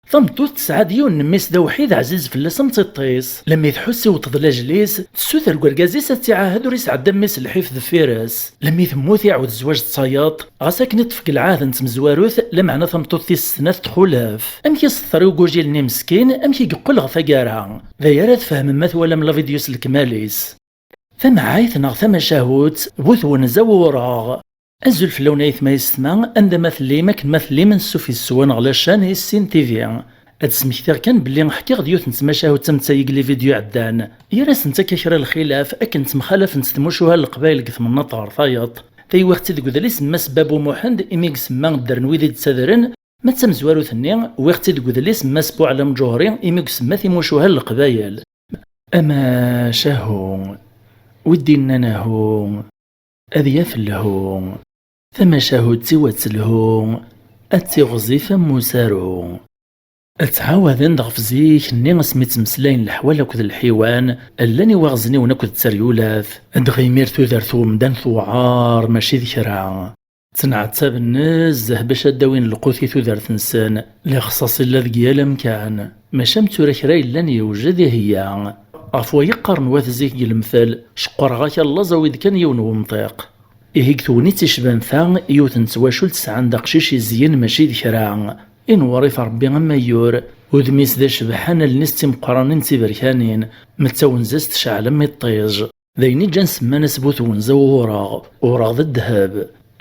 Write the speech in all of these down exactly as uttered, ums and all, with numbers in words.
Tameṭṭut tesɛa-d yiwen n mmi-s d awḥid ɛziz fell-as am tiṭ-is. Lemmi tḥuss iwweḍ-d lajel-is, tessuter deg urgaz-is ad tt-iɛahed ur isɛedda mmi-s lḥif deffir-s. Lemmi temmut iɛawed zzwaǧ d tayeḍ, ɣas akken i ṭṭef deg lɛahd n tmezwarut, lameɛna tameṭṭut tis snat txulef. Amek i s-teḍra i ugujil-nni meskin, amek i yeqqel ɣer taggara? D aya ara tfehmem ma twalam la vidéo s lekmal-is. Tamɛayt neɣ tamacahut, bu twenza wureɣ. Azul fell-awen ayetma yessetma, anda ma tellim, akken ma tellim, ansuf yes-wen ɣer la chaîne Issin T V. Ad d-smektiɣ kan belli ḥkiɣ-d yiwet n tmacahut am ta-agi deg lividyu iɛeddan. Gar-asent akka kra n lxilaf, akken ttemxalafent tmucuha n Leqbayel deg temnaḍt ɣer tayeḍ. Taywiɣ-tt-id deg udlis n Mass Babu Muḥend, imi i isemma dder n wid i d-ttadren, ma d tamezwarut-nni, wwiɣ-tt-id deg udlis n Mass Buɛlam Ǧuhri, imi i isemma timucuha n Leqbayel. Amacahu, wi d-innan ahu, ad yaf lhu. Tamacahut-iw ad telhu, ad tiɣzif am usaru. Ad ttɛawaden-d ɣef zik-nni asmi ttmeslayen leḥwal akked lḥiwan, llan iwaɣezniwen akked teryulat, dɣa imir tudert n umdan tewɛer mačči d kra. Ttenɛettaben nezzeh bac ad d-awin lqut i tudert-nsen, lixṣaṣ illa deg yal amkan, maca am tura kra yellan yewjed iheyya. Ɣef waya qqaren wat zik deg lemtel, ceqqreɣ-ak allaẓ, awi-d kan yiwen n wemṭiq. Ihi deg tegnit icban ta, yiwet n twacult sɛan-d aqcic izyen mačči d kra. Inewwer-it Ṛebbi am ayyur, udem-is d acebḥan, allen-is d timeqqranin d tiberkanin, ma d tawenza-s tecɛel am iṭij. D ayen i ǧǧan semman-as bu twenza wureɣ, ureɣ d ddheb.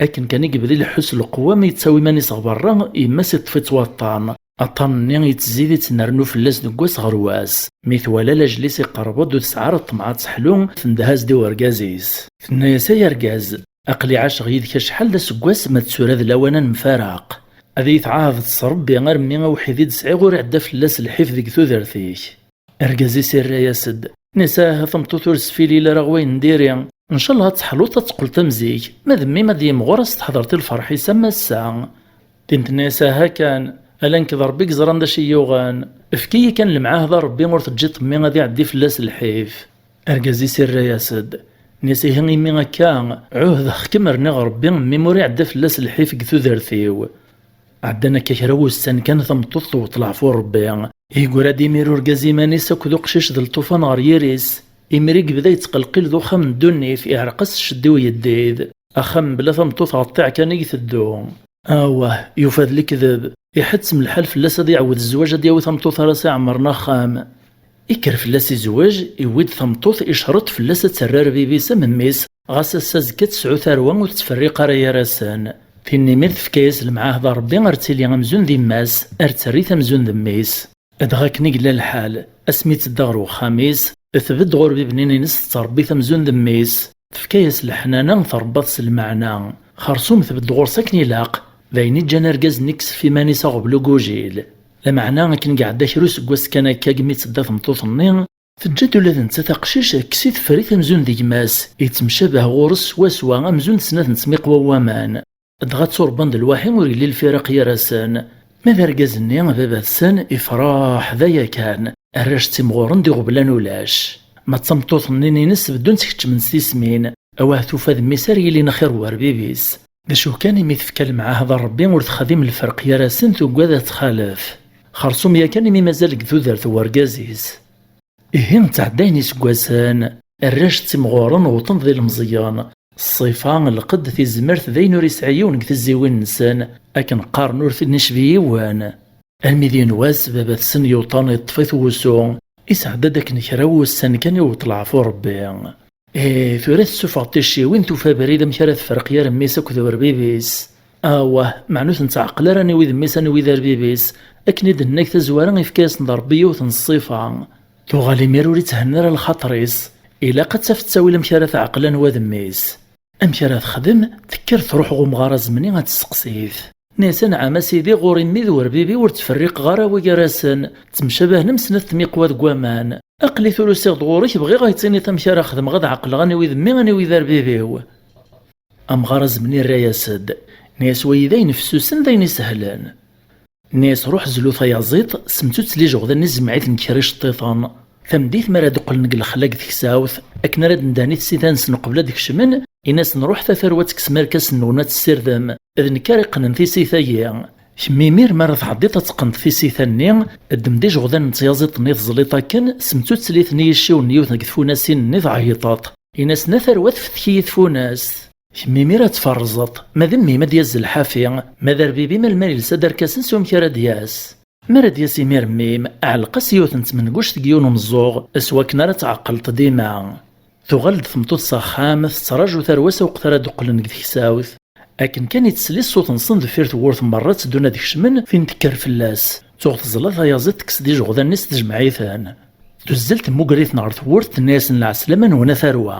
Akken kan i yebda ileḥḥu s lqewwa mi yettawi iman-is ɣer berra, yemma-s iṭṭef-itt waṭṭan. Aṭṭan-nni yettzid ittnernu fell-as deg wass ɣer wass. Mi twala lajel-is iqerreb-d ur tesɛi ara ṭṭmeɛ ad teḥlu, tendeh-as-d i urgaz-is. Tenna-yas: "Ay argaz, aql-i ɛaceɣ yid-k acḥal d aseggas, ma d tura d lawan ad nemfaraq. Ad iyi-tɛahdeḍ s Ṛebbi armi awḥid i d-sɛiɣ ur iɛedda fell-as lḥif deg tudert-ik." Argaz-is irra-yas-d: "Nisa, aha tameṭṭut ur sfilil ara ɣer wayen n diri. Ncallah ad teḥluḍ ad teqqleḍ am zik. Ma d mmi-m ad d-yimɣur ad s-tḥedreḍ i lferḥ-is am ass-a." Tin tenna-yas: "Aha kan, ala nekk d Ṛebbi i yeẓran d acu i yi-yuɣen. Efk-iyi kan lemɛahda a Ṛebbi ur teǧǧiḍ mmi ad iɛeddi fell-as lḥif." Argaz-is irra-yas-d, nni-as: "Ihi imi akka, ɛuhdeɣ-kem rniɣ Ṛebbi mmi-m ur iɛedda fell-as lḥif deg tudert-iw." Ɛeddan akka kra wussan kan, tameṭṭut tewweḍ leɛfu n Ṛebbi. Yegra-d imir urgaz iman-is akked uqcic d lṭufan ɣer yiri-s. Imir i yebda yettqelqil d uxxam n ddunit, iɛreq-as ccedd i uyeddid. Axxam mebla tameṭṭut ɣer ṭṭiɛ kan i iteddu. Awah, yufa d lekdeb. Iḥettem lḥal fell-as ad iɛawed zzwaǧ, ad yawi tameṭṭut ara s-iɛemmren axxam. Ikker fell-as izweǧ, iwwi-d tameṭṭut, icreṭ fell-as ad terr arbib-is am mmi-s, ɣas ass azekka tesɛu tarwa ur tettferriq ara gar-asen. Tin imir tefka-yas lemɛahda Ṛebbi ar tili amzun d yemma-s, ar territ amzun d mmi-s. Dɣa akken i yella lḥal, asmi tedda ɣer uxxam-is, tbedd ɣur bib-nni-ines tettṛebbi-t amzun d mmi-s. Tefka-yas leḥnana, tṛebba-t s lmeɛna. Xersum tbedd ɣur-s akken ilaq. D ayen i ǧǧan argaz-nni yeksef iman-is aɣbel ugujil. Lameɛna akken iɛedda kra useggas kan akka, mi tedda tmeṭṭut-nni, teǧǧa-d ula d nettat aqcic, kkes-it, ffer-it amzun d gma-s, yettemcabah ɣur-s swaswa amzun d snat n tmiqwa n waman. Dɣa ttuṛebban-d lwaḥi ur yelli lfiraq gar-asen. Ma d argaz-nni, baba-tsen, ifreḥ d aya kan, arrac ttimɣuren d iɣeblan ulac. Ma d tameṭṭut-nni-ines, beddunt keččment tismin, awah tufa d mmi-s ara yilin xir war bib-is. D acu kan, imi tefka lemɛahda Ṛebbi ur texdim lferq gar-asen, tugad ad txalef. Xersum yakan imi mazal deg tudert n urgaz-is. Ihi ttɛeddayen iseggasen, arrac ttimɣuren wwḍen d ilemẓiyen. Ṣṣifa, lqedd, tizmert d ayen ur yesɛi yiwen deg tiziwin-nsen, akken qqaren ur ten-icbi yiwen. Armi d yiwen wass, baba-tsen yuṭan iṭṭef-it wusu, isɛedda-d akken kra wussan kan iwweḍ leɛfu Ṛebbi. Eh, tura tessufeɣ ticciwin, tufa abrid amek ara tefreq gar mmi-s akked urbib-is. Awah, meɛna ur ten-teɛqel ara aniwi d mmi-s, aniwi d arbib-is. Akken i d-nenna deg tazwara, ifka-yasen-d Ṛebbi yiwet n ṣṣifa. Tuɣal imir ur ithenna ara lxaṭer-is. Ilaq ad taf ttawil amek ara teɛqel anwa d mmi-s. Amek ara texdem? Tekker truḥ ɣer umɣar azemni ad testeqsi-t. Nni-as: "Anɛam a sidi, ɣur-i mmi d urbib-iw ur ttferriqeɣ ara wi gar-asen, ttemcabahen am snat tmiqwa deg waman. Aql-i tura usiɣ-d ɣur-k, bɣiɣ ad yi-tiniḍ amek ara xedmeɣ ad ɛeqleɣ aniwi d mmi, aniwi d arbib-iw." Amɣar azemni irra-yas-d, nni-as: "Wayi d ayen fessusen, d ayen isehlen." Nni-as: "Ruḥ zlu tayaziḍt, semtuttel ijeɣdan-nni, jmeɛ-iten deg kra iceṭṭiḍen. Tameddit mi ara d-qqlen deg lexla deg teksawt, akken ara d-ndan i tsitan-nsen uqbel ad d-kecmen, in-asen: 'Ruḥet a tarwa, tekksem irkasen-nwen ad tessirdem. D nekk ara iqqnen tisita-agi.'" Kemm imir mi ara tɛeddiḍ ad teqqneḍ tisita-nni, ddem-d ijeɣdan n tyaẓiḍt-nni teẓliḍ akken, semttuttlet-ten i yiciwen n yiwet deg tfunasin-nni tɛeyṭeḍ. Ini-asen: "A tarwa tfettek-iyi tfunast." Kemm imir ad tferrzeḍ, ma d mmi-m ad d-yazzel ḥafi, ma d arbib-im alma yelsa-d arkasen s umek ara d-yas. Mi ara d-yas imir mmi-m, ɛelleq-as yiwet n tmenguct deg yiwen umeẓẓuɣ, s wakken ara tɛeqqleḍ dima. Tuɣal-d tmeṭṭut s axxam, tettraǧu tarwa-s aweqt ara d-qqlen deg teksawt. Akken kan i tesli ṣṣut-nsen deffir tewwurt merra tteddun ad kecmen, tin tekker fell-as. Tuɣ teẓla tayaziḍt, tekkes-d ijeɣdan-nni s tejmeɛ-iten. Tuzzel temmuger-iten ɣer tewwurt, tenna-yasen: "Lɛeslama-nwen a tarwa.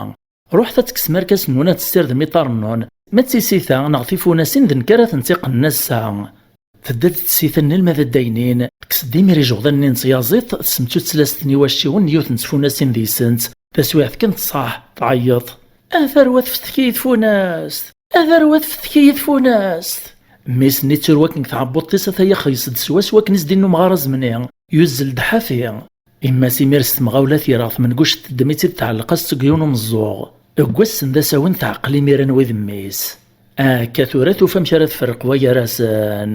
Ruḥet ad tekksem arkasen-nwen, ad tessirdem iṭarren-nwen. Ma d tisita neɣ tifunasin, d nekk ara tent-iqqnen ass-a." Tedda-d tsita-nni alma d addaynin, tekkes-d imir ijeɣdan-nni n tyaziḍt, tessemttuttles-ten i wacciwen n yiwet n tfunasin deg-sent. Taswiɛt kan tṣaḥ, tɛeyyeḍ: "A tarwa tfettek-iyi tfunast! A tarwa tfettek-iyi tfunast!" Mmi-s-nni yettur wakken deg tɛebbuḍt-is ata yaxeyyes-d swaswa akken i s-d-inna umɣar azemni, yuzzel-d ḥafi. Yemma-s imir s temɣawla tira, tmenguct teddem-itt-id, tɛelleq-as-tt deg yiwen umeẓẓuɣ. Deg wass-n d asawen teɛqel imir anwa i d mmi-s. Akka tura tufa amek ara tferreq wa gar-asen.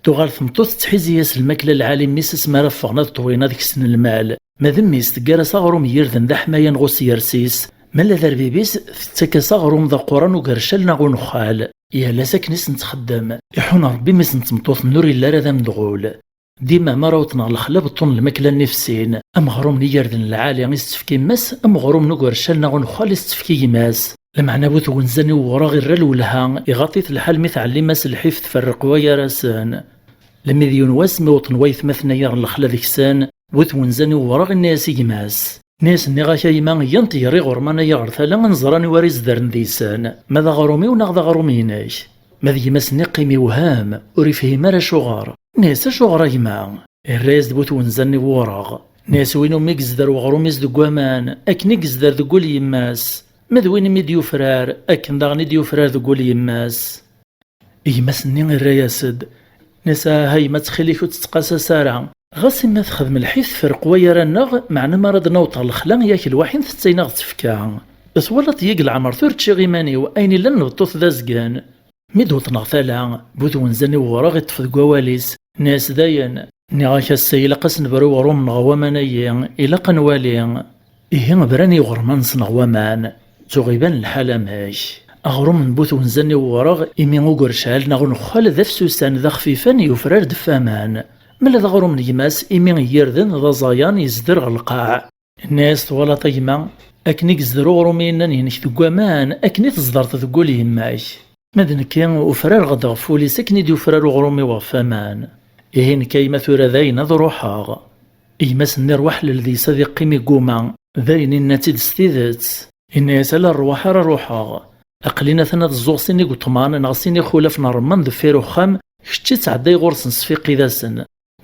Tuɣal tmeṭṭut tettḥizi-yas lmakla lɛali mmi-s asmi ara ffɣen ad ṭwin ad ksen lmal. Ma d mmi-s teggar-as aɣrum n yirden d aḥmayan ɣus yers-is, ma la d arbib-is tettak-as aɣrum d aquran ugercal neɣ unexxal. Yal ass akken i sen-txeddem. Iḥun Ṛebbi mmi-s n tmeṭṭut-nni ur yelli ara d amedɣul. Dima mi ara awḍen ɣer lexla beṭṭun lmakla-nni fessin, ameɣrum n yirden lɛali i s-tefka yemma-s, ameɣrum n ugercal neɣ unexxal i s-tefka gma-s. Lameɛna bu twenza-nni n uwraɣ irra lwelha, iɣaṭ-it lḥal mi tɛellim-as lḥif tferreq wa gar-asen. Lmi d yiwen wass mi wwḍen waytmaten-agi ɣer lexla deg-sen, bu twenza-nni n uwraɣ inna-yas i gma-s: "Inna-yas, nniɣ-ak a yemma, iyya ad nṭeyyer iɣerman-agi ɣer tala ad nẓer anwa ara izedren deg-sen, ma d aɣrum-iw neɣ d aɣrum-inek." Ma d gma-s-nni yeqqim iwhem, ur yefhim ara acuɣer. Inna-yas: "Acuɣer a gma?" Irra-yas-d bu twenza-nni n wureɣ. Inna-yas: "Win umi yezder weɣrum-is deg waman, akken i yezder deg wul yemma-s. Ma d win umi d-yufrar, akken daɣen i d-yufrar deg wul yemma-s." Gma-s-nni irra-yas-d, inna-yas: "Aha a yemma, ttxil-k ur tt-ttqasas ara. Ɣas imi texdem lḥif tferreq wa gar-aneɣ, meɛna mi ara d-naweḍ ɣer lexla, yak lwaḥi ntett ayen aɣ-d-tefka. Twalaḍ-iyi deg leɛmer tura ččiɣ iman-iw, ayen illan n tmeṭṭut d azgen." Mi d-wwḍen ɣer tala, bu twenza-nni n wureɣ iṭṭef deg wawal-is, inna-yas: "Dayen, nniɣ-ak ass-a ilaq ad s-nebru i uɣrum-nneɣ waman-agi, ilaq ad nwali." Ihi bran i uɣerman-nsen ɣer waman. Tuɣ iban lḥal amek. Aɣrum n bu twenza-nni n wureɣ, imi ugercal neɣ unexxal d afsusan, d axfifan, yufrar-d ɣef waman. Ma d aɣrum n gma-s, imi n yirden d aẓayan, yezder ɣer lqaɛ. Inna-yas: "Twalaḍ a gma, akken i yezder uɣrum-inek deg waman, akken i teẓdereḍ deg wul yemma-k. Ma d nekki, ufrareɣ-d ɣef wul-is akken i d-yufrar uɣrum-iw ɣef waman. Ihi nekk a yemma tura dayen ad ruḥeɣ." Gma-s-nni rwaḥlel deg-s ad iqqim igguma, dayen inna-tt-id s tidet. Inna-yas: "Ala rrwaḥ ara ruḥeɣ. Aql-in atan ad zzuɣ sin igeṭman neɣ sin ixulaf n ṛṛemman deffir uxxam, kečč i ttɛedday ɣur-sen sfiqid-asen.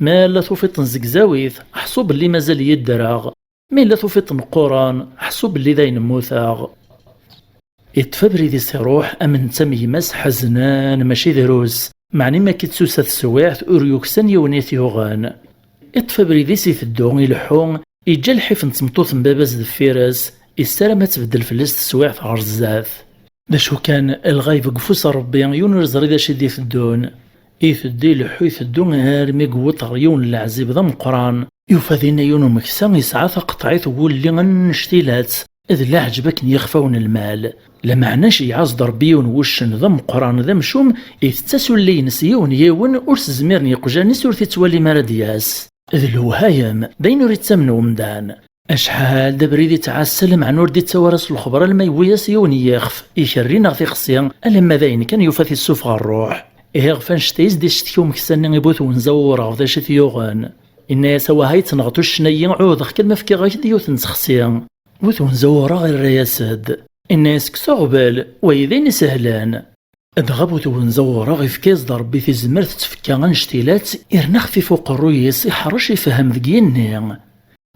Ma la tufiḍ-ten zegzaw-it, ḥṣu belli mazal-iyi ddreɣ. Ma yella tufiḍ-ten qquren, ḥṣu belli dayen mmuteɣ." Iṭṭef abrid-is iruḥ, am netta am gma-s ḥeznen, mačči drus. Meɛna mi akka i d-tusa teswiɛt, ur yuksan yiwen i t-yuɣen. Iṭṭef abrid-is iteddu, ileḥḥu, iǧǧa lḥif n tmeṭṭut n baba-s deffir-s, issaram ad tbeddel fell-as teswiɛt ɣer zdat. D acu kan, lɣayb deg ufus n Ṛebbi, yiwen ur yeẓri d acu i d-iteddun. Iteddu ileḥḥu iteddu armi yewweḍ ɣer yiwen n leɛzib d ameqqran. Yufa dinna yiwen umeksa yesɛa taqeṭɛit n wulli annect-ilat, d leɛǧeb akken yixfawen lmal. Lameɛna iceyyeɛ-as-d Ṛebbi yiwen wuccen d ameqqran d amcum, itett-as ulli-ines yiwen yiwen, ur s-zmiren yeqjan-is, ur t-ittwalim ara d-yas. D lewhayem, d ayen ur ittamen umdan. Acḥal d abrid ittɛassa, lameɛna ur d-ittawi ara s lexber alma yewwi-yas yiwen n yixef, ikerri neɣ tixsi, alamma d ayen kan yufa-t issufeɣ ṛṛuḥ. Ihi ɣef annect-a i s-d-icetki umeksa-nni i bu twenza n wureɣ d acu i t-yuɣen. Inna-yas: "Awah, ay ttneɣ tuccna-yi, ɛuhdeɣ-k alma fkiɣ-ak-d yiwet n ttexsi." Bu twenza n wureɣ irra-yas-d. Inna-yas: "Kkes aɣbel, wayi d ayen isehlen." Dɣa bu twenza n wureɣ ifka-yas-d Ṛebbi tizmert d tfekka annect-ilat, irna xfif uqerruy-is, iḥṛec ifehhem deg yigenni.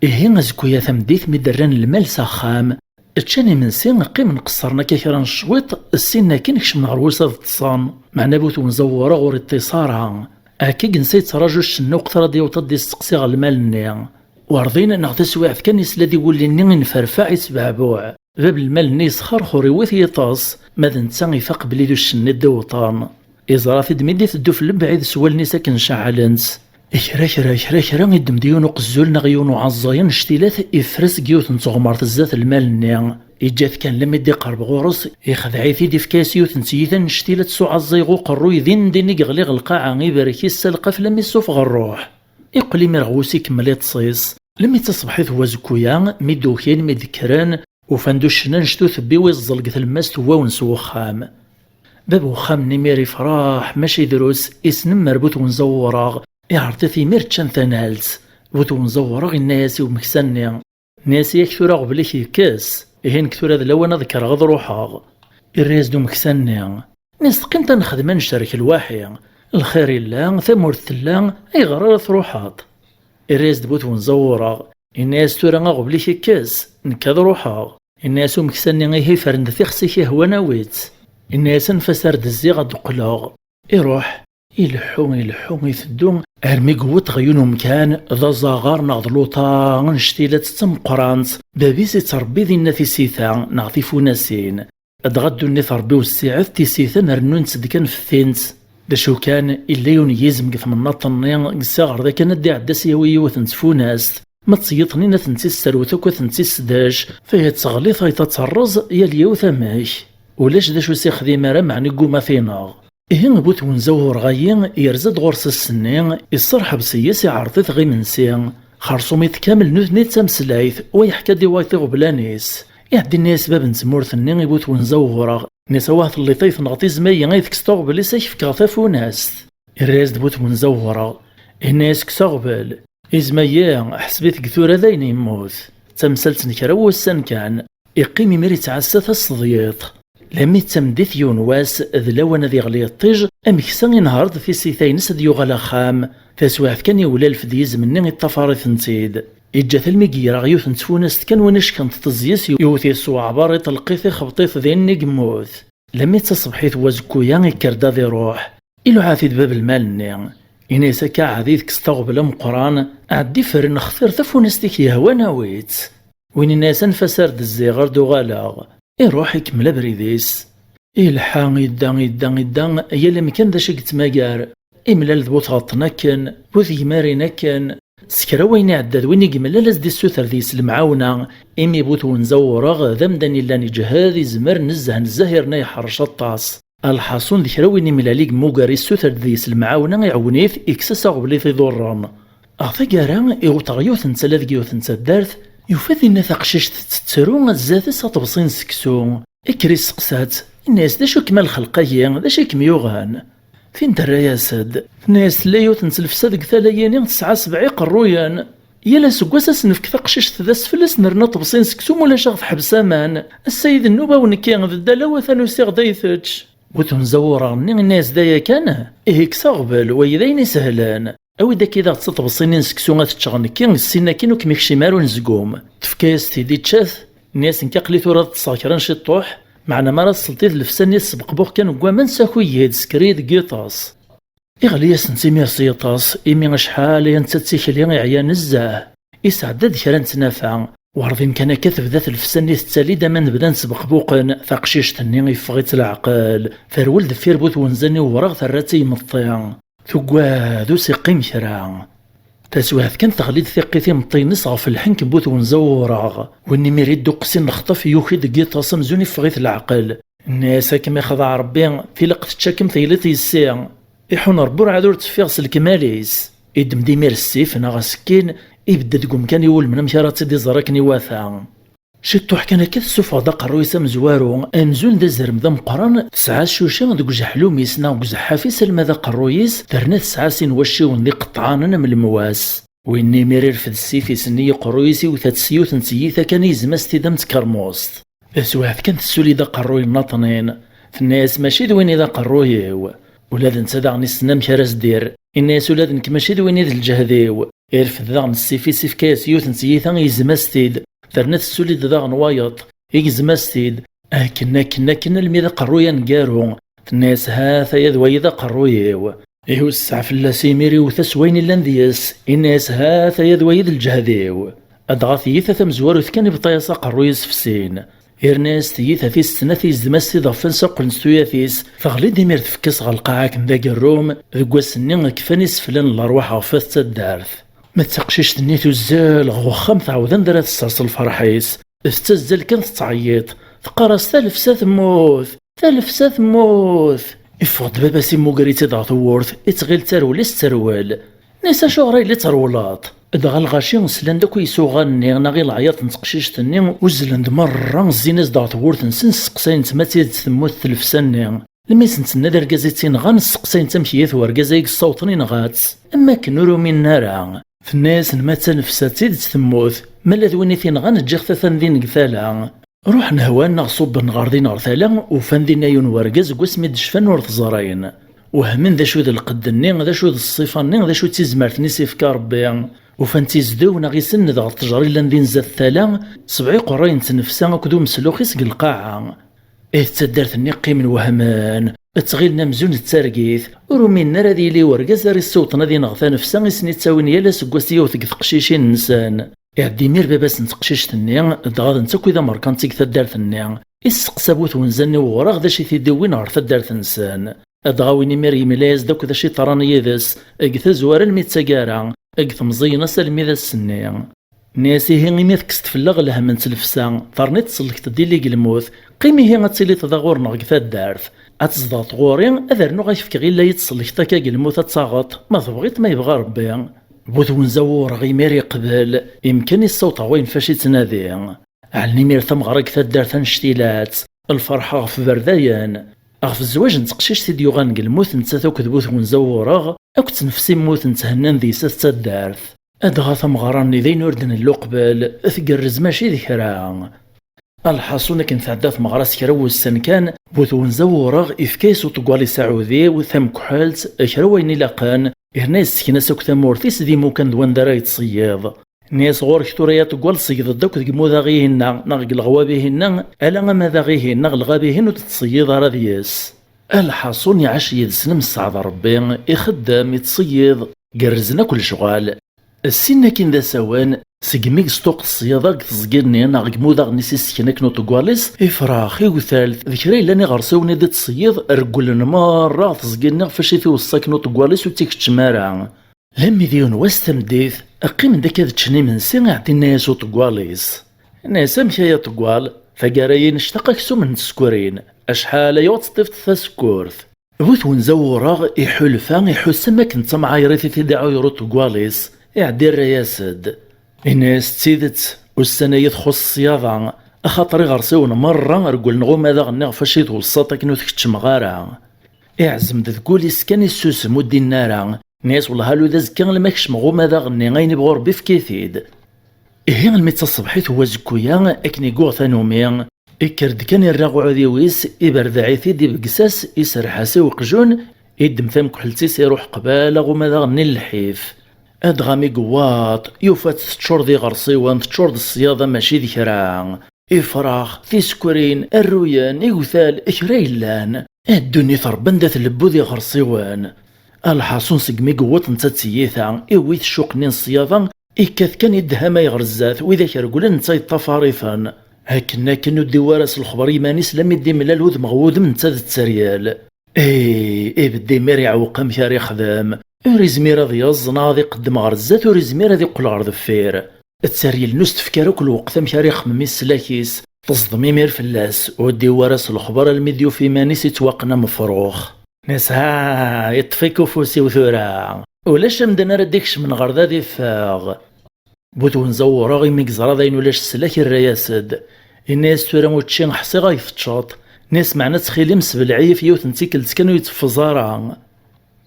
Ihi azekka-ya tameddit mi d-rran lmal s axxam, ččan imensi, qqimen qeṣṣren akka kra n cwiṭ, ssin akin kecmen ɣer wus ad ṭṭsen, meɛna bu twenza n wureɣ ur iṭṭis ara. Akka i yensa yettraǧu ccenna uqt ara d-yaweḍ ad d-isteqsi ɣer lmal-nni. Werḍin neɣ taswiɛt kan isla-d i wulli-nni inferfeɛ, itbeɛbuɛ. Bab lmal-nni yesxerxur, iwwi-t yiṭes, ma d netta ifaq belli d uccen i d-iwṭen. Iẓra-t-id mi d-iteddu f lebɛid s wallen-is akken ceɛɛlent. Kra, kra, kra, kra, iddem-d yiwen uqezzul neɣ yiwen uɛeẓẓay annect-ilat, ifres deg yiwet n teɣmert zdat lmal-nni. Iǧǧa-t kan lammi d-iqerreb ɣur-s, ixdeɛ-it-id, ifka-yas yiwet n tyita annect-ilat s uɛeẓẓay ɣer uqerruy, din din i yeɣli ɣer lqaɛa, ibarek-it s alqaf lammi issufeɣ rruḥ. Iqqel imir ɣer wusu ikemmel iṭes-is. Lemmi d taṣebḥit n wazekku-ya, mi d-ukin, mi d-kkren, ufan-d uccen annect utebbiw iẓẓel deg tlemmast n wawen s wexxam. Bab wexxam-nni imir ifreḥ, maca drus, isnemmer bu twenza n wureɣ, iɛreḍ-it imir ččan tanalt. Bu twenza n wureɣ inna-yas i umeksa-nni, nni-as: "Yak tura aɣbel-ik yekkes, ihi nekk tura d lawan ad kkreɣ ad ruḥeɣ." Irra-yas-d umeksa-nni, nni-as: "Teqqimt ad nexdem ad necrek lwaḥi, lxir illa, tamurt tella, ayɣer ara truḥeḍ?" Irra-yas-d bu twenza n wureɣ, inna-yas: "Tura aɣbel-ik yekkes, nekk ad ruḥeɣ." Inna-yas umeksa-nni: "Ihi fren-d tixsi-k ihwan awi-tt." Inna-yas: "Anef-as ar d-zziɣ ad d-qqleɣ." Iruḥ, ileḥḥu, ileḥḥu, iteddu, armi yewweḍ ɣer yiwen umkan, d azaɣar neɣ d luṭa, annect-ilat d tameqqrant, bab-is ittrebbi dinna tisita neɣ tifunasin. Dɣa ddunit Ṛebbi wessiɛet, tisita n rennunt-d kan fettint. D acu kan, illa yiwen n yizem deg temnaḍt-nni, yessaɣer d akken ad d-iɛedda s-yawi yiwet n tfunast. Ma d tiyiḍ-nni ad tent-isserwet akk, ad tent-isseddac, tayeḍ teɣli, tayeḍ ad terreẓ, yal yiwet amek. Ulac d acu s-ixdim ara, meɛna igguma ad t-ineɣ. Ihi bu twenza n wureɣ-ayi, yerza-d ɣur-s ass-nni, isserḥeb s-yes, iɛreḍ-it ɣer imensi. Xerṣum iḍ kamel nutni d tameslayt, wa yeḥka-d i wayeḍ iɣeblan-is. Iɛeddi inna-yas bab n tmurt-nni i bu twenza n wureɣ, inna-yas: "Awah telliḍ ay tenɣeḍ izem-ayi, ay tekkseḍ aɣbel-is, ay k-fkeɣ tafunast." Irra-yas-d bu twenza n wureɣ, inna-yas: "Kkes aɣbel." Izem-ayi, ḥseb-it deg tura d ayen yemmut. D tamsalt n kra n wussan kan. Iqqim imir ittɛassa taseḍyiḍt. Lammi d tameddit yiwen wass, d lawan ad iɣli yiṭij, ameksa inehher-d tisita-ines ad yuɣal axxam. Taswiɛt kan iwlalef-d yizem-nni, iṭṭafar-itent-id. Iǧǧa-t almi yeggra ɣer yiwet n tfunast kan, win icekken teṭṭez yes, iwet-it s uɛbar, iṭelq-it, ixebṭ-it din i yemmut. Lammi d taṣebḥit n wazekku-ya, ikker-d ad iruḥ. Iluɛa-t-id bab lmal-nni. Ini-as: "Akka ɛad, kkes-d aɣbel ameqqran, ɛeddi fren, xtir tafunast-ik yehwan awi-tt." Win inna-as: "Anef-as ar d-zziɣ, ar d-uɣaleɣ." Iruḥ ikemmel abrid-is. Ileḥḥa, idda, idda, idda, yal amkan d acu i yettmagar. Imlal d bu tɣeṭṭen akken, bu tegmarin akken. S kra wayen iɛedda d win i yemlal as-d-issuter deg-s lemɛawna, imi bu twenza n wureɣ d amdan yellan iǧhed, izmer, nezzeh, nezzeh, yerna yeḥrec aṭas. Alḥaṣun d kra win imlal i yemmuger issuter-d deg-s lemɛawna, iɛawen-it, ikkes-as aɣbel i t-iḍurren. Ɣer taggara, iɣuṭ ɣer yiwet n tala deg yiwet n taddart, yufa dinna taqcict tettru, zdat-s aṭebsi n seksu. Ikker isteqsa-tt, inna-yas: "D acu-kem a lxelq-agi, d acu i kem-yuɣen?" Tin terra-yas-d, tenna-yas: "Tella yiwet n tlefsa deg tala-yini, tesɛa sebɛa iqerruyen. Yal aseggas ad s-nefk taqcict d asfel, ad s-nerna aṭebsi n seksu, ma ulac ad ɣ-teḥbes aman. Ass-a i d nnuba-w nekki, d dda law atan usiɣ-d ad iyi-tečč." Bu twenza n wureɣ-nni inna-yas-d: "Aya kan? Ihi kkes aɣbel, wagi d ayen isehlen. Awi-d akka daɣ d taṭebsi-nni n seksu ad teččeɣ nekki, ssin akkin ur kem-ikcim ara unezgum." Tefka-yas-t-id, ičča-t, inna-yas: "Nekk aql-i tura ad ṭṭseɣ kra n ciṭṭuḥ, meɛna mi ara tesleḍ i tlefsa-nni ssebqbuɣ kan deg waman, saki-yi-d, sker-iyi deg yiṭes." Iɣli-yasent imir s yiṭes, imi acḥal aya netta d tikli, iɛya nezzeh. Isɛedda-d kra n tnafa. Werḍin kan akka tebda tlefsa-nni tettali-d, aman bdan sbeqbuqen, taqcict-nni iffeɣ-itt leɛqel. Terwel deffir bu twenza-nni n wureɣ, terra-tt i imeṭṭi. Tuggad, ur s-iqqim kra. Taswiɛt kan teɣli-d tiqqit imeṭṭi-ines ɣef lḥenk n bu twenza n wureɣ. Win imir idduqqes inexṭef, yuki-d deg yiṭes amzun iffeɣ-it leɛqel. Inna-yas: "Ad kem-ixdeɛ Rebbi, tilaq tečča-kem tegliḍ yessi." Iḥun Rebbi, urɛad ur teffiɣ s lekmal-is. Iddem-d imir ssif neɣ asekkin, ibedd-d deg umkan iwulmen amek ara tt-id-iẓer akken iwata. Ciṭṭuḥ kan akka tessufeɣ-d aqerruy-is amezwaru, amzun d azrem d ameqqran, tesɛa ccuca deg ujeḥlum-is neɣ deg uzeḥḥaf-is alma d aqerruy-is, terna tesɛa sin wacciwen d iqeṭṭɛanen am lemwas. Winna imir irfed ssif-is-nni i uqerruy-is, iwta-t s yiwet n tyita kan, igzem-as-t-id am tkermust. Taswiɛt kan tessuli-d aqerruy n Naṭnin. Tenna-yas: "Mačči d win i d aqerruy-iw. Ula d netta daɣen issen amek ara s-d-irr." Inna-yas: "Ula d nekk mačči d win i d lǧehd-iw." Irfed daɣen ssif-is, ifka-yas yiwet n tyita, igzem-as-t-id. Terna tessuli-d daɣen wayeḍ, igzem-as-t-id. Akken, akken, akken, almi d aqerruy aneggaru. Tenna-yas: "Hat-aya d wayi d aqerruy-iw." Iwesseɛ fell-as imir, iwet-as s wayen illan deg-s. Inna-yas: "Hat-aya d wayi d lǧehd-iw." Dɣa tyita tamezwarut kan, ibṭa-yas aqerruy-is f sin. Yerna-yas tiyita tis snat i yezdeɣ-as-tt-id ɣef wansa qqlent tuyat-is, teɣli-d imir tfekka-s ɣer lqaɛa akken d agerrum. Deg wass-nni kfan iseflan n lerwaḥ ɣef at taddart. Ma d taqcict-nni tuzzel ɣer uxxam, tɛawed anda ara tessers lferḥ-is. Tettazzal kan tettɛeyyiḍ, teqqar-as: "Talefsa temmut! Talefsa temmut!" Iffeɣ-d baba-s, immuger-itt-id ɣer tewwurt, ittɣil d tarwel i s-terwel. Nna-yas: "Acuɣer ay la trewleḍ?" Dɣa lɣaci slan-d akk i yisuɣan-nni neɣ i leɛyaḍ n teqcict-nni, uzzlen-d merra, zzin-as-d ɣer tewwurt-nsen, sseqsayen-tt ma d tidet temmut tlefsa-nni. Lmi sen-tenna d argaz i tt-inɣan, sseqsayen-tt amek ihi-t wergaz ay yessawḍen inɣa-tt. Am wakken ur uminen ara. Tenna-yasen: "Ma d talefsa d tidet temmut, ma d win i t-inɣan ǧǧiɣ-t atan din deg tala." Ruḥen hwan neɣ ṣubben ɣer din ɣer tala, ufan dinna yiwen wergaz seg wasmi d-cfan ur t-ẓrin. Wehmen d acu d lqedd-nni, d acu d ṣṣifa-nni, d acu d tizmert-nni s-ifka Rebbi. Ufan-tt izdew neɣ isenned ɣer ttejra yellan din zdat tala, sebɛa iqerray n tnefsa akked umeslux-is deg lqaɛa. Ihi d taddart-nni qqimen wehmen, ttɣilen amzun d targit, ur uminen ara ad yili wergaz ara issewṭen ad ineɣ tanefsa i sen-ittawin yal aseggas yiwet deg teqcicin-nsen. Iɛedda imir baba-s n teqcict-nni, dɣa d netta akk i d amerkanti deg taddart-nni. Isseqsa bu twenza-nni uɣraɣ d acu i t-id-iwwin ɣer taddart-nsen. Dɣa win imir yemla-yas-d akk d acu i ṭran yid-s, deg tazwara almi d taggara, deg temẓi-ines almi d ass-nni. Nna-yas: "Ihi imi tekkseḍ fell-aɣ lhemm n tlefsa, terniḍ tsellkeḍ-d illi deg lmut, qqim ihi ad tiliḍ da ɣur-neɣ deg taddart. Ad tzedɣeḍ ɣur-i, ad rnuɣ ad k-fkeɣ illa i tsellkeḍ akka deg lmut ad taɣeḍ, ma tebɣiḍ ma yebɣa Rebbi." Bu twenza uɣraɣ imir iqbel, imkan issaweḍ ɣer wayen fac ittnadi. Ɛellen imir tameɣra deg taddart annect-ilat, lferḥ ɣef iberdayen. Ɣef zzwaǧ n teqcict i d-yuɣalen deg lmut, nettat akked bu twenza uɣraɣ, akked tnefs immuten thennan deg-s at taddart. Adɣa tameɣra-nni d ayen ur d-nelli uqbel, tgerrez mačči d kra. Alḥaṣun akken tɛedda tmeɣra s kra n wussan kan, bu twenza uɣraɣ ifka-yas uṭeggal-is aɛudiw, tamekḥelt, kra n wayen ilaqen, yerna yessken-as akk tamurt-is d imukan d wanda ara yettṣeyyiḍ. Nna-yas: "Ɣur-k tura ay aṭeggal, ṣeyyed-d akk deg imudaɣ-ihin-a, neɣ deg leɣwab-ihin-a, ala amadaɣ-ihin neɣ lɣab-ihin ur d-tettṣeyyiḍ ara deg-s." Alḥaṣun iɛac yid-sen am sseɛd Rebbi, ixeddem, ittṣeyyiḍ, gerrzen akk lecɣal. Ssin akkin d asawen, segmi yesṭuqet ṣṣyaḍa deg teẓgi-nni neɣ deg imudaɣ-nni s issken akken uṭeggal-is, ifrax, iwtal, d kra yellan iɣersiwen i d-ittṣeyyiḍ, regglen merra ɣer teẓgi-nni ɣef acu i t-iweṣṣa akken uṭeggal-is ur tt-ikeččem ara. Lammi d yiwen wass tameddit, qqimen-d akka ad ččen imensi, iɛedda inna-yas uṭeggal-is. Inna-yas: "Amek ay aṭeggal? Taggara-yi nectaq aksum n tsekrin. Acḥal ay ur teṭṭifeḍ tasekkurt?" Bu twenza uɣraɣ iḥulfa, iḥuss am akken d tamɛayrit i t-id-iɛuyer uṭeggal-is, iɛedda irra-yas-d. Inna-yas: "D tidet, ussan-ayi txuṣṣ ṣṣyaḍa, axaṭer iɣersiwen merra regglen ɣer umadaɣ-nni ɣef acu i tweṣṣaḍ akken ur t-keččmeɣ ara." Iɛzem-d deg wul-is kan issusem, ur d-inni ara. Nna-yas: "Wellah, alu d azekka alma kecmeɣ umadaɣ-nni, ayen ibɣu Rebbi efk-it-id." Ihi almi d taṣebḥit n wazekku-ya, akken i yuɣ tanumi, ikker-d kan irra aɛudiw-is, iberdeɛ-it-id, ibeggez-as, iserreḥ-as i uqjun, iddem tamekḥelt-is, iruḥ qbala ɣer umadaɣ-nni n lḥif. Adɣa mi yewweḍ, yufa-tt teččur d iɣersiwen, teččur d ṣṣyaḍa mačči d kra. Ifrax, tisekrin, arruyen, iwtal, kra yellan. A ddunit Rebbi anda tlebbud iɣersiwen. Alḥaṣun segmi yewweḍ netta d tiyita, iwwi-t ccuq-nni n ṣṣyaḍa, ikkat kan iddehhamay ɣer zdat, widak reglen netta yeṭṭafar-iten. Akken akken ur d-iwwi ara s lexber iman-is lammi d-imlal udem ɣer wudem netta d tteryel. Ih, ibedda imir iɛewweq amek ara ixdem. Ur izmir ad yeẓẓ neɣ ad iqeddem ɣer zdat, ur izmir ad iqqel ɣer deffir. Tteryel-nni ur s-tefki ara akk lweqt amek ara ixemmem i leslak-is. Teẓdem imir fell-as, ur d-iwwi ara s lexber almi d-yufa iman-is ittwaqqen am ufrux. Nna-yas: "Ha, iṭṭef-ik ufus-iw tura. Ulac amdan ara d-ikecmen ɣer da ad iffeɣ." Bu twenza uɣraɣ imi yeẓra d ayen ulac leslak, irra-yas-d. Inna-yas: "Tura učči ḥṣiɣ ad teččeḍ." Nna-yas: "Meɛna ttxil-m sbelɛi-yi ɣef yiwet n tikkelt kan ur yetteffeẓ ara."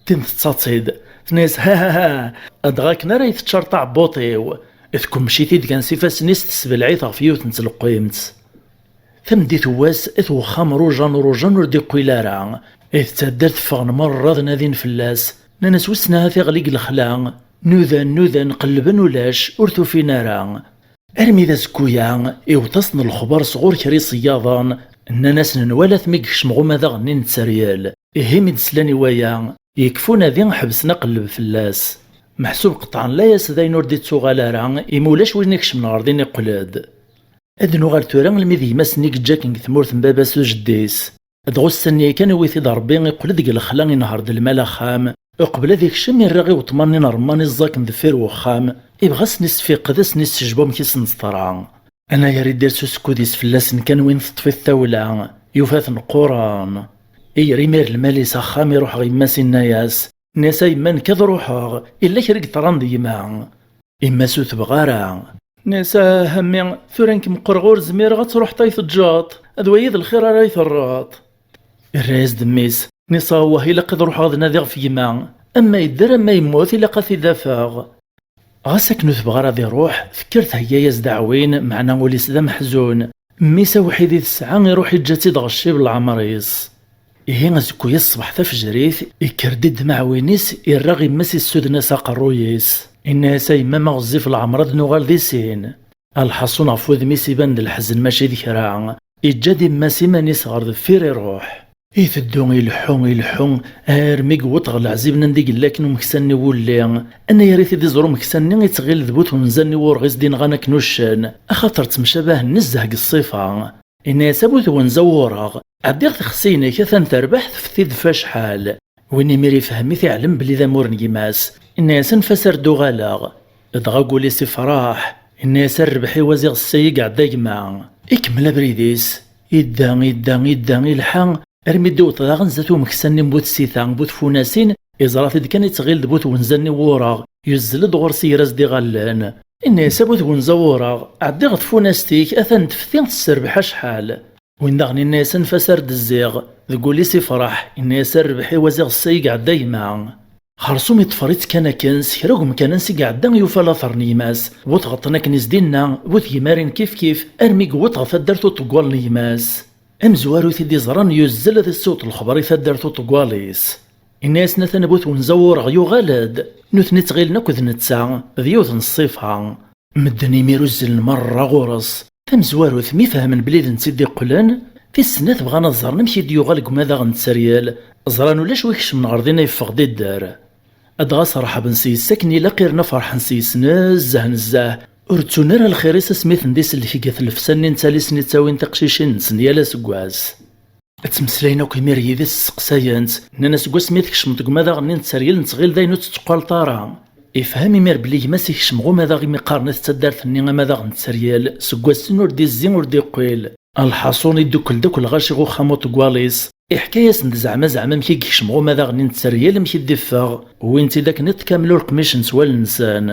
Tin tettaḍ-tt-id, tenna-yas: "Ha, ha, ha, dɣa akken ara yi-teččar taɛebbuḍt-iw." Tkemmec-it-id kan s ifassen-is, tesbelɛit ɣef yiwet n tleqqimt. Tameddit n wass, at wexxam rujan rujan ur d-iqqil ara. At taddart ffɣen merra ad nadin fell-as. Nnan-as: "Wissen ahat iɣli deg lexla." Nudan, nudan, qellben ulac, ur t-ufin ara. Armi d azekku-ya, iweṭ-asen lexber sɣur kra iṣeyyaḍen, nnan-asen: "Nwalat mi yekcem ɣer umadaɣ-nni n tteryel." Ihi mi d-slan i waya, yekfa unadi, ḥebsen aqelleb fell-as. Meḥsub qeṭɛen layas d ayen ur d-ittuɣal ara, imi ulac win ikecmen ɣer din iqqel-d. Ad nuɣal tura almi d gma-s-nni i yeǧǧa akken deg tmurt n baba-s d jeddi-s. Dɣa ussan-nni kan, iwwi-t-id Ṛebbi, iqqel-d deg lexla, inehher-d lmal axxam. Uqbel ad ikcem, irra i weṭṭman-nni n ṛṛman iẓẓaken deffir wexxam, ibɣa ad sen-isfiqed, ad sen-issejbu amek i sen-teḍra. Anayer i d-ires usekkud-is fell-asen kan, win teṭṭef-it tawla, yufa-ten qquren. Iger imir lmal-is axxam, iruḥ ɣer yemma-s, inna-yas, inna-yas: "A yemma, nekk ad ruḥeɣ, illa kra i yeḍran d gma." Yemma-s ur tebɣi ara. Inna-yas: "Ah, a mmi, tura nekk meqqreɣ, ur zmireɣ, ad truḥeḍ ay teǧǧeḍ, d wagi d lxir ara yi-terreḍ." Irra-yas-d mmi-s, inna-yas: "Awah, ilaq ad ruḥeɣ ad nadiɣ ɣef gma. Ama yedder, ama yemmut, ilaq ad t-id-afeɣ." Ɣas akken ur tebɣi ara ad iruḥ, tekker theyya-yas-d aɛwin, meɛna ul-is d ameḥzun. Mmi-s awḥid i tesɛa, iruḥ iǧǧa-tt-id ɣer ccib n leɛmer-is. Ihi azekka-yas ṣṣbeḥ tafejrit, ikker-d i ddem aɛwin-is, irra ɣ yemma-s, issuden-as aqerruy-is. Inna-yas: "A yemma, ma ɣezzif leɛmer ad nuɣal di sin." Alḥaṣun ɣef wudem-is iban-d leḥzen mačči d kra. Iǧǧa-d yemma-s iman-is ɣer deffir, iruḥ. Iteddu ileḥḥu, ileḥḥu, armi yewweḍ ɣer leɛzib-nni anda i yella akken umeksa-nni n wulli. Anayer i t-id-iẓer umeksa-nni, ittɣil d bu twenza-nni n wureɣ i s-d-inɣan akken uccen, axaṭer ttemcabahen nezzeh deg ṣṣifa. Inna-yas: "A bu twenza n wureɣ, ɛeddi ɣ tixsi-inek, atan terbeḥ, tefti-d ɣef acḥal." Win imir ifhem-it, iɛlem belli d amur n gma-s. Inna-yas: "Anef-as ar d-uɣaleɣ." Dɣa agul-is ifreḥ. Inna-yas: "A rrbeḥ-iw a ziɣ ssay i iɛedda gma." Ikemmel abrid-is. Idda, idda, idda, ilḥa, armi d-iwweḍ daɣen zdat umeksa-nni n bu tsita, bu tfunasin, iẓra-t-id kan ittɣil d bu twenza-nni n wureɣ, yuzzel-d ɣur-s, iger-as-d iɣallen. Inna-yas: "A bu twenza n wureɣ, ɛeddi ɣer tfunast-ik, atan tefti, tesserbeḥ acḥal." Win daɣen inna-yas: "Anef-as ar d-zziɣ." Deg wul-is ifreḥ, inna-yas: "A rrbeḥ-iw a ziɣ ssay i iɛedda gma." Xersum iṭṭfer-itt kan akken, s kra n umkan ansi i iɛedda yufa later n gma-s, bu tɣeṭṭen akken i s-d-inna, bu tgemarin kifkif, armi yewweḍ ɣer taddart uṭeggal n gma-s. Amezwaru i t-id-iẓran yuzzel ad issiweḍ lexber i taddart uṭeggal-is. Inna-yasen: "Atan bu twenza n wureɣ yuɣal-d." Nutni ttɣilen akk d netta, d yiwet n ṣṣifa. Medden imir uzzlen merra ɣur-s. Tamezwarut, mi fehmen belli d netta i d-iqqlen, tis snat bɣan ad ẓren amek i d-yuɣal deg umadaɣ n tteryel. Ẓran ulac wi ikecmen ɣer din, yeffeɣ-d idder. Dɣa sreḥben s yes akken ilaq, irna ferḥen s yes nezzeh nezzeh. Ur ttun ara lxir-is asmi i ten-d-isellek deg at llebsa-nni n talist-nni ttawin tiqcicin-nsen yal aseggas. Ttmeslayen akk imir yid-s, sseqsayen-tt, nnan-as: "Seg wasmi i tkecmeḍ deg umadaɣ-nni n tteryel, nettɣil d ayen ur tetteqqaleḍ ara." Ifhem imir belli gma-s ikcem ɣer umadaɣ imi qqaren at taddart-nni amadaɣ n tteryel, seg wass-nni ur d-izzi ur d-iqqil. Alḥaṣun, iddukel-d akk lɣaci ɣer uxxam uṭeggal-is, iḥka-yasen-d zeɛma zeɛma amek i yekcem ɣer umadaɣ-nni n tteryel, amek i d-iffeɣ, wwin-t-id akken iṭ kamel ur qmicen s wallen-nsen.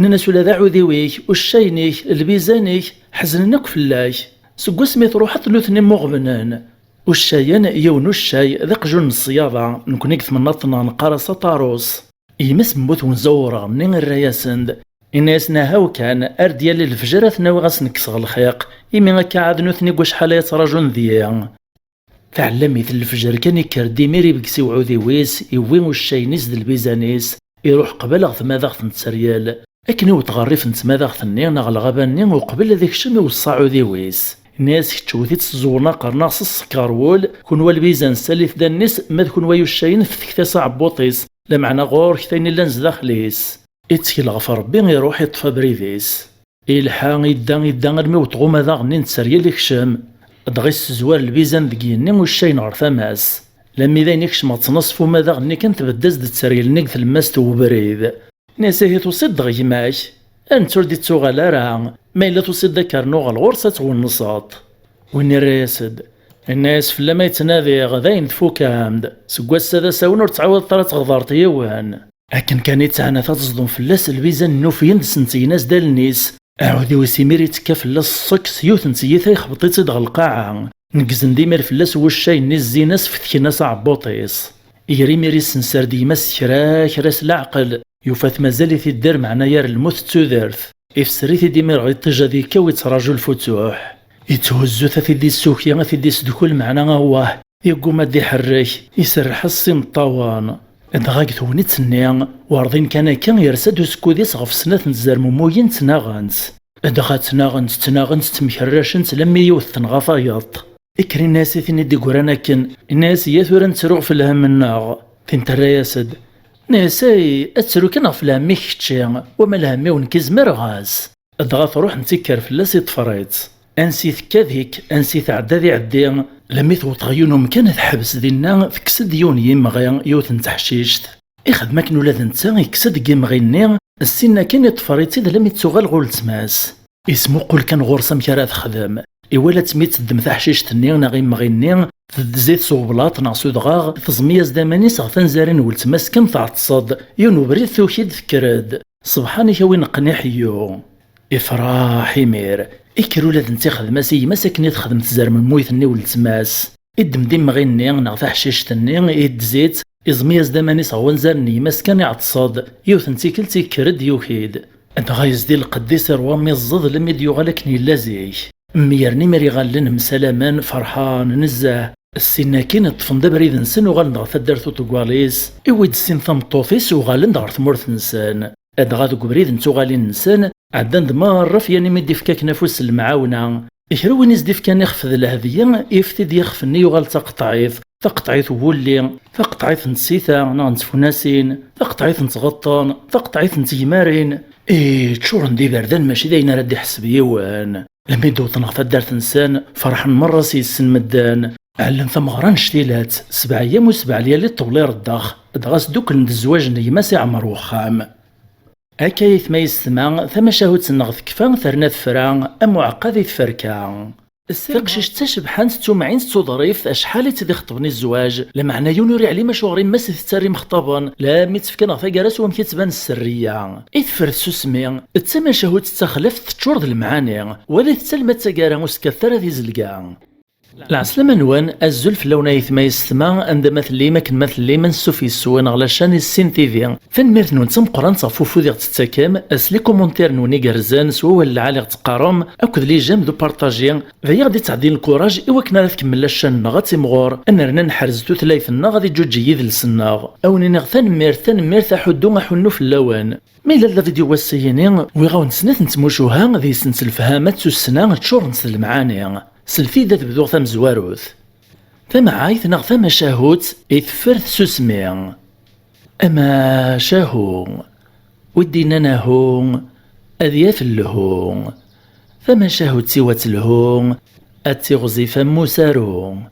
Nnan-as: "Ula d aɛudiw-ik, uccayen-ik, lbizan-ik, ḥeznen akk fell-ak. Seg wasmi truḥeḍ nutni mmuɣebnen." Uccayen, yiwen uccay, d aqjun n ṣṣyada, nekni deg tmennaḍt-nneɣ neqqar-as aṭarus. Gma-s n bu twenza n wureɣ-nni irra-yasen-d, inna-yasen: "Ahaw kan, ar d-yali lefjer ad ten-awiɣ ad sen-kkseɣ lxiq, imi akka ɛad nutni deg wacḥal ay ttrajun deg-i." Taɛellamit n lefjer kan, ikker-d imir, ibges i uɛudiw-is, iwwi uccayen-is d lbizan-is, iruḥ qbal ɣer tmadaɣt n tteryel. Akken iwweḍ ɣer rrif n tmadaɣt-nni neɣ lɣaba-nni, uqbel ad ikcem, iweṣṣa aɛudiw-is. Inna-yas: "Kečč wwet-itt s ẓewren aqernaɣ, s ṣṣek ɣer wul, kunwa lbizan ssalit-d allen-is, ma d kunwa uccayen fetket-as aɛebbuṭ-is, lameɛna ɣur-k ayen illan zdaxel-is." Ittkel ɣef Ṛebbi, iruḥ iṭṭef abrid-is. Ilḥa, idda, idda, armi iwweḍ ɣer umadaɣ-nni n tteryel, ikcem. Dɣa issezwar lbizan deg yigenni, uccayen ɣer tama-s. Lammi d ayen ikcem ɣer ttnaṣef umadaɣ-nni kan, tbedd-as-d tteryel-nni deg tlemmast n webrid. Inna-yas: "Ihi tusiḍ-d ɣer gma-k? A netta ur d-ittuɣal ara. Ma yella tusiḍ-d ad k-rnuɣ ɣer ɣur-s ad twenseḍ." Win irra-yas-d, inna-yas: "Fell-am ay ttnadiɣ, d ayen tfukam-d. Seg wass-a d asawen ur ttɛawadeḍ ara ad tɣedreḍ yiwen." Akken kan i ttɛanat ad teẓḍem fell-as, lbizan-nni ufyen-d sentyen-as-d allen-is. Aɛudiw-is imir ittekka fell-as ṣṣek s yiwet n tyita, ixbeṭ-itt-id ɣer lqaɛa. Neggzen-d imir fell-as wuccay-nni, zzin-as, fetken-as aɛebbuṭ-is. Iger imir issenser-d gma-s kra kra s leɛqel, yufa-t mazal-it idder, meɛna ar lmut d tudert. Ifser-it-id imir ɣer iṭij ad ikkaw, ittraǧu lfutuḥ. Itthuzzu-t ad t-id-issuki, ad t-id-isdukkel, meɛna awah, yegguma ad d-iḥerrek, iserreḥ-as s imeṭṭawen. Dɣa deg tegnit-nni, werḍin kan akka, yersa-d usekkud-is ɣef snat n tzermumuyin, ttnaɣent. Dɣa ttnaɣent, ttnaɣent, ttemkerracent, lammi yiwet tenɣa tayeḍ. Ikker inna-yas i tin i d-iggran akken, inna-yas: "Iyya tura ad nettru ɣef lhemm-nneɣ." Tin terra-yas-d, inna-yas: "Ay, ad tettru kan ɣef lhemm-ik kečči, wama lhemm-iw nekk i zemreɣ-as." Dɣa truḥ netta ikker fell-as, iṭṭfer-itt. Ansi tekka dik, ansi tɛedda d iɛeddi, lammi tewweḍ ɣer yiwen umkan teḥbes dinna, tekkes-d yiwen yimɣi, yiwet n teḥcict. Ixdem akken ula d netta, ikkes-d deg yimɣi-nni, ssin akin iṭṭfer-itt-id lammi d-tuɣal ɣur weltma-s. Ismuqul kan ɣur-s amek ara texdem. Iwala-tt mi teddem taḥcict-nni neɣ imɣi-nni, teddez-it s ublaṭ neɣ s udɣaɣ, teẓmi-as-d aman-is ɣer tanzarin n weltma-s kan tɛeṭṭes-d, yiwen ubrid tuki-d tekker-d. Ṣebḥan-ik a win qqen iḥeyyu. Ifraḥ imir, ikker ula d netta ixdem-as i gma-s akken i texdem tzermemmuyt-nni n weltma-s. Iddem-d imɣi-nni neɣ taḥcict-nni, iddez-itt, iẓmi-as-d aman-is ɣer wanzaren n gma-s kan iɛeṭṭes-d, yiwet n tikkelt ikker-d yuki-d. Dɣa yezdi lqedd-is irwa mi ẓẓed lammi d-yuɣal akken yella zik. Mmyeren imir iɣallen msalamen, ferḥen nezzeh. Ssin akkin ṭṭfen-d abrid-nsen uɣalen-d ɣer taddart uṭeggal-is, iwwi-d ssin tameṭṭut-is uɣalen-d ɣer tmurt-nsen. Dɣa deg ubrid n tuɣalin-nsen, ɛeddan-d merra ɣef yan imi d-ifka akken afus s lemɛawna. Kra win i s-d-ifkan ixef d lhedya, ifti-d ixef-nni yuɣal d taqeṭɛit, taqeṭɛit n wulli, taqeṭɛit n tsita neɣ n tfunasin, taqeṭɛit n tɣeṭṭen, taqeṭɛit n tegmarin. Ih, ččuren d iberdan mačči d ayen ara d-iḥseb yiwen. Lammi d-wwḍen ɣer taddart-nsen, ferḥen merra s yes-sen medden. Ɛellen tameɣra n cctilat, sebɛa ayyam u sebɛa lyali ṭṭewla ireddex, dɣa sduklen-d zzwaǧ n gma-s iɛemmer wexxam. Akka aytma yessetma, tamacahut-nneɣ tekfa terna tefra, am uɛeqqa di tferka. Taqcict d tacebḥant d tumɛint d tuḍrift, acḥal i tt-id-ixeṭben i zzwaǧ, lameɛna yiwen ur iɛlim acuɣer yemma-s i tettarra imexṭaben, lammi tt-fkan ɣer taggara s wamek i tettban sserriya. I teffer tsusmi, d tamacahut d taxlaft teččur d lemɛani, walit-tt alma d taggara ur s-kkatet ara di zelga. Lɛeslama-nwen, azul fell-awen aytma yessetma, anda ma tellim, akken ma tellim, ansuf yes-wen ɣer la chaîne Issin T V. Tanemmirt-nwen d tameqqrant ɣef ufud i ɣ-d-tettakem, s les commentaires-nwen igerrzen, s wawal lɛali i ɣ-d-teqqarem, akked les j'aime d upartaji, d aya i ɣ-d-ittɛeddin lkuraj i wakken ara tkemmel la chaîne-nneɣ ad timɣur, ad nerna neḥrez tutlayt-nneɣ, ad iǧuǧǧeg yidles-nneɣ. A wen-iniɣ tanemmirt, tanemmirt, aḥuddu aḥunnu fell-awen. Ma yella la vidéo ass-ayini, wwiɣ-awen-d snat n tmucuha, deg-sent lefhama d tussna ččurent d lemɛani. Slet-iyi-d ad bduɣ tamezwarut. Tamɛayt neɣ tamacahut i teffer tsusmi. Amacahu, wi d-innan ahu, ad yaf lhu. Tamacahut-iw ad telhu, ad tiɣzif am usaru.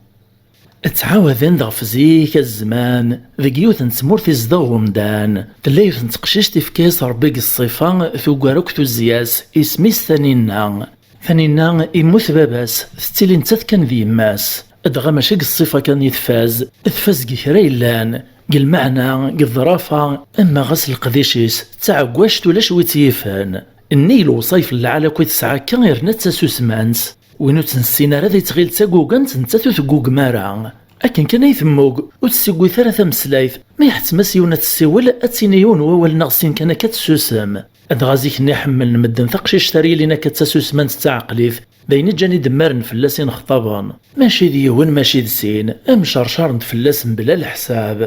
Ttɛawaden-d ɣef zik a zzman, deg yiwet n tmurt izdeɣ umdan, tella yiwet n teqcict ifka-yas Ṛebbi deg ṣṣifa tugar akk tuzzi-as, isem-is Taninna. Taninna immut baba-s, tettili nettat kan d yemma-s. Dɣa mačči deg ṣṣifa kan i tfaz, tfaz deg kra yellan, deg lmeɛna, deg ḍḍrafa, ama ɣas leqdic-is, d taɛeggact ulac wi tt-yifen. Nnig lewṣayef n lɛali akk i tesɛa akka, yerna d tasusmant. Win ur tt-nessin ara ad ittɣil d tagugant, nettat ur teggugem ara. Akken kan ay temmug, ur tessigwit ara tameslayt. Ma iḥettem-as yiwen ad tessiwel, ad tini yiwen wawal neɣ sin kan akka ad tessusem. Dɣa zik-nni ḥemmlen medden taqcict ara yilin akka d tasusmant d taɛeqlit, d ayen i ǧǧan idemmaren fell-as inexṭaben. Mačči d yiwen, mačči d sin, mcercaren-d fell-as mebla leḥsab.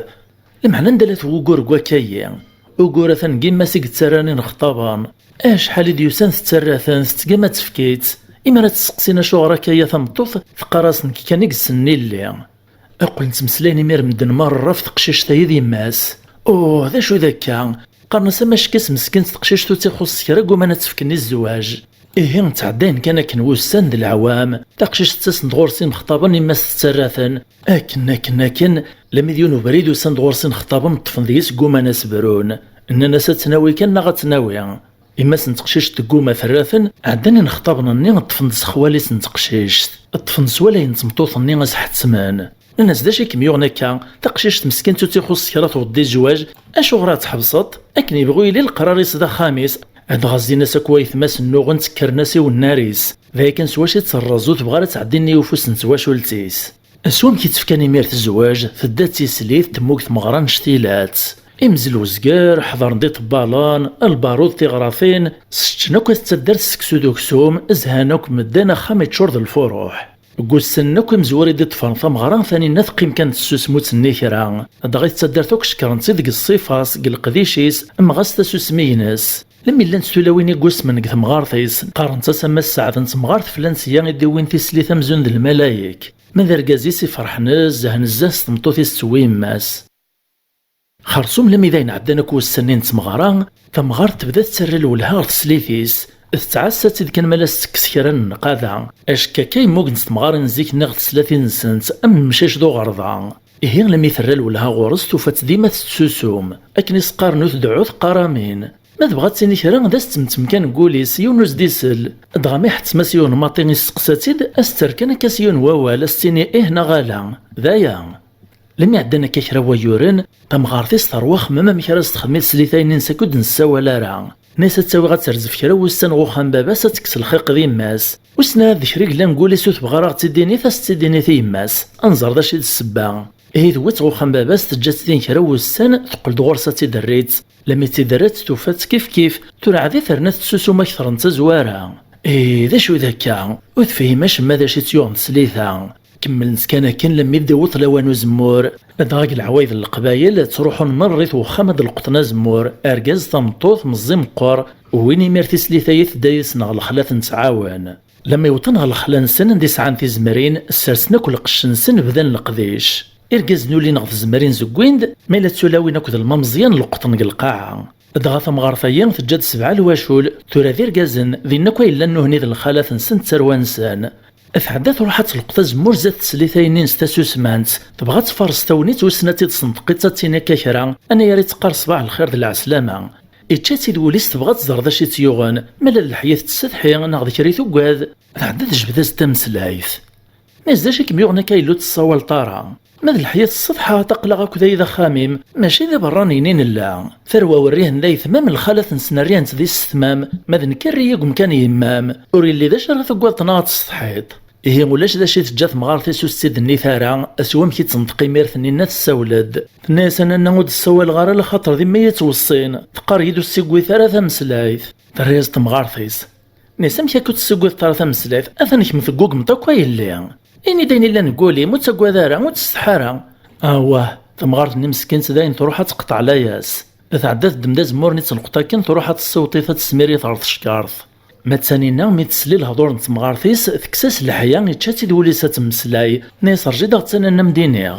Lameɛna anda-t wugur deg wakka-yi? Ugur atan deg yemma-s i yettarran inexṭaben. Acḥal i d-yusan tettarra-ten, tettgama tefk-itt. Imi ara tt-steqsin acuɣer akka-ya tameṭṭut, teqqar-as nekk kan i yessnen illi. Qqlen ttmeslayen imir medden merra ɣef teqcict-ayi d yemma-s. Uh, d acu d akka? Qqaren-as amack-is meskint teqcict ur tt-ixuṣṣ kra, gguman ad tt-fken i zzwaǧ. Ihi ttɛeddayen kan akken wussan d leɛwam, taqcict ttasen-d ɣur-s imexṭaben, yemma-s tettarra-ten. Akken, akken, akken, lammi d yiwen ubrid usan-d ɣur-s inexṭaben, ṭṭfen deg-s, gguman ad s-brun. Nnan-as ad tt-nawi kan neɣ ad tt-nawi. Yemma-s n teqcict tegguma terra-ten, ɛeddan inexṭaben-nni ṭṭfen-d s xwali-s n teqcict. Ṭṭfen-d s walay n tmeṭṭut-nni ad s-ḥettmen. Nnan-as d acu i kem-yuɣen akka? Taqcict meskint ur tt-ixuṣṣ kra, tewweḍ-d i zzwaǧ, acuɣer ad tt-tḥebseḍ? Akken yebɣu yili leqrar-is d axxam-is. Dɣa zzin-as akk waytma-s nnuɣen, ttekkren-as i wennar-is. D aya kan s wacu i tt-terreẓ, ur tebɣi ara ad tɛeddi nnig ufus n twacult-is. S wamek i tt-fkan imir tezweǧ, tedda d tislit, temmug tmeɣra n cctilat. Imzel uzger, ḥeḍren-d iṭebbalen, lbarud, tiɣratin, seččen akk at taddart seksu d uksum, zhan akk medden, axxam iččur d lfuruḥ. Deg wussan akk imezwura i d-iṭṭfaren tameɣra, Taninna teqqim kan tessusem, ur tenni kra. Dɣa i taddart akk cekkren-tt-id deg ṣṣifa-s, deg leqdic-is, am ɣas tasusmi-ines. Lemmi llant tulawin i yusmen deg temɣart-is, qqarent-as ama sseɛd n temɣart flan sya i d-iwwin tislit amzun d lmalayek. Ma d argaz-is iferḥ nezzeh nezzeh s tmeṭṭut-is tettewwi yemma-s. Xersum lammi d ayen ɛeddan akk wussan-nni n tmeɣra, tamɣart tebda tettarra lwelha ɣer teslit-is, Tettɛassa-tt-id kan ma la s-tekkes kra n nnqada. Acekk akka i mmugent temɣarin n zik-nni ɣef teslatin-nsent, am lemcic d uɣerda. Ihi, almi terra lwelha ɣur-s, tufa-tt dima tettsusum. Akken i s-qqaren ur tdeɛɛu, teqqar amin. Ma tebɣa ad tini kra, d as-ttemtem kan deg wul-is, yiwen ur s-d-isell. Dɣa mi ḥettem-as yiwen maṭi, isteqsa-tt-id, as-tter kan akka s yiwen wawal, as-tini ih neɣ ala. D aya. Lmi ɛeddan akka kra n wayyuren, tamɣart-is terwa xemmem amek ara s-texdem i teslita-nni-ines akk ur d-nessawal ara. Nna-as ad tt-awiɣ ad terzef kra n wussan ɣer uxxam n baba-s, ad tekkes lxiq d yemma-s. Wissen ahat d kra i yellan deg wul-is ur tebɣi ara ad ɣ-tt-id-tini, ad s-tt-id-tini i yemma-s, ad nẓer d acu i d ssebba. Ihi tewwi-tt ɣer uxxam n baba-s, teǧǧa-tt din kra n wussan, teqqel-d ɣur-s ad tt-id-terr. Lmi tt-id-terra, tufa-tt kifkif, tura ɛad i terna tettsusum akter n tazwara. Ih, d acu d akka? Ur tefhim acemma d acu i tt-yuɣen teslita. Kemmlent kan akken lemmi d-iwweḍ lawan uzemmur. Dɣa deg leɛwayed n Leqbayel, ttruḥun merra i wexxam ad d-leqṭen azemmur, argaz, tameṭṭut, meẓẓi, meqqer, wwin imir tislit-ayi tedda yid-sen ɣer lexla ad ten-tɛawen. Lammi wwḍen ɣer lexla-nsen anda i sɛan tizemrin, ssersen akk lqecc-nsen, bdan leqdic. Irgazen ulin ɣer tzemrin zewwin-d, ma yella d tulawin akked lmameẓyan leqṭen deg lqaɛa. Dɣa tamɣart-ayi teǧǧa-d sebɛa lwacul, tura d irgazen, dinna akk ay llan nuhni d lxalat-nsen d tarwa-nsen. Tɛedda truḥ ad tleqṭ azemmur zdat teslit-ayi-nni-ines tasusmant, tebɣa ad tfares tagnit, wissen ad tt-id-senṭeq-itt ad tini akka kra, anayer i teqqar ṣbaḥ lxir d lɛeslama. Ičča-tt-id wul-is, tebɣa ad tẓer d acu i tt-yuɣen, ma la d leḥya i tettsetḥi neɣ d kra i tuggad. Tɛedda tejbed-as-d tameslayt. Nna-as d acu i kem-yuɣen akka yellu ur tessawaleḍ ara? Ma d leḥya tessetḥaḍ, aql-aɣ akk da i d axxam-im, mačči d iberraniyen i nella. Tarwa werrihen d aytma-m, lxalat-nsen rrihen-tt d isetma-m, ma d nekk rriɣ-iyi deg umkan n yemma-m. Ur yelli d acu ara tuggadeḍ neɣ ad tessetḥiḍ. Ihi ulac d acu i teǧǧa temɣart-is ur s-tt-id-tennit ara, s wamek i d-tenṭeq imir-nni-nni tessawel-d. Tenna-yas a nanna ur d-ssawaleɣ ara laxaṭer d yemma i yi-ttweṣṣin, teqqar-iyi-d ur ssiggit ara tameslayt. Terra-yas temɣart-is. Nna-yas amek akka ur tessuggadeḍ ara tameslayt? Atan kemm teggugmeḍ akk a yelli. Ini-d ayen illan deg wul-im, ur ttaggad ara, ur ttsetḥi ara. Awah, tamɣart-nni meskint dayen truḥ ad teqṭeɛ layas. Tɛedda teddem-d azemmur-nni d tleqṭ akken, truḥ ad tessiweḍ-it ad tesmir-it ɣer tcekkart. Ma d Taninna, mi tesla i lehdur n temɣart-is, tekkes-as leḥya, ičča-tt-id wul-is ad temmeslay. Nna-yas rǧu-d ad ɣ-tt-a nanna m-d-iniɣ.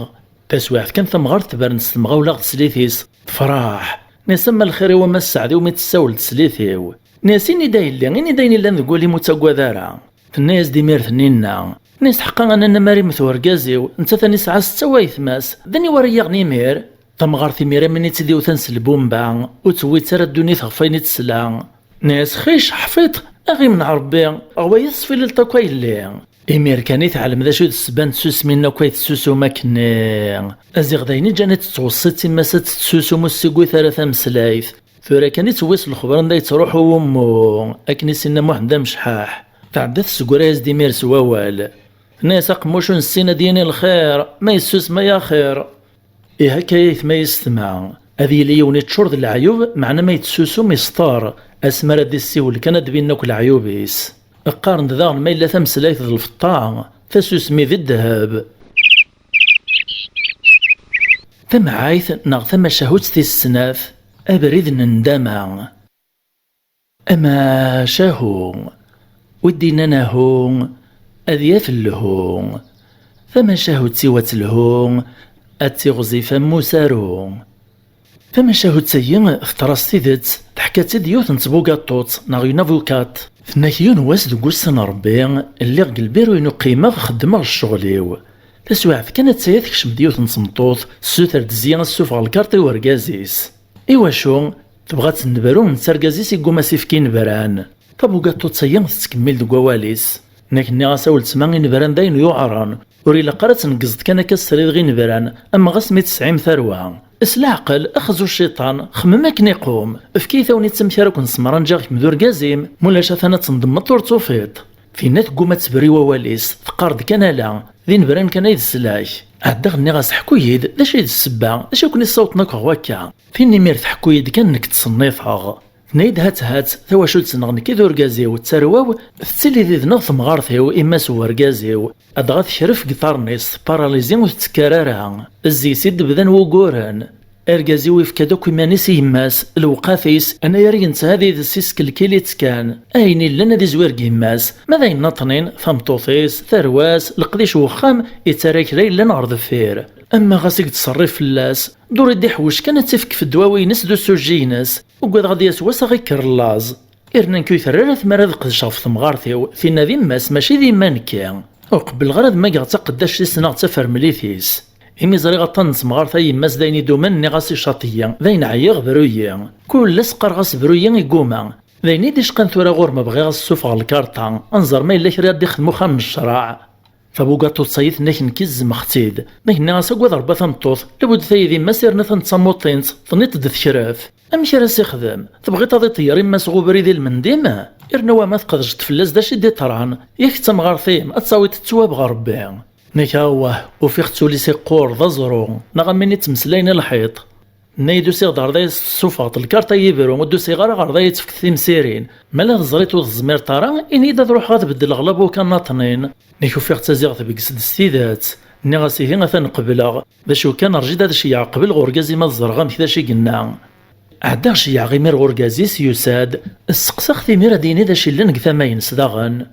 Taswiɛt kan tamɣart tebren s temɣawla ɣer teslit-is. Tefreḥ. Nna-yas ama lxir-iw ama sseɛd-iw mi tessawel teslit-iw. Nna-yas ini-d a yelli, ini-d ayen illan deg wul-im ur ttaggad ara. Tenna-yas-d imir Taninna. Nna-yas ḥeqqa a nanna mi ara yemmet urgaz-iw, nettat a nesɛa setta waytma-s, d aniwa ara yi-yaɣen imir? Tamɣart imir am win i tt-id-iwtan s lbumba, ur tewwitt ara ddunit ɣef wayen i tesla. Nna-yas xic, ḥfiḍ, aɣ-imneɛ Rebbi, ɣer waya tesfilileḍ akk a yelli. Imir kan i teɛlem d acu i d ssebba n tsusmi-nni akk ay tessusum akkenni. Aziɣ d ayen i ǧǧan i tettweṣṣi-tt yemma-s ad tettsusum ur ssiggit ara tameslayt. Tura kan i tewwi s lexber anda yettruḥu wummu, akken i s-inna Muḥend Amecḥaḥ. Tɛedda tessegra-yas-d imir s wawal. Tenna-yas aqemmuc ur nessin ad yini lxir, ma yessusem ay axir. Ihi akka ay aytma yessetma, ad yili yiwen iččur d leɛyub, meɛna ma yettsusum yesṭer, asmi ara d-issiwel kan ad d-binen akk leɛyub-is. Qqaren-d daɣen ma yella tameslayt d lfeṭṭa, tasusmi d ddheb. Tamɛayt neɣ tamacahut tis snat, abrid n ndama. Amacahu. Wi d-innan ahu, ad yaf lhu. Tamacahut-iw ad telhu, ad tiɣzif am usaru. Tamacahut-agi teḍra s tidet, teḥka-tt-id yiwet n tbugaṭut neɣ une avocate. Tenna-k yiwen wass deg wussan n Rebbi, lliɣ deg lbiru-inu qqimeɣ xeddmeɣ ccɣel-iw. Taswiɛt kan attaya tekcem-d yiwet n tmeṭṭut, tessuter-d sya ad ssufɣeɣ lkarṭ i urgaz-is. Iwacu? Tebɣa ad tennebru, netta argaz-is yegguma s-ifk inebran. Tabugaṭut-agi tettkemmil deg wawal-is. Nekk nniɣ-as a weltma, inebran d ayen yuɛren. Ur ilaq ara ad tneggzeḍ kan akka tesriḍ inebran, ama ɣas mi tesɛim tarwa. S leɛqel, axzu cciṭan, xemmem akken iqum. Efk-iyi tagnit amek ara ken-semranǧaɣ kemm d urgaz-im, mulac atan ad tendemmeḍ ur tufiḍ. Tinna tegguma ad tebru i wawal-is, teqqar-d kan ala, d inebran kan ay d sslak. Ɛeddaɣ nniɣ-as ḥku-yi-d, d acu i d ssebba, d acu i ken-issawḍen akk ɣer wakka? Tin imir tḥekku-yi-d kan nekk ttṣennifeɣ. Tenna-yi-d hat hat, tawacult-nneɣ nekk i d urgaz-iw d tarwa-w, tettili did-neɣ temɣart-iw, imma-s n urgaz-iw, adɣa tekref deg iḍarren-is, teparalizi ur tettekkar ara. Zzi-s i d-bdan wuguren. Argaz-iw ifka-d akk iman-is i yemma-s, lewqat-is, anayer i yentha d ides iskelkil-itt kan. Ayen illan ad izwir deg yemma-s, ma d ayen naṭnin, tameṭṭut-is, tarwa-s, leqdic n wexxam, ittarra kra yellan ɣer deffir. Ama ɣas i yettṣerrif fell-as, dur i d-iḥwec kan ad tt-ifk fedwawi-ines d usujji-ines. Ugadeɣ ad d-yas wass a ɣ-ikker llaẓ. Irna nekk ur terra ara tmara ad qedceɣ ɣef temɣart-iw, tinna d yemma-s, mačči d yemma nekki. Ur qebbleɣ ara ad mmageɣ taqeddact-is neɣ d tafermlit-is. Imi ẓriɣ aṭṭan n temɣart ay yemma-s d ayen idumen, nniɣ-as icaṭ-iyi, d ayen ɛyiɣ, bru-yi. Kul ass qqareɣ-as bru-yi, igguma. D ayen i d-icqan tura ɣur-m, bɣiɣ ad s-ssufɣeɣ lkarṭa, ad nẓer ma yella kra ad d-ixdem uxxam n ccreɛ. Tabugaṭut-ayi tenna-k nekk i zzmeɣ-tt-id. Ma k-nniɣ-as agad Rebbi a tameṭṭut, lbud tayi d yemma-s irna ta n tamuṭint, tenniḍ-d tekref. Amek ara s-ixdem? Tebɣiḍ ad iṭeyyer yemma-s ɣ ubrid i lmendim? Irna wa ma tqedceḍ fell-as d acu i d-iṭran? Yak d tamɣart-im, ad tawiḍ ttwab ɣer Rebbi. Nekk awah, ufiɣ-tt ul-is iqqur d aẓru, neɣ am win ittmeslayen i lḥiṭ. Nna-yi-d usiɣ-d ɣer da ad s-tessufɣeḍ lkarṭa n yibru, ur d-usiɣ ara ɣer da ad tefkeḍ timsirin. Ma la teẓriḍ ur tezmireḍ ara, ini-yi-d ad ruḥeɣ ad beddleɣ labuka n aṭnin. Nekk ufiɣ ttaziɣ deg-s d s tidet. Nniɣ-as ihi atan qebleɣ. D acu kan, rǧu-d ad ceyyeɛ qbel ɣer urgaz-im ad ẓreɣ amek d acu i yenna. Ɛeddaɣ ceyyeɛeɣ imir ɣer urgaz-is, yusa-d, sseqsaɣ-t imir ad d-yini d acu yellan deg tama-ines daɣen.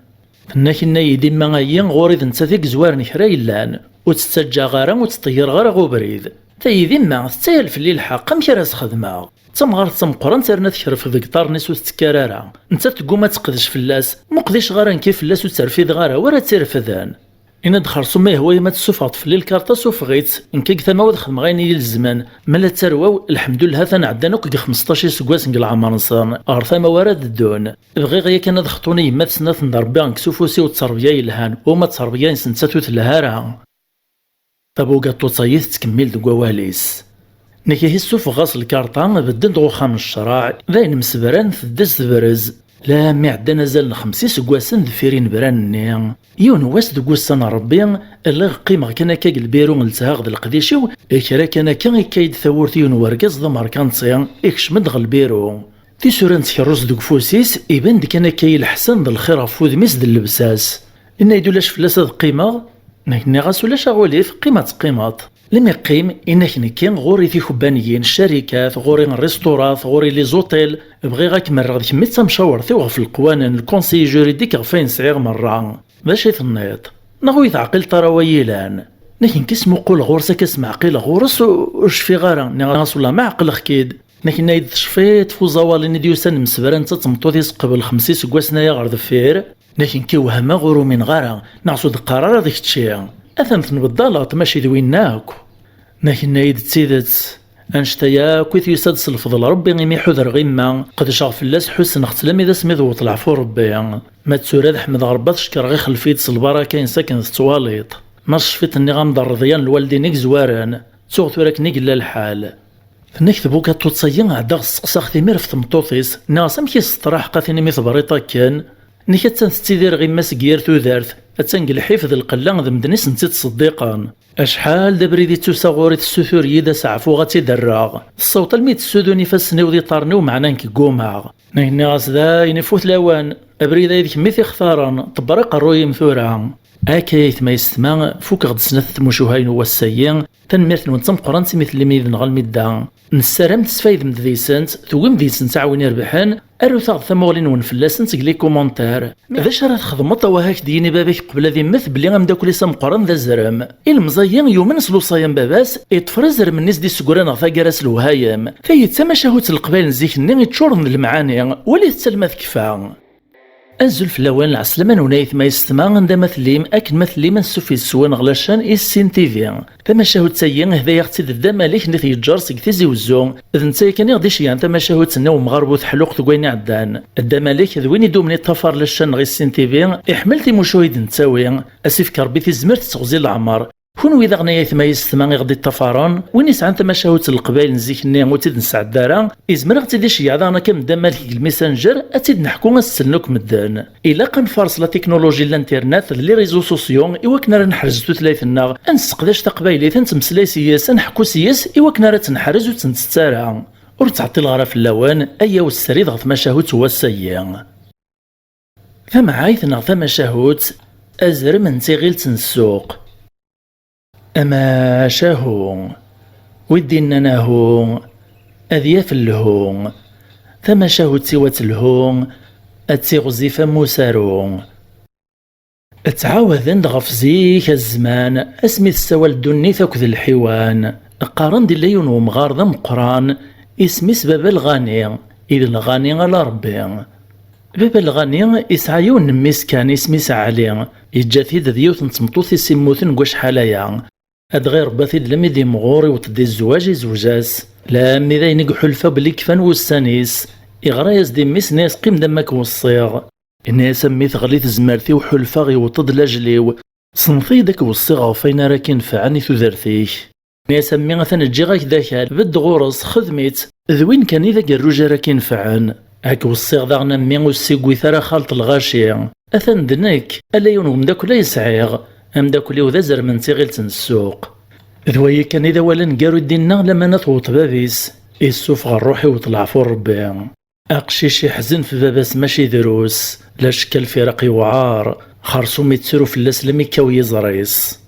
Tenna-k inna-yi-d imma ayi ɣur-i d nettat i yezwaren kra yellan, ur tt-ttaǧǧaɣ ara, ur tt-ṭeyyreɣ ara ɣ ubrid. Tayi d imma, tettayal fell-i lḥeqq, amek ara s-xedmeɣ? D tamɣart d tameqqrant, yerna tekref deg iḍarren-is ur tettekkar ara. Nettat tegguma ad teqdec fell-as, ma qdiceɣ ara nekki fell-as ur tt-rfideɣ ara, ur ara tt-irefden. Ini-d xerṣum ma yehwa-yam ad tessufɣeḍ fell-i lkarṭa, sufeɣ-itt, nekk deg tama-w ad xedmeɣ ayen i yi-ilezmen. Ma la d tarwa-w, lḥemdullah atan ɛeddan akk deg xmesṭac iseggasen deg leɛmer-nsen, ɣer tama-w ara d-ddun. Bɣiɣ yakan ad xṭun i yemma-tsen ad ten-d-rebbiɣ nekk s ufus-iw d tterbiya yelhan, uma d tterbiya-nsen nettat ur telha ara. Tabugaṭut-ayi tettkemmil deg wawal-is. Nekk ihi ssufɣeɣ-as lkarṭa, bedden-d ɣer uxxam n ccreɛ, d ayen msebran teddez tebrez. La mi ɛeddan azal n xems iseggasen deffir inebran-nni, yiwen wass deg ussan n Rebbi, lliɣ qqimeɣ kan akka deg lbiru lethaɣ d leqdic-iw, kra kan akka ikka-yi-d tawwurt yiwen wergaz d amerkanti, ikcem-d ɣer lbiru. Tisura n tkerrust deg ufus-is, iban-d kan akka i leḥsen d lxir ɣef wudem-is d llebsa-s. Inna-yi-d ulac fell-as ad qqimeɣ. Nekk nniɣ-as ulac aɣulif, qqim ad teqqimeḍ. Lmi qqim, inna-k nekki ɣur-i tikubbaniyin, ccarikat, ɣur-i rristurat, ɣur-i les hôtels, bɣiɣ ad kem-rreɣ d kemmi d tamcawert-iw ɣef leqwanen, le conseiller juridique ɣef wayen sɛiɣ merra. D acu i tenniḍ? Neɣ ur yi-teɛqileḍ ara wa yellan? Nekk nekk ismuqul ɣur-s akka smeɛqileɣ ɣur-s u-, ur cfiɣ ara, nniɣ-as wellah ma ɛeqleɣ-k-id. Nekk inna-yi-d tecfiḍ f uẓawal-nni d-yusan msebran d tmeṭṭut-is qbel xemsa iseggasen aya ɣer deffir? Nekk nekk i wehmeɣ ur umineɣ ara, neɣ s ur d-qqar ara d kečči. Atan tenbeddaleḍ mačči d winna akk. Nekk inna-yi-d d tidet. Annect-a akk i t-yusa-d s lfeḍl Rebbi imi ḥudreɣ imma, qedceɣ fell-as ḥusneɣ-tt lami d asmi d-wweḍ leɛfu Rebbi. Ma d tura ad ḥemdeɣ Rebbi ad cekkreɣ ixlef-iyi-d s lbaraka-ines akken tettwaliḍ. Ma s cfiṭ nniɣ-am-d rreḍya n lwaldin i yezwaren, ttuɣ tura akken i yella lḥal. Tenna-k tbugaṭut-ayi ɛeddaɣ sseqsaɣ-t imir ɣef tmeṭṭut-is, nniɣ-as amek i s-teṭṭra ḥeqqa tin imi tebriḍ akken? Nekk attan tettidir ɣimma seg yir tudert, attan deg lḥif d lqella d medden i sen-tt-ittṣeddiqen. Acḥal d abrid i ttusa ɣur-i tessutur-iyi-d aseɛfu ad tt-id-rreɣ. Tessaweḍ almi i d-tessudun ifassen-iw d iṭarren-iw meɛna nekk ggumaɣ. Nekk nniɣ-as dayen ifut lawan, abrid-a d kemm i t-ixtaren, ṭebber aqerruy-im tura. Akka ay aytma yessetma, fukeɣ-d snat tmucuha-inu wass-ayi, tanemmirt-nwen d tameqqrant imi tellim yid-neɣ almi d da. Nessaram tesfaydem-d deg-sent, tewwim deg-sent aɛwin irebḥen, arut-aɣ-d tamuɣli-nwen fell-asent deg les commentaires. D acu ara txedmeḍ, awah ad k-d-yini baba-k qbel ad immet belli ameddakel-is ameqqran d azrem? Ilemẓi-ayi yumen s lewṣaya n baba-s, iṭṭfer azrem-nni s-d-isseggra neɣ taggara s lewhayem. Tayi d tamacahut n leqbayel n zik-nni iččuren d lemɛani, walit-tt alma tekfa. Azul fell-awen, lɛeslama-nwen ay aytma yessetma, anda ma tellim, akken ma tellim, ansuf yes-wen ɣer la chaîne Issin T V. Tamacahut-ayi ihda-yaɣ-tt-id Dda Malik n At Yeǧǧer seg Tizi Wezzu, d netta yakan i ɣ-d-iceyyɛen tamacahut-nni n umɣar bu teḥluqt deg wayen iɛeddan. Dda Malik d win idumen iṭṭafar la chaîne neɣ Issin T V, iḥemmel timucuha i d-nettawi, ad s-ifk Rebbi tizmert d teɣzi n leɛmer. Kunwi daɣen ay aytma yessetma i ɣ-d-iṭṭafaren, win yesɛan tamacahut n leqbayel n zik-nni ur tt-id-nesɛedda ara, izmer ad ɣ-tt-id-iceyyeɛ daɣen akka am Dda Malik deg lmisanjer, ad tt-id-neḥku ad s-sellen akk medden. Ilaq ad nfares la technologie n l'internet d les réseaux sociaux i wakken ara neḥrez tutlayt-nneɣ, ad nesseqdac taqbaylit, ad nettmeslay s-yes, ad neḥku s-yes i wakken ara tt-neḥrez ur tt-nettett ara. Ur ttɛeṭṭileɣ ara fell-awen, ayaw srid ɣer tmacahut n wass-ayi. Tamɛayt neɣ tamacahut, azrem n tiɣilt n ssuq. Amacahu, wi d-innan ahu, ad yaf lhu. Tamacahut-iw ad telhu, ad tiɣzif am usaru. Ttɛawaden-d ɣef zik a zzman, asmi tessawal ddunit akked lḥiwan. Qqaren-d illa yiwen wemɣar d ameqqran, isem-is Baba Lɣani, i d Lɣani ala Rebbi. Baba Lɣani yesɛa yiwen n mmi-s kan, isem-is Ɛli. Yeǧǧa-t-id d yiwet n tmeṭṭut i s-immuten deg wacḥal aya. Adɣa irebba-t-id lammi d imɣur, iwweḍ-d i zzwaǧ, izweǧ-as. Lammi d ayen i iḥulfa belli kfan wussan-is. Iɣra-yas-d i mmi-s, inna-yas: "Qqim-d am akken weṣṣiɣ." Inna-yas: "A mmi, teɣli tezmert-iw, ḥulfaɣ iwweḍ-d lajel-iw. Sneḍ-iyi-d ad k-weṣṣiɣ ɣef wayen ara k-inefɛen i tudert-ik." Inna-yas: "A mmi, atan ǧǧiɣ-ak-d akal, bedd ɣur-s, xdem-itt, d win kan i d agerruj ara k-inefɛen." "Ad k-weṣṣiɣ daɣen a mmi, ur ssigwit ara xalt lɣaci. Atan d nekk, ala yiwen umeddakel ay sɛiɣ. Ameddakel-iw d azrem n tiɣilt n ssuq." D wagi kan i d awal aneggaru i d-inna, lamana tewweḍ bab-is. Issufeɣ ṛṛuḥ, iwweḍ leɛfu n Ṛebbi. Aqcic iḥzen f baba-s mačči drus, la cekka lfiraq yewɛer, xersum ittru fell-as lammi kkaw yiẓri-s.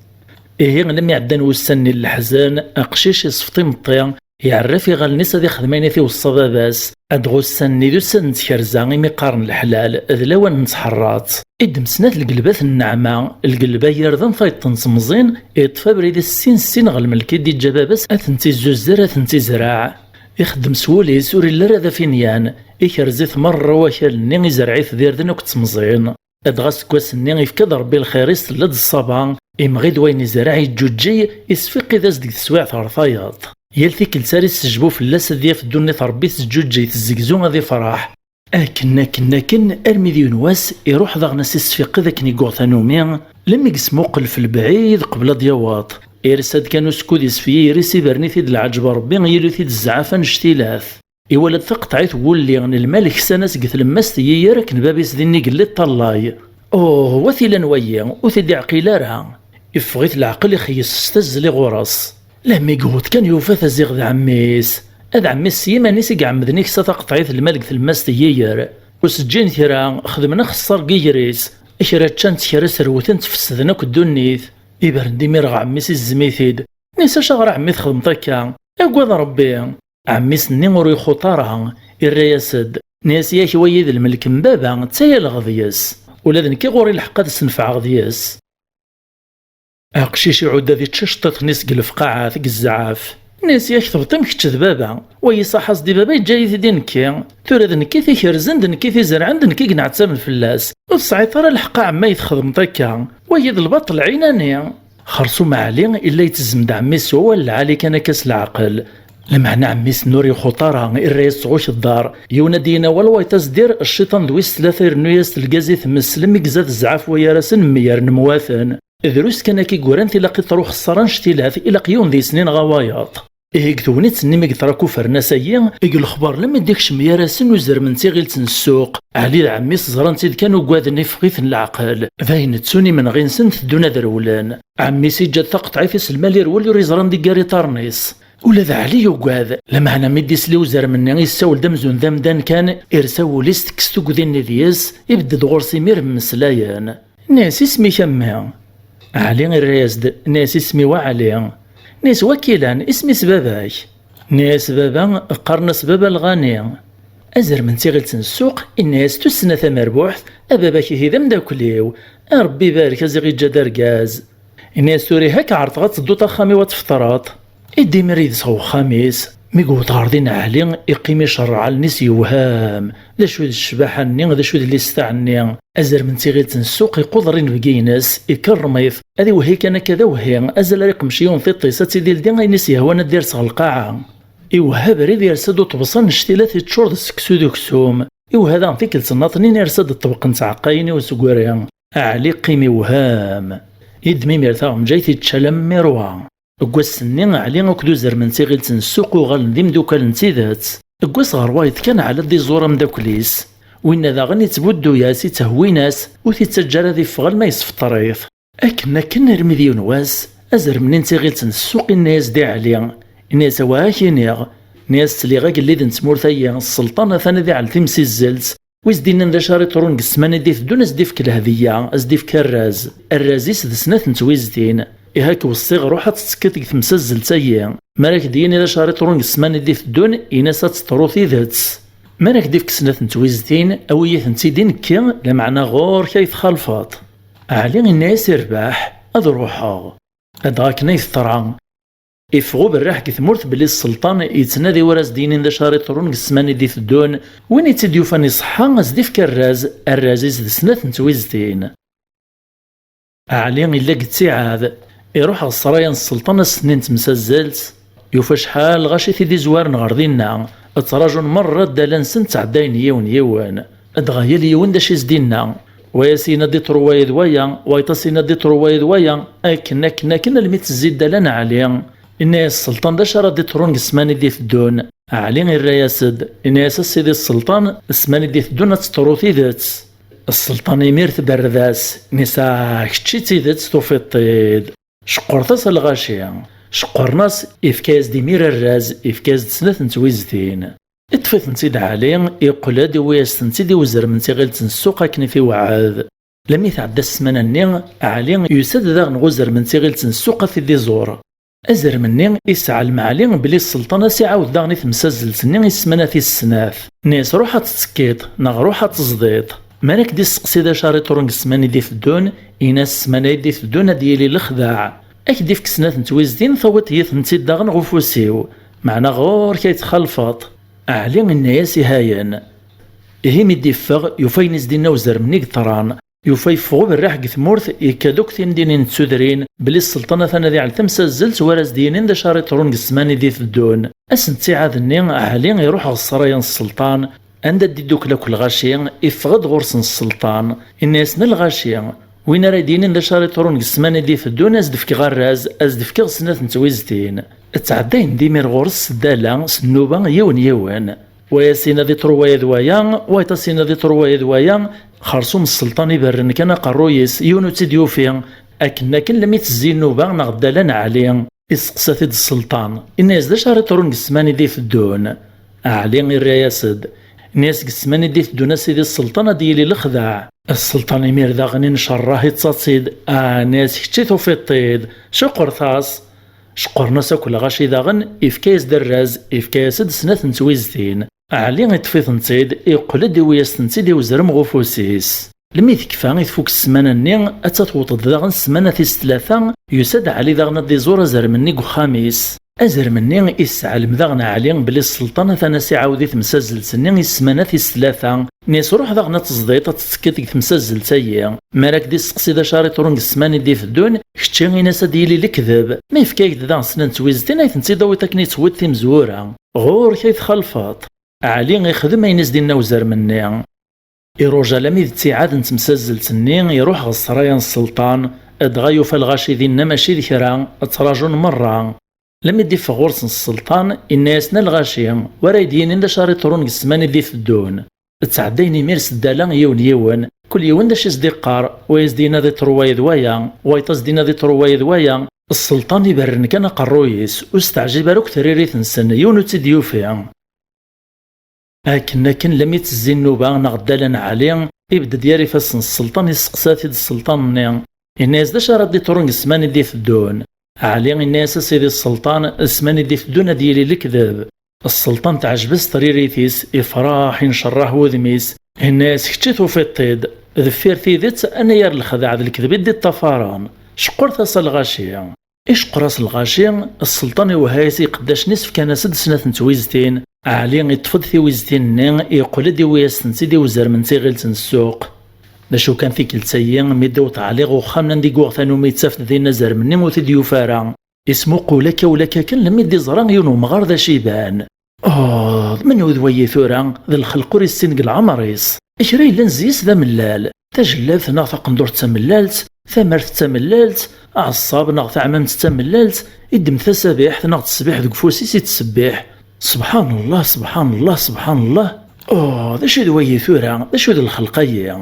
Ihi, lammi ɛeddan wussan-nni n leḥzen, aqcic isfeḍ imeṭṭi, iɛerref iɣallen-is ad ixdem ayen i t-iweṣṣa baba-s. Ad ɣussan-nni d ussan n tkerza, imi qqaren leḥlal d lawan n tḥeṛṛat. Iddem snat lgelbat n nneɛma, lgelba n yirden, tayeḍ n temẓin, iṭṭef abrid-is sin sin ɣer lmelk i d-iǧǧa baba-s, ad tent-izzuzzer, ad tent-izreɛ. Ixeddem s wul-is, ur illi ara d afinyan, ikerz-it merra wakal-nni, izreɛ-it d irden akked temẓin. Dɣa seg wass-nni ifka-d Ṛebbi lxir-is, tella-d ṣṣaba, imɣi-d wayen izreɛ, iǧǧuǧǧeg, isfiqid-as deg teswiɛt ɣer tayeḍ. Yal tikkelt ara isejbu fell-as ad yaf ddunit Ṛebbi teǧǧuǧǧeg, tezzegzu, ad ifreḥ. Akken, akken, akken, armi d yiwen wass, iruḥ daɣen a s-isfiqid akken i yuɣ tanumi, lammi yesmuqel f lebɛid qbel ad d-yaweḍ. Irsa-d kan usekkud-is f yiyer-is, ibren-it-id leɛǧeb n Ṛebbi, yili-t-id zzɛaf annect-ilat. Iwala-d taqeṭɛit n wulli n lmal ksan-as deg tlemmast n yiyer akken bab-is din i yelli ṭṭallay. Oh, wa t-ilan wayi, ur t-id-iɛqil ara. Iffeɣ-it leɛqel, ixeyyes s tazzli ɣur-s. Lammi yewweḍ kan yufa-t aziɣ d ɛemmi-s. Ad ɛemmi-s s yiman-is i iɛemmden iksa taqeṭɛit n lmal deg tlemmast n yiyer. Ur s-ǧǧin kra, xedmen axeṣṣar deg yiger-is. Kra ččan-t, kra srewten-t, fesden akk ddunit. Ibren-d imir ɣer ɛemmi-s, izzem-it-id. Nni-as: "Acuɣer a ɛemmi txedmeḍ akka? Agad Ṛebbi." Ɛemmi-s-nni ur ixuṭ ara, irra-yas-d, nni-as: "Yak wayi d lmelk n baba, ttayaleɣ deg-s. Ula d nekki ɣur-i lḥeqq ad ssenfɛeɣ deg-s." Aqcic iɛudd ad ičč iceṭṭiḍen-is deg lefqaɛat, deg zzɛaf. Nni-as: "Yak tebṭim kečč d baba, wayi ṣaḥas di baba yeǧǧa-yi-t-id i nekki. Tura d nekk i t-ikerzen, d nekk i t-izerɛen, d nekk i yenɛettaben fell-as. Ur tesɛiḍ ara lḥeqq a ɛemmi ay txedmeḍ akka. Wayi d lbaṭel ɛinani." Xersum Ɛli illa yettezzem-d ɛemmi-s s wawal lɛali kan akka s leɛqel. Lameɛna ɛemmi-s-nni ur ixuṭ ara, irra-yas: "Sɣuk dder. Yiwen ad d-yini awal, wayeḍ ad s-d-irr, cciṭan d wis tlata irennu-yas lgaz i tmes, lemmi yezza-d zzɛaf wayar-asen, mmyaren mwaten. Drus kan akka i yuran, tilaq i ṭṭru xeṣṣar annect-ilat, ilaq yiwen deg-sen ineɣ wayeḍ." Ihi deg tegnit-nni mi yeḍra akuffer-nni-agi, deg lexbar lammi d-ikcem gar-asen uzrem n tiɣilt n ssuq, Ɛli d ɛemmi-s ẓran-t-id kan ugaden, iffeɣ-iten leɛqel. D ayen ttun imenɣi-nsen, teddun ad rewlen. Ɛemmi-s iǧǧa-d taqeṭɛit-is lmal, irwel ur iẓran di gar iṭarren-is. Ula d Ɛli yugad, lameɛna mi d-isli uzrem-nni, yessawel-d amzun d amdan kan, irsa wul-is, tekkes tugdi-nni deg-s, ibedd-d ɣur-s imir mmeslayen. Nni-as: "Isem-ik a mmi?" Ɛli irra-yas-d, nni-as: "Isem-iw Ɛli." Nni-as: "Wakilan, isem-is baba-k?" Nni-as: "Baba, qqaren-as Baba Lɣani." Azrem n tiɣilt n ssuq, inna-yas: "Tussna tamerbuḥt, a baba-k ihi d ameddakel-iw. A Ṛebbi ibarek, a ziɣ iǧǧa-d argaz." Inna-yas: "Tura ihi ad k-ɛerḍeɣ ad tedduḍ axxam-iw ad tfeṭreḍ." Iddi imir yid-s ɣer uxxam-is. Mi yewweḍ ɣer din Ɛli, iqqim icerreɛ allen-is yewhem. D acu d ccbaḥa-nni, d acu d listɛa-nni? Azrem n tiɣilt n ssuq iquder inebgi-ines, ikerrem-it. Ad iwehhi kan akka d awehhi, azal ara iqmec yiwen tiṭ-is, ad tt-id-ildi ayen i s-yehwan ad d-ires ɣer lqaɛa. Iwehha abrid, yersa-d uṭebṣa n cctilat iččur d seksu d uksum. Iwehha daɣen tikkelt nnaṭnin, yersa-d ṭṭbeq n tɛeqqayin i usegri. Ɛli iqqim iwhem. Iddem imir taɣenǧayt, ičča alammi irwa. Deg wass-nni, Ɛli akked uzrem n tiɣilt n ssuq uɣalen d imdukal n tidet. Deg wass ɣer wayeḍ kan, Ɛli ad d-iẓur ameddakel-is. Winna daɣen ittbuddu-yas, itthewwin-as, ur t-ittaǧǧa ara ad iffeɣ alma yesfeṭṭer-it. Akken, akken, armi d yiwen wass, azrem-nni n tiɣilt n ssuq inna-yas-d i Ɛli, inna-yas: "Awah, ad ak-iniɣ." Inna-yas: "Sliɣ agellid n tmurt-agi, sselṭan atan ad iɛell timsizzelt, wi s-d-innan d acu ara iḍrun deg ssmana i d-iteddun, ad s-d-ifk lhediyya, ad s-d-ifk arraz. Arraz-is d snat n twiztin. Ihi ad k-weṣṣiɣ, ruḥ ad tettekkiḍ deg temsazzelt-agi. Mi ara k-d-yini d acu ara iḍrun deg ssmana i d-iteddun, ini-as ad teḍru tidet. Mi ara k-d-ifk snat n twiztin, awi-yi-tent-id i nekki, lameɛna ɣur-k ay txalfeḍ." Ɛli inna-yas: "Irbeḥ, ad ruḥeɣ." Dɣa akken ay teḍra. Iffeɣ uberriḥ deg tmurt belli sselṭan yettnadi wara as-d-yinin d acu ara iḍrun deg ssmana i d-iteddun. Win i tt-id-yufan iṣeḥḥa, as-d-ifk arraz, arraz-is d snat n twiztin. Ɛli illa deg ttiɛad, iruḥ ɣer ssraya n sselṭan ass-nni n temsazzelt, yufa acḥal lɣaci t-id-izwaren ɣer dinna, ttraǧun merra ddala-nsen ttɛeddayen yiwen yiwen. Dɣa yal yiwen d acu i s-d-inna, wa as-yenna-d iṭru waya d waya, wayeḍ as-yenna-d iṭru waya d waya, akken, akken, akken, almi tezzi ddala n Ɛli. Inna-yas sselṭan d acu ara d-iṭrun deg ssmana i d-iteddun. Ɛli irra-yas-d, inna-yas a sidi sselṭan, ssmana i d-iteddun ad teṭru tidet. Sselṭan imir tberred-as, inna-yas ah, kečč i d tidet tufiḍ-t-id. Ceqqret-as a lɣaci. Ceqqren-as, ifka-yas-d imir arraz, ifka-yas-d snat n twiztin. Iṭṭef-itent-id Ɛli, iqqel-d, iwwi-yas-tent-id i uzrem n tiɣilt n ssuq akken i t-iweɛɛed. Lami tɛedda ssmana-nni, Ɛli yusa-d daɣen ɣer uzrem n tiɣilt n ssuq ad t-id-iẓur. Azrem-nni isɛellem Ɛli belli sselṭan a s-iɛawed daɣen i temsazzelt-nni i ssmana tis snat. Inna-yas ruḥ ad tettekkiḍ, neɣ ruḥ ad teẓdiḍ. Mi ara k-d-isteqsi d acu ara iḍrun deg ssmana i d-iteddun, ini-as ssmana i d-iteddun ad d-yili lexdeɛ. Ad k-d-ifk snat n twiztin, tawiḍ-iyi-tent-id daɣen ɣef ufus-iw. Meɛna ɣur-k ay txalfeḍ. Ɛli inna-yas ihayen. Ihi mi d-iffeɣ, yufa ayen i s-d-inna uzrem-nni yeḍran. Yufa yeffeɣ uberriḥ deg tmurt, yekka-d akk timdinin d tudrin, belli sselṭan atan ad iɛell tamsazzelt wara as-d-yinin d acu ara iḍrun deg ssmana i d-iteddun. Ass n ttiɛad-nni, Ɛli iruḥ ɣer ssraya n sselṭan, anda d-iddukel akk lɣaci, iffeɣ-d ɣur-sen sselṭan. Inna-yasen a lɣaci, win ara d-yinin d acu ara iḍrun deg ssmana i d-iteddun, ad s-d-fkeɣ arraz, ad s-d-fkeɣ snat n twiztin. Ttɛeddayen-d imir ɣur-s s ddala, s nnuba, yiwen yiwen. Wa as-yenna d iṭru waya d waya, wayeḍ as-yenna d iṭru waya d waya, xersum sselṭan iberren kan aqerruy-is, yiwen ur tt-id-yufi. Akken akken lmi tezzi nnuba neɣ ddala n Ɛli. Isteqsa-t-id sselṭan, inna-yas d acu ara iḍrun deg ssmana i d-iteddun? Ɛli irra-yas-d, inna-yas deg ssmana i d-iteddun a sidi sselṭan ad d-yili lexdeɛ. Sselṭan imir daɣen incerreḥ, ittaẓ-id, ah, inna-yas kečč i tufiḍ-t-id, ceqqret-as. Ceqqren-as akk lɣaci daɣen, ifka-yas-d arraz, ifka-yas-d snat n twiztin. Ɛli iṭṭef-itent-id, iqqel-d iwi-yas-tent-id i uzrem ɣef ufus-is. Lmi tekfa i tfuk ssmana-nni, atta tewweḍ-d daɣen ssmana tis tlata, yusa-d Ɛli daɣen ad d-iẓur azrem-nni deg uxxam-is. Azrem-nni isseɛlem daɣen Ɛli belli sselṭan atan a s-iɛawed i temsazzelt-nni i ssmana tis tlata, inna-yas ruḥ daɣen ad teẓdiḍ ad tettekkiḍ deg temsazzelt-ayi. Mi ara k-d-isteqsi d acu ara iḍrun deg ssmana i d-iteddun, kečči ini-as ad d-yili lekdeb. Ma yefka-ak-d daɣen snat n twiztin ay tent-id-tawiḍ akken i tewwiḍ timezwura. Ɣur-k ay txalfeḍ. Ɛli ixdem ayen i s-d-inna uzrem-nni. Iruja almi d ttiɛad n temsazzelt-nni, iruḥ ɣer ssraya n sselṭan, dɣa yufa lɣaci dinna mačči d kra, ttraǧun merra. Lmi d-iffeɣ ɣur-sen sselṭan, inna-yasen a lɣaci, wa ara yi-d-yinin d acu ara iḍrun deg ssmana i d-iteddun. Ttɛeddayen imir s ddala yiwen yiwen, kul yiwen d acu i s-d-iqqar, wa as-d-yenna d iṭru waya d waya, wayeḍ as-d-yenna d iṭru waya d waya. Sselṭan iberren kan aqerruy-is, ur s-teɛjib ara akk tririt-nsen, yiwen ur tt-id-yufi. Akken akken lmi tezzi nnuba neɣ ddala n Ɛli, ibedd-d yar ifassen sselṭan, isteqsa-t-id sselṭan-nni. Inna-yas d acu ara d-iḍrun deg ssmana i d-iteddun? Ɛli inna-yas a sidi sselṭan, ssmana i d-iteddun ad d-yili lekdeb. Sselṭan teɛjeb-as tririt-is, ifraḥ, incerreḥ wudem-is. Inna-yas kečč i tufiḍ-t-id, deffir tidet anayer lexdeɛ d lekdeb i d-iṭṭafaren. Ceqqret-as a lɣaci. Iceqqer-as lɣaci, sselṭan iwehha-yas i iqeddacen-is, fkan-as-d snat n twiztin. Ɛli iṭṭef-d tiwiztin-nni, iqqel-d iwi-yas-tent-id i uzrem n tiɣilt n ssuq. D acu kan tikkelt-ayi, mi d-iwweḍ Ɛli ɣer uxxam anda i yuɣ tanumi yettaf-d dinna azrem-nni ur t-id-yufi ara. Ismuqul akka ula akka kan lmi d-iẓra yiwen umɣar d aciban. Oh, d menhu d wayi tura? D lxelq ur issin deg leɛmer-is. Kra yellan zzi-s d amellal. Tajellalt neɣ taqendurt d tamellalt, tamart d tamellalt, aɛeṣṣab neɣ taɛmamt d tamellalt, iddem tasabiḥt neɣ ttesbiḥ deg ufus-is ittṣebbiḥ. Subḥan Llah, subḥan Llah, subḥan Llah. Oh, d acu d wayi tura? D acu d lxelq-ayi?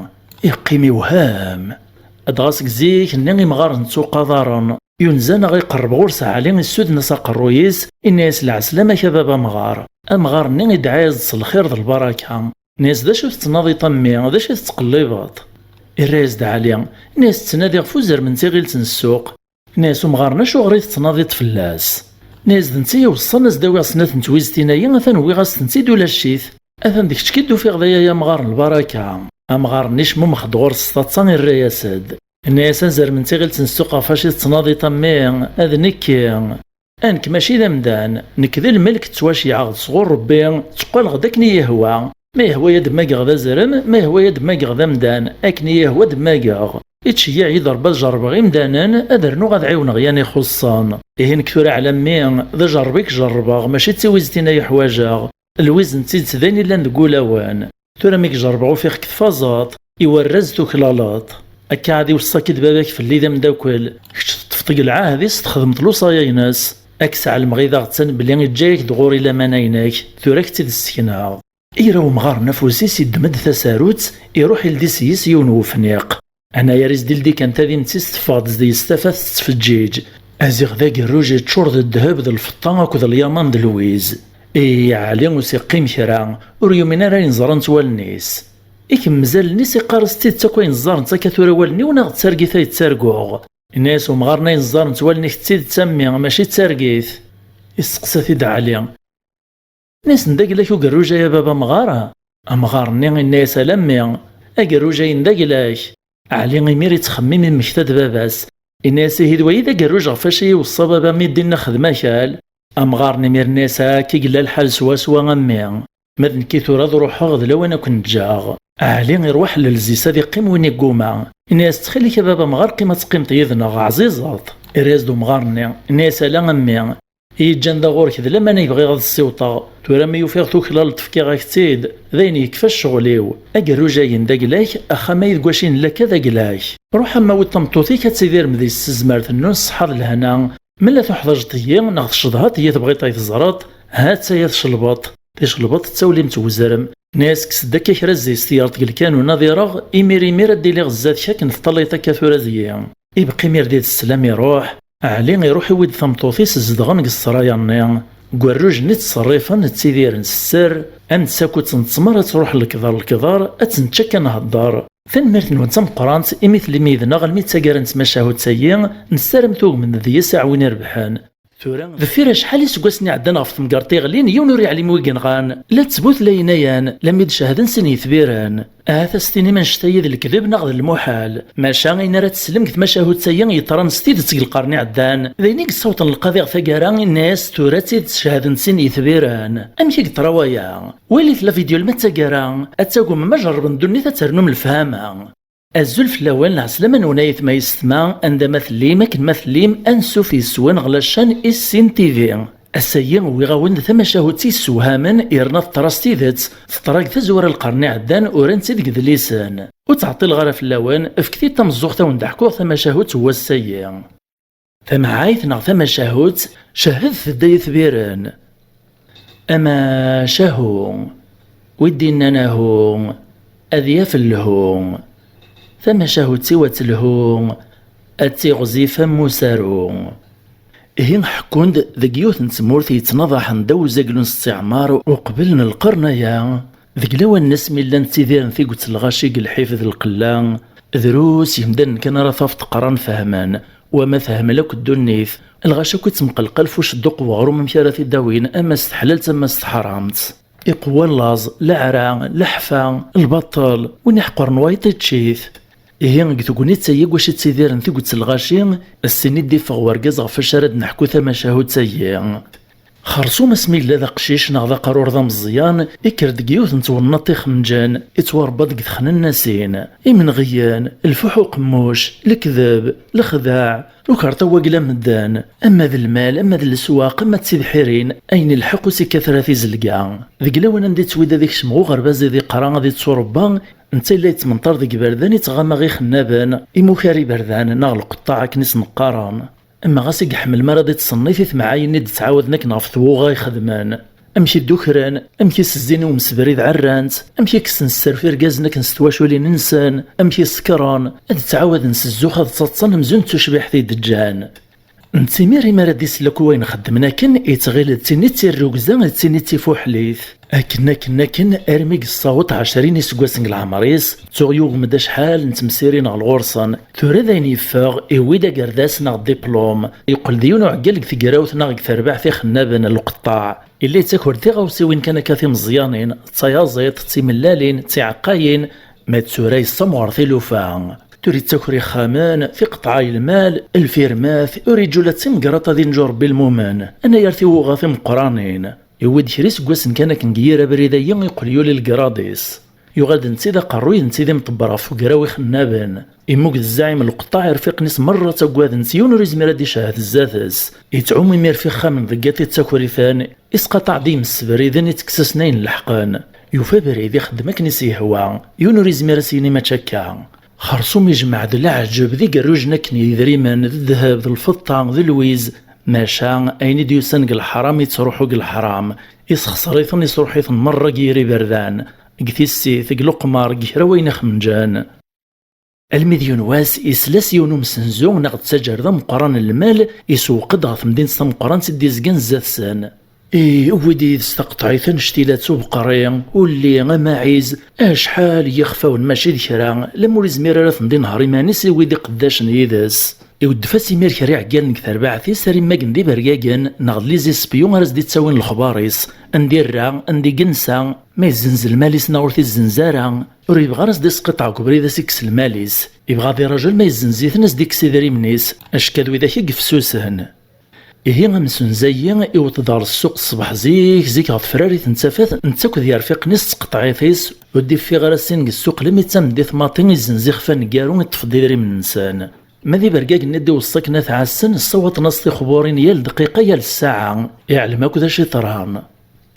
Iqqim iwhem. Dɣa seg zik-nni imɣaren ttuqadaren. Yunza neɣ iqerreb ɣur-s Ɛli, issuden-as aqerruy-is, inna-yas lɛeslama-k a baba amɣar. Amɣar-nni idɛa-yas-d s lxir d lbaraka. Inna-yas d acu tettnadiḍ a mmi, d acu i tettqellibeḍ? Irra-yas-d Ɛli, inna-yas ttnadiɣ ɣef uzrem n tiɣilt n ssuq. Inna-yas umɣar-nni acuɣer i tettnadiḍ fell-as? Inna-yas d netta i iweṣṣan a s-d-awiɣ snat n twiztin-ayi, atan wwiɣ-as-tent-id ulac-it. Atan d kečč i d-ufiɣ d aya ay amɣar n lbaraka. Amɣar-nni icmumex-d ɣur-s s taḍsa, irra-yas-d. Inna-yas azrem n tiɣilt n ssuq ɣef wacu i tettnadiḍ a mmi, d nekki. A nekk mačči d amdan, nekk d lmelk, ttwaceyɛeɣ-d sɣur Rebbi, tteqqaleɣ-d akken i yi-yehwa. Ma yehwa-yi ad mmageɣ d azrem, ma yehwa-yi ad mmageɣ d amdan, akken i yi-yehwa ad mmageɣ. Ittceyyiɛ-iyi-d Rebbi ad jerrbeɣ imdanen, ad rnuɣ ad ɛiwneɣ yan ixuṣṣen. Ihi nekk tura ɛla mmi, d ajerreb i k-jerrbeɣ, mačči d tiwiztin ay ḥwajeɣ. Lwiz n tidet d ayen illan deg wulawen. Tura mi k-jerrbeɣ ufiɣ-k tfazeḍ, i warraz tuklaleḍ. Akka ad iweṣṣa-k-id baba-k fell-i d ameddakel, kečč teṭṭfeḍ deg lɛahd-is, txedmeḍ lewṣaya-ines. Ad k-sɛelmeɣ i d aɣettan belli iǧǧa-yak-d ɣur-i lamana-inek, tura ad k-tt-id-ssekneɣ. Ira umɣar-nni afus-is, iddem-d tasarut, iruḥ ildi s-yes yiwen n wefniq. Anayer i s-d-ildi kan tadimt-is, teffeɣ-d deg-s tafat tettfeǧǧiǧ. Aziɣ d agerruj iččur d ddheb d lfeṭṭa akked lyaman d lwiz. Ihi Ɛli ur s-iqqim kra, ur yumin ara ayen ẓrant wallen-is. Ikemmez allen-is, iqqar-as: "D tidet akk ayen ẓẓarent akka tura wallen-iw, neɣ d targit ay ttarguɣ?" Inna-yas umɣar-nni: "Ayen ẓẓarent wallen-ik d tidet a mmi, mačči d targit." Isteqsa-t-id Ɛli. Inna-yasen: "D agla-k ugerruj-a a baba amɣar?" Amɣar-nni inna-yas: "Ala mmi, agerruj-ayen d agla-k." Ɛli imir ittxemmim, immekta-d baba-s. Inna-yas: "Ihi d wayi d agerruj ɣef wacu i yi-iweṣṣa baba mi d-inna xdem akal?" Amɣar-nni imir inna-yas: "Akka i yella lḥal swaswa a mmi. Ma d nekki tura ad ruḥeɣ, d lawan ad ken-ǧǧeɣ." Ɛli iruḥ lelz-is ad iqqim win igguma. Inna-yas: "Ttxil-k a baba amɣar, qqim ad teqqimeḍ yid-neɣ, ɛzizeḍ." Irra-yas-d umɣar-nni, inna-yas: "Ala a mmi, i yi-ǧǧan da ɣur-k d laman ay bɣiɣ ad ssiwṭeɣ. Tura mi ufiɣ tuklaleḍ fkiɣ-ak-tt-id, d ayen yekfa ccɣel-iw. Agerruj-ayen d agla-k, axxam-ayi deg wacu i nella akka d agla-k. Ruḥ a mmi awi-d tameṭṭut-ik ad tidirem deg-s s zzmert-nnun, ṣṣeḥḥa d lehna. Ma la tuḥdaǧeḍ-iyi neɣ tcedhaḍ-iyi tebɣiḍ ay teẓreḍ, ha-tt-aya tcelbeḍt." Ticelbeḍt d tawlimt n wezrem. Inna-yas: "Kkes-d akka kra zzi-s, tiyerḍ deg lkanun ad ireɣ, imir imir ad d-iliɣ zdat-k akken teṭṭalayeḍ akka tura deg-i." Ibeqqa imir di teslam iruḥ. Ɛli iruḥ iwi-d tameṭṭut-is zedɣen deg ssraya-nni. Deg werruj-nni ttṣerrifen, ttidiren s sser, am tsakut n ttmer ad truḥ lekḍer lekḍer, ad tt-nečč akka nhedder. Tanemmirt-nwen d tameqqrant imi tellim yid-neɣ almi d taggara n tmacahut-agi, nessaram tugmem deg-s aɛwin irebḥen. Tura, deffir acḥal iseggasen iɛeddan ɣef temgerṭ iɣlin, yiwen ur yeɛlim wi yenɣan, la ttbutlayen ayen, lammi d-cehden sin yetbiren. Ahat ad s-tinim annect-ayi d lekdeb neɣ d lmuḥal. Maca ayen ara teslem deg tmacahut-ayi yeḍran s tidet deg lqern iɛeddan, d ayen i yessawḍen lqaḍi ɣer taggara, inna-yas: "Tura d tidet cehden sin yetbiren." Amek i yeḍra waya? Walit la vidéo alma d taggara, ad tagumem ajerreb n ddunit ad ternum lefhama. Azul fell-awen, lɛeslama-nwen ay aytma yessetma, anda ma tellim, akken ma tellim, ansuf yes-wen ɣer la chaîne Issin T V. Ass-ayi wwiɣ-awen-d tamacahut i yessewhamen, yerna teḍra s tidet, teḍra deg tazwara n lqern iɛeddan, uran-tt-id deg yedlisen. Ur ttɛeṭṭileɣ ara fell-awen, fket-iyi-d tameẓẓuɣt ad wen-d-ḥkuɣ tamacahut n wass-ayi. Tamɛayt neɣ tamacahut, cehdet-d ay itbiren. Amacahu, wi d-innan ahu, ad yaf lhu. Tamacahut-iw ad telhu, ad tiɣzif am usaru. Ihi ḥekkun-d deg yiwet n tmurt yettnaḍaḥen ddaw uzaglu n stiɛmar uqbel n lqern-aya, deg lawan-nnes mi llan ttidiren tiget n lɣaci deg lḥif d lqella, drus yemdanen kan ara tafeḍ qqaren fehmen, wama tehmel akk ddunit, lɣaci akk ittemqelqal f ucedduq n weɣrum amek ara t-id-awin, ama s teḥlalt ama s teḥramt. Iqewwa laẓ, leɛra, leḥfa, lbaṭel, win iḥeqren wayeḍ ičč-it. Ihi deg tegnit-ayi deg wacu ttidiren tiget n lɣaci, ass-in i d-iffeɣ wergaz ɣef wacu ara d-neḥku tamacahut-ayi. Xersum asmi yella d aqcic neɣ d aqrur d ameẓyan, ikker-d deg yiwet n twennaḍt ixemǧen, ittwarebba deg texnennasin, imenɣiyen, lfuḥ uqemmuc, lekdeb, lexdeɛ, lukerṭa n wagla n medden, ama d lmal, ama d leswaq, ama d tibḥirin, ayen ilḥeq ur s-ikkat ara tizelga. Deg lawan anda ittwid ad ikcem ɣer uɣerbaz ad iqra, ad itturebba, netta yella yettmenṭar deg iberdan, ittɣama ixennaben, imukar iberdan, neɣ lqeṭṭaɛ akken i sen-qqaren. Ama ɣas i iḥemmel mi ara d-ittṣennit i temɛayin i d-ttɛawaden akken ɣef twuɣa i xedmen, amek i ddukren, amek i s-zzin i umsebrid ɛerran-tt, amek i kksen sser f irgazen akken s twaculin-nsen, amek i sekren, ad ttɛawaden s zzux ad ttaḍsan amzun d tucbiḥt i d-ǧǧan. Nettimir imi ara d-isel akk i wayen xeddmen akken, ittɣil d tin i d tirrugza, d tin i d tifuḥlit. Akken, akken, akken, armi yessaweḍ ɛecrin iseggasen deg leɛmer-is, tuɣ yugem-d acḥal n temsirin ɣer ɣur-sen. Tura d ayen yeffeɣ, iwwi-d agerdas neɣ diplum. Yeqqel d yiwen uɛeggal deg tegrawt neɣ deg terbaɛt ixennaben n lqeṭṭaɛ. Yella yettaker-d tiɣawsiwin kan akka timeẓyanin, d tayaẓiḍt, d timellalin, d tiɛeqqayin, ma d tura yessamɣer tilufa. Ur ittaker ixxamen, tiqeṭɛa n lmal, lfirmat, ur iǧǧu la d timgerraṭ ad inǧu Ṛebbi lmumen, anayer tiwuɣa timeqqranin. Yewwi-d kra iseggasen kan akken deg yir abrid-agi, iqqel yuli legrad-is. Yuɣal-d netta d aqerruy, netta d imṭebber ɣef ugraw ixennaben. Immug d zzaɛim lqeṭṭaɛ, irfiqen-is merra ttaggaden-t, yiwen ur izmir ad d-icehhed zdat-s. Yettɛum imir f ixxamen deg iḍ, ittaker-iten, isqaṭaɛ-d imsebriden, ittekkes-asen ayen leḥqen. Yufa abrid, ixeddem akken i s-yehwa, yiwen ur izmir ad s-yini mačči akka. Xersum ijmeɛ-d leɛǧeb d igerrujen akken yidrimen, d ddheb, d lfeṭṭa, d lwiz, maca ayen i d-yusan deg leḥram yettruḥu deg leḥram, isexṣer-iten, isruḥ-iten merra deg yir iberdan, deg tissit, deg leqmar, deg kra wayen ixenǧen. Almi d yiwen wass, isla-s yiwen umsenzu neɣ d taǧer d ameqqran n lmal, isewweq-d ɣer temdint tameqqrant i d-izgan zdat-sen. Ih, wwid yid-s taqeṭɛit annect-ila d tubeqri, ulli, amaɛiz, acḥal n yixfawen mačči d kra, lemmer ur izmir ara ad ten-d-inher iman-is, iwwi-d iqeddacen yid-s. Iweddef-as imir kra iɛeggalen deg terbaɛt-is ara immagen d ibergagen neɣ d les espions ara s-d-ittawin lexbar-is, anda irra, anda i yensa, ma yezzenz lmal-is neɣ ur t-izzenz ara, ur yebɣi ara s-d-isqiṭeɛ deg ubrid ad s-ikkes lmal-is, yebɣa ad iraju alma yezzenz-iten ad s-d-ikkes idrimen-is, acka d widak i yefsusen. Ihi amsenzu-ayi iwweḍ-d ɣer ssuq ṣṣbeḥ zik, zik ɣef tefrarit n tafat, netta akked yirfiqen-is d tqeṭɛit-is, ur d-iffiɣ ara syin deg ssuq, lemmi d tameddit maḍi izzenz ixef aneggaru, iṭṭef-d idrimen-nsen. Ma d ibergagen-nni d-iweṣṣa akken ad t-ɛassen, ssawaḍen-as tixburin yal dqiqa, yal ssaɛa, iɛlem akk d acu yeḍran.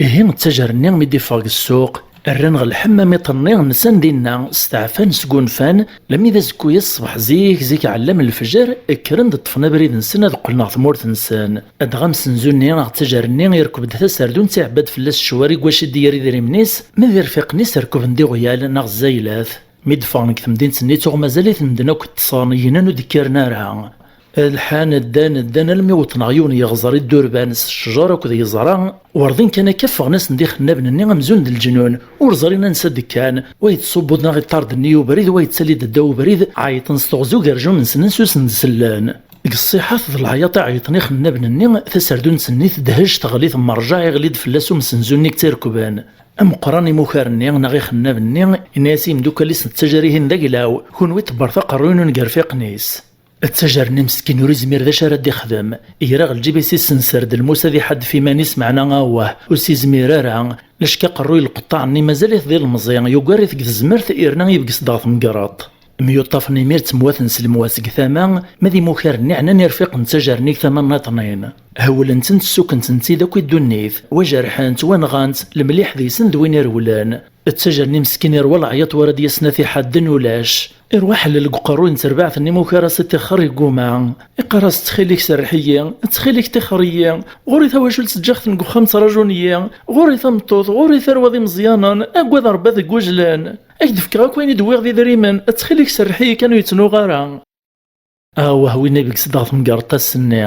Ihi ttajer-nni mi d-iffeɣ deg ssuq, rran ɣer lḥemmam iḍ-nni, nsan dinna, steɛfan, sgunfan, lemmi d azekka-yas ṣṣbeḥ zik, zik ɛellam lefjer, kkren-d ṭṭfen abrid-nsen ad qqlen ɣer tmurt-nsen. Dɣa amsenzu-nni neɣ ttajer-nni irkeb-d taserdunt, iɛebba-d fell-as ccwari deg wacu i d-yerra idrimen-is, ma d irfiqen-is rekben-d iɣyal neɣ zzaylat. Mi d-ffɣen deg temdint-nni, tuɣ mazal-iten medden akk ṭṭsen, gnen ur d-kkiren ara. Lḥan, ddan, ddan, almi wwḍen ɣer yiwen n yiɣẓer iddurban s ccjer akked yeẓra, werḍin kan akka ffɣen-asen-d ixennaben-nni amzun d leǧnun, ur ẓrin ansa d-kkan, wa yettṣubbu-d neɣ iṭṭar-d nnig ubrid, wa yettali-d ddaw ubrid, ɛeyṭen s teɣzi ugerjum-nsen ansi ur sen-d-sellen. Deg ṣṣiḥat d leɛyaḍ i ɛeyṭen ixennaben-nni, taserdunt-nni tedhec, teɣli, temmerjaɛ, iɣli-d fell-as umsenzu-nni i yettirekben. Ameqqran imukar-nni neɣ ixennaben-nni, yenna-yas i yimeddukal-is n ttajer-ihin d aglaw, kunwi ṭebbret aqerruy-nwen deg irfiqen-is. Ttajer-nni meskin ur izmir d acu ara d-ixdem, ira ɣer lǧib-is, issenser-d lmus ad iḥaddef iman-is, meɛna awah, ur s-izmir ara, lacka aqerruy lqeṭṭaɛ-nni mazal-it d ilemẓi, yugar-it deg tezmert, irna ibges-d ɣer tmegreḍt. Myuṭṭafen imir ttemwaten s lemwas deg tama, ma d imukar-nni ɛnan irfiqen n ttajer-nni deg tama nniḍnin. Hewlent-tent, ssukent-tent-id akk i ddunit, wa jerḥen-tt, wa nɣan-tt, lemliḥ deg-sen d win irewlen. Ttajer-nni meskin irwa leɛyaḍ, wara d-yasen ad t-iḥadden ulac. Irwa ḥellel deg uqerruy n terbaɛt-nni imukar-as iṭixxer, yegguma. Iqqar-as: "Ttxil-k serreḥ-iyi, ttxil-k ṭixxer-iyi. Ɣur-i tawacult ǧǧiɣ-ten deg uxxam ttraǧun-iyi. Ɣur-i tameṭṭut, ɣur-i tarwa d imeẓyanen, aggad Rebbi ad ggujlen. Ad k-d-fkeɣ akk ayen i d-wwiɣ d idrimen, ttxil-k serreḥ-iyi kan ur yettnuɣ ara." Awah, winna ibges-d ɣer temgerḍt ass-nni.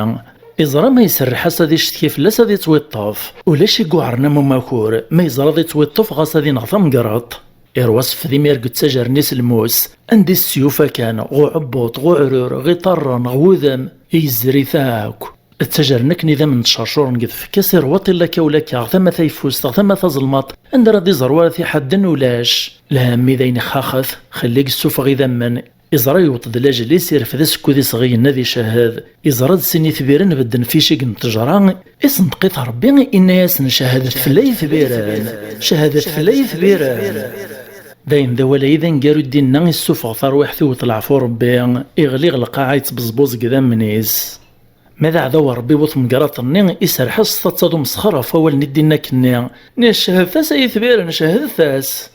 Iẓra ma iserreḥ-as ad icetki fell-as ad ittwiṭṭef. Ulac i yuɛren am umakur, ma yeẓra ad ittwiṭṭef ɣas ad ineɣ tamgerḍt. Irwa sfed imir deg ttajer-nni s lmus, anda i s-yufa kan, ɣ uɛebbuḍ, ɣ uɛrur, ɣ iṭarren, ɣ wudem, i yezri-t akk. Ttajer-nni akken idammen ttcercuren deg tfekka-s, irwa ṭilla akka u lakka, tama tayeffust, tama tazelmaḍt, anda ara d-iẓer wara t-iḥadden ulac. Lhemm i d ayen ixaxet, xelli i yessufeɣ idammen, iẓra yewweḍ-d lajel-is, irfed asekkud-is ɣ igenni ad icehhed. Iẓra-d sin itbiren bedden f icig n ttejra, isenṭeq-it Rebbi, inna-yasen: "Cehdet fell-i ay itbiren, cehdet fell-i ay itbiren." D ayen d awal-ayi d aneggaru i d-inna, issufeɣ tarwiḥt, iwweḍ leɛfu Rebbi, iɣli ɣer lqaɛa, yettbeẓbuẓ deg idammen-is. Ma d aɛdaw n Rebbi bu temgerḍt-nni, iserreḥ-as s taḍsa d umesxer ɣef wawal-nni i d-inna akkenni: "Nni, cehdet-as ay itbiren, cehdet-as!"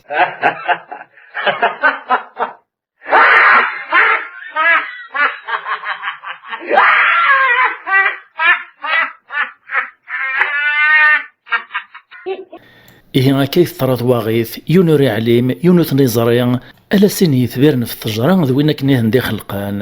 Ihi akka i teḍra twaɣit, yiwen ur iɛlim, yiwen ur ten-iẓri, ala sin yitbiren ɣef ttejra d win akken i ten-d-ixelqen.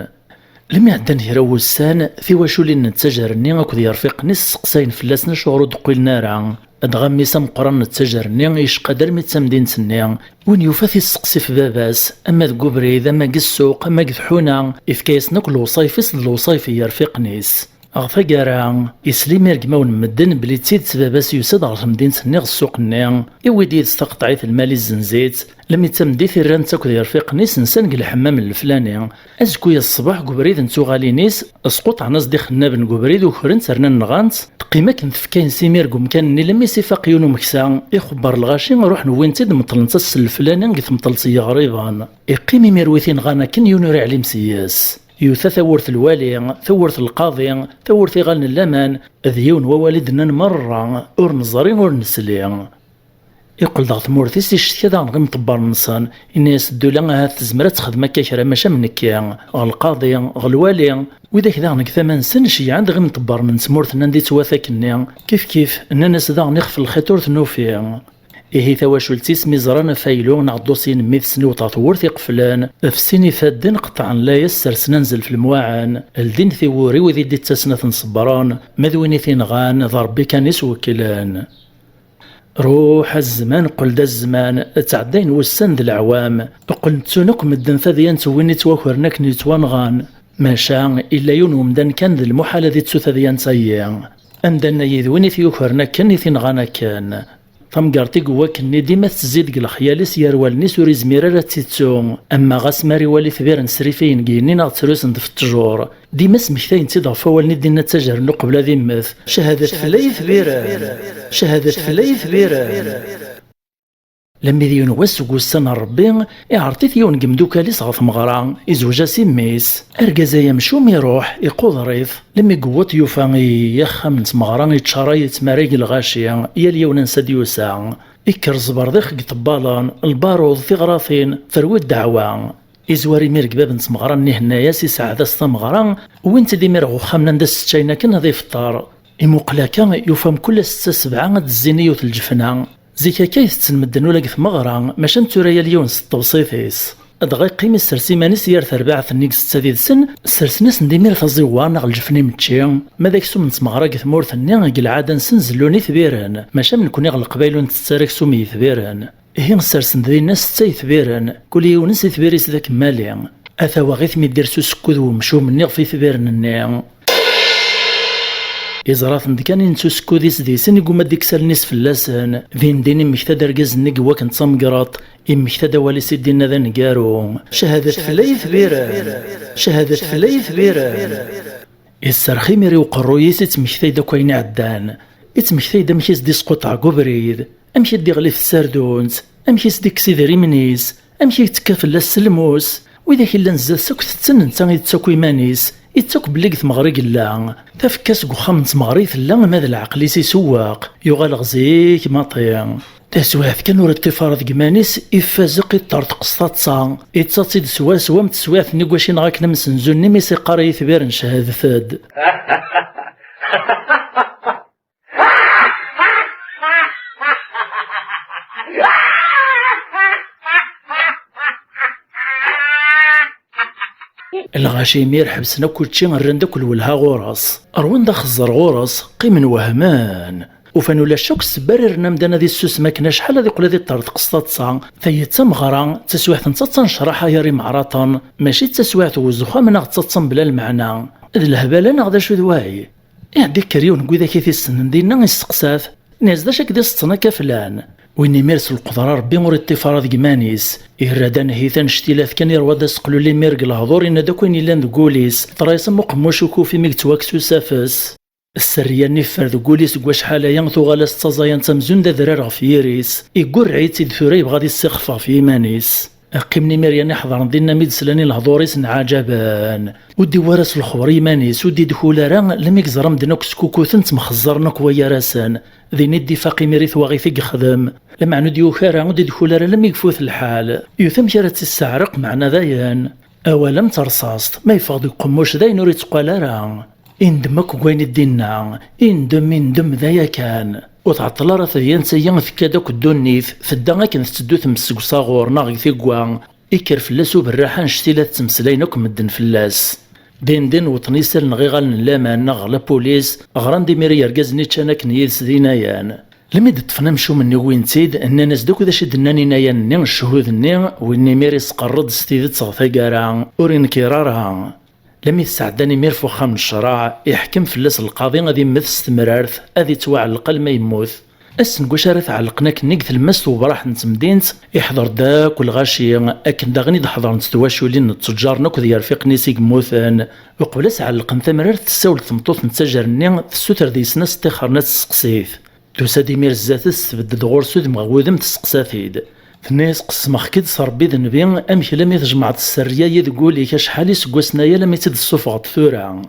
Lmi ɛeddan kra n wussan, tiwaculin n ttajer-nni akked yirfiqen-is sseqsayen fell-asen acuɣer ur d-qqilen ara. Dɣa mmi-s ameqqran n ttajer-nni yecqa-d armi d tamdint-nni. Win yufa t-isseqsi f baba-s, ama deg ubrid, ama deg ssuq, ama deg tḥuna, ifka-yasen akk lewṣayef-is d lewṣayef n yirfiqen-is. Ɣer taggara, isla imir deg imawen n medden belli d tidet baba-s yusa-d ɣer temdint-nni ɣer ssuq-nni, iwwi-d yid-s taqeṭɛit n lmal izzenz-itt, lmi d tameddit irran-tt akked yirfiqen-is nsan deg lḥemmam n leflani. Azekka-ya ṣṣbeḥ deg ubrid n tuɣalin-is, squṭɛen-as-d ixennaben deg ubrid, ukren-tt, rnan nɣan-tt, teqqim akken tfekka-ines imir deg umkan-nni, lemmi s-ifaq yiwen umeksa, ixebber lɣaci, ruḥen wwin-tt-id, meṭṭlen-tt ass n leflani deg temṭelt n yiɣriben. Iqqim imir wi t-inɣan akken, yiwen ur iɛlim s-yes. Yuta tawwurt n lwali, tawwurt n lqaḍi, tawwurt iɣallen n laman, d yiwen wawal i d-nnan merra, ur neẓri ur nesli. Iqqel-d ɣer tmurt-is, iccetka daɣen ɣer imḍebbren-nsen, inna-yas: "Ddula ahat tezmer ad texdem akka kra, maca am nekki, ɣer lqaḍi, ɣer lwali." Widak daɣen deg tama-nsen ceyyɛen-d ɣer imḍebbren n tmurt-nni anda yettwat akkenni, kif kif nnan-as daɣen: "Ixef lxiṭ ur t-nufi." Ihi tawacult-is mi ẓran afaylu neɣ ddusyi n mmi-tsen iweṭ ɣer tewwurt iqeflen, f sin ifadden qeṭɛen layas, sersen anzel f lemwaɛen, ldin tiwuri, wid i d-ittasen ad ten-ṣebbren, ma d win i t-inɣan d Ṛebbi kan i s-wekklen. Ruḥ a zzman, qqel-d a zzman, ttɛeddayen wussan d leɛwam, qqlen ttun akk medden tadyant n win ittwakren akken yettwanɣan. Maca illa yiwen wemdan kan d lmuḥal ad ittu tadyant-ayi. Anda nna yid win i t-yukren akken, i t-inɣan akken. Tamgerṭ i yewwa akkenni dima tettzid deg lexyal-is, gar wallen-is ur izmir ara ad tt-ittu. Ama ɣas mi ara iwali itbiren srifiyen deg yigenni neɣ ttrusen-d f ttjur, dima smektayen-tt-id ɣef wawalen i d-inna ttajerren uqbel ad immet: "Cahadat fell-ay itbiren! Cahadat fell-ay itbiren!" Lammi d yiwen wass seg wussan n Ṛebbi, iɛreḍ-it yiwen deg imdukal-is ɣer tmeɣra, izwej-as i mmi-s. Argaz-a amcum iṛuḥ, iquder-it. Lammi yewweḍ yufa i axxam n tmeɣra, iččaray, ittmarag lɣaci, yal yiwen ansa d-yusa. Ikker ẓberdiq deg iṭebbalan, lbaṛud, tiɣratin, terwi ddeɛwa. Izwar imir deg bab n tmeɣra-nni, ihenna-yas, iseɛɛed-as tameɣra, wwin-tt-id imir ɣer uxxam-nni anda s-ččayen akken ad ifeṭṭer. Imuqel akka, yufa mkul ass d tasebɛa ad d-zzin i yiwet n lǧefna. Zik akka i tetten medden ula deg tmeɣra, maca nettura yal yiwen s tṭebsit-is. Dɣa yeqqim issers iman-is yar terbaɛt-nni i isetta did-sen, sersen-asen-d imir taẓiwa neɣ lǧefn imečči. Ma d aksum n tmeɣra deg tmurt-nni, deg lɛada-nsen zellun itbiren, maca am nekni ɣer Leqbayel ur ntett ara aksum n yitbiren. Ihi sersen-d dinna setta yetbiren, kul yiwen s itbir-is d akemmali. A tawaɣit mi d-ires usekkud wemcum-nni ɣef yitbiren-nni. Iẓra-ten-d kan, inett usekkud-is deg-sen, igumma ad d-ikkes allen-is fell-asen. Din din immekta-d argaz-nni deg wakken d tamegraṭ, immekta-d awal-is i d-inna d aneggaru: "Cahadat fell-ay yetbiren! Cahadat fell-ay yetbiren!" Isserx imir i uqerruy-is, ittmektay-d akk ayen iɛeddan. Ittmektay-d amek i s-d-isquṭeɛ deg ubrid, amek i d-iɣli f tsardunt, amek i s-d-ikkes idrimen-is, amek i yettekka fell-as s lmus. Widak i llan zdat-s akk tetten, netta itett akk iman-is, itett akk belli deg tmeɣra i yella. Tafekka-s deg uxxam n tmeɣra i tella, ma d leɛqel-is isewweq, yuɣal ɣer zik maṭi. Taswiɛt kan ur iṭṭif ara deg iman-is, ifazeq, iṭṭerḍeq s taḍsa, ittaẓ-id swaswa am teswiɛt-nni deg wacu yenɣa akken amsenzu-nni mi s-iqqar i yitbiren: "Cehdet-d." Lɣaci imir ḥebsen akk učči, rran-d akk lwelha ɣur-s. Rwan-d axeẓẓer ɣur-s, qqimen wehmen. Ufan ulac akk ssebba ara irren amdan ad issusem akken acḥal ad iqqel ad iṭṭerḍeq s taḍsa. Tayi d tameɣra, d taswiɛt netta d tanecraḥa gar imeɛraṭen, mačči d taswiɛt n wezxam neɣ d taḍsa mebla lmeɛna. D lehbala neɣ d acu d wayi? Iɛedda ikker yiwen n widak i t-issnen dinna, isteqsa-t, nniɣ-as: "D acu akka d-iseṭṭen akka flan?" Win imir s lqedra Rebbi ur iṭṭif ara deg iman-is. Irra-d anhit annect-ilat kan, irwa-d aseqlul imir deg lehdur, inna-d akk ayen illan deg wul-is, teḍra-yas am uqemmuc ukufi mi yettwakkes usafes. Sserriya-nni iffer deg wul-is deg wacḥal aya, tuɣal-as d taẓayant amzun d adrar ɣef yiri-s. Igurreɛ-itt-id tura, yebɣa ad issixef ɣef yiman-is. Qqimen imir yerna ḥedṛen dinna mi d-slan i lehdur-is nɛaǧaben. Ur d-iwwi ara s lexber i yiman-is, ur d-idkul ara, lmi yeẓra medden akk skukuten, ttemxeẓẓren akk wayar-asen. Din i d-ifaq imir i twaɣit i yexdem. Lameɛna ur d-yuki ara, ur d-idkul ara, lmi yefut lḥal. Yuta amek ara tt-isseɛreq, meɛna dayen. Awal am terṣaṣt, ma yeffeɣ deg uqemmuc dayen ur itteqqal ara. Indem akk deg wayen i d-inna, indem, indem, d aya kan. Ur tɛeṭṭel ara tedyant-agi, tekka-d akk ddunit, tedda akken tetteddu tmes seg usaɣur neɣ deg tigwa, ikker fell-as uberraḥ annect-ila tettmeslayen akk medden fell-as. Din din wwḍen isallen ɣer iɣallen n laman neɣ ɣer lapulis, ɣran-d imir i yergazen i ččan akken yid-s d inayan. Lmi d-ṭṭfen amcum-nni wwin-tt-id, nnan-as-d akk d acu i d-nnan inayan-nni, cchud-nni, win imir isqerr-d s tidet ɣer taggara, ur inkir ara. Lami tesɛeddan imir f uxxam n ccreɛ, iḥkem fell-as lqaḍi ad immet s temrart, ad ittwaɛelleq alma yemmut. Ass n wacu ara t-ɛellqen akken deg tlemmast n ubraḥ n temdint, iḥḍer-d akk lɣaci, akken daɣen i d-ḥḍrent twaculin n ttejjaren akked yerfiqen-is i yemmuten. Uqbel ad s-ɛellqen tamrart, tessawel tmeṭṭut n ttajer-nni, tessuter deg-sen ad s-ṭixxren ad tesseqsit. Tusa-d imir zdat-s, tbedd-d ɣur-s udem ɣer wudem, tesseqsa-t-id. Tenna-yas: "Qessmeɣ-k-id s Rebbi d Nnbi, amek lami tjemɛeḍ sserriya-yi deg wul-ik acḥal iseggasen aya lami tt-id-tessufɣeḍ tura?"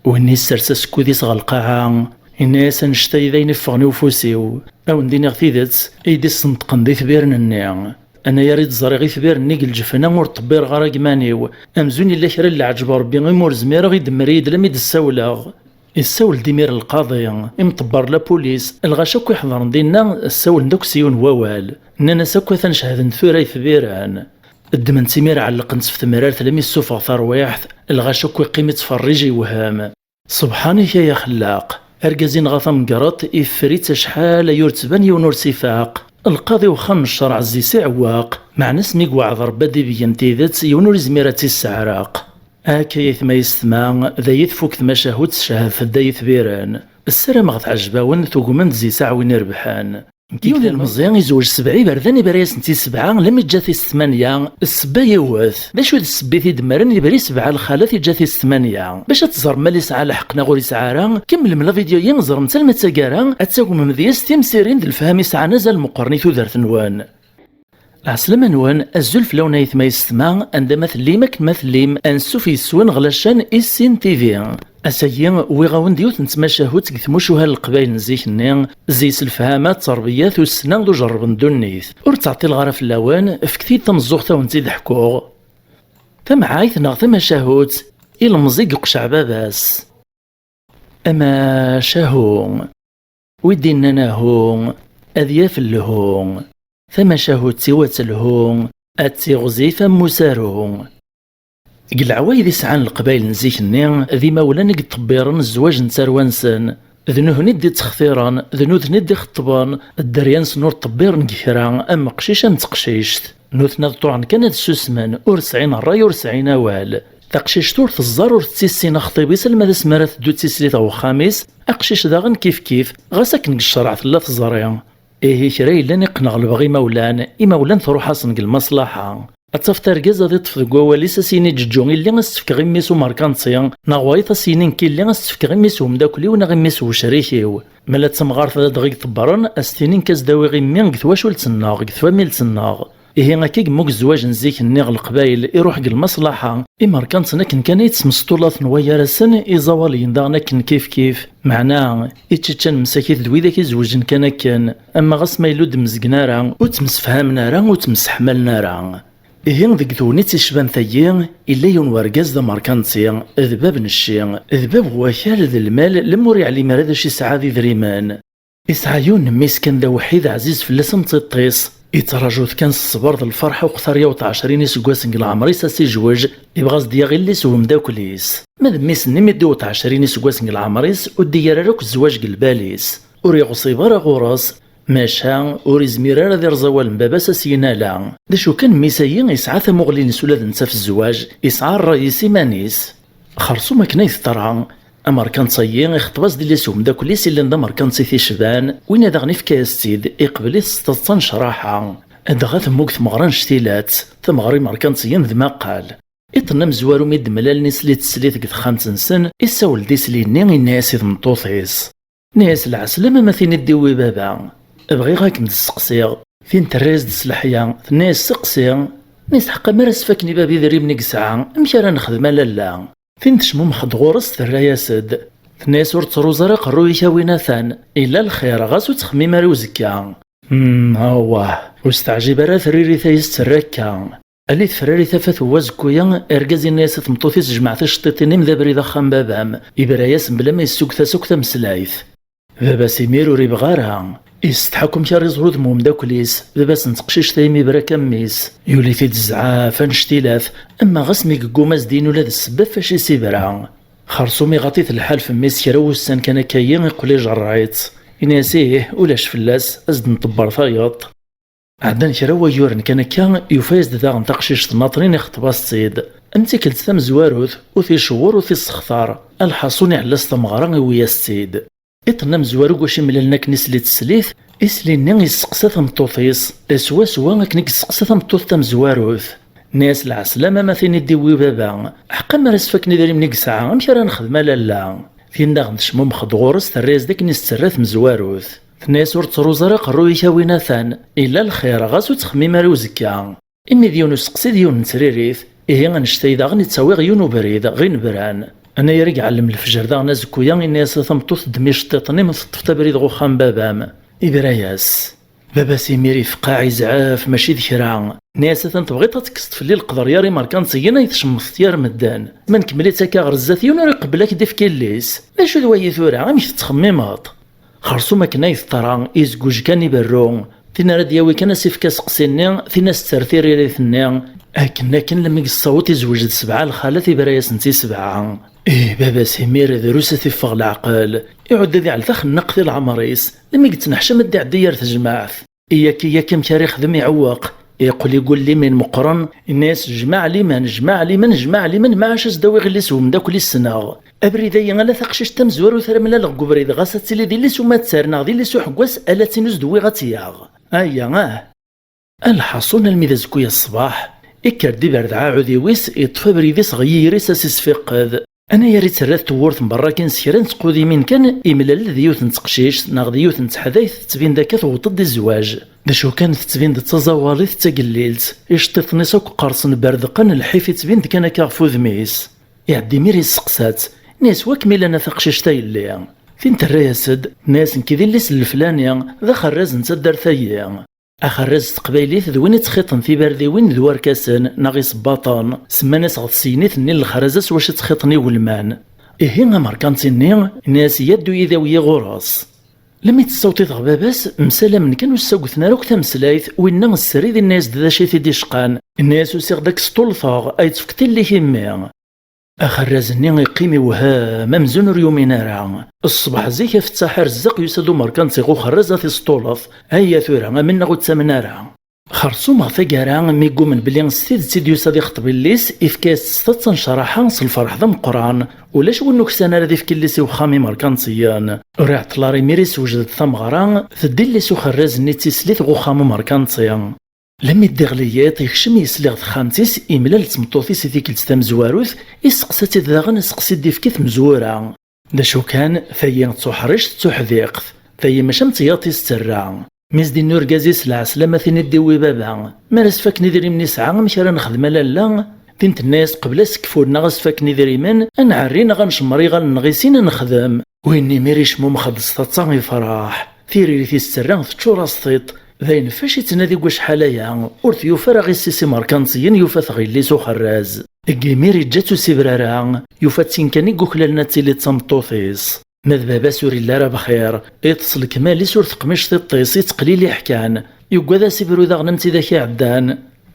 Winna issers asekkud-is ɣer lqaɛa, inna-yas: "Annect-a d ayen iffɣen i ufus-iw. A wen-d-iniɣ tidet, i yi-d-issenṭqen d itbiren-nni. Anayer i d-ẓriɣ itbiren-nni deg lǧefna ur ṭebbireɣ ara deg iman-iw. Amzun illa kra n leɛǧeb Rebbi imi ur zmireɣ i d-mmer-iyi-d lami d-ssawleɣ." Issawel-d imir lqaḍi, imṭebber, la police, lɣaci akk iḥeḍren dinna ssawlen-d akk s yiwen wawal. Nnan-as akk atan cehden tura itbiren. Ddmen-tt imir ɛellqen-tt f temrart lami tessufeɣ tarwiḥt, lɣaci akk iqqim ittferrij iwhem. Ṣebḥan-ik ay axellaq! Argaz-inɣa tamgerḍt, iffer-itt acḥal ay ur tban yiwen ur s-ifaq. Lqaḍi uxxam n ccreɛ zzi-s iɛewweq, meɛna asmi iweɛɛed Rebbi ad d-ibeggen tidet, yiwen ur izmir ad tt-isseɛreq. Akka ay aytma yessetma, d aya tfuk tmacahut tcehhed-d ay itbiren. Ssarameɣ teɛjeb-awen, tugmem-d zzi-s aɛwin irebḥen. Yiwen n ilemẓi izweǧ sebɛa iberdan, ibra-yasent i sebɛa, lami ǧǧa-t-id s tmanya. Ssebba yiwet. D acu d ssebba i t-idemmren, ibra i sebɛa lxalat, iǧǧa-t-id s tmanya? Bac ad teẓrem ma la yesɛa lḥeqq neɣ ur yesɛi ara, kemmlem la vidéo-yi, ẓrem-tt alma d taggara, ad tagmem deg-s timsirin d lefham yesɛan azal meqqren i tudert-nwen. Lɛeslama-nwen, azul fell-awen ay aytma yessetma, anda ma tellim, akken ma tellim, ansuf yes-wen ɣer la chaîne Issin T V. Ass-agi, wwiɣ-awen-d yiwet n tmacahut deg tmucuha n Leqbayel n zik-nni, zzi-s lefhama, tterbiya, tussna d ujerreb n ddunit. Ur ttɛeṭṭileɣ ara fell-awen, fket-iyi-d tameẓẓuɣt a wen-tt-id-ḥkuɣ. Tamɛayt neɣ tamacahut, ilemẓi deg uqceɛ baba-s. Amacahu. Wi d-innan ahu, ad yaf lhu. Tamacahut-iw ad telhu, ad tiɣzif am usaru. Deg leɛwayed i sɛan Leqbayel n zik-nni, d imawlan i yeṭṭebbiren zzwaǧ n tarwa-nsen. D nutni i d-ittextiren, d nutni i d-ixeṭṭben, dderya-nsen ur ṭṭebbiren deg kra, am uqcic am teqcict. Nutni ad ṭuɛen kan ad ssusmen, ur sɛin ṛṛay ur sɛin awal. Taqcict ur teẓẓar ur tettissin axṭib-is alma d asmi ara teddu d tislit ɣer uxxam-is, aqcic daɣen kifkif, ɣas akken deg ccreɛ tella teẓri. Ihi kra yellan iqqen ɣer lebɣi imawlan, imawlan truḥ-asen deg lmaṣlaḥa. Ad tafeḍ argaz ad iṭṭef deg wawal-is, ad s-yini ǧeǧǧu illi ad s-tt-fkeɣ i mmi-s umerkanti, neɣ wayeḍ ad s-yini nekk illi ad s-tt-fkeɣ i mmi-s umeddakel-iw neɣ i mmi-s ucrik-iw. Ma la d tamɣart d adɣi i iṭebbren, ad s-tini nekk ad s-d-awiɣ i mmi deg twacult-nneɣ, deg tfamilt-nneɣ. Ihi akka i yemmug zzwaǧ n zik-nni ɣer Leqbayel, iruḥ deg lmaṣlaḥa. Imerkanten akken kan ay ttmesṭulaten waygar-asen, iẓawaliyen daɣen akken kifkif. Meɛna, ičiččan msakit d widak izewǧen kan akken, ama ɣas ma yella ur d-mmezgen ara, ur ttemsefhamen ara, ur ttemseḥmalen ara. Ihi deg tegnit icban tagi, illa yiwen wergaz d amerkanti, d bab n cci, d bab n wakal d lmal, lem ur yeɛlim ara d acu yesɛa d idrimen. Isɛa yiwen n mmi-s kan d awḥid ɛziz fell-as am tiṭ-is. Ittraǧu-t kan s ṣṣber d lferḥ uqter yaweḍ ɛecrin iseggasen deg leɛmer-is ad s-ijwej, ibɣa ad s-d-yaɣ illi-s umeddakel-is. Ma d mmi-s-nni mi d-iwweḍ ɛecrin iseggasen deg leɛmer-is, ur d-iger ara akk zzwaǧ deg lbal-is. Ur yeɣṣib ara ɣur-s, maca ur izmir ara ad ireẓ awal n baba-s ad s-yini ala. D acu kan, mmi-s-agi yesɛa tamuɣli-ines ula d netta f zzwaǧ, yesɛa ṛṛay-is iman-is. Xersum akken ay teḍra, amerkanti-agi ixeṭṭeb-as-d illi-s umeddakel-is illan d amerkanti ticban, winna daɣen ifka-yas-tt-id, iqbel-it s taḍsa n ccraḥa. Dɣa temmug tmeɣra n cctilat, tameɣra imerkantiyen d maqqal. Iḍ-nni amezwaru mi d-mlalen islit teslit deg texxamt-nsen, issawel-d isli-nni, inna-yas i tmeṭṭut-is. Tenna-yas: "Lɛeslama, ma tin i d-iwwi baba. Bɣiɣ ad kem-d-sseqsiɣ." Tin terra-yas-d s leḥya, tenna-yas: "Seqsi." Tenna-yas: "Ḥqa, mi ara s-faken i baba idrimen i yesɛa, amek ara nexdem a lalla?" Tin tecmumex-d ɣur-s terra-yas-d. Tenna-yas: "Ur ttruẓ ara aqerruy-ik a win atan, illa lxir, ɣas ur ttxemmim ara i uzekka." Hmm, awah, ur s-teɛjib ara tririt-a i s-terra akka. Ali tefrari tafat n wazekku-ya, argaz inna-yas i tmeṭṭut-is: "Jmeɛ ticeṭṭiṭin-im d abrid axxam baba-m." Ibra-yas mebla ma yessugget-as akk tameslayt. Baba-s imir ur ibɣi ara. Yessetḥa akk amek ara iẓer udem umeddakel-is. Baba-s n teqcict-a imi ibra akka mmi-s. Yuli-t-id zzɛaf, annect-ilat, ama ɣas mi yegguma ad s-d-yini ula d ssebba ɣef wacu i s-ibra. Xersum iɣaṭ-it lḥal f mmi-s kra wussan kan akka-yi, iqqel ijerreɛ-itt. Ini-as: "Ih, ulac fell-as, ad s-d-nṭebber tayeḍ." Ɛeddan kra n wayyuren kan akka, yufa-yas-d daɣen taqcict n Naṭrin, ixeṭṭeb-as-tt-id. Am tikkelt tamezwarut, ur t-icewwer ur t-issextar, alḥaṣun iɛella s tameɣra iwwi-yas-tt-id. Iṭ-nni amezwaru deg wacu imlalen akken isli teslit, isli-nni yesseqsa tameṭṭut-is, swaswa akken i yesseqsa tameṭṭut tamezwarut. Nni-as: "Lɛeslama, ma tin i d-iwwi baba, ḥqa mi ara s-faken idrimen i yesɛa, amek ara nexdem a lalla?" Tin daɣen tecmumex-d ɣur-s, terra-yas-d akken i s-terra tmezwarut. Tenna-yas: "Ur ttruẓ ara aqerruy-ik a win atan, illa lxir, ɣas ur ttxemmim ara i uzekka." Imi d yiwen useqsi d yiwen n tririt, ihi annect-a daɣen i ttawiɣ yiwen ubrid ɣ inebran. Anayer i iɛellem lefjer daɣen azekku-ya, inna-yas a tameṭṭut: "Ddem iceṭṭiḍen-im, teṭṭfeḍ abrid ɣ uxxam n baba-m." Ibra-yas. Baba-s imir ifqeɛ, izɛef, mačči d kra. Nni-as: "Atan tebɣiḍ ad tekkseḍ fell-i leqder yar imerkantiyen ay tcemmteḍ yar medden. Ma nkemmel-itt akka ɣer zdat, yiwen ur iqebbel ad k-d-ifk illi-s. D acu d wayi tura, amek tettxemmimeḍ?" Xersum akken ay teḍra, izguj kan iberru. Tin ara d-yawi kan as-ifk aseqsi-nni, tin as-tter tiririt-nni. Akken akken lmi yessaweḍ izweǧ d sebɛa lxalat, ibra-yasent i sebɛa. Ih, baba-s imir drus ad t-iffeɣ leɛqel. Iɛudd ad iɛell taxennaqt i leɛmer-is, lmi yettneḥcam ad d-iɛeddi yar tejmaɛt. Iyaki yak amek ara ixdem iɛewweq. Iqqel igulli min meqqren, inna-yas: "Jmaɛ liman, jmaɛ liman, jmaɛ liman, ma ɛac as-d-awiɣ illi-s umeddakel i ssneɣ. Abrid-ayi ala taqcict tamezwarut ara mlaleɣ deg ubrid, ɣas ad tili d illi-s uma ttar neɣ d illi-s uḥeggas, ala d tin ur s-d-wwiɣ ad tt-yaɣ. Aya, ah!" Alḥaṣun almi d azekku-ya ṣṣbeḥ, ikker-d iberdeɛ aɛudiw-is, iṭṭef abrid-is ɣer yiri-s ad s-isfiqqed. Anayer i terra tewwurt n berra kan s kra n tqudimin kan, imlal-d d yiwet n teqcict neɣ d yiwet n teḥdayt tettbin-d akka tewweḍ-d i zzwaǧ. D acu kan, tettbin-d d taẓawalit d tagellilt, iceṭṭiḍen-is akk qqerṣen berdeqen, lḥif ittbin-d kan akka ɣef udem-is. Iɛeddi imir yesteqsa-tt, nni-as: "Wa kem-ilan a taqcict a yelli?" Tin terra-yas-d, tenna-yas: "Nekk d illi-s n leflani, d axerraz n taddart-ayi." Axerraz s teqbaylit d win ittxiṭen tibardiwin d warkasen neɣ isebbaṭen, semman-as ɣef tesyenit-nni n lexraza s wacu ttxiṭen igelman. Ihi amerkanti-nni, nni-as: "Ya ddu yid-i awi-yi ɣur-s." Lmi tessawḍ-it ɣer baba-s, msalamen kan ur ssaguten ara akk tameslayt, winna srid inna-yas-d d acu i t-id-icqan, inna-yas: "Usiɣ-d ad k-sṭulfeɣ, ay tefkeḍ illi-k i mmi." Axerraz-nni iqqim iwhem amzun ur yumin ara. Ṣṣbeḥ zik afettaḥ arezzeq yusa-d umerkanti ɣer uxerraz ad t-isṭulef. Aya tura, amen neɣ ur ttamen ara. Xersum ɣer taggara, mi ggumen belli s tidet i d-yusa ad ixṭeb illi-s, ifka-yas-tt s taḍsa n ccraḥa, s lferḥ d ameqqran. Ulac win ur ksan ara ad ifk illi-s i uxxam imerkantiyen. Ur iɛeṭṭel ara imir isewjed-d tameɣra, tedda illi-s uxerraz-nni d tislit ɣer uxxam umerkanti. Lmi d-iɣli yiḍ, ikcem yesli ɣer texxamt-is, imlal d tmeṭṭut-is i tikkelt tamezwarut, isteqsa-tt-id daɣen aseqsi d-ifk i tmezwura. D acu kan, tayi d tuḥrict d tuḥdiqt, tayi mačči am tiyaḍ i s-terra. Mi s-d-inna urgaz-is: "Lɛeslama, tin i d-iwwi baba, mi ara s-faken idrimen i sɛa, amek ara nexdem a lalla?" Tin tenna-yas: "Qbel asekfun neɣ a s-faken idrimen, a nɛerri neɣ a ncemmer iɣallen-nneɣ i sin a nexdem." Win imir icmumex-d s taḍsa, ifreḥ. Tiririt i s-terra teččur-as tiṭ. D ayen fac ittnadi deg wacḥal aya, ur t-yufi ara ɣ issi-s imerkantiyen, yufa-t ɣ illi-s uxerraz. Deg imir iǧǧa-tt ur s-ibra ara, yufa-tt-in kan i yuklalen ad tili d tameṭṭut-is. Ma d baba-s ur illi ara bxir, iṭṭes lekmal-is ur teqmic tiṭ-is, itteqliliḥ kan. Yuggad ad s-ibru daɣen am tidak iɛeddan.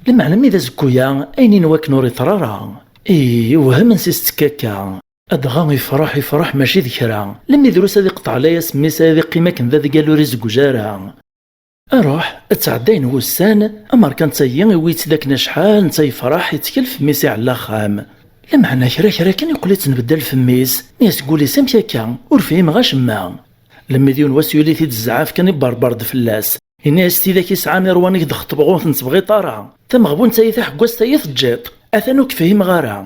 Lameɛna mi d azekku-ya, ayen-in wakken ur iḍra ara. Ih, iwhem ansi s-tekka akka. Adɣa ifreḥ, ifreḥ mačči d kra. Lemmi drus ad iqeṭɛel aya s mmi-s, ad iqqim akken d adgal ur izewweǧ ara. Aruḥ, ttɛeddayen wussan, amerkanti-agi iwwi-tt-id akken acḥal netta yefreḥ, ittkel f mmi-s iɛella axxam. Lameɛna kra kra kan iqqel ittenbeddal f mmi-s, mi as-gul-is amek akka, ur fhimeɣ acemma. Lemmi d yiwen wass yuli-t-id zzɛaf kan iberber-d fell-as. Ini-as: "Tidak isɛan iṛwan i k-d-xeṭbeɣ ur ten-tebɣiḍ ara. Tameɣbunt-ayi taḥeggast-ayi teǧǧiḍ. Atan ur k-fhimeɣ ara."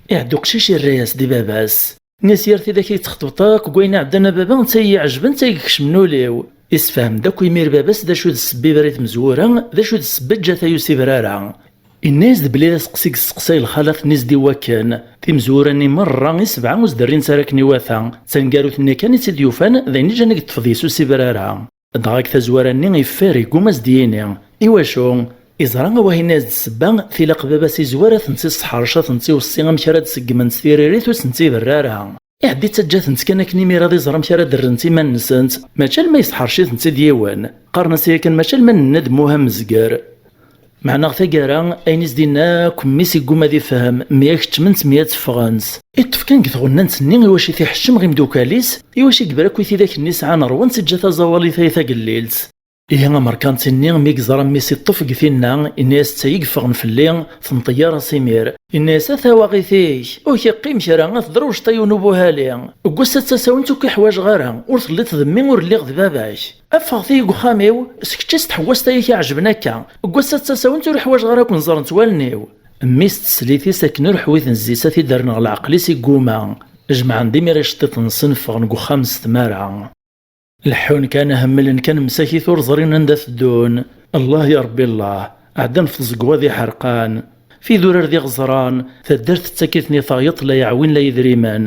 Iɛedda uqcic irra-yas-d i baba-s. Ini-as: "Yir tidak i yi-txeṭbeḍ akk deg wayen iɛeddan a baba, d tayi iɛejben, d tayi ikecmen ul-iw." Isefhem-d akk imir baba-s d acu d ssebba i tmezwura, d acu d ssebba ǧǧa-t ay ur s-ibra ara. Inna-yas-d belli d aseqsi i yesteqsay lxalat-nni s-d-iwakken. Timezwura-nni merra i sebɛa ur s-d-rrint ara akken iwata, d taneggarut-nni kan i tt-id-yufan, d ayen i ǧǧan i yeṭṭef deg-s ur s-ibra ara. Dɣa deg tazwara-nni iffer, igguma ad s-d-yini. Iwacu? Iẓra awah, inna-yas-d ssebba, tilaq baba-s izwar ad tent-isseḥrec, ad tent-iweṣṣi amek ara d-seggment tiririt ur sent-iberra ara. Iɛeddi ttaǧǧa-tent kan akken imir ad iẓer amek ara d-rrent iman-nsent, mačči alma yesḥerc-itent-id yiwen. Qqaren-as yakan mačči alma nenna-d Muha Mezger. Meɛna ɣer taggara, ayen i s-d-inna akk mmi-s igguma ad ifhem, mya keččment, mya tteffɣent. Iṭṭef kan deg tɣennant-nni iwacu i t-iḥeccem ɣer imdukal-is, iwacu i yebra akk i tidak-nni sɛan ṛwan, teǧǧa taẓawalit ay tagellilt. Ihi amerkanti-nni mi yeẓra mmi-s iṭṭef deg tinna, inna-yas: "Ttay i yeffɣen fell-i, tenṭeyyar-as imir." Inna-yas: "A tawaɣit-ik, ur k-iqqim kra, a tedrewceḍ a yiwen ubuhali. Deg wass-a d tasawent ur k-iḥwaǧeɣ ara, ur telliḍ d mmi, ur lliɣ d baba-k. Ffɣet-iyi deg uxxam-iw, s kečč i s tḥewwaṣt-a i k-iɛejben akka. Deg wass-a d tasawent ur ḥwaǧeɣ ara ad ken-ẓrent wallen-iw." Mmi-s d teslit-is akken ur ḥwiten zzit a t-id-rreɣ leɛqel-is igguma. Jemɛen-d imir iceṭṭiḍen-nsen, ffɣen deg uxxam s tmara. Leḥḥun kan, hemmlen kan msakit ur ẓrin anda teddun. Allah ya Rebbi Allah, ɛeddan f tẓegwa d iḥerqan. F idurar d iɣeẓran, taddart tettak-iten i tayeḍ la yeɛwin la yedrimen.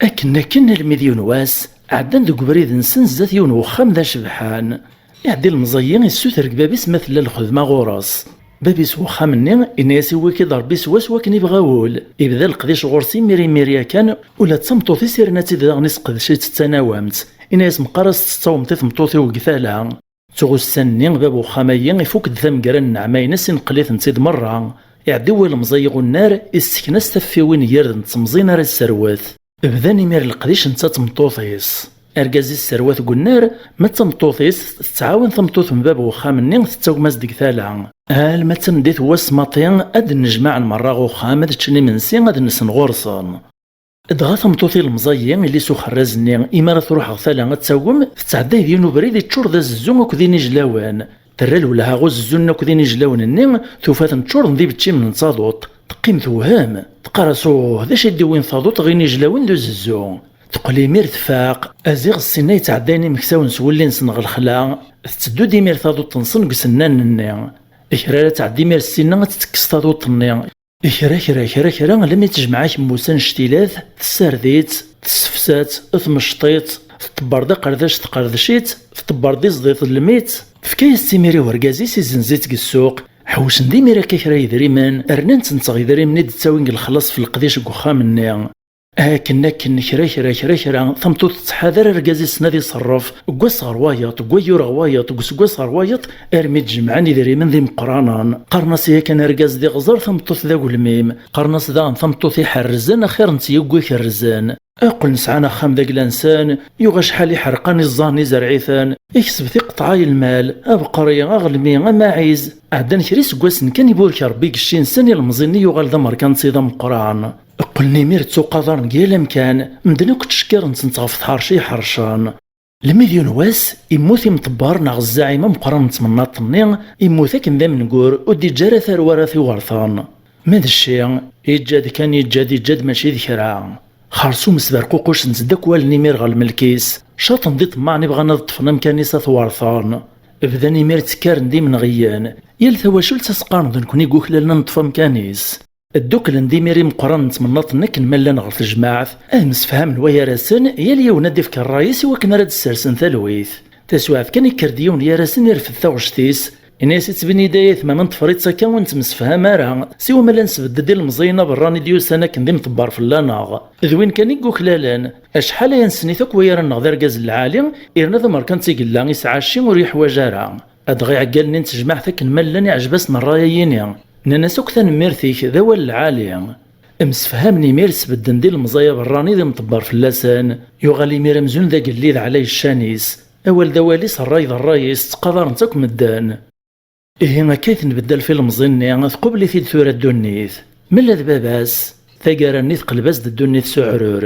Akken akken almi d yiwen wass, ɛeddan deg ubrid-nsen zdat yiwen wexxam d acebḥan. Iɛeddi lemẓi-yi issuter deg bab-is ma tella lxedma ɣur-s. Bab-is wexxam-nni inna-yas: "Iwwi-k-id Rebbi s wass wakken ibɣa wul." Ibda leqdic ɣur-s imir imir yakan, ula d tameṭṭut-is irna-tt-id daɣen isqedec-itt d tanawamt. Inna-yas: "Meqqar as tettawemt i tmeṭṭut-iw deg tala. Tuɣ ussan-nni bab uxxam-agi ifuk-d tamegra n nneɛma-ines, ineqqel-itent-id merra." Iɛeddi ilemẓi-yi ɣunnar, issekna-s taffiwin n yirden d temẓin ara yesserwet. Bdan imir leqdic netta d tmeṭṭut-is. Argaz-is serwat deg unnar, ma d tameṭṭut-is tettɛawan tameṭṭut n bab uxxam-nni tettagem-as deg tala. Alma d tameddit n wass maḍi ad nnejmaɛen merra ɣer uxxam, ad ččen imensi, ad nsen ɣur-sen. Dɣa tameṭṭut ilemẓi-yi, yelli-s uxerraz-nni, imi ara truḥ ɣer tala ad tagem, tettɛedday di yiwen ubrid iččur d azezzu akked inijlawen. Terra lwelha ɣer uzezzu-nni akked inijlawen-nni, tufa-ten ččuren d ibeččimen n taḍuṭ. Teqqim tewhem. Teqqar-as: "Uh, d acu i d-iwin taḍuṭ ɣer inijlawen d uzezzu?" Teqqel imir tfaq. Aziɣ s sinna yettɛeddayen imeksawen s wulli-nsen ɣer lexla. Tetteddu-d imir taḍuṭ-nsen deg usennan-nni. Kra ara tɛeddi imir s sinna ad tettekkes taḍuṭ-nni. Kra, kra, kra, kra, almi tejmeɛ akemmus annect-ilat, tessared-itt, tessefsa-tt, tmecceḍ-itt, tṭebber d aqerdac, teqerdec-itt, tṭebber d iẓḍi, tellem-itt, tefka-yas-tt imir i urgaz-is, izenz-itt deg ssuq. Ḥewcen d imir akka kra yedrimen, rnan-tent ɣer yedrimen i d-ttawin deg lexlaṣ f leqdic deg uxxam-nni. Akken, akken, kra, kra, kra, kra, tameṭṭut tettḥadar argaz-is ad iṣerref, deg wass ɣer wayeḍ, deg wayyur ɣer wayeḍ, deg useggas ɣer wayeḍ, armi d-jemɛen idrimen d imeqqranen. Qqaren-as yakan argaz d iɣzer, tameṭṭut d agelmim. Qqaren-as daɣen tameṭṭut iḥerrzen axir n tyegwi ikerrzen. Qqlen sɛan axxam d agla-nsen, yuɣ acḥal iḥerqan iẓẓan izerɛ-iten, ikseb tiqeṭɛa i lmal, abeqri, aɣelmi, amaɛiz. Ɛeddan kra iseggasen kan iburek Rebbi deg cci-nsen, ilemẓi-nni yuɣal d amerkanti d ameqqran. Qqlen imir ttuqadaren deg yal amkan, medden akk ttcekkaren-tent ɣef tḥerci iḥercen. Lmi d yiwen wass, immut imṭebber neɣ zzaɛim ameqqran n tmennaḍt-nni, immut akken d amengur, ur d-iǧǧa ara tarwa ara t-iwerten. Ma d cci, iǧǧa-d kan, iǧǧa-d, iǧǧa-d, mačči d kra. Xersum sberququcen-tt-id akk wallen imir ɣer lmelk-is, caṭen d iṭemmaɛen ibɣan ad ṭṭfen amkan-is ad t-werten. Bdan imir ttekkaren d imenɣiyen, yal tawacult as-qqaren d nekkni i yuklalen ad neṭṭef amkan-is. Dduklen d imir imeqqranen n tmennaḍt-nni akken ma llan ɣer tejmaɛt, ad msefhamen wa gar-asen, yal yiwen ad d-ifk ṛṛay-is i wakken ara d-ssersen talwit. Taswiɛt kan ikker-d yiwen gar-asen irfed taɣect-is, inna-yas: "Ittbin-iyi-d ay aytma ma neṭṭfer-itt akka ur nettemsefham ara, siwa ma la nesbedd-d ilemẓiyen aberrani d-yusan akken d imṭebber fell-aneɣ. D win kan i yuklalen, acḥal aya nessen-it akk wayar-nneɣ d argaz n lɛali, irna d amerkanti i yella, isɛa cci ur yeḥwaǧ ara." Dɣa iɛeggalen-nni n tejmaɛt akken ma llan iɛjeb-asen ṛṛay-ayini. Nnan-as akk: "Tanemmirt-ik, d awal lɛali." Msefhamen imir sbedden-d ilemẓi aberrani d imṭebber fell-asen. Yuɣal imir amzun d agellid ɛlay ccan-is. Awal d awal-is, ṛṛay d ṛṛay-is, ttqadaren-t akk medden. Ihi akka i tenbeddal f ilemẓi-nni, tqubel-it-id tura ddunit. Mella d baba-s, taggara-nni teqleb-as-d ddunit s uɛrur.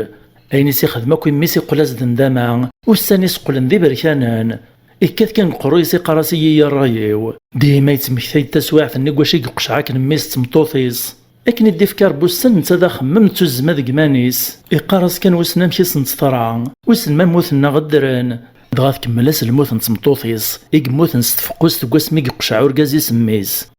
Ayen i s-ixdem akk i mmi-s iqqel-as-d ndama, ussan-is qqlen d iberkanen. Ikkat kan deg uqerruy-is iqqar-as: "Iyyi i ṛṛay-iw." Dima yettmektay-d taswiɛt-nni deg wacu i yeqceɛ akken mmi-s d tmeṭṭut-is. Akken i d-ifka Ṛebbi ussan, netta d axemmem d tuzzma deg iman-is. Iqqar-as kan wissen amek i sent-teḍra, wissen ma mmuten neɣ ddren. Dɣa tkemmel-as lmut n tmeṭṭut-is, i yemmuten s tfeqqust deg wasmi i yeqceɛ urgaz-is mmi-s.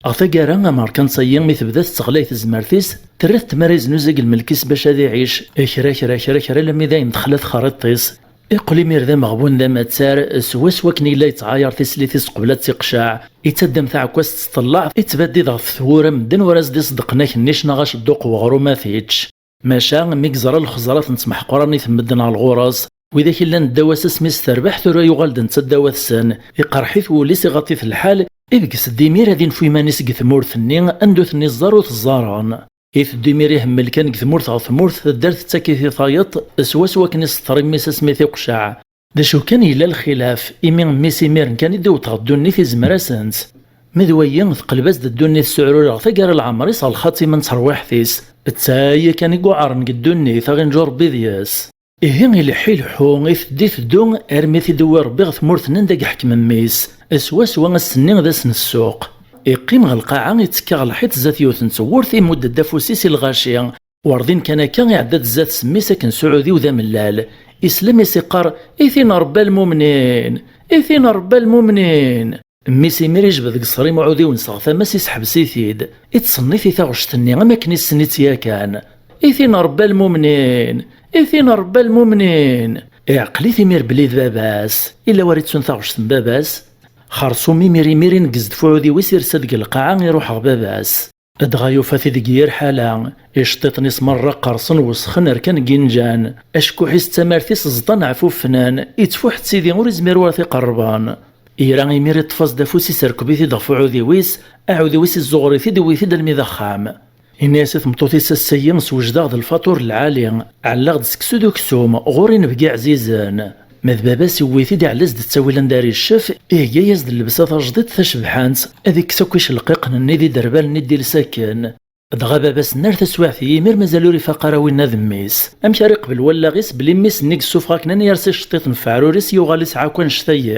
Ɣer taggara, amerkanti-yi mi tebda tetteɣlay tezmert-is, terra-t tmara yeznuzag lmelk-is bac ad iɛic, kra, kra, kra, kra, alammi d ayen texla texriṭ-is. Iqqel imir d ameɣbun d amattar, swaswa akken yella yettɛayar tislit-is qbel ad tt-iqceɛ. Ittaddam taɛekkazt teṭṭellaɛ, ittbaddid ɣef twura, medden ur as-d-iṣeddeqen aknic neɣ acedduq n weɣrum ad t-ičč. Maca, mi yeẓra lxeẓrat n tmeḥqranin n medden ɣer ɣur-s, widak i llan ddaw-as asmi s-terbeḥ, tura yuɣal-d netta ddaw-sen, iqerḥ-it wul-is, iɣaṭ-it lḥal, ibges-d imir ad infu iman-is deg tmurt-nni, anda ur ten-iẓẓar ur t-ẓẓaren. Iteddu imir ihemmel kan deg tmurt ɣer tmurt, taddart tettak-it i tayeḍ, swaswa akken iseṭṭer i mmi-s asmi t-iqceɛ. D acu kan, yella lxilaf, imi mmi-s imiren kan i d-iwweḍ ɣer ddunit izmer-asent. Ma d wayi, teqleb-as-d ddunit s uɛrur ɣer taggara n leɛmer-is ɣer lxatima n terwiḥt-is. D tayi kan i yuɛren deg ddunit, aɣ inǧu Rebbi deg-s. Ihi ileḥḥu ileḥḥu, iteddu iteddu, armi t-id-iwwi Rebbi ɣer tmurt-nni anda i iḥkem mmi-s, swaswa ass-nni d ass n ssuq. Iqqim ɣer lqaɛa, ittekka ɣer lḥiṭ zdat yiwet n tewwurt, imudd-d afus-is i lɣaci. Werḍin kan akka, iɛedda-d zdat-s mmi-s akken s uɛudiw d amellal. Islam-is iqqar: "Itin Rebbi a lmumnin! Itin Rebbi a lmumnin!" Mmi-s imir ijbed deg ṣṣrim uɛudiw-nnes ɣer tama-s, iseḥbes-it-id. Ittṣennit i taɣect-nni am akken issen-itt yakan. "Itin Rebbi a lmumnin! Itin Rebbi a lmumnin!" Iɛqel-it imir belli d baba-s. Illa war ittun taɣect n baba-s. Xerṣum imir imir ineggez-d f uɛudiw-is, irsa-d deg lqaɛa, iruḥ ɣer baba-s. Dɣa yufa-t-id deg yir ḥala, iceṭṭiṭen-is merra qqerṣen, wesxen, rkan deg inǧan, acekkuḥ-is d tamart-is ẓḍan, ɛfufnen, ittfuḥ d tidi, ur izmir wara t-iqerrben. Ira imir iṭṭef-as-d afus, iserkeb-it-id ɣef uɛudiw-is, aɛudiw-is izzuɣer-it-id, iwwi-t-id almi d axxam. Inna-yas i tmeṭṭut-is: "Ass-ayi sewjdeɣ-d lfaṭur lɛali, ɛellaɣ-d seksu d uksum, ɣur-i inebgi ɛzizen." Ma d baba-s iwwi-t-id, iɛella-as-d ttawil anda ara iccef, ihegga-yas-d llebsa tajdiṭ tacebḥant, ad ikkes akk icelqiqen-nni d iderbalen i d-iles akken. Dɣa baba-s nnar taswiɛt i yimir mazal ur ifaq ara winna d mmi-s. Amek ara iqbel wallaɣ-is belli mmi-s-nni yessufeɣ akken ad yers iceṭṭiṭen f uɛrur-is, yuɣal isɛa akk annect-ayi?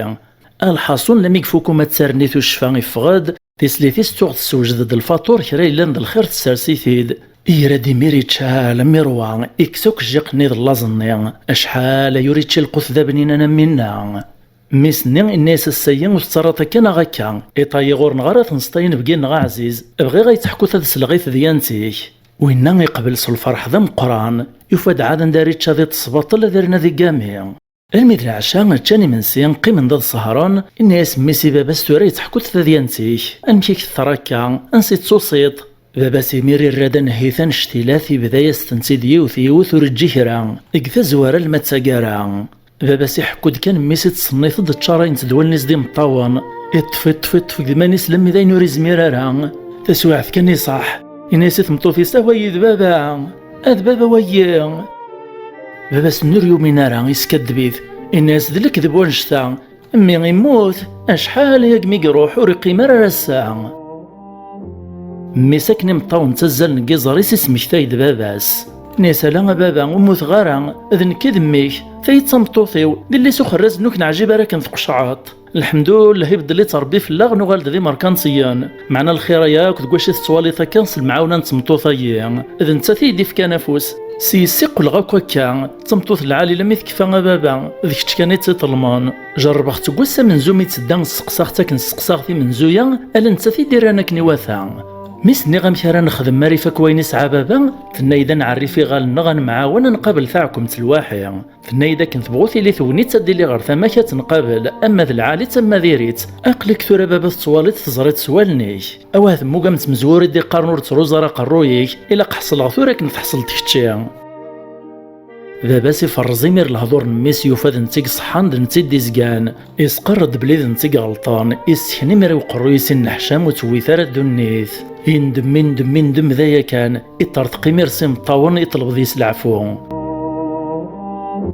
A lḥaṣun, lami ifuk uma ttarnit uccfa, iffeɣ-d, tislit-is tuɣ tessewjed-d lfaṭur, kra yellan d lxir tessers-it-id. Ira-d imir ičča alammi rwa, ikkes akk jjiq-nni d llaẓ-nni. Acḥal ay ur ičči lqut d abninan am winna. Mmi-s-nni inna-yas: "Ass-ayi ur tettaraḍ akka neɣ akka, iṭ-ayi ɣur-neɣ ara tenseṭ ay inebgi-nneɣ aɛziz, bɣiɣ ad yi-teḥkuḍ ad sleɣ i tedyant-ik." Winna iqbel s lferḥ d ameqqran, yufa-d ɛad anda ara ičča di tesbaṭel ad irna di gami. Almi d lɛecca, ččan imensi, qqimen-d ad sehṛen, inna-yas mmi-s i baba-s: "Tura i yi-teḥkuḍ tadyant-ik, amek i k-teḍra akka, ansi d-tusiḍ?" Baba-s imir irra-d anehhit annect-ilat, ibda-yas-tent-id yiwet yiwet, ur iǧǧi kra, deg tazwara alma d taggara. Baba-s iḥekku-d kan mmi-s i tṣennit-d, ččaṛayent-d wallen-is d imeṭṭawen. Iṭṭef, iṭṭef, iṭṭef deg iman-is lemmi d ayen ur izmir ara. Taswiɛt kan iṣaḥ. Inna-yas i tmeṭṭut-is: "A wayi d baba! A d baba wayi!" Baba-s-nni ur yumin ara, iskaddeb-it. Inna-yas: "D lekdeb wannect-a! Mmi immut, acḥal ayagi mi iruḥ, ur iqqim ara ar ass-a." Mmi-s akken imeṭṭawen ttazzalen deg iẓer-is, ismektay-d baba-s. Inna-yas: "Ala a baba, ur mmuteɣ ara, d nekk i d mmi-k, tayi d tameṭṭut-iw, d yelli-s uxerraz-inu, ur k-neɛjib ara akken tqecɛeḍ. Lḥemdullah, ibeddel-itt Ṛebbi fell-aɣ, nuɣal-d d imerkantiyen. Meɛna lxir-a yakk deg wacu i tettwaliḍ akka s lemɛawna n tmeṭṭut-agi? D nettat i yi-d-ifkan afus. S yes-i qqleɣ akk akka. D tameṭṭut lɛali lammi tekfa a baba, d kečč kan i tt-iṭelmen. Jerrbeɣ-tt seg wass amenzu mi d-tedda, sseqsaɣ-tt akken sseqsaɣ timenzuya, ala nettat i d-irran akken iwata. Mi s-nniɣ amek ara nexdem mi ara ifak wayen isɛa baba, tenna-yi-d ad nɛerrif iɣallen-nneɣ, ad nemɛawen, ad nqabel taɛkemt lwaḥi. Tenna-yi-d akken tebɣu tili tegnit ad d-iliɣ ɣer tama-k ad tt-nqabel, ama d lɛali-tt ama diri-tt. Aql-ik tura baba tettwaliḍ, teẓriḍ s wallen-ik. Awah temmug am tmezwura i d-iqqaren ur ttruẓ ara aqerruy-ik, ilaq ḥeṣleɣ tura akken tḥeṣleḍ kečči." Baba-s iferreẓ imir lehdur n mmi-s, yufa d netta i iṣeḥḥan, d netta i d-izgan. Isqerr-d belli d netta i iɣelṭen, issken imir i uqerruy-is inneḥcam, ur tewwit ara ddunit. Indem, indem, indem, d aya kan, iṭerṭeq imir s imeṭṭawen, iṭleb deg-s leɛfu.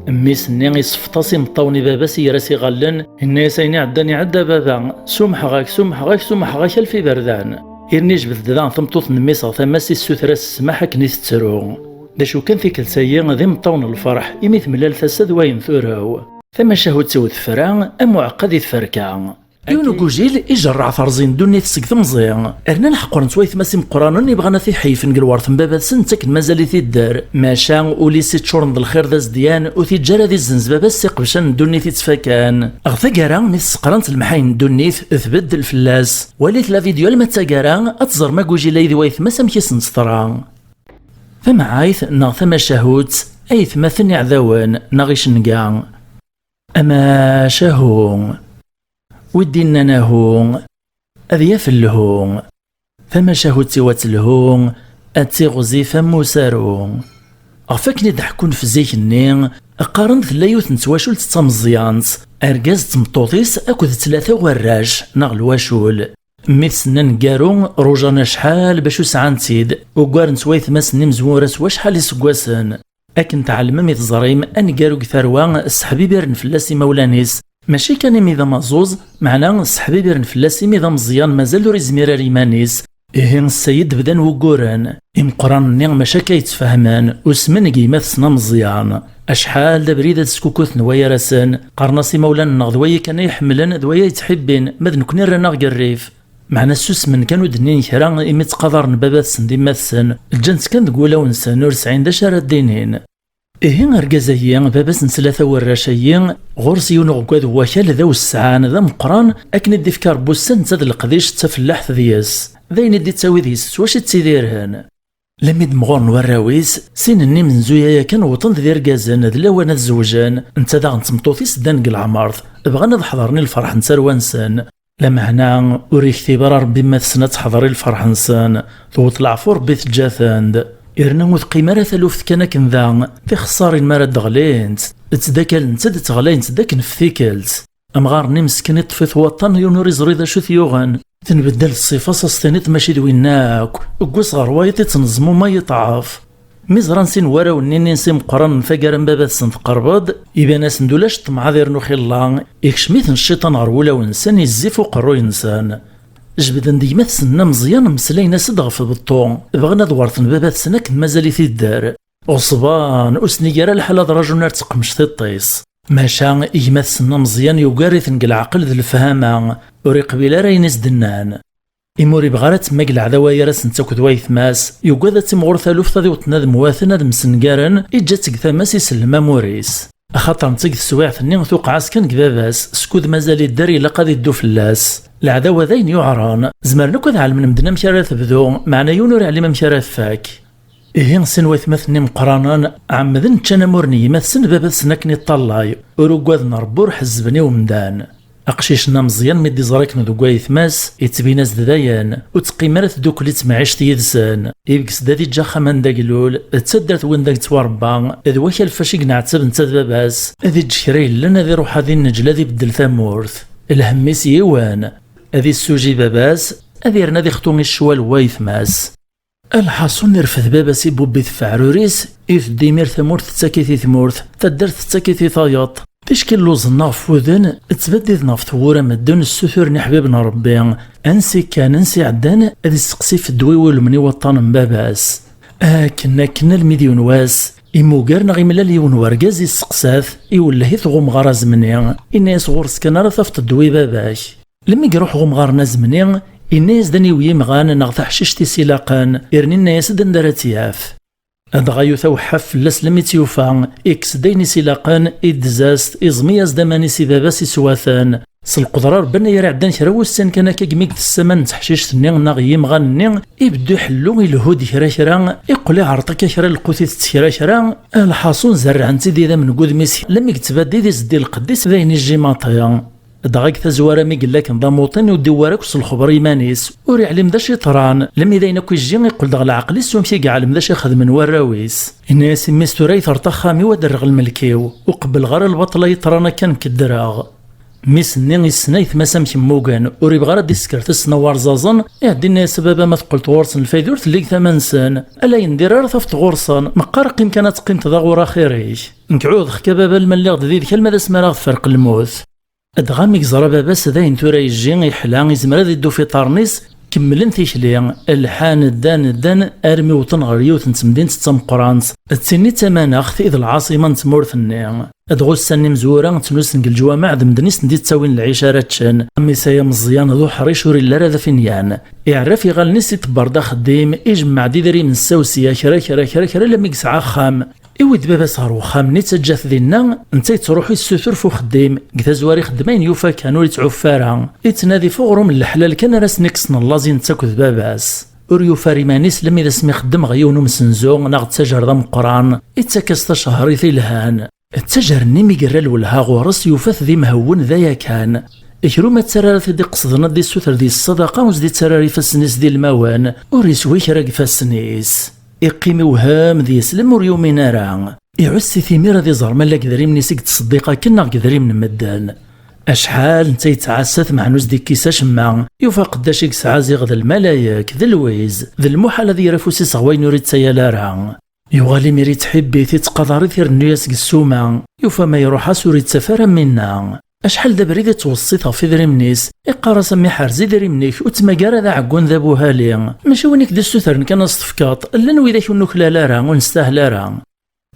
Mmi-s-nni isfeṭ-as imeṭṭawen i baba-s, iger-as iɣallen, inna-yas: "Ayen iɛeddan iɛedda a baba, sumḥeɣ-ak, sumḥeɣ-ak, sumḥeɣ-ak alef iberdan." Irni ijbed-d daɣen tameṭṭut n mmi-s ɣer tama-s, issuter-as ssmaḥ akken i tettru. D acu kan, tikkelt-agi d imeṭṭawen n lferḥ, imi temlal tasa d wayen turew. Tamacahut-iw tefra, am uɛeqqa di tferka. Yiwen ugujil ijerreɛ terẓi n ddunit seg temẓi. Rnan ḥeqren-t waytma-s imeqqranen, ibɣan ad t-iḥeyfen deg lwert n baba-tsen, netta akken mazal-it idder. Maca ul-is iččuren d lxir d azedyan, ur t-iǧǧa ara ad izzenz baba-s s iqebcan n ddunit ittfakan. Ɣer taggara, mi t-sseqrant lemḥayen n ddunit, tbeddel fell-as. Walit la vidéo alma d taggara, ad teẓrem agujil-a d waytma-s amek i sen-teḍra. Tamɛayt neɣ tamacahut, aytmaten iɛdawen neɣ icenga. Amacahu. Wi d-innan ahu, ad yaf lhu. Tamacahut-iw ad telhu, ad tiɣzif am usaru. Ɣef wakken i d-ḥekkun f zik-nni, qqaren tella yiwet n twacult d tameẓyant, argaz d tmeṭṭut-is akked tlata warrac neɣ lwacul. Mi t-snan nnaru, rujan acḥal bac ur sɛan-t-id, ugaren-t waytma-s-nni imezwura s wacḥal iseggasen. Akken tɛelmem i teẓrim, aneggaru deg tarwa sseḥbibiren fell-as imawlan-is. Mačči kan imi d amaẓuẓ, meɛna sseḥbibiren fell-as imi d ameẓyan, mazal ur izmir ara iman-is. Ihi ssayed bdan wugguren. Imeqqranen-nni mačči akka i ttfehmen, usmen deg yemma-tsen ameẓyan. Acḥal d abrid ad skukuten wayar-asen, qqaren-as imawlan-nneɣ d waya kan ay ḥemmlen, d waya ay ttḥibbin, ma d nekkni rran-aɣ deg rrif. Meɛna ssusmen kan ur d-nnin kra imi ttqadaren baba-tsen d yemma-tsen, ǧǧan-tt kan deg wulawen-nsen ur sɛin d acu ara d-inin. Ihi argaz-agi, baba-s n tlata warrac-agi, ɣur-s yiwen uɣeggad n wakal d awessɛan, d ameqqran, akken i d-ifka Rebbi ussan netta d leqdic d tafellaḥt deg-s. D ayen i d-ittawi deg-s s wacu i ttidiren. Lami d-mɣuren warraw-is, sin-nni imenzuya yakan wwḍen-d d irgazen, d lawan ad zewjen, netta daɣen d tmeṭṭut-is ddan deg leɛmert, bɣan ad ḥeḍren i lferḥ n tarwa-nsen. Lameɛna ur iktib ara Rebbi ma tessen ad teḥḍer i lferḥ-nsen, tewweḍ leɛfu Rebbi teǧǧa-ten-d. Yerna ur teqqim ara taluft kan akken da, tixeṣṣarin mi ara d-ɣlint, ttdakalent-d ttɣlayent-d akken f tikkelt. Amɣar-nni meskin iṭṭef-it waṭṭan, yiwen ur iẓri d acu t-yuɣen. Tenbeddal ṣṣifa-s, as tiniḍ mačči d winna akk, deg wass ɣer wayeḍ ittneẓmu ma yeṭṭɛef. Mi ẓran sin warraw-nni-nni s imeqqranen taggara n baba-tsen tqerreb-d, iban-asen-d ulac ṭṭmeɛ ad irnu xilla, ikcem-iten cciṭan ɣer wulawen-nsen, izzif uqerruy-nsen. Jebden-d gma-tsen n ameẓyan, mmeslayen-as-d ɣef beṭṭu, bɣan ad werten baba-tsen akken mazal-it idder. Ɣeṣban, ur s-nigi ara lḥal ad rajun ar teqmec tiṭ-is. Maca gma-tsen n ameẓyan yugar-iten deg leɛqel d lefhama, ur iqbil ara ayen i s-d-nnan. Imi ur ibɣi ara ad temmag leɛdawa gar-asent akked wayetma-s, yugad ad timɣur taluft ad iwṭen ad mwaten, ad msengaren, iǧǧa-tt deg tama-s isellem amur-is. Axaṭer netta deg teswiɛt-nni tuqeɛ-as kan deg baba-s, skud mazal idder ilaq ad iddu fell-as. Leɛdawa d ayen yuɛren, zemren akk ad ɛelmen medden amek ara tebdu, meɛna yiwen ur iɛlim amek ara tfak. Ihi sin waytmaten-nni meqqranen ɛemmden ččan amur n gma-tsen d baba-tsen akken iṭṭallay, ur ugaden Rebbi ur ḥezzben i umdan. Aqcic-nni ameẓyan mi d-iẓra akken deg wayetma-s, ittbin-as-d dayen, ur teqqim ara tdukli d temɛict yid-sen. Ibges-d ad iǧǧ axxam anda yeglul, d taddart wanda yettwarebba, d wakal fac i yenɛettab netta d baba-s, ad iǧǧ kra yellen ad iruḥ ad inneǧl ad ibeddel tamurt. Lhemm-is yiwen, ad issujji baba-s, ad irna ad ixtu i ccwal n wayetma-s. Lḥaṣun irfed baba-s ibubb-it f aɛrur-is, iteddu imir tamurt tettak-it i tmurt, taddart tettak-it i tayeḍ. Ticki lluẓen ɣef wuden, ttbeddiden ɣef tewwura medden ssuturen iḥbiben n Rebbi, ansi kkan, ansi ɛeddan, ad isteqsi f ddwa i wulmen iwaṭṭanen n baba-s. Akken, akken, almi d yiwen wass, imuger neɣ imlal yiwen wergaz isteqsa-t, iwelleh-it ɣumɣar azemni, inna-yas ɣur-s kan ara tafeḍ ddwa i baba-k. Lmi iruḥ ɣumɣar n azemni, inna-yas-d aniwi yimɣan neɣ taḥcict i s-ilaqen, irni inna-yas-d anda ara tt-yaf. Dɣa yuta weḥḥaf fell-as lmi tt-yufa, ikkes-d ayen i s-ilaqen, iddez-as-t, iẓmi-yas-d aman-is i baba-s iswa-ten. S lqedra Rebbi, anayer iɛeddan kra wussan kan akka, gmi i yetess aman n teḥcict-nni neɣ n yimɣan-nni, ibeddu iḥellu, ilehhu-d kra kra, iqqel iɛreḍ akka kra lqut itett kra kra, lḥaṣun zerrɛen-tt-id idammen deg wudem-is, lmi yettbaddi di zeddi lqedd-is d ayen ijji maṭi. Dɣa deg tazwara mi yella akken d amuṭin ur d-iwwi ara akk s lexber iman-is, ur iɛlim d acu yeḍran, lmi d ayen akk ijji iqqel-d ɣer leɛqel-is s umek i iɛlem d acu i xedmen warraw-is. Inna-yas i mmi-s tura i terreḍ axxam-iw ad d-rreɣ lmelk-iw, ur qebbleɣ ara lbaṭel ay yeḍran akka nekk ddreɣ. Mmi-s-nni issen aytma-s amek mmugen, ur ibɣi ara ad d-isker tisnawa rẓaẓen, iɛeddi inna-yas a baba ma teqqleḍ ɣur-sen lfayda ur telli deg tama-nsen, ala yendir ara tafeḍ ɣur-sen, meqqar qqim kan ad teqqimeḍ da ɣur axir-ik. Nekk ɛuhdeɣ-k a baba alma lliɣ-d did-k alma d asmi ara ɣ-tferq lmut. Dɣa mi yeẓra baba-s d ayen tura yejji iḥla, izmer ad iddu f iṭarren-is, kemmlen tikli, lḥan ddan ddan armi wwḍen ɣer yiwet n temdint d tameqqrant, d tin i d tamaneɣt i d lɛaṣima n tmurt-nni. Dɣa ussan n imezwura ttnusen deg leǧwameɛ d medden i sen-d-ittawin lɛic ara ččen. Amis-a ameẓyan d uḥric ur illi ara d afinyan. Iɛerref iɣallen-is, iṭebber-d axeddim, ijemmeɛ-d idrimen ssawsiya kra kra kra kra alammi yesɛa axxam. Iwwi-d baba-s ɣer wexxam-nni, ittaǧǧa-t dinna, netta yettruḥu yessutur f uxeddim, deg tazwara ixeddem ayen yufa kan, ur yettɛuffu ara. Ittnadi f uɣrum n leḥlal kan ara sen-ikksen llaẓ i netta akked baba-s. Ur yufi ara iman-is lemmi d asmi ixeddem ɣer yiwen umsenzu neɣ ttajer d ameqqran, ittak-as tacehrit ilhan. Ttajer-nni mi yerra lwelha ɣur-s yufa-t d imhewwen d aya kan. Kra uma d tara ara t-id-iqesden ad d-issuter deg-s ṣṣadaqa ur s-d-ittarra ara ifassen-is d ilmawen, ur yeswi kra deg ifassen-is. Iqqim iwhem d yeslem ur yumin ara. Iɛuss i timir ad iẓer ma la deg idrimen-is i yettṣeddiq akken neɣ deg idrimen n medden. Acḥal netta yettɛassa-t meɛna ur s-d-ikkis acemma, yufa aqeddac i yesɛa ziɣ d lmalayek, d lwiz, d lmuḥal ad yerr afus-is ɣer wayen ur ittayal ara. Yuɣal imir ittḥibbi-t, ittqadar-it, irennu-yas deg ssuma. Yufa ma iruḥ-as ur ittaf ara minna. Acḥal d abrid ittweṣṣit ɣef idrimen-is, iqqar-as: "A mmi, ḥerz idrimen-ik, ur ttmagar ara d aɛeggun d abuhali. Mačči win i k-d-issutren kan ad s-tefkeḍ, llan widak ur nuklal ara, ur nestahel ara."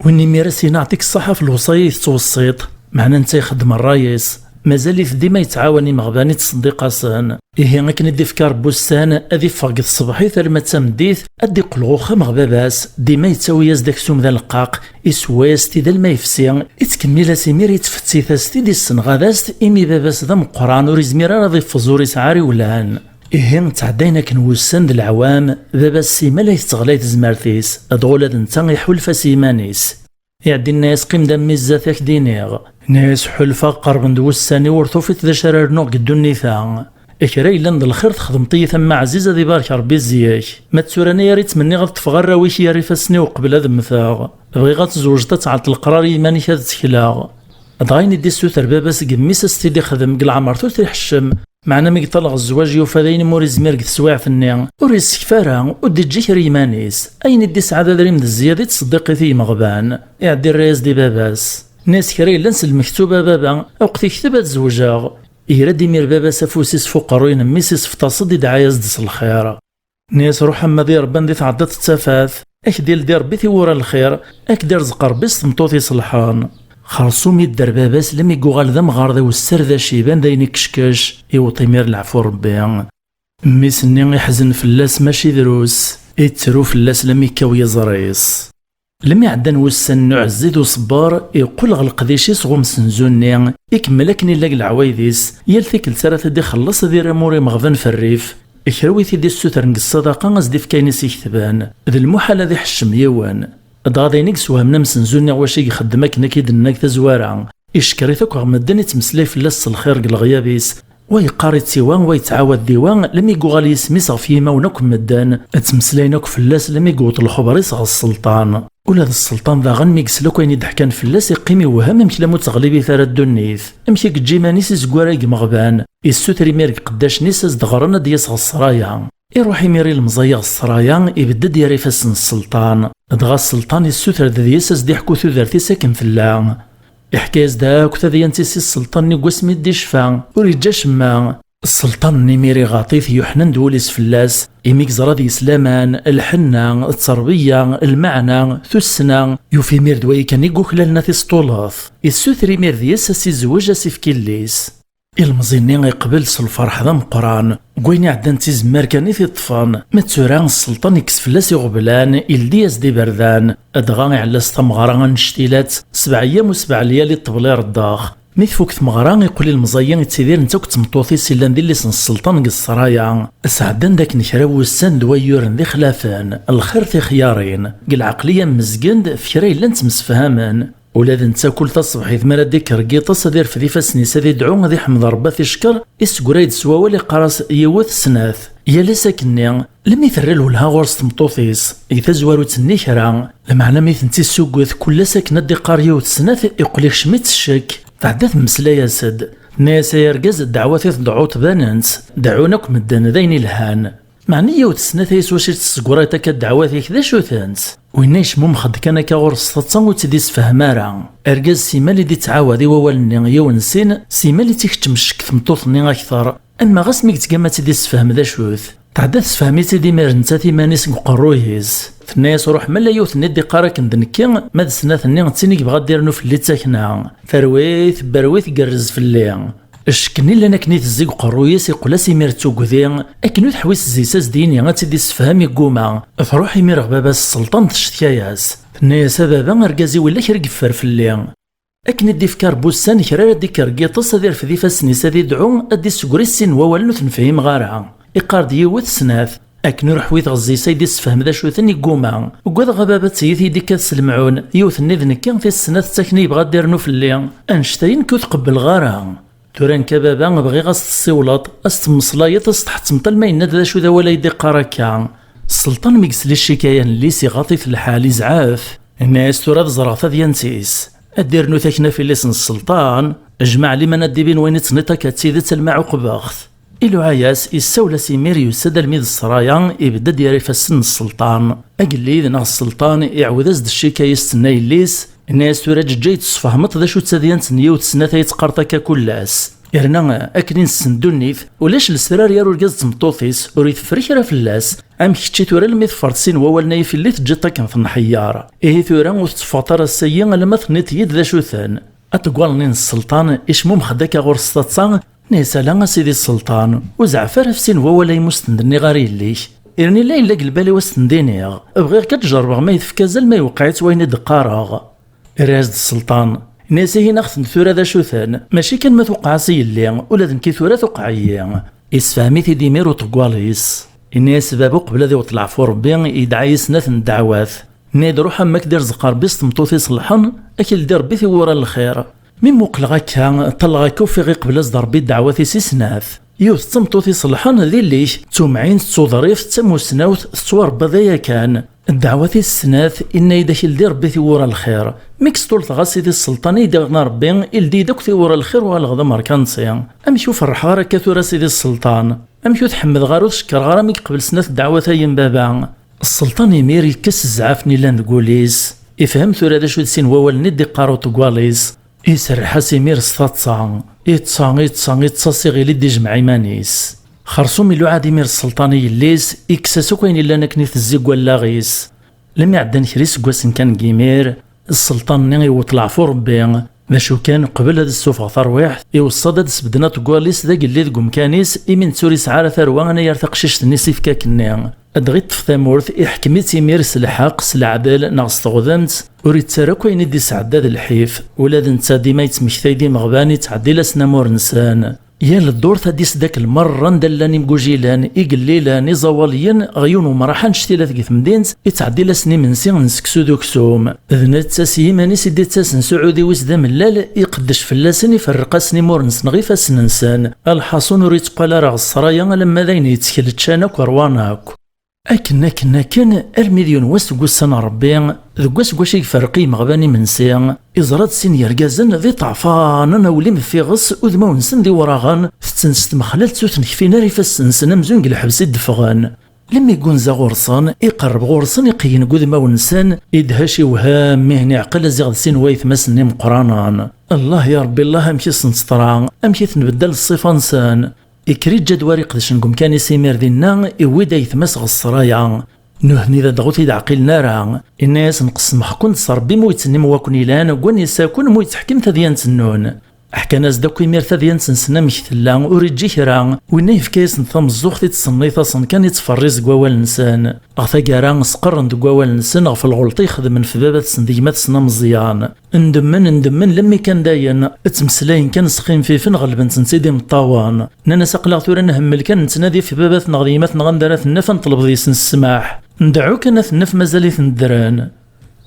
Win imir as-yenna: "Ɛṭik ṣṣaḥa ɣef lewṣaya i tettweṣṣiḍ." Meɛna netta ixeddem ṛṛay-is. Mazal-it dima yettɛawan imeɣban, ittṣeddiq-asen. Ihi akken i d-ifka Ṛebbi ussan, ad iffeɣ deg tṣebḥit arma d tameddit, ad d-iqqel ɣer uxxam ɣer baba-s, dima yettawi-yas-d aksum d aleqqaq, isewway-as-t-id alma yefsi, ittkemmil-as imir, ittfettit-as-t-id, issenɣad-as-t, imi baba-s d ameqqran, ur izmir ara ad iffeẓ, ur isɛi ara iwlan. Ihi ttɛeddayen akken wussan d leɛwam, baba-s simmal ay tetteɣlay tezmert-is, dɣa ula d netta iḥulfa s yiman-is. Iɛeddi, yenna-yas: "Qqim-d a mmi, zdat-k d-iniɣ." Yenna-yas: "Ḥulfaɣ qerben-d wussan-iw, ur tufiḍ d acu ara rnuɣ deg ddunit-a. Kra yellan d lxir txedmeḍ-iyi-t a mmi ɛziz, ad ibarek Ṛebbi zzi-k. Ma d tura-nni ara yettmenniɣ ad ṭṭfeɣ arraw-ik i yirif-asen-iw qbel ad mmteɣ. Bɣiɣ ad tzewǧeḍ, ad tɛelleḍ leqrar i yiman-ik ad ttekleɣ." Dɣa ayen i d-issuter baba-s deg mmi-s ad s-t-id-ixdem, deg leɛmer-t ur t-iḥeccem. Meɛna mi yeṭṭalleɣ zzwaǧ yufa d ayen imi ur izmir deg teswiɛt-nni, ur yessekf ara, ur d-iǧǧi kra i yiman-is. Ayen i d-isɛa d adrim d zzyada i ttṣeddiq-it i yimeɣban. Iɛeddi irra-yas-d i baba-s. Nna-yas: "Kra yellan s lmektub a baba, awqet ikteb ad zewǧeɣ." Yerra-d imir baba-s afus-is f uqerruy n mmi-s, isefṭas-d, idɛa-yas-d s lxir. Nna-yas: "Ruḥ a mmi, ad irebban di tɛeddaḍ d tafat, ad k-d-ildi Ṛebbi tiwwura n lxir, ad k-d-irzeq Ṛebbi s tmeṭṭut iṣelḥen." Xersum idder baba-s, lmi yuɣal d amɣar d awessar d aciban d ayen ikečkec, iweṭ imir leɛfu Ṛebbi. Mmi-s-nni iḥzen fell-as mačči drus, ittru fell-as lmi yekkaw yiẓri-s. Lmi ɛeddan wussan n uɛezzi d uṣebber, iqqel ɣer leqdic-is ɣer umsenzu-nni, ikemmel akken illa deg leɛwayed-is, yal tikkelt ara t-id-ixelleṣ ad irr amur imeɣban f rrif. Kra wi t-id-issutren deg ṣṣadaqa, ad s-d-ifk ayen i s-iketben. D lmuḥal ad iḥeccem yiwen. Dɣa d ayen i yessewhamen amsenzu-nni ɣer wacu i ixeddem akken akka i d-nenna deg tazwara. Icekker-it akk ɣer medden, ittmeslay fell-as s lxir deg leɣyab-is. Wa yeqqar-itt i wa, wa yettɛawad-d i wa, lmi yuɣal yisem-is ɣef yimawen akk n medden. Ttmeslayen akk fell-as, lmi yewweḍ lxeber-is ɣer sselṭan. Ula d sselṭan daɣen, mi yesla akk ayen i d-ḥkan fell-as, iqqim iwhem amek lamu ur tt-ɣlibit ara ddunit. Amek i yeǧǧa iman-is izeggar-a deg imeɣban? Issuter imir deg iqeddacen-is ad s-d-ɣren ad d-yas ɣer ssraya. Iruḥ imir ilemẓi-a ɣer ssraya, ibedd-d ɣer ifassen n sselṭan. Dɣa sselṭan issuter-d deg-s ad s-d-iḥku tudert-is akken tella. Iḥka-yas-d akk tadyant-is i sselṭan-nni deg wasmi i d-icfa, ur yeǧǧa acemma. Sselṭan-nni imir iɣaṭ-it, yuḥnen-d wul-is fell-as, imi yeẓra deg-s laman, lḥenna, tterbiya, lmeɛna, tussna, yufa imir d wayi kan i yuklalen ad t-isṭulet. Issuter imir deg-s ad s-izweǧ, ad s-ifk illi-s. Ilemẓi-nni iqbel s lferḥ d ameqqran, deg wayen iɛeddan d tizemmar kan i t-iṭṭfen, ma d tura sselṭan ikkes fell-as iɣeblan, ildi-yas-d iberdan, dɣa iɛella-s tameɣra annect-ilat, sebɛ eyyam u sebɛ lyali ṭṭbel ireddax. Mi tfuk tmeɣra, iqqel ilemẓi-a ittidir netta akked tmeṭṭut-is illan d illi-s n sselṭan deg ssraya. Sɛeddan-d akken kra n wussan d wayyuren d ixlafen, lxir tixyarin, deg lɛeqliya mmezgen-d, f kra yellan ttemsefhamen. Ula d netta kul taṣebḥit mi ara d-ikker deg yiṭes ad irfed ifassen-is ad idɛu, ad iḥmed Ṛebbi, ad t-icker, iseggra-d s wawal, iqqar-as yiwet, snat. Yal ass akkenni, lmi terra lwelha ɣur-s tmeṭṭut-is, deg tazwarut-nni kra, lameɛna mi tent-issugget kul ass akken ad d-iqqar yiwet, snat, iqqel ikcem-itt ccek. Tɛedda temmeslay-as-d. Tenna-yas: "Ay argaz, ddeɛwat i tdɛuḍ banent, deɛɛun akk medden, d ayen ilhan. Meɛna yiwet snat ay s wacu i tt-tessegrayeḍ akka ddeɛwat-ik, d acu-tent?" Winna yecmumex-d kan akka ɣur-s taḍsa, ur tt-id-issefham ara. Argaz simmal i d-ittɛawad i wawal-nni yiwen sin, simmal i tt-ikeččem ccek tmeṭṭut-nni akteṛ, ama ɣas mi yettgama ad tt-id-issefhem d acu-t. Tɛedda tessefhem-itt-id imir nettat iman-is deg uqerruy-is. Tenna-yas: "Ruḥ, ma la yiwet-nni d-iqqar akken d nekki, ma d snat-nni d tin i yebɣa ad d-irnu fell-i d takna. Terwi-t, berwi-t, gerrez fell-i." Ccek-nni llan akken itezzi deg uqerruy-is, iqqel-as imir d tugdi, akken ur teḥwi s zzis ad s-d-yini ad tt-id-issefhem, igguma. Truḥ imir ɣer baba-s sselṭan, teccetka-yas. Tenna-yas: "A baba, argaz-iw illa kra i yeffer fell-i." Akken i d-ifka Ṛebbi ussan, kra ara d-ikker deg yiṭes ad irfed ifassen-is ad idɛu, ad d-issegri sin n wawalen ur ten-fhimeɣ ara. Iqqar-d yiwet, snat. Akken ur ḥwideɣ zzis ay d-issefhem d acu-ten, igguma. Ugadeɣ a baba ad tili tidi-k ad s-lemɛun, yiwet-nni d nekki, tis snat d takni yebɣa ad d-irnu fell-i. Annect-a i nekk ur t-qebbleɣ ara. Tura nekk a baba bɣiɣ ad s-tessiwleḍ, ad s-temmeslayeḍ, ad s-tḥettmeḍ alma yenna-d d acu d awal ay d-iqqar akka. Sselṭan mi yesla i ccikaya n lli-s iɣaḍ-it lḥal, izɛef. Yenna-yas: "Tura ad ẓreɣ tadyant-is." Ad d-irnu takna f illi-s n sselṭan, jmeɛ liman ad d-ibin wayen i d-tenniḍ akka d tidet alma ɛuqbeɣ-t. Iluɛa-yas, issawel-as imir, yusa-d almi d ssraya, ibedd-d yerra ifassen n sselṭan. Agellid neɣ sselṭan iɛawed-as-d ccika i s-tenna yelli-s, yenna-yas: "Tura ǧeǧǧa tessefhmeḍ d acu d tadyant n yiwet snat ay teqqareḍ akka kullas. Yerna akken i nessen ddunit, ulac lesrar gar urgaz d tmeṭṭut-is, ur iteffer kra fell-as. Amek kečči tura almi teffreḍ sin wawalen-a i fell-i teǧǧiḍ-t akken tenḥeyyaṛ? Ihi tura ur tetteffɣeḍ ara ass-ayi alamma tenniḍ-iyi-d d acu-ten." Aṭeggal-nni n sselṭan icmummex-d akka ɣur-s taḍsa, yenna-yas: "Ala a sidi sselṭan, ur zeɛɛef ara ɣef sin wawal ay mu s-ten-d-nniɣ ara yelli-k. Yerna illa yella deg lbal-iw a s-ten-d-iniɣ. Bɣiɣ kan ad ǧerrbeɣ ma yetefka azal ma yewqeɛ-itt wayen i d-qqareɣ." Irra-yas-d sselṭan, yenna-yas: "Ihi neɣ-ten tura d acu-ten? Mačči kan ma tuqeɛ-as i yelli, ula d nekki tura tuqeɛ-iyi." Yessefhem-it-id imir uṭeggal-is. Yenna-yas baba, uqbel ad iweṭ leɛfu Rebbi, yedɛa-yi snat n ddeɛwat. Yenna-yad: "Ruḥ, am ad k-d-irzeq Rebbi s tmeṭṭut iṣelḥen, ad k-ildi Rebbi tiwwura n lxir." Mi mmuqleɣ akka, ṭṭalleɣ akka, ufiɣ iqbel-as-d Rebbi ddeɛwat-is i snat. Yiwet d tameṭṭut iṣelḥen, d yelli-k, d tumɛint, d tuḍrift, d tamusnawt, tettwarebba d aya kan. Ddeɛwat-is snat, inna-yi-d ad k-ildi Rebbi tiwwura n lxir. Mi yestullteɣ a sidi sselṭan i yi-d-iɣna Rebbi, ildi-yi-d akk tiwwura n lxir, uɣaleɣ d amerkanti. Amek ur ferrḥeɣ ara akka tura a sidi sselṭan? Amek ur t-ḥemmdeɣ ara, ur t-cekkreɣ ara mi yeqbel snat ddeɛwat-ayi n baba? Sselṭan imir yekkes zzɛaf-nni yellan deg wul-is. Ifhem tura d acu d sin wawalen i d-iqqar uṭeggal-is. Iserreḥ-as imir s taḍsa. Iṭṭsa, iṭṭsa, iṭṭsa s iɣil i d-ijmeɛ iman-is. Xersum iluɛa-d imir sselṭan i yelli-s, ikkes-as akk ayen illan akken itezzi deg wallaɣ-is. Lmi ɛeddan kra iseggasen kan deg imir, sselṭan-nni iwweḍ leɛfu Rebbi. D acu kan, qbel ad ssufeɣ tarwiḥt, iweṣṣa-d ad d-sbedden aṭeggal-is d agellid deg umkan-is, imi netta ur yesɛi ara tarwa anayer taqcict-nni s ifkak-nni. Dɣa iṭṭef tamurt, iḥkem-itt imir s lḥeqq, s leɛdel, neɣ s teɣdemt, ur ittarra akk ayen i d-isɛedda d lḥif. Ula d netta dima yettmektay-d imeɣban, ittɛeddil-asen amur-nsen. Yal ddurt ad d-ised akk lmerra anda llan imgujilen, igellilen, iẓawaliyen, ɣer yiwen umraḥ annect-ila deg temdint, ittɛeddil-asen imensi n seksu d uksum. D netta s yiman-is i d-ittasen s uɛudiw-is d amellal, iqeddec fell-asen, iferreq-asen imur-nsen ɣer ifassen-nsen. Lḥaṣun ur itteqqal ara ɣer ssraya alamma d ayen yettkel ččan akk rwan akk. Akken, akken, akken, armi d yiwen wass deg wussan n Rebbi, deg wass deg wacu i iferreq i yimeɣban imensi, iẓra-d sin yergazen d iṭeɛfanen, awlim f iɣes, udmawen-nsen d iwraɣen, tetten s tmexlalt ur ten-kfin ara ifassen-nsen amzun deg lḥebs i d-ffɣen. Lemmi ggunza ɣur-sen, iqerreb ɣur-sen, iqeyyen deg udmawen-nsen, idha ciwham, mihen iɛqel aziɣ d sin waytmasen-nni imeqqranen. Allah ya Rebbi, Allah, amek i sen-teḍra, amek i ten-beddel ṣṣifa-nsen. Ikker iǧǧa-d war iqedcen deg umkan-is imir dinna, iwwi-d aytma-s ɣer ssraya. Nuhni d adɣu ur t-id-ɛqilen ara. Inna-yasen: "Qesmeɣ-ken-d s Rebbi mu yettnnim wa ken-ilan, deg wanisa-ken mu yettḥekkim tadyant-nnun." Ḥkan-as-d akk imir tadyant-nsen amek tella, ur iǧǧi kra. Winna yefka-yasen tameẓẓuɣt i ttṣennit-asen kan i ttferriz deg wawal-nsen. Ɣer taggara, sqerren deg wawal-nsen ɣef lɣelṭa i xedmen f baba-tsen d gma-tsen ameẓyan. Ndemmen, ndemmen, lemmi kan dayen, ttmeslayen kan sxinfifen, ɣelben-ten-id imeṭṭawen. Nnan-as: "Aql-aɣ tura nhemmel kan nettnadi f baba-tneɣ d yemma-tneɣ anda ara t-naf, ad neṭleb deg-sen ssmaḥ. Ndeɛɛu kan ad t-naf mazal-iten ddren."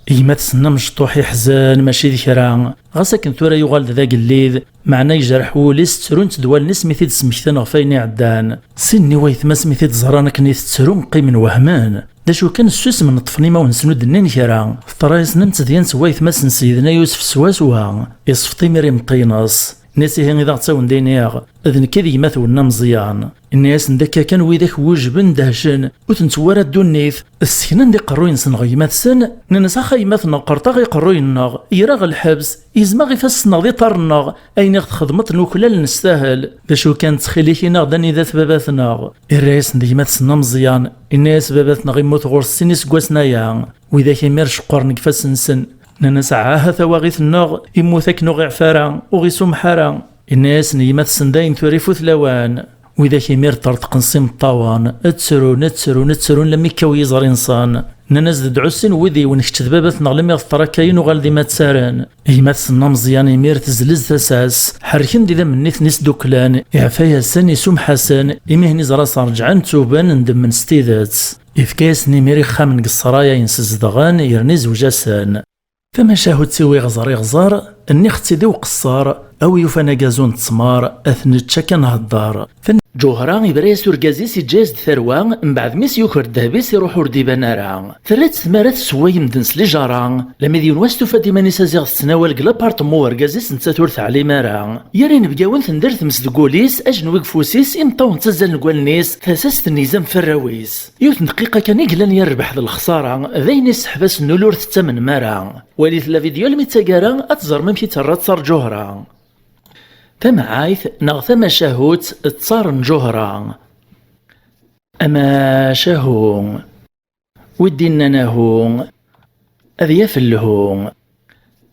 Gma-tsen amecṭuḥ iḥzen, mačči d kra. Ɣas akken tura yuɣal-d d agellid, meɛna yejreḥ wul-is, ttrunt-d wallen-is mi t-id-smektan ɣef ayen iɛeddan. Sin-nni waytma-s mi t-id-ẓran akken i tettru, qqimen wehmen. D acu kan, ssusmen, ṭṭfen imawen-nsen ur d-nnin kra. Teḍra-yasen am tedyant n waytma-s n Sidna Yusef swaswa. Iṣfeḍ imir imeṭṭi-ines. Nnan-as: "Ihi i d aɣ-ttawen d-iniɣ, d nekk i d gma-twen n ameẓyan." Inna-yasen: "D akka kan, widak wujben, dehcen, ur ten-tewwi ara ddunit. Sseknan-d iqerruyen-nsen ɣer gma-tsen, nnan-as: 'Ax a gma-tneɣ, qerṭaɣ iqerruyen-nneɣ, ira ɣer lḥebs, izmeɣ ifassen-nneɣ d iṭarren-nneɣ, ayen i ɣ-txedmeḍ nuklal nestahel. D acu kan, ttxil-k, ini-aɣ-d anida-t baba-tneɣ." Irra-yasen-d gma-tsen ameẓyan, inna-yas: "Baba-tneɣ immut ɣur-s sin iseggasen aya." Widak imir ceqqren deg ifassen-nsen. Nnan-as: "Ɛaha tawaɣit-nneɣ, immut akken ur ɣ-iɛfi ara, ur ɣ-isumeḥ ara." Inna-yasen gma-tsen: "Dayen tura ifut lawan." Widak imir ṭṭerṭqen s imeṭṭawen, ttrun, ttrun, ttrun, lammi kkaw yiẓri-nsen. Nnan-as-d: "Dɛu sin wid-iw, n kečč d baba-tneɣ, lammi ɣ-teḍra akka-yi nuɣal d imattaren." Gma-tsen ameẓyan imir tezlez tasa-s, ḥerken-d idammen-nni ten-isduklen, iɛfa-yasen, isumeḥ-asen, imihen iẓra-s rejɛen, tuben, ndemmen s tidet. Ifka-yasen imir ixxamen deg ssraya-ines zedɣen, yerna izewj-asen. Tamacahut tiwi ɣẓer iɣẓer, nniɣ-tt-id i uqeṣṣer, a wi yufan agazu n ttmer, ad t-nečč akka nhedder. Tan-, Ǧuhra ibra-yas urgaz-is, iǧǧa-yas-d tarwa, mbeɛd mi s-yuker ddheb-is iruḥ ur d-iban ara. Terra-tt tmara tessewway medden s lijara. Lami d yiwen wass tufa-d iman-is aziɣ tettnawal deg lapartmu n urgaz-is, nettat ur teɛlim ara. Yir inebgawen tender tmes deg wul-is, ajenwi deg ufus-is, imeṭṭawen ttazzalen deg wallen-is, tasa-s tenniz am ferraw-is. Yiwet n dqiqa kan i yellan yerbeḥ d lexsara, d ayen isseḥbasen ul ur tettamnem ara. Walit la vidéo almi d taggara, ad teẓrem amek i terra ttar Ǧuhra. Tamɛayt neɣ tamacahut d ttar n Ǧuhra. Amacahu. Wi d-innan ahu, ad yaf lhu.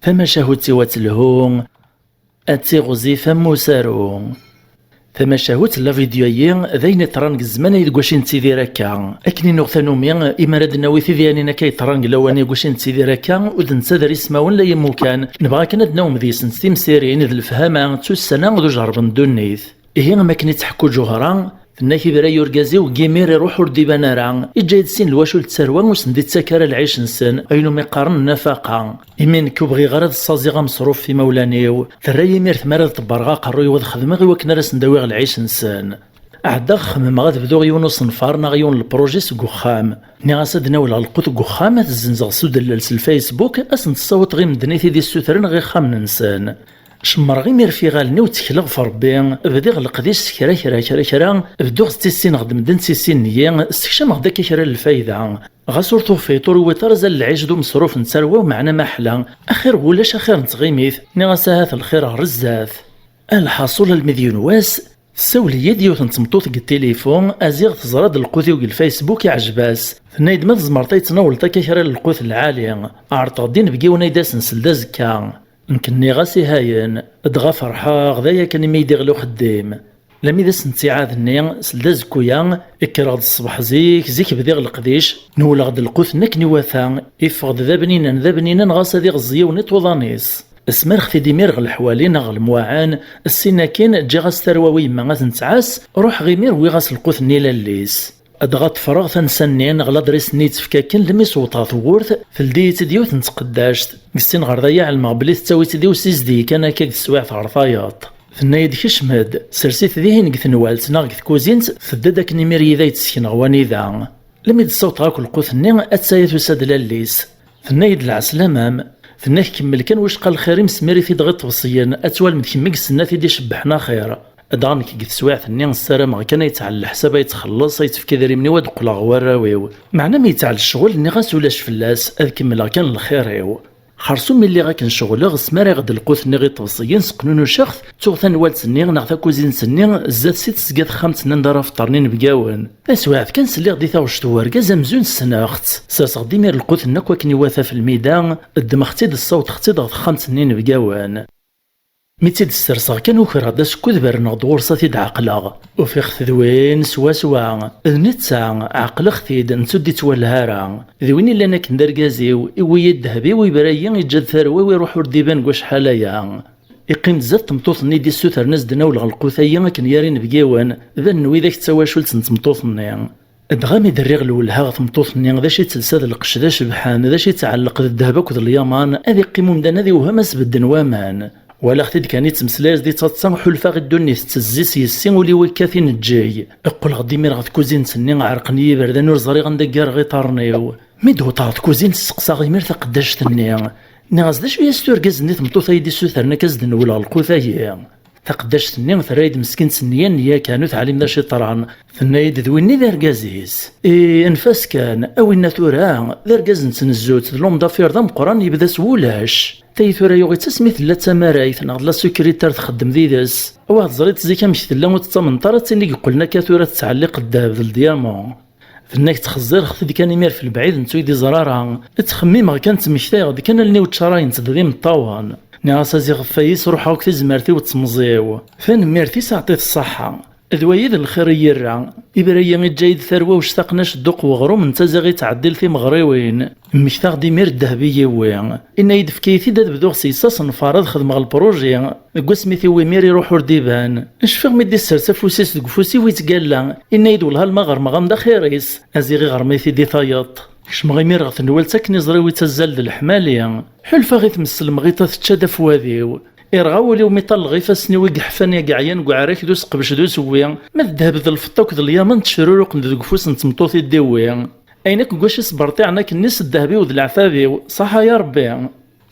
Tamacahut-iw ad telhu, ad tiɣzif am usaru. Tamacahut n la vidéo-ayi d ayen iṭran deg zzman ay deg wacu i nettidir akka. Akken i nuɣ tanumi, imi ara d-nawi tidyanin akka yeṭran deg lawan-i deg wacu i nettidir akka, ur d-nettader ismawen la imukan, nebɣa kan ad d-nawem deg-sent timsirin d lefhama d tussana d ujerreb n ddunit. Ihi am akken i tḥekku Ǧuhra, tenna-k ibra yurgaz-iw deg imir iruḥ ur d-iban ara, iǧǧa-yi-d sin lwacul d tarwa ur sen-d-ittak ara lɛic-nsen, ayen umi qqaren nnafaqa. Imi nekk ur bɣiɣ ara ad ssaẓiɣ ameṣruf f imawlan-iw, terra-yi imir tmara ad ṭebbreɣ aqerruy-iw ad xedmeɣ i wakken ara sen-d-awiɣ lɛic-nsen. Ɛeddaɣ xemmemeɣ ad bduɣ yiwen usenfar neɣ yiwen n lpruji seg uxxam. Nniɣ-as ad d-nawleɣ lqut deg uxxam, ad t-zzenzeɣ s udellel s lfaysbuk, ad sen-t-ssawḍeɣ i medden i t-id-issutren ɣer ixxamen-nsen. Cemmreɣ imir f iɣallen-iw, ttekleɣ f Ṛebbi, bdiɣ leqdic s kra kra kra kra, bedduɣ ttissineɣ-d medden ttissin-iyi, ssekcameɣ-d akka kra n lfayda. Ɣas ur tufiḍ, ur iwiḍ ara azal lɛic d umeṣruf n tarwa, meɛna maḥla, axir n wulac axir n tɣimit, nniɣ-as ahat lxir ɣer zdat. A lḥaṣul, almi d yiwen wass, tessawel-iyi-d yiwet n tmeṭṭut deg tilifu, aziɣ teẓra-d lqut-iw deg lfaysbuk, iɛjeb-as. Tenna-yi-d ma tzemreḍ ad yi-tnawleḍ akka kra n lqut lɛali, ɛerḍeɣ-d inebgiwen ay d-asen seld azekka. Nekk nniɣ-as ihayen, dɣa ferḥeɣ, d aya kan imi i d-iɣli uxeddim. Lami d ass n ttiɛad-nni, seld azekku-ya, kkreɣ-d ṣṣbeḥ zik, zik bdiɣ leqdic, nwleɣ-d lqut-nni akken iwata, iffeɣ-d d abninen, d abninen, ɣas ad iɣeẓẓ yiwen iṭuḍan-is. Smerxet-id imir ɣer leḥwali neɣ ɣer lemwaɛen, ssin akin ǧǧiɣ-as tarwa i yemma ad ten-tɛass, ruḥeɣ imir wwiɣ-as lqut-nni i lalli-s. Dɣa ṭṭfreɣ tansa-nni neɣ ladris-nni i d-tefka akken, lmi s-wwḍeɣ tewwurt, teldi-yi-tt-id yiwet n tqeddact. Deg sin ɣer daya ɛelmeɣ belli tettawi-tt-id i usizdi kan akka deg teswiɛt ɣer tayeḍ. Tenna-yi-d kecm-d, sers-it dihin deg tenwalt neɣ deg tkuzint, tedda-d akken imir yid-ay d-ssekneɣ wanida. Lmi d-ssawḍeɣ akk lqut-nni, atta-ya tusa-d lalli-s. Tenna-yi-d lɛeslamam. Tenna-k kemmel kan wicqa lxir-im, smir-it-id ɣer iṭebsiyen, ad twalem d kemm i yessnen ad t-id-icebbḥen axir. Dɣa nekk deg teswiɛt-nni ssarameɣ kan ad yettɛell leḥsab, ad yettxelleṣ, ad yettefk idrimen-iw ad qqleɣ ɣer warraw-iw. Meɛna mi yettɛell ccɣel, nniɣ-as ulac fell-as, ad kemmleɣ kan lxir-iw. Xersum mi lliɣ akken ceɣleɣ, smarayeɣ-d lqut-nni ɣer iṭebsiyen, sqnunuceɣ-t, ttuɣ tanwalt-nni neɣ takuzint-nni, zdat-s i tezga texxamt-nni anda ara feṭṭren inebgawen. Taswiɛt kan sliɣ-d i taɣect n urgaz amzun ssneɣ-tt. Serseɣ-d imir lqut-nni akk akken iwata f lmida, ddmeɣ-tt-id ssawḍeɣ-tt-id ɣer texxamt-nni inebgawen. Mi tt-id-sserseɣ kan ukreɣ-d asekkud berneɣ-d ɣur-s ad t-id-ɛeqleɣ. Ufiɣ-t d win swaswa. D netta, ɛeqleɣ-t-id, netta ur d-ittwaleh ara. D win illan akken d argaz-iw, iwwi-yi-d ddheb-iw, ibra-yi, iǧǧa-d tarwa-w, iruḥ ur d-iban deg wacḥal aya. Iqqim-d zdat tmeṭṭut-nni i d-issutren ad s-d-nawleɣ lqut-ayi akken gar inebgiwen, d allen n widak d tawacult n tmeṭṭut-nni. Dɣa mi d-rriɣ lwelha ɣer tmeṭṭut-nni, d acu i telsa d lqecc d acebḥan, d acu i tɛelleq d ddheb akked lyaman, ad iqqim umdan ad iwhem ad s-bedden waman. Walaɣ-t-id kan ittmeslay-as-d i taḍsa, ḥulfaɣ i ddunit tettezzi s yes-i, ul-iw ikkat ineǧǧey. Qqleɣ-d imir ɣer tkuzint-nni, ɛerqen-iyi iberdan, ur ẓriɣ anda ggareɣ iṭarren-iw. Mi d-wwḍeɣ ɣer tkuzint, steqsaɣ imir taqeddact-nni. Nniɣ-as, d acu-yas turgaz-nni tmeṭṭut ay d-issutren akka ad s-d-nwleɣ lqut-ayi? Taqeddact-nni terra-yi-d meskint nniya nniya kan, ur teɛlim d acu yeḍran. Tenna-yi-d d winni d argaz-is. I anef-as kan, a winna tura, d argaz n tnezzut, d l'homme d'affaires d ameqqran, yebda s wulac. Tayi tura yuɣ-itt asmi tella d tamarayt, neɣ d la secrétaire txeddem did-s. Awah teẓriḍ zik amek tella, ur tettamneḍ ara, d tin i yeqqlen akka tura tettɛelliq ddheb d ldiamant. Tenna-k ttxezzireɣ-t-id kan imir f lebɛid, netta ur yi-d-iẓra ara. Ttxemmimeɣ kan, ttmektayeɣ-d kan allen-iw ččarayent-d d imeṭṭawen. Nniɣ-as aziɣ ɣef wayis ruḥeɣ akk tizmert-iw d temẓi-w. Tanemmirt-is, aɛṭi-t ṣṣaḥa. D wayi d lxir i yi-irra. Ibra-yi, iǧǧa-yi-d tarwa uctaqnac dduq weɣrum, netta ziɣ ittɛeddil timeɣriwin. Mmektaɣ-d imir ddheb i yi-iwwi. Inna-yi-d efk-iyi-t-id ad bduɣ s yes asenfar ad xedmeɣ lpruji. Deg wasmi t-iwwi imir iruḥ ur d-iban. Cfiɣ mi d-issers afus-is deg ufus-iw ittgalla. Inna-yi-d wellah alma ɣermeɣ-am d axir-is. Aziɣ iɣrem-it-id i tayeḍ. Kecmeɣ imir ɣer tenwalt akken iẓri-w ittazzal d leḥmali. Ḥulfaɣ i tmes n lemɣiṭa tečča-d afwad-iw. Irɣa wul-iw mi ṭalleɣ ifassen-iw i yeḥfan, i yeɛyan deg uɛrak d useqbec d usewwi, ma d ddheb d lfeṭṭa akked lyamen ttecruruqen-d deg ufus n tmeṭṭut i d-iwwi. Ayen akk n wacu isberṭiɛen akken-nni s ddheb-iw d leɛtab-iw, ṣaḥa ya Rebbi.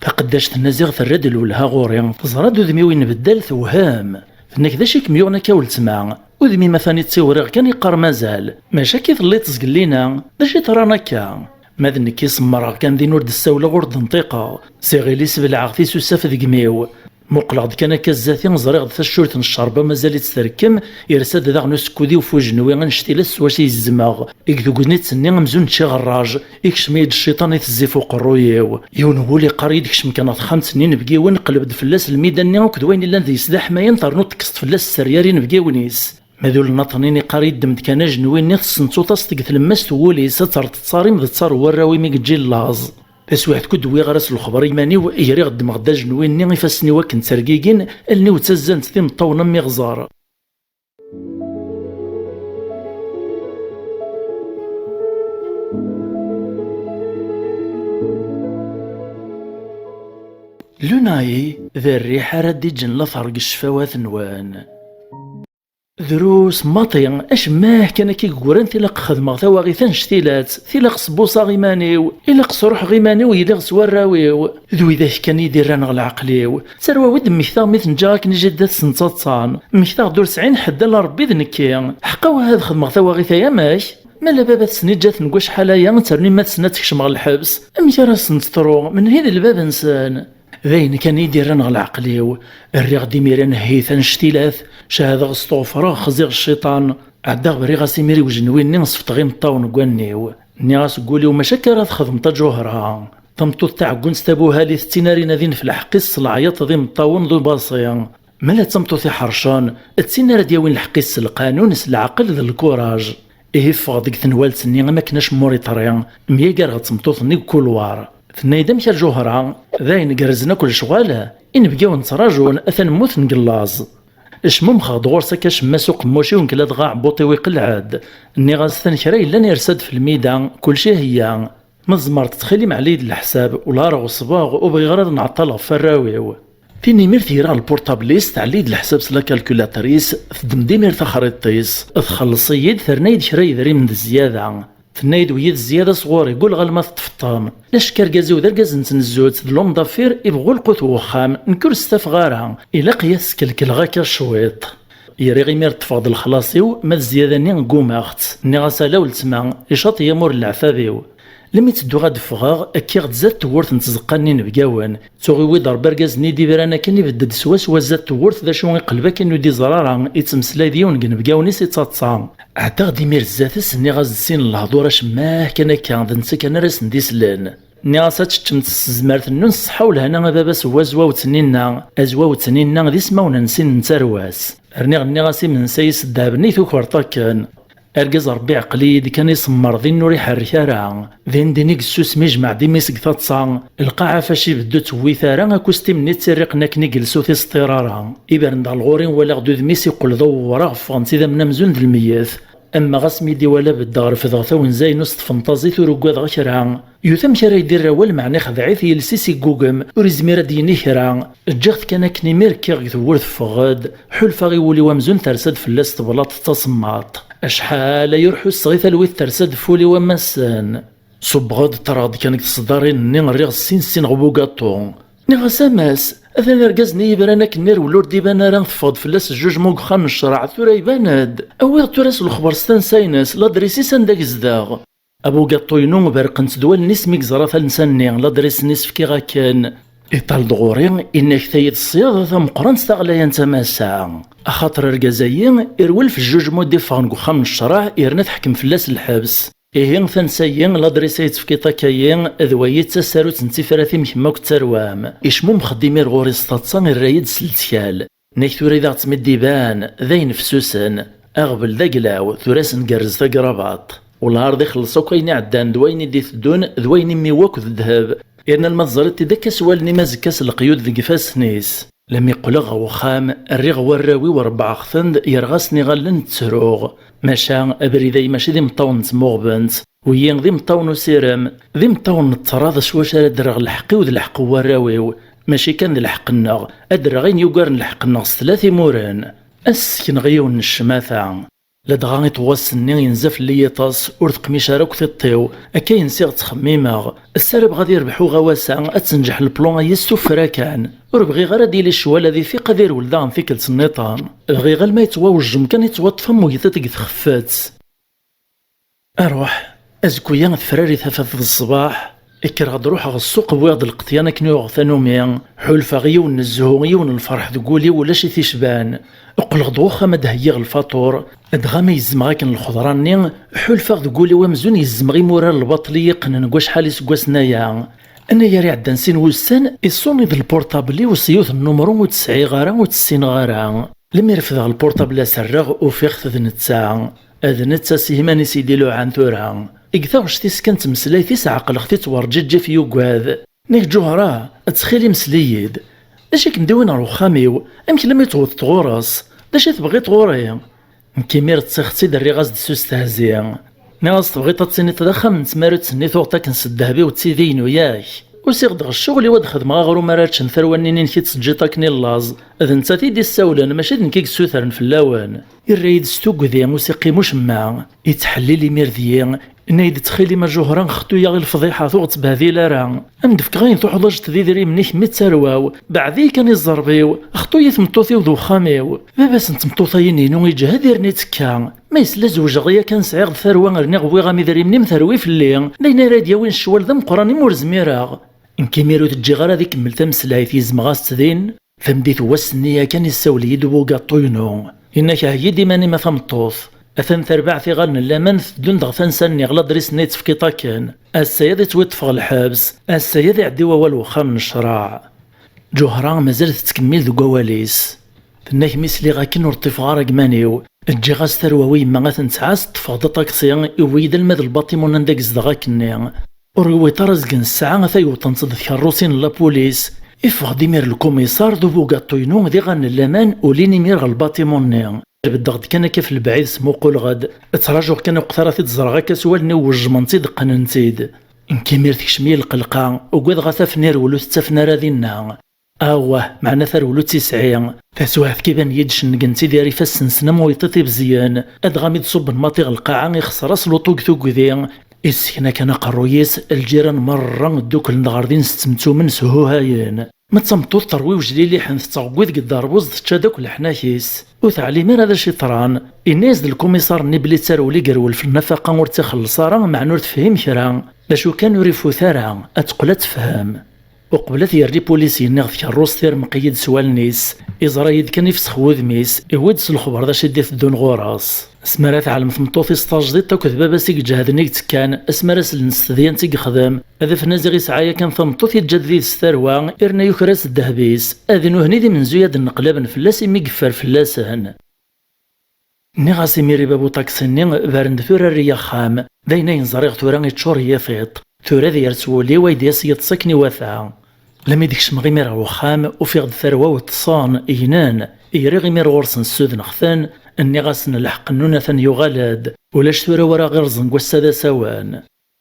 Taqeddact-nni ziɣ terra-d lwelha ɣur-i, teẓra-d udem-iw inbeddal, tewhem. Tenna-k: "D acu i kem-yuɣen akka a weltma? Udem-im atan ittiwriɣ kan, iqqar mazal. Maca akka i telliḍ zgellina? D acu i ṭran akka?" Ma d nekk i semmreɣ kan din, ur d-ssawleɣ, ur d-nṭiqeɣ. S iɣil-is belɛeɣ tisusaf deg imi-w. Muqleɣ-d kan akka zdat-i, ẓriɣ-d taccurt n ccerba mazal-itt terkem, yersa-d daɣen usekkud-iw f ujenwi annect-ilat s wacu i yezzmeɣ. Deg tegnit-nni amzun ččiɣ rraj, ikcem-iyi-d cciṭan i tezzi f uqerruy-iw. Yiwen n wul iqqar-iyi-d: "Kcem kan ɣer texxamt-nni inebgiwen, qleb-d fell-as lmida-nni akked wayen illan deg-s d aḥmayan, ternuḍ tekkseḍ fell-as sserya ar inebgiwen-is." Ma d ul naṭnin iqqar-iyi: "Ddem-d kan ajenwi-nni, tessentuḍ-as-t deg tlemmast n wul-is, ad terreḍ ttaṛ-im d ttaṛ n warraw-im i yeǧǧi n laẓ." Taswiɛt kud wwiɣ ara s lexber i iman-iw, griɣ ddmeɣ-d ajenwi-nni, ifassen-iw akken ttergigin, allen-iw ttazzant d imeṭṭawen am iɣẓer. Lunaï d rriḥ ara d-iǧǧen later deg ccfawat-nwen. Drus maṭi, acemma kan akka i yegran, tilaq xedmeɣ tawaɣit annect-ilat, tilaq sbuṣaɣ iman-iw, ilaq sruḥeɣ iman-iw, yiliɣ s warraw-iw. D widak kan i d-irran ɣer leɛqel-iw. Ttarew-awi-d mmektaɣ mi ten-ǧǧiɣ akken i jiddat-sen ttaḍsan. Mmektaɣ-d ur sɛin ḥedd ala Rebbi d nekki. Ḥqa wah ad xedmeɣ tawaɣit-aya, amek? Ma la baba-tsen iǧǧa-ten deg wacḥal aya, ad ternu yemma-tsen ad tekcem ɣer lḥebs. Amek ara sen-teḍru? Menhi d lbab-nsen? D ayen kan i d-irran ɣer leɛqel-iw. Rriɣ-d imir anehhit annect-ilat, ceɛdeɣ, stuɣefreɣ, xziɣ cciṭan. Ɛeddaɣ briɣ-as imir i ujenwi-nni, sefṭeɣ imeṭṭawen deg wallen-iw. Nniɣ-as deg wul-iw: "Maca akka ara txedmeḍ a Ǧuhra." Tameṭṭut taɛeggunt tabuhalit d tin ara inadin f lḥeqq-is s leɛyaṭ d imeṭṭawen d ubaṣi. Ma la d tameṭṭut iḥercen, d tin ara d-yawin lḥeqq-is s lqanun, s leɛqel d lkuraj. Ihi ffɣeɣ deg tenwalt-nni am akken acemma ur iṭri, myagareɣ d tmeṭṭut-nni deg ukulwar. Tenna-yi-d: "Amek a Ǧuhra? D ayen gerrzen akk lecɣal? Inebgawen ttrajun, atan mmuten deg llaẓ." Cmumxeɣ-d ɣur-s akka acemma s uqemmuc-iw, nekk ladɣa aɛebbuṭ-iw iqelleɛ-d. Nniɣ-as: "Atan kra yellan yersa-d f lmida, kulci heyya. Ma tzemreḍ ttxil-m ɛli-yi-d leḥsab, ula ɣer ɣeṣbeɣ, ur bɣiɣ ara ad nɛeṭṭal ɣef warraw-iw." Tinimirt ira lpurṭabl-is, tɛelli-d leḥsab s la calculatrice, teddem-d imir taxriṭ-is, txelleṣ-iyi-d, terna-yi-d kra yedrimen d zzyada. Tenna-yi-d: "Wi d zzyada sɣur-i, gulleɣ alma teṭṭfeḍ-ten. Lacekk argaz-iw d argaz n tnezzut, d l'homme d'affaires, ibɣu lqut n wexxam, nekk ur s-tafeɣ ara, ilaq-iyi ad t-skelkleɣ akka cwiṭ." Iriɣ imir ṭṭfeɣ-d lexlaṣ-iw, ma d zzyada-nni ggumaɣ-tt. Nniɣ-as: "Ala weltma, icaṭ-iyi amur n leɛtab-iw." Lmi ttedduɣ ad d-ffɣeɣ, kkiɣ-d zdat tewwurt n tzeqqa-nni inebgawen. Tuɣ iwwi-d Ṛebbi argaz-nni i d-ibran akken, ibedd swaswa zdat tewwurt, d acu iqleb akken ur d-iẓer ara, ittmeslay d yiwen deg inebgawen-is ittaḍsa. Ɛeddaɣ-d imir zdat-s, nniɣ-as-d sin n lehdur acemma kan akka, d netta kan ara sen-d-islen. Nniɣ-as: "Ad teččem s tezmert-nnun s ṣṣeḥḥa u lehna a baba-s n wazwaw ttninna." Azwaw ttninna d ismawen n sin n tarwa-s. Rniɣ nniɣ-as: "Imensa-is ddheb-nni i tukert akken." Argaz Ṛebbi iɛqel-iyi-d kan, isemmer din ur iḥerrek ara. Din din i yessusem, ijmeɛ-d imi-s deg taḍsa. Lqaɛa fac ibeddu tewwi tara, akustim-nni ttirriqen akken i yelsa ur t-isṭir ara. Ibren-d ɣer lɣur-i, walaɣ-d udem-is iqqel d awewraɣ, ffɣen-tt idammen amzun d lmeyyet. Ama ɣas mi d-iwala beddeɣ, refdeɣ tawenza-inu s tfenṭazit, ur ugadeɣ kra. Yut amek ara yi-d-irr awal, meɛna ixdeɛ-it, yiles-is iggugem, ur izmir ad d-yini kra. Ǧǧiɣ-t kan akken, imir kkiɣ deg tewwurt, ffeɣ-d. Ḥulfaɣ i wul-iw amzun tersa-d fell-as teblaṭ d tasemmaḍt. Acḥal ay ur ḥusseɣ i talwit tersa-d f wul-iw am assen. Ṣubbeɣ-d, ṭṭreɣ-d kan deg tseddarin-nni, rriɣ sin sin ɣer ubugaṭu. Nniɣ-as: "A Mass, atan argaz-nni yebran akken irwel ur d-iban ara, teffeɣ-d fell-as jjujmu deg uxxam n ccreɛ, tura iban-d. Awiɣ-d tura s lexber s tansa-ines, ladris-is anda yezdeɣ." Abugaṭu-inu berqent-d wallen-is mi yeẓra tansa-nni, ladris-nni s-fkiɣ akken. Iṭal-d ɣur-i, inna-k: "Tayi d ṣṣyada tameqqrant taɣlayant a Massa. Axaṭer argaz-ayi irwel f jjujmu d-iffɣen deg uxxam n ccreɛ, yerna teḥkem fell-as lḥebs. Ihi, tansa-yi, ladris ay tefkiḍ akka-yi, d wayi d tasarut n tifrat-im kemm akk d tarwa-m." Icmummex-d imir ɣur-i s taḍsa, irra-yi-d s lettkal. Nnak tura i d aɣ-ttmid-iban, d ayen fessusen. Aɣbel d aglaw, tura ad s-ngerrez tagrabaṭ. Ulɛarḍ ixelleṣ akk ayen iɛeddan d wayen i d-iteddun d wayen immiw akk d ddheb. Yerna alma teẓriḍ-t-id akka s wallen-im, azekka s leqyud deg ifassen-is. Lami qqleɣ ɣer wexxam, rriɣ warraw-iw, rebɛeɣ-ten-d, yerɣa-sen iɣallen, ttruɣ. Maca abrid-ayi mačči d imeṭṭawen n tmuɣbent. Wiyi d imeṭṭawen usirem, d imeṭṭawen n ttṛaḍ s wacu ara d-rreɣ lḥeqq-iw d lḥeqq n warraw-iw. Mačči kan d lḥeqq-nneɣ, ad d-rreɣ ayen yugaren lḥeqq-nneɣ s tlata imuren. Ad s-sekneɣ yiwen n ccmata. Ladɣa iṭewwas-nni yenza fell-i yiṭes, ur teqmic ara akk tiṭ-iw. Akka i nsiɣ ttxemmimeɣ. Ssarameɣ ad irbeḥ uɣawas-a, ad tenǧeḥ leplan-agi s tuffra kan. Ur bɣiɣ ara ad yili ccwal ad ifiq ad irwel daɣen tikkelt nniḍen. Bɣiɣ alma yettwawejjem kan yettwaṭṭef am wegḍiḍ deg txeffet. Aruḥ, azekka-ya tefrari tafat d ṣṣbeḥ, kkreɣ-d ruḥeɣ ssuq, wwiɣ-d lqeṭyan akken uɣeɣ tanumi, ḥulfaɣ yiwen n zzhu, yiwen n lferḥ deg wul-iw ulac i t-icban. Qqleɣ-d ɣer uxxam ad d-heyyiɣ lfaṭur, dɣa ma yezzmeɣ akken lxeḍra-nni, ḥulfaɣ deg wul-iw amzun yezzmeɣ imurar lbaṭel i yi-qqnen deg wacḥal iseggasen aya. Anagar iɛeddan sin wussan, iṣuni-d lpurṭabl-iw s yiwet n numru ur tt-sɛiɣ ara, ur tt-ssineɣ ara. Lemmer refdeɣ lpurṭabl ad s-rreɣ, ufiɣ-t d netta. D netta s yiman-is i d-iluɛan tura. Deg taɣect-is kan d tmeslayt-is ɛeqleɣ-t-id werǧiǧif yugad. Nekk Ǧuhra, ttxil-m sel-iyi-d. D acu i kem-d-iwin ɣer uxxam-iw? Amek lammi tewwḍeḍ ɣur-s? D acu i tebɣiḍ ɣur-i? Nekk imir ṭṭixeɣ-tt-id rriɣ-as-d s ustehzi. Nniɣ-as tebɣiḍ ad tiniḍ d axxam n tmarut-nni tuɣeḍ akken s ddheb-iw d tidi-inu yak? Usiɣ-d ɣer ccɣel-iw ad xedmeɣ aɣrum ara ččen tarwa-nni-inek i d-teǧǧiḍ akken i llaẓ. D nettat i d-issawlen, mačči d nekk i yessutren fell-awen. Irra-yi-d s tugdi, ur s-iqqim ucemma. Ittḥellil imir deg-i, yenna-yi-d ttxil-m a Ǧuhra, xtu-yaɣ i lefḍiḥa, tuɣ ttbehdil ara. Ad m-d-fkeɣ ayen tuḥwaǧeḍ d idrimen-ik mi d tarwa-w, beɛd-iyi kan i ẓẓerb-iw, xtu-yi tmeṭṭut-iw d uxxam-iw. Baba-s n tmeṭṭut-ayi-inu iǧhed irni ttekka. Ma yesla zewjeɣ yakan sɛiɣ-d tarwa rniɣ wwiɣ-am idrimen-im terwi fell-i, d ayen ara d-yawin ccwal d ameqqran imi ur zmireɣ. Nekk imir ur t-ǧǧiɣ ara ad ikemmel tameslayt, yezmeɣ-as-tt din. Tameddit n wass-nni yakan issawel-iyi-d ubugaṭu-inu. Yenna-k heyyi-d iman-im a tameṭṭut. Atan terbaɛt iɣallen n laman teddun-d ɣer tansa-nni ɣer ladris-nni i d-tefkiḍ akken. Ass-a ad ittwiṭṭfeɣ lḥebs, ass-a ad iɛeddi wawal wexxam n ccreɛ. Ǧuhra mazal tettkemmil deg wawal-is. Tenna-k mi sliɣ akken ur ṭṭifeɣ ara deg iman-iw. Ǧǧiɣ-as tarwa i yemma ad ten-tɛass, ṭṭfeɣ-d aṭaksi, iwwi-yi-d alma d lbatimun anda i yezdeɣ akkenni. Ur yewwiḍ ara azgen ssaɛa ata yewṭent-d tkerrusin n lapulis. Iffeɣ-d imir lkumiṣar d ubugaṭu-inu d iɣallen n laman, ulin imir ɣer lbatimun-nni. Beddeɣ-d kan akka f lebɛid smuquleɣ-d, ttrajuɣ kan uqet ara t-id-ẓreɣ akka s wallen-iw wejjmen-tt-id qqnen-tt-id. Nekk imir tekcem-iyi lqelqa, ugadeɣ ad t-afen irwel ur t-ttafen ara dinna. Awah, meɛna tarwel ur tt-isɛi. Taswiɛt kan iban-iyi-d cenngen-tt-id ar ifassen-nsen am wiṭiṭ ibezyen, adɣa mi d-ṣubben maḍi ɣer lqaɛa ixṣer-as luṭu deg tugdi. Issken akan aqerruy-is, lǧiran merra dduklen-d ɣer din s ttemtumen shuhayen. Ma d tameṭṭut terwi wejliliḥen tettɣewwi deg dderbuz tečča-d akk leḥnak-is. Ur teɛlim ara d acu yeḍran. Yenna-yas-d lkumiṣar-nni belli d tarwel i yerwel f lnafaqa ur tt-ixelleṣ ara, meɛna ur tefhim kra. D acu kan ur ifut ara, ad teqqel ad tefhem. Uqbel ad t-yerr lipulis yenniɣ tkerrust irmeq-iyi-d s wallen-is, iẓra-yi-d kan ifsex wudem-is, iwwi-d s lexber d acu i d-iteddun ɣur-s. Asmi ara teɛlem tmeṭṭut-is tajdiṭ akked baba-s i iǧehden i yettekkan, asmi ara slen s tedyant i yexdem, ad afen aziɣ isɛa yakan tameṭṭut yeǧǧa-d did-s tarwa, irna yuker-as ddheb-is, ad nuhni d imenzuy ad nneqlaben fell-as imi yeffer fell-asen. Nniɣ-as imir i bab uṭaksi-nni, bren-d tura err-iyi axxam, d ayen ayen ẓriɣ tura iččur-iyi tiṭ, tura ad yers wul-iw ay d-yas yiṭes akken iwata. Lami d-kecmeɣ imir ɣer uxxam, ufiɣ-d tarwa-w ṭṭsen, gnen, griɣ imir ɣur-sen ssudneɣ-ten, nniɣ-asen lḥeqq-nnun atan yuɣal-d, ulac tura wara ɣ-irẓen deg wass-a d asawen.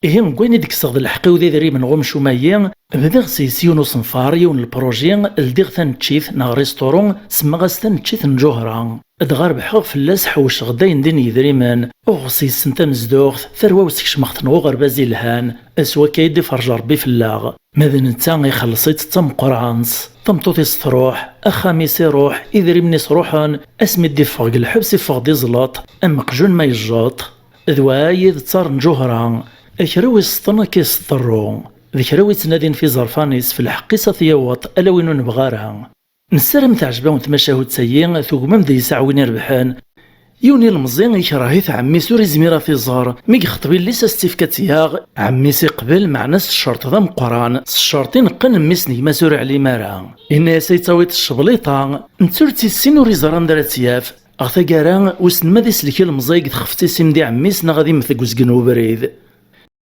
Ihi, deg wayen i d-kkseɣ d lḥeqq-iw d idrimen ɣ umcum-agi, bdiɣ s yes yiwen usenfar, yiwen n lpruji, ldiɣ taneččit neɣ risturu, semmaɣ-as taneččit n Ǧuhra. Dɣa rebḥeɣ fell-as, ḥewceɣ-d ayen din yidrimen, uɣeɣ s yes-sen tamezduɣt, tarwa-w skecmeɣ-ten ɣ uɣerbaz ilhan, s wakka i d-iferj Rebbi fell-aɣ. Ma d netta, ixelleṣ-itt d tameqqrant. Tameṭṭut-is truḥ, axxam-is iruḥ, idrimen-is ruḥen, asmi d-iffeɣ deg lḥebs iffeɣ-d izleṭ, am uqjun ma yejjeṭ. D wa ay d ttar n Ǧuhra. Kra wi iseṭṭen ad k-iseṭṭerru. D kra wi ittnadin f iẓerfan-is f lḥeqq-is ad t-yaweḍ ala win ur nebɣi ara. Nessaram teɛjeb-awen tmacahut-agi, tugmem deg-s aɛwin irebḥen. Yiwen ilemẓi ikreh-it ɛemmi-s ur izmir ad t-iẓer, mi yexṭeb illi-s ad s-tt-ifk ad tt-yaɣ, ɛemmi-s iqbel meɛna s ccerṭ d ameqqran, s ccerṭ ineqqen mmi-s n gma-s ur iɛlim ara. Yenna-yas ay d-tawiḍ ccebliṭa, netta ur tt-issin ur iẓer anda ara tt-yaf. Ɣer taggara, wissen ma ad islek ilemẓi deg txeft-is i m-d-iɛemmi-s neɣ ad immet deg uzgen n ubrid.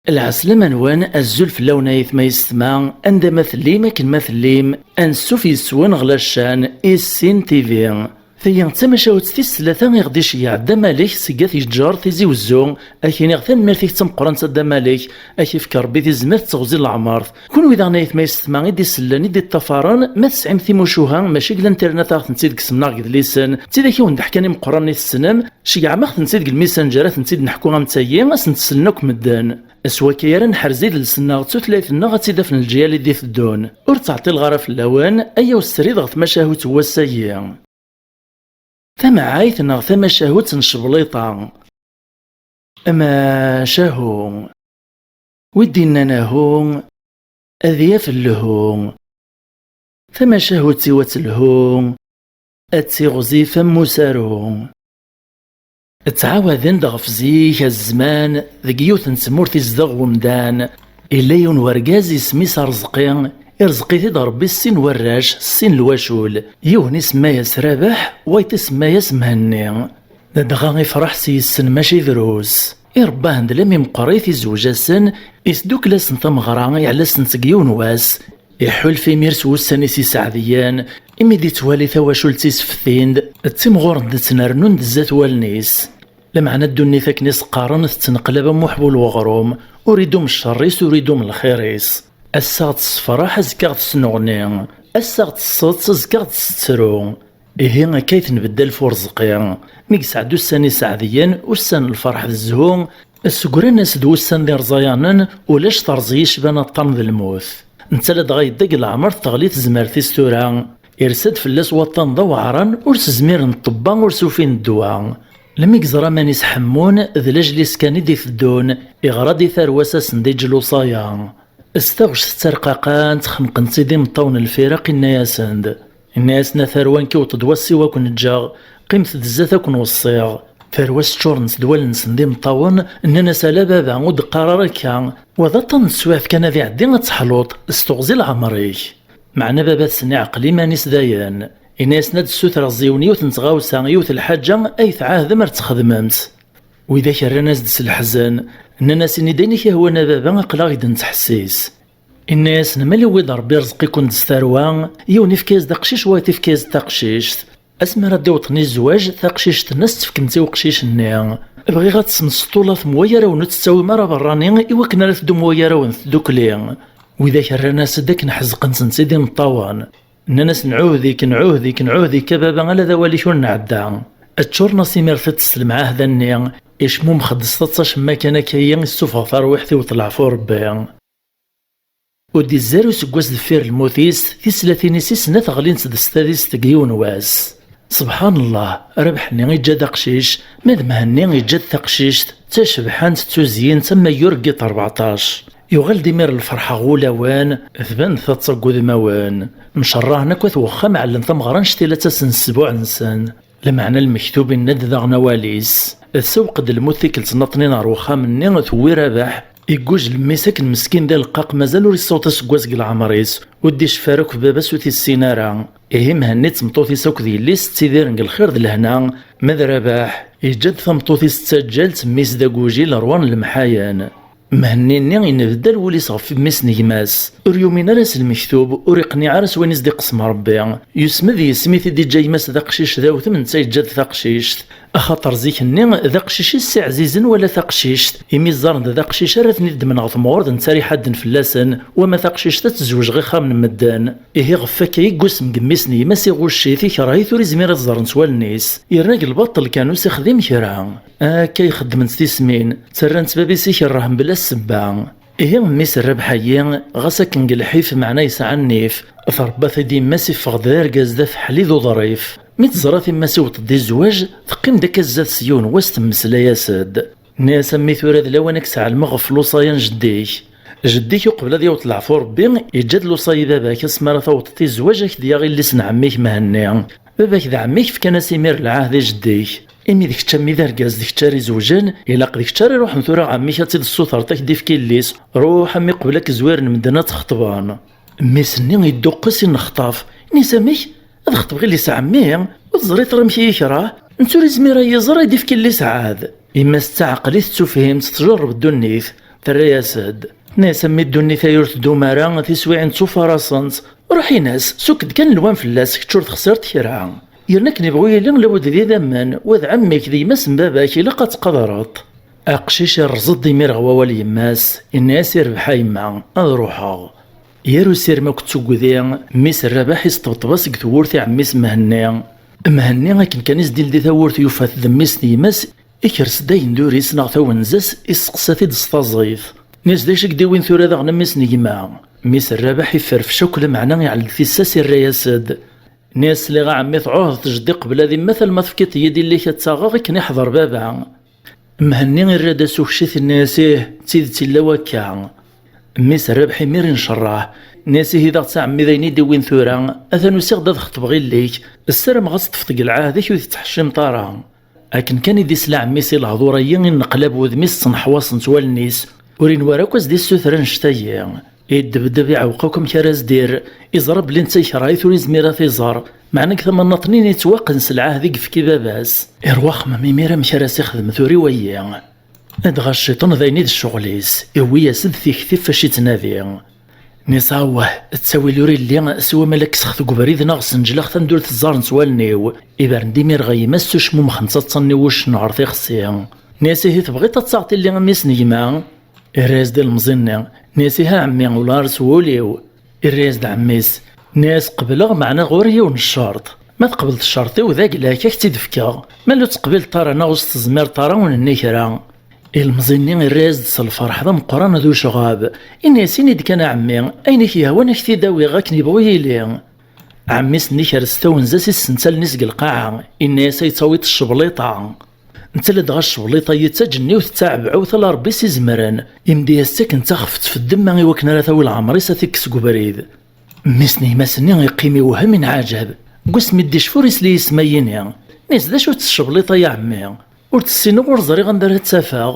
Lɛeslama-nwen, azul fell-awen ay aytma yessetma, anda ma tellim, akken ma tellim, ansuf yes-wen ɣer la chaîne Issin T V. Tagi d tamacahut tis tlata i ɣ-d-iceyyeɛ Dda Malek seg At Yeǧǧer Tizi Wezzu. Ad k-iniɣ tanemmirt-ik d tameqqrant a Dda Malek, ad k-ifk Rebbi tizmert d teɣzi n leɛmert. Kunwi daɣen ay aytma yessetma i d-isellen, i d-iṭṭafaren, ma tesɛim timucuha mačči deg l'internet ad ɣ-tent-id-teksem neɣ deg yidlisen, d tidak i wen-d-ḥkan imeqqranen i tessnem, ceyyɛem-aɣ-tent-id deg lmisanǧer ad tent-id-neḥku am tagi, ad sent-sellen akk medden. S wakka ara neḥrez idles-nneɣ d tutlayt-nneɣ ad tt-id-afen leǧyal i d-iteddun. Ur ttɛeṭṭileɣ ara fell-awen, ayaw srid ɣer tmacahut n wass-agi. Tamɛayt neɣ tamacahut n Cebliṭa. Amacahu. Wi d-innan ahu, ad yaf lhu. Tamacahut-iw ad telhu, ad tiɣzif am usaru. Ttɛawaden-d ɣef zik a zzman, deg yiwet n tmurt izdeɣ wemdan. Illa yiwen wergaz isem-is Arezqi, irzeq-it-id Rebbi s sin warrac, s sin lwacul. Yiwen isemma-yas Rabeḥ, wayeḍ isemma-yas Mhenni. Ladɣa ifraḥ s yis-sen mačči drus. Irebba-hen-d lami meqqrit, izweǧ-asen, isdukkel-asen tameɣra, iɛla-sen-tt deg yiwen wass. Iḥulfa imir s wussan-is iseɛdiyen, imi d-ittwali tawacult-is ftin-d, ttimɣuren-d ttnernun-d zdat wallen-is. Lameɛna ddunit akken i s-qqaren tettneqlab am uḥbul weɣrum, ur idum cceṛ-is ur idum lxir-is. Ass-a ɣ-d-tessefraḥ azekka ɣ-d-tesnuɣni, ass-a ɣ-d-tesseḍs azekka ɣ-d-tettru. Ihi akka i tenbeddal f urezqi. Mi yesɛedda ussan iseɛdiyen, ussan n lferḥ d zzhu, ssegran-as-d wussan d irẓayanen, ulac terẓi yecban aṭṭan d lmut. Netta ladɣa yedda deg leɛmer teɣli tezmert-is tura. Irsa-d fell-as waṭṭan d aweɛran, ur s-zmiren ṭṭebba ur s-ufin ddwa. Lmi yeẓra aman-is ḥemmun, d lajel-is kan i d-iteddun, iɣra-d i tarwa-s asen-d-iǧǧ lewṣaya. S taɣect ttarqaqant, xenqen-tt-id imeṭṭawen n lfiraq, inna-yasen-d, inna-yasen: "A tarwa, nekk iwweḍ-d wass-iw ad ken-ǧǧeɣ, qqimet-d zdat ad ken-weṣṣiɣ." Tarwa-s ččurent-d wallen-nsen d imeṭṭawen, nnan-as: "Ala baba, ur d-qqar ara akka, wa d aṭṭan n teswiɛt kan ad iɛeddi ad teḥluḍ, s teɣzi leɛmer-ik." Meɛna baba-tsen iɛqel iman-is dayen, inna-yasen: "Ad d-ssutreɣ ẓẓiwen yiwet n tɣawsa, yiwet n lḥaǧa ay tɛahdem ar tt-txedmemt." Widak rran-as-d s leḥzen, nnan-as: "Ini-d ayen i k-ihwan a baba, aql-aɣ-d nettḥessis." Inna-yasen: "Ma liwi-d Ṛebbi iṛeẓq-iken-d s tarwa, yiwen ifka-yas-d aqcic, wayeḍ ifka-yas-d taqcict. Asmi ara d-iweṭ i zzwaǧ, taqcict-nni ad s-tefkemt i uqcic-nni. Bɣiɣ ad tesmestulat m wayarawen, ur tt-ttawim ara berrani, i wakken ara teddum wayarawen tdukli." Widak rran-as-d akken ḥezqen-tent-id imeṭṭawen. Nnan-as: "Nɛuhd-ik, nɛuhd-ik, nɛuhd-ik a baba, ala d awal-ik ur nɛedda." Ččuren-as imir tiṭ s lemɛahda-nni, icmumex-d s taḍsa cemma kan akka-yi issufeɣ tarwiḥt-iw, iwweḍ leɛfu Ṛebbi. Ur d-izzi ara useggas deffir lmut-is, tislatin-is i snat ɣlint-d s tadist deg yiwen wass. Sebḥan Llah, Rabeḥ-nni iǧǧa-d aqcic, ma d Mhenni iǧǧa-d taqcict, d tacebḥant d tuzyint am wayyur n yiṭ rbeɛṭac. Yuɣal-d imir lferḥ ɣer wulawen, tban taḍsa deg wudmawen. Mcerrahen akk at wexxam, ɛellen tameɣra n cctila ttasen-d ssbuɛ-nsen. Lameɛna lmektub inna-d daɣen awal-is. Tsewweq-d lmut tikkelt nniḍen ɣer wexxam-nni, tewwi Rabeḥ. Iguj lmmi-s akken meskin d aleqqaq, mazal ur yessaweḍ aseggas deg leɛmer-is, ur d-iceffi ara akk baba-s ur t-issin ara. Ihi Mhenni d tmeṭṭut-is akked yelli-s ttidiren deg lxir d lehna, ma d Rabeḥ, yeǧǧa-d tameṭṭut-is d taǧǧalt, mmi-s d agujil ṛwan lemḥayen. Mhenni-nni inbeddal wul-is ɣef mmi-s n gma-s, ur yumin ara s lmektub, ur iqniɛ ara s wayen i s-d-iqsem Ṛebbi. Yusem-d yes-s mi t-id-iǧǧa gma-s d aqcic d awtem, netta yeǧǧa-d taqcict. Axaṭer zik-nni d aqcic i s-iɛzizen wala taqcict, imi ẓẓaren-d d aqcic ara ten-id-ddmen ɣer temɣer d netta ara iḥadden fell-asen, wama taqcict ad tezweǧ ɣer ixxamen n medden. Ihi ɣef wakka i yusem deg mmi-s n gma-s, iɣucc-it, ikreh-it, ur izmir ad t-ẓren s wallen-is. Yerna deg lbaṭel kan ur s-ixdim kra. Akka i xeddment tismin, ttarrant bab-is ikreh mebla ssebba. Ihi mmi-s n Rabeḥ-agi, ɣas akken deg lḥif meɛna yesɛa nnif, tṛebba-t-id yemma-s, iffeɣ-d d argaz d afeḥli d uḍrif. Mi teẓra timma-s iwweḍ-d i zzwaǧ, teqqim-d akka zdat-s yiwen wass temmeslay-as-d. Tenna-yas: "A mmi, tura d lawan ad k-sɛelmeɣ ɣef lewṣaya n jeddi-k. Jeddi-k uqbel ad yaweḍ leɛfu Ṛebbi, yeǧǧa-d lewṣaya i baba-k, asmi ara tawḍeḍ i zzwaǧ ad k-d-yaɣ yelli-s n ɛemmi-k Mhenni. Baba-k d ɛemmi-k fkan-as imir lɛahd i jeddi-k. Imi d kečč a mmi d argaz, d kečč ara izewǧen, ilaq d kečč ara iruḥen tura ɣer ɛemmi-k ad tt-id-tessutreḍ ad k-d-ifk yelli-s. Ruḥ a mmi qbel ad k-zwiren medden ad txeṭben." Mmi-s-nni idduqqes inexṭaf. Ini-as: "Amek? Ad xeṭbeɣ yelli-s n ɛemmi? Ur teẓriḍ ara amek i yi-ikreh? Netta ur izmir ad yi-iẓer ad d-ifk yelli-s ɛad." Yemma-s tettaɛqel-it, tettufhim-tt, tjerreb ddunit. Terra-yas-d. Tenna-yas: "A mmi, ddunit-agi ur teddum ara, tiswiɛin ttufarasent. Ruḥ in-as, sukk-d kan lwan fell-as, kečč ur texsireḍ kra." Yerna akken ibɣu yili, lawed d idammen, wa d ɛemmi-k, d gma-s n baba-k, ilaq ad tqadreḍ. Aqcic irreẓ-d imir ɣer wawal yemma-s, inna-yas: "Irbeḥ a yemma, ad ruḥeɣ." Yir usirem akked tuggdi, mmi-s n Rabaḥ isṭebṭeb-as deg tewwurt i ɛemmi-s Mhenni. Mhenni akken kan i s-d-ildi tawwurt, yufa-t d mmi-s n gma-s, ikres-d agenduri-s neɣ tawenza-s, isseqsa-t-id s taẓit. Nni-as: "D acu i k-d-iwin tura daɣen a mmi-s n gma?" Mmi-s n Rabaḥ iferfec akk lameɛna, iɛell tissas, irra-yas-d. Nni-as: "Sliɣ a ɛemmi tɛuhdeḍ jeddi qbel ad immet alma tefkiḍ-iyi-d illi-k ad tt-aɣeɣ akken iḥḍer baba." Mhenni irra-d asukci, tenna-yas: "Ih, d tidet illa wakka." Mmi-s n Rabaḥ imir incerreḥ. Nni-as: "Ihi daɣ a ɛemmi d ayen i d-iwin tura, atan usiɣ-d ad xeṭbeɣ illi-k, ssarameɣ ad teṭṭfeḍ deg lɛahd-ik ur tettḥeccimeḍ ara." Akken kan i d-isla ɛemmi-s i lehdur-agi, inneqlab wudem-is, ttneḥwaṣent wallen-is, ur inwa ara akk ad s-d-issuter annect-agi. Iddebdeb, iɛewweq akk amek ara s-d-irr, iẓra belli netta yekṛeh-it, ur izmir ad t-iẓer, meɛna deg tama nniḍen-in ittwaqqen s lɛahd i yefka i baba-s. Irwa axemmem imir amek ara s-ixdem tura i wayi. Dɣa cciṭan d ayen i d ccɣel-is, iwwi-yas-d tikti ɣef wacu ittnadi. Nni-as: "Awah, ttawil ur illi, s wamma la kkseɣ deg ubrid neɣ ssenǧleɣ tamdult ẓẓarent wallen-iw." Ibren-d imir ɣer yemma-s s ucmummex n taḍsa-nni n wuccen ɣer tixsi. Nni-as: "Ihi tebɣiḍ ad taɣeḍ illi a mmi-s n gma?" Irra-yas-d ilemẓi-nni. Nni-as: "Ihi a ɛemmi, ula ar s wul-iw." Irra-yas-d ɛemmi-s. Nni-as: "Qebleɣ, meɛna ɣur-i yiwen n ccerṭ. Ma tqebleḍ ccerṭ-iw d aglak, ad k-tt-id-fkeɣ. Ma ur teqbileḍ ara neɣ ur s-tezmireḍ ara, ur nenni kra." Ilemẓi-nni irra-yas-d s lferḥ d ameqqran d ucɣab. Inna-yas: "Ini-d kan a ɛemmi, ayen i k-yehwan ad k-t-id-awiɣ akken yebɣu yili." Ɛemmi-s-nni ikres tawenza-s, issental-nni seg lqaɛa, inna-yas: "Ay tawiḍ ccebliṭa." Netta la dɣa ccebliṭa-yi d taǧenniwt d taɛebɛawt ala Rebbi s izemren, imdi-yas-tt akken d taxeft f ddemma i wakken ara tawi leɛmer-is ad t-ikkes deg ubrid. Mmi-s n gma-s-nni iqqim iwhem inɛaǧab. Deg wasmi d-icfa ur isli yisem-ayini. Nni-as: "D acu-tt ccebliṭa-ya a ɛemmi? Ur tt-ssineɣ, ur ẓriɣ anda ara tt-afeɣ."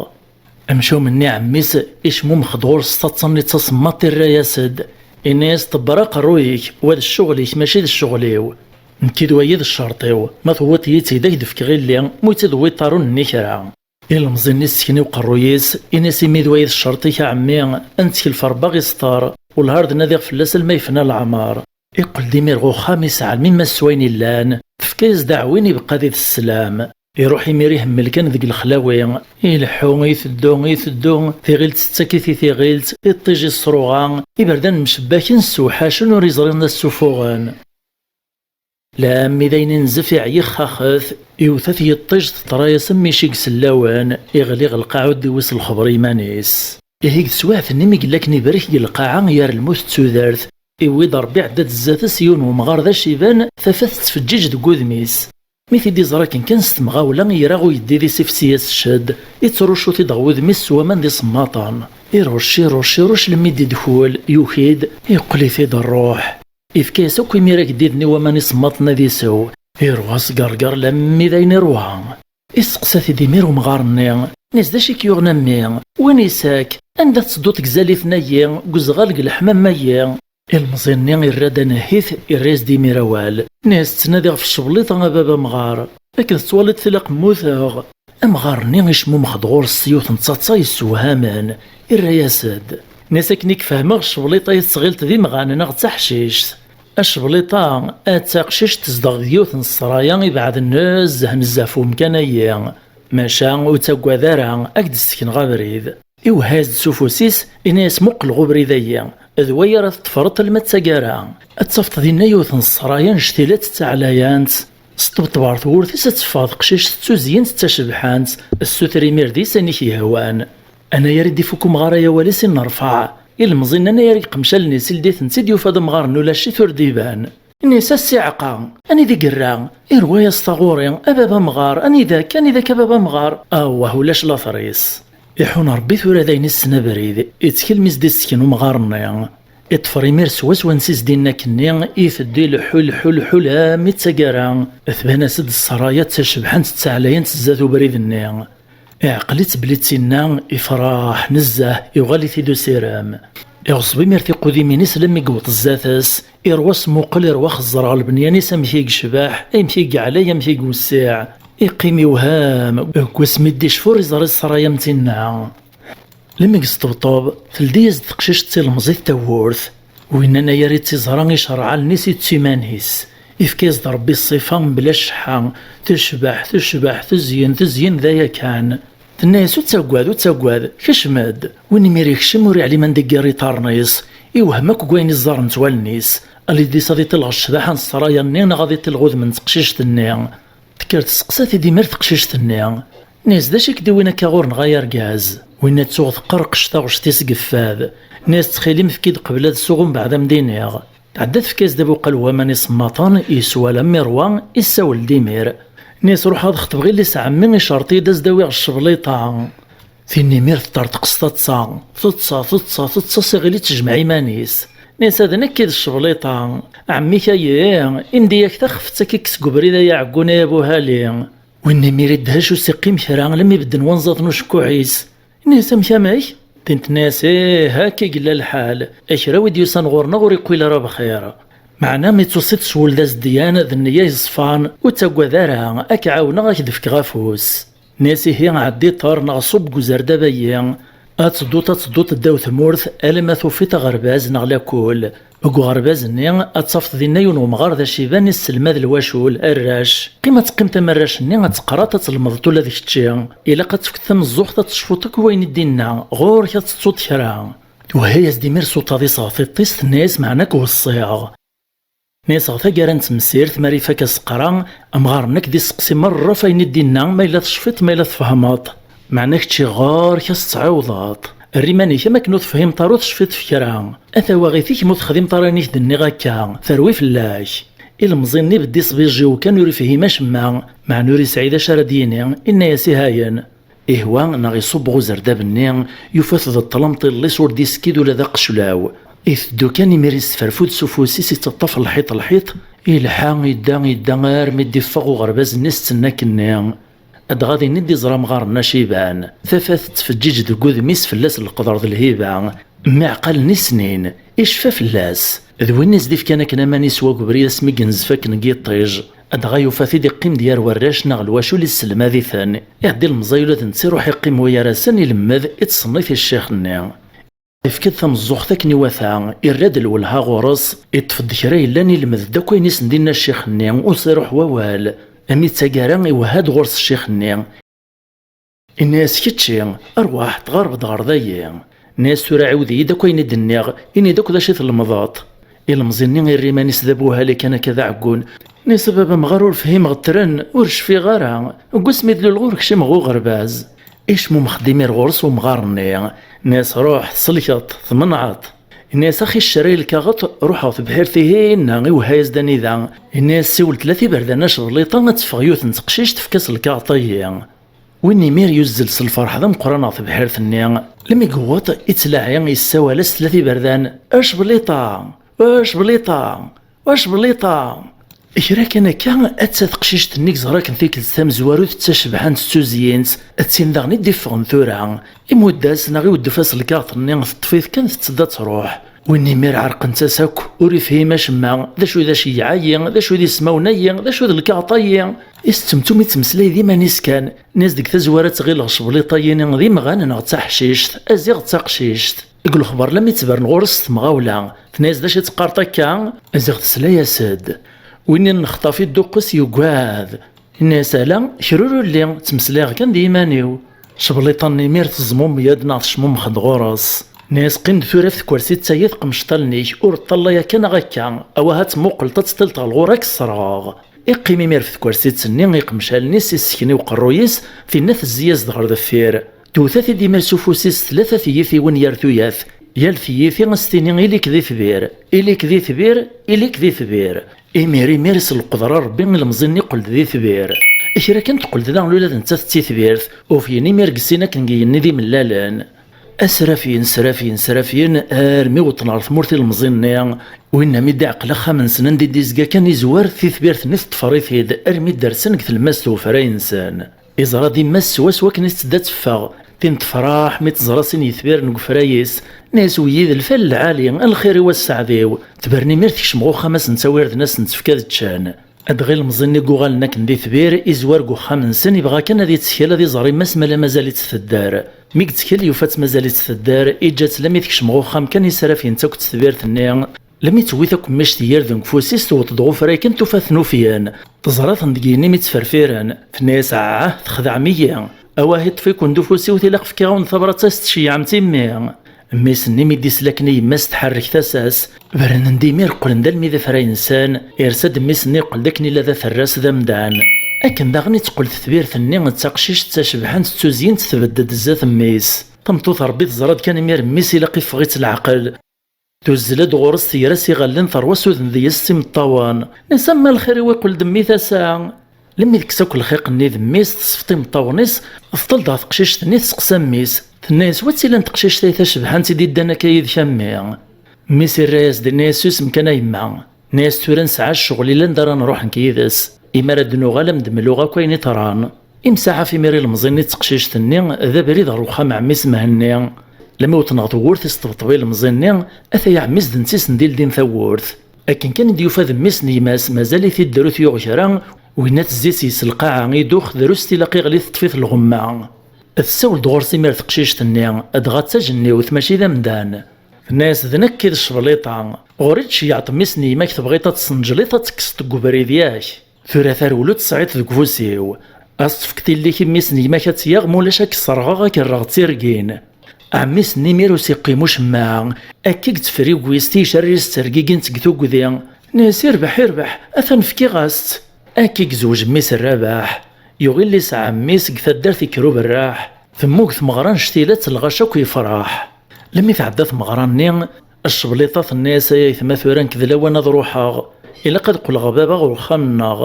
Amcum-nni ɛemmi-s icmummex-d ɣur-s s taḍsa-nni d tasemmaḍt, irra-yas-d. Inna-yas: "Ṭebber aqerruy-ik, wa d ccɣel-ik mačči d ccɣel-iw. Nekki d wayi d ccerṭ-iw, ma tewwiḍ-iyi-tt-id ad k-d-fkeɣ illi, ma ur tt-id-tewwiḍ ara ur nenni kra." Ilemẓi-nni issken i uqerruy-is, inna-as: "Imi d wayi d ccerṭ-ik a ɛemmi, ad nettkel f Rebbi a ɣ-isṭer, wellah ar d-nadiɣ fell-as alma yefna leɛmer." Iqqel-d imir ɣer uxxam, isɛel mmi-s s wayen illan, tefka-yas-d aɛwin, ibeqqa di teslam. Iruḥ imir ihemmel kan deg lexlawi, ileḥḥu, iteddu, iteddu, tiɣilt tettak-it i tiɣilt, iṭij isruɣa, iberdan mcebbaken ssewḥacen ur iẓri ad ssufuɣen. Lammi d ayen inzef iɛyi ixxaxet, iwta-t yiṭij, teṭra-yas am icig sellawen, iɣli ɣer lqaɛa ur d-iwis lexber i yiman-is. Ihi deg teswiɛt-nni mi yella akken ibrek deg lqaɛa, yar lmut d tudert, iwwi-d Rebbi iɛedda-d zdat-s yiwen wemɣar d aciban, tafat tettfeǧǧiǧ deg wudem-is. Mi t-id-iẓra akken kan s temɣawla, ira uyeddid-is, ifsi-yas cced, ittruccu-t-id ɣer wudem-is s waman d isemmaṭen. Irucc, irucc, irucc lemmi d-idkul, yuki-d, iqqel-it-id rruḥ. Ifka-yas akk imir ageddid-nni waman isemmaḍen ad isew. Irwa asgerger lammi d ayen irwa. Isteqsa-t-id imir umɣar-nni, nni-as: "D acu i k-yuɣen a mmi? Win isak? Anda tettedduḍ deg zalit-nni-ayi, deg uzɣal, deg leḥmam-ayi?" Ilemẓi-nni irra-d anehhit, irra-yas-d imir awal. Nni-as: "Ttnadiɣ ɣef ccebliṭa a baba amɣar. Akken tettwaliḍ tilaq mmuteɣ." Amɣar-nni icmummex-d ɣur-s s yiwet n tẓaṭṭa yessewhamen, irra-yas-d. Nni-as: "Akken i k-fehmeɣ, ccebliṭa-yi tettɣileḍ d imɣan neɣ d taḥcict. Acebliṭ-a, d taqcict tezdeɣ deg yiwet n ssraya ibeɛden nezzeh nezzeh f umkan-ayi. Maca ur ttaggad ara, ad k-d-ssekneɣ abrid." Iwehha-yas-d s ufus-is, inna-yas: "Muqel ɣer ubrid-ayi, d waya ara teṭṭfreḍ alma d taggara. Ad tafeḍ dinna yiwet n ssraya annect-ilat d taɛlayant. Sṭebṭeb ɣer tewwurt-is, ad teffeɣ teqcict d tuzyint d tacebḥant, ssuter imir deg-s ayen i k-yehwan." Anayer i d-ifuk umɣar-a awal-is i nerfeɛ. Ilemẓi-nni anayer i yeqmec allen-is, ildi-tent-id, yufa-d amɣar-nni ulac-it, ur d-iban. Nni-as: "A ssiɛqa, anida i yerra?" Irwa-yas taɣuri: "A baba amɣar, anida-k, anida-k a baba amɣar?" Awah, ulac later-is. Iḥun Rebbi tura d ayen issen abrid, ittkel mi s-d-issken umɣar-nni. Iṭṭfer imir swaswa ansi s-d-inna akkenni, iteddu ileḥḥu, ileḥḥu, ileḥḥu, lammi d taggara, tban-as-d ssraya d tacebḥant d taɛlayant zdat ubrid-nni. Iɛqel-itt belli d tinna, ifraḥ nezzeh, yuɣal-it-id usirem. Iɣṣeb imir tiqudimin-is lammi yewweḍ zdat-s, irwa asmuqel, irwa axeẓẓer ɣer lebnyan-is, amek i yecbeḥ, amek i yeɛlay, amek i yewsiɛ. Iqqim iwhem, deg wasmi d-icfa ur iẓri ssraya am tinna. Lammi yesṭebṭeb, teldi-yas-d teqcict d tilemẓit tawwurt. Winna anayer i tt-iẓra, icerreɛ allen-is, ittu iman-is. Ifka-yas-d Ṛebbi ṣṣifa mebla cceḥḥa, tecbeḥ, tecbeḥ, tezyen, tezyen, d aya kan. Tenna-yas: "Ur ttaggad, ur ttaggad, kecm-d." Win imir ikcem ur iɛlim anda i yerra iṭarren-is, iwhem akk deg wayen iẓẓaren s wallen-is. Alidis ad iṭil ɣer ccbaḥa n ssraya-nni neɣ ad iṭil ɣer udem n teqcict-nni. Tekker testeqsa-t-id imir teqcict-nni. Tenna-yas: "D acu i k-d-iwin akka ɣur-neɣ ay argaz?" Winna tuɣ teqqerqec taɣect-is deg fad. Tenna-yas: "Ttxil-m efk-id qbel ad suɣ umbeɛd ad m-d-iniɣ." Tɛedda tefka-yas-d abuqal n waman isemmaṭen, yeswa alammi ṛwa, issawel-d imir. Tenna-yas: "Ruḥ ad xeṭbeɣ yelli-s n ɛemmi, icerṭ-iyi-d ad s-d-awiɣ ccebliṭa." Tin imir teṭṭerṭeq s taḍsa, teḍsa, teḍsa, teḍsa, s iɣil i tejmeɛ iman-is. Tenna-yas: "D nekk i d ccebliṭa, ɛemmi-k ayi, indi-yak taxeft ad k-ikkes deg ubrid ay aɛeggun ay abuhali." Win imir idhec ur s-iqqim kra, lammi bedden wanẓaden ucekkuḥ-is. Yenna-yas: "Amek, amek?" Tin tenna-yas: "Ih, akka i yella lḥal. Kra wi d-yusan ɣur-neɣ ur iqqil ara bxir. Meɛna mi tusiḍ s wul d azedyan d nniya yeṣfan, ur ttaggad ara, ad k-ɛawneɣ, ad k-d-fkeɣ afus." Tenna-yas: "Ihi ɛeddi ṭer neɣ ṣubb deg uzerdab-ayi. Ad tedduḍ, ad tedduḍ ddaw tmurt, alamma tufiḍ aɣerbaz neɣ lakul. Deg uɣerbaz-nni ad tafeḍ dinna yiwen wemɣar d aciban isselmad lwacul, arrac. Qqim ad teqqimeḍ am arrac-nni, ad teqraḍ, ad tlemdeḍ ula d kečči. Ilaq ad tefkeḍ tameẓẓuɣt, ad tecfuḍ akk i wayen i d-inna, ɣur-k ad tettuḍ kra." Twehha-yas-d imir s uṭaḍis ɣef iṭṭ-is, tenna-yas: "Meɛna ad k-weṣṣiɣ." Tenna-yas: "Ɣer taggara n temsirt, mi ara ifak aseqqra, amɣar-nni ad k-d-isteqsi merra ɣef wayen i d-inna, ma yella tecfiḍ, ma yella tfehmeḍ. Meɛna kečči ɣur-k ad s-tɛiwdeḍ. Err iman-ik am akken ur tefhimeḍ ara, ur tecfiḍ f kra. A tawaɣit-ik ma ur texdimeḍ ara ayen i k-d-nniɣ akka, terwi fell-ak." Ilemẓi-nni ibedd isbijiw kan, ur ifhim acemma, meɛna ur yesɛi d acu ara d-yini, inna-yas: "Ihayen." Ihwa neɣ iṣubb ɣer uzerdab-nni, yufa-t d ṭṭlam ṭillis ur d-iskid ula d aqeclaw. Iteddu kan imir isferfud s ufus-is, ittaṭṭaf lḥiṭ lḥiṭ, ilḥa, idda, idda armi d-iffeɣ uɣerbaz-nni s ttnnak-nni. Dɣa din i d-iẓra amɣar-nni aciban. Tafat tettfeǧǧiǧ deg udem-is, fell-as leqder d lhiba. Mmi iɛqalen i snin, icfa fell-as. D win i s-d-ifkan akken aman-is wagber-is asmi yenzef akken deg yiṭij. Dɣa yufa-t-id iqqim-d gar warrac neɣ lwacul isselmad-iten. Iɛeddi lemẓay ula d netta iruḥ iqqim wayar-asen, ilemmed, ittṣennif i ccix-nni. Yefka-d tameẓẓuɣt akken iwata, irra-d lwelha ɣur-s, iṭṭef-d kra yellan, ilmed-d akk ayen i sen-d-inna ccix-nni, ur s-iruḥ wawal. Am i d taggara, iwehha-d ɣur-s ccix-nni. Inna-yas: "Kečči, arwaḥ, tɣerrbeḍ ɣer dayi." Inna-yas: "Tura ɛiwed-iyi-d akk ayen i d-nniɣ, ini-d akk d acu i tlemdeḍ." Ilemẓi-nni irra iman-is d abuhali kan akka d aɛeggun. Inna-yas: "A baba amɣar, ur fhimeɣ ttren, ur cfiɣ ara. Deg wasmi d-luleɣ ur kcimeɣ uɣerbaz." Icmumex-d imir ɣur-s umɣar-nni. Inna-yas: "Ruḥ, tselkeḍ, tmenɛeḍ." Inna-yas: "Axi ccer ay lkaɣeḍ, ruḥ ɣer tebḥirt ihi." Inna, iwehha-yas-d anida. Inna-yas: "Siwel tlata iberdan a Cebliṭa, ad teffeɣ yiwet n teqcict, tefk-as lkaɣeḍ-ayi." Win imir yuzzel s lferḥ d ameqqran ɣer tebḥirt-nni. Lmi yewweḍ, ittlaɛi, yessawal-as tlata iberdan: "A Cebliṭa! A Cebliṭa! A Cebliṭa!" Kra kan akka, atta teqcict-nni yeẓra akken tikkelt tamezwarut d tacebḥant d tuzyint, d tin daɣen i d-iffɣen tura. Imudd-as neɣ iweddef-as lkaɣeḍ-nni, teṭṭef-it kan, tetteddu ad truḥ. Win imir ɛerqent-as akk, ur ifhim acemma, d acu d aceyyeɛ-ayi, d acu d ismawen-ayi, d acu d lkaɣeḍ-ayi. Isettemtum ittmeslay d iman-is kan, inna-yas deg tazwara ttɣileɣ Cebliṭa-yini d imɣan neɣ d taḥcict, aziɣ d taqcict. Deg lexber lammi tt-bren ɣur-s s temɣawla, tenna-yas: "D acu i teqqareḍ akka?" Ziɣ tesla-yas-d. Win inexṭaf idduqqes yugad. Inna-yas: "Ala, kra ur yelli, ttmeslayeɣ kan d yiman-iw." Cebliṭa-nni imir tezmumeg-d neɣ tecmumex-d ɣur-s. Inna-yas: "Qqim-d tura ɣef tkersit-ayi, tqemceḍ allen-ik, ur ṭṭalay akka neɣ akka, awah ad tmuqleḍ ad teṭṭileḍ ɣer lɣur-a ad k-sserɣeɣ." Iqqim imir ɣef tkersit-nni, iqmec allen-is, issken i uqerruy-is, tinna tezzi-yas-d ɣer deffir. Tewta-t-id imir s ufus-is tlata tyitiwin yar tuyat, yal tyiti a s-tini: "Ili-k di tbir, ili-k di tbir, ili-k di tbir." Imir imir s lqedra n Rebbi ilemẓi-nni yeqqel-d d itbir. Kra kan teqqel-d daɣen ula d nettat d titbirt, ufyen imir deg sin akken deg yigenni d imellalen. Asrafyen, srafyen, srafyen, armi wwḍen ɣer tmurt ilemẓi-nni. Winna mi d-iɛqel axxam-nsen anda i d-izga kan izwar, titbirt-nni teṭṭfer-it-id armi d-rsen deg tlemmast n wefray-nsen. Iẓra d imma-s swaswa akken i tetteddu ad teffeɣ. Tin tefreḥ mi teẓra sin yetbiren deg ufray-is. Tenna-yas: "Weyyi d lfal lɛali, a lxir-iw a sseɛd-iw." Tebren imir tekcem ɣer uxxam, a sen-ttawi irden, a sen-tefk ad ččen. Dɣa ilemẓi-nni i yuɣalen akken d itbir, izwar deg uxxam-nsen, ibɣa kan ad ittkel ad iẓer imma-s ma la mazal-itt tedder. Mi yettkel yufa-tt mazal-itt tedder, iǧǧa-tt lammi tekcem ɣer uxxam kan, israfyen-tt akk tedbirt-nni. Lmi tewwi takemmict n yirden deg ufus-is, tewweḍ-d ɣer ufrag kan, tufa-ten ufyan. Teẓra-ten deg yigenni mi ttferfiren. Tenna-yas: "Ah, txedɛem-iyi. Awah, iṭṭef-iken-d ufus-iw, tilaq fkiɣ-awen tabrat ad s-tceyyɛem i mmi." Mmi-s-nni mi d-isla akken i yemma-s tḥerrek tasa-s, bernen-d imir, qqlen-d almi d afray-nsen. Irsa-d mmi-s-nni, yeqqel-d akken illa d aterras d amdan. Akken daɣen i teqqel tetbirt-nni d taqcict d tacebḥant d tuzyint, tbedd-d zdat mmi-s. Tameṭṭut Ṛebbi teẓra-d kan imir mmi-s ilaq iffeɣ-itt leɛqel. Tuzzel-d ɣur-s, tger-as iɣallen, terwa s udem deg-s s imeṭṭawen. Nessa ma lxir-iw iqqel-d mmi-s ass-a. Lemmi tekkes akk lxiq-nni d mmi-s, tesfeḍ imeṭṭawen-is, teṭṭel-d ɣer teqcict-nni, tesseqsa mmi-s. Tenna-yas: "Wa tt-ilan teqcict-ay tacebḥant i d-iddan akka yid-k a mmi?" Mmi-s irra-yas-d, yenna-yas: "Susem kan a yemma." Tenna-yas: "Tura nesɛa ccɣel, ilan d ara nruḥ nekk yid-s. Imi ara d-nuɣal, a m-d-mluɣ akk ayen iṭran." Imsaḥaf imir ilemẓi-nni d teqcict-nni, d abrid ɣer uxxam n ɛemmi-s Mhenni. Lami wwḍen ɣer tewwurt, isṭebṭeb ilemẓi-nni, ataya ɛemmi-s d netta i sen-d-ildin tawwurt. Akken kan i d-yufa d mmi-s n gma-s, mazal-it-id drus yuɣ kra, winna tezzi-s yes lqaɛa, idux, drus tilaq iɣli teṭṭef-it lɣemma. Tessawel-d ɣur-s imir teqcict-nni, dɣa d tajenniwt, mačči d amdan. Tenna-yas: "D nekk i d ccebliṭa. Ɣur-i tceyyeɛḍ mmi-s n gma-k, tebɣiḍ ad tessenǧliḍ, ad tekkseḍ deg ubrid, yak? Tura tarewla ur tesɛiḍ deg ufus-iw. Ad s-tefkeḍ tillik i mmi-s n gma-k ad tt-yaɣ, ma ulac ad k-sserɣeɣ, ad k-rreɣ d tirgin." Ɛemmi-s-nni imir ur s-iqqim ucemma, akka i yetteffer igwis, ticerri-s ttergigint deg tugdi. Nni-as: "Irbeḥ, irbeḥ, atan fkiɣ-as-tt." Akka i yezweǧ mmi-s n Rabaḥ. Yuɣ illi-s ɛemmi-s deg taddart ikker uberraḥ. Temmug tmeɣra annect-ila, lɣaci akk yefreḥ. Lmi tɛedda tmeɣra-nni, ccebliṭa tenna-yas: "Ay aytma, tura nekk d lawan ad ruḥeɣ. Ilaq ad qqleɣ ɣer baba ɣer uxxam-nneɣ.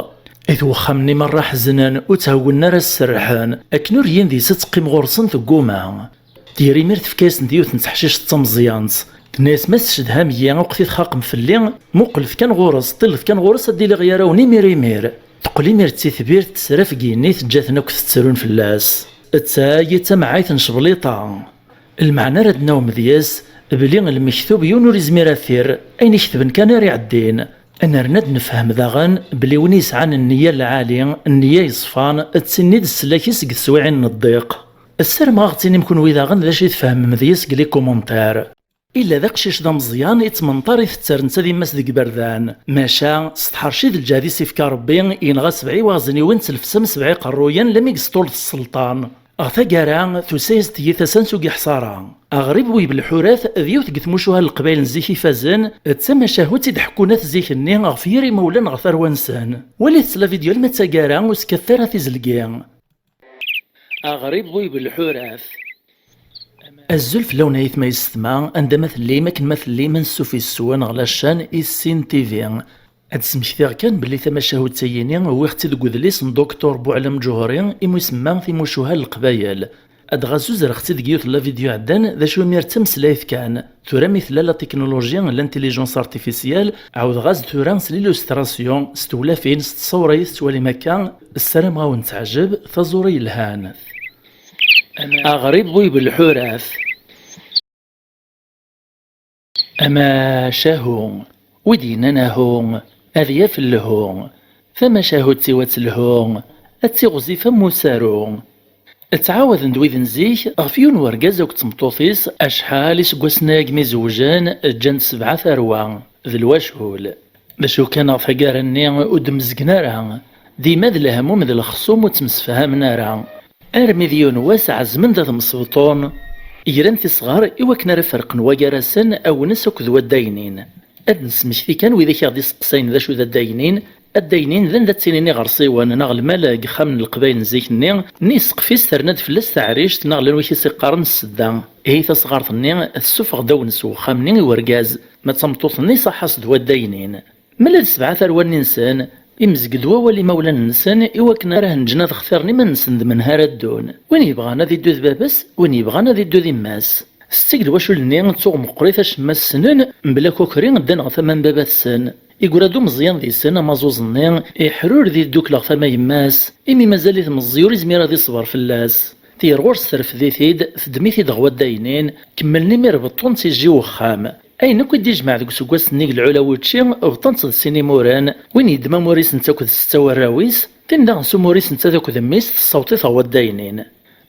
Ayt wexxam-nni merra ḥeznen, ur tthewwnen ara ad s-serrḥen. Akken ur yyin deg-s ad teqqim ɣur-sen, tegguma." Tger imir tefka-yasen-d yiwet n teḥcict d tameẓyant. Tenna-yas: "Ma tessedham-iyi, ad k-titxaqem fell-i, muqlet kan ɣur-s, ṭṭilet kan ɣur-s, ad d-iliɣ gar-awen imir imir." Teqqel imir d titbirt, tesrafeg-ini, teǧǧa-ten akk tettrun fell-as. D ta i d tamɛayt n ccebliṭa. Lmeɛna ara d-nawem deg-s, belli lmektub yiwen ur izmir ad t-irr, ayen iketben kan ara iɛeddin. Ad nerna ad nefhem daɣen belli win yesɛan nniya lɛali, nniya yeṣfan, d tin i d ssellak-is deg teswiɛin n ddiq. Ssarameɣ ad ɣ-tinim kunwi daɣen d acu i tfehmem deg-s deg les commentaires. Illa d aqcic d ameẓyan, ittmenṭar, itetter netta d yemma-s deg iberdan. Maca, s tḥerci d lǧehd i s-ifka Rebbi, yenɣa sebɛa iwaɣezniwen, ttlefsa sebɛa iqerruyen, lami yesṭul s sselṭan. Ɣer taggara, tusa-yas-d tyita-s ansi ur iḥṣara. Aɣrib Wib Lḥurat d yiwet deg tmucuha n Leqbayel n zik ifazen, d tamacahut i d-ḥekkun at zik-nni ɣef yir imawlan ɣer tarwa-nsen. Walit-tt la vidéo alma d taggara, ur skkatet ara tizelgi. Aɣrib Wib Lḥurat. Azul fell-awen ayetma yessetma, anda ma tellim, akken ma tellim, ansuf yes-wen ɣer la chaîne Issin T V. Ad d-smektiɣ kan belli tamacahut-agi-ni wwiɣ-tt-id deg udlis n Doctor Buɛlam Ǧuhri, imi isemma Timucuha n Leqbayel. Ad ɣ-zuzreɣ-tt-id deg yiwet n la vidéo iɛeddan, d acu imir d tameslayt kan. Tura mi tella la technologie n l'intelligence artificielle, ɛawdeɣ-as-d tura s l'illustration, s tewlafin, s tṣawra i tettwalim akka, ssarameɣ ad wen-teɛjeb, taẓuri yelhan. Aɣrib Wib Lḥurat. Amacahu, wi d-yennan ahu, ad yaf lhu. Tamacahut-iw ad telhu, ad tiɣzif am usaru. Ttɛawaden-d wid n zik ɣef yiwen wergaz akked tmeṭṭut-is, acḥal iseggasen-agi mi zewjen, ǧǧan-d sebɛa tarwa, d lwacul. D acu kan, ɣer taggara-nni ur d-mmezgen ara. Dima d lehmum d lexṣum, ur ttemsefhamen ara. Armi d yiwen wass ɛezmen-d ad msebṭun, gran tisɣar i wakken ara ferqen wa gar-asen, Agnes akked waddaynin. Ad d-nesmekti kan widak i ɣ-d-iseqsayen d acu d addaynin. Addaynin d anda ttinin iɣersiwen neɣ lmal deg yexxamen n Leqbayel n zik-nni, nni yesseqf-is, terna-d fell-as taɛrict neɣ llan wid i s-iqqaren ssedda. Ihi tasɣart-nni tessufeɣ-d Agnes s wexxam-nni i wergaz, ma d tameṭṭut-nni iṣaḥ-as-d waddaynin. Mela d sebɛa tarwa-nni-nsen, imzeg-d wawal imawlan-nsen i wakken ara henǧen ad xtiren iman-nsen d menha ara ddun. Win yebɣan ad iddu d baba-s, win yebɣan ad iddu d yemma-s. Tetteg lwacul-nni d tuɣ meqqrit acemma ssnen, mebla akukri ddan ɣer tama n baba-tsen. Igra-d umeẓyan deg-sen amaẓuẓ-nni, iḥrur di ddukla ɣer tama yemma-s, imi mazal-it meẓẓi ur izmir ad iṣber fell-as. Tger ɣur-s terfed-it-id, teddem-it-id ɣer waddaynin, kemmlen imir beṭṭun-tt ijji wexxam. Ayen akk i d-ijmeɛ deg useggas-nni deg lɛula wučči, beṭṭen-tt d sin imuren, win yeddem amur-is netta akked setta warraw-is, tin daɣen s umur-is netta d akked mmi-s, tessaweḍ-it ɣer waddaynin.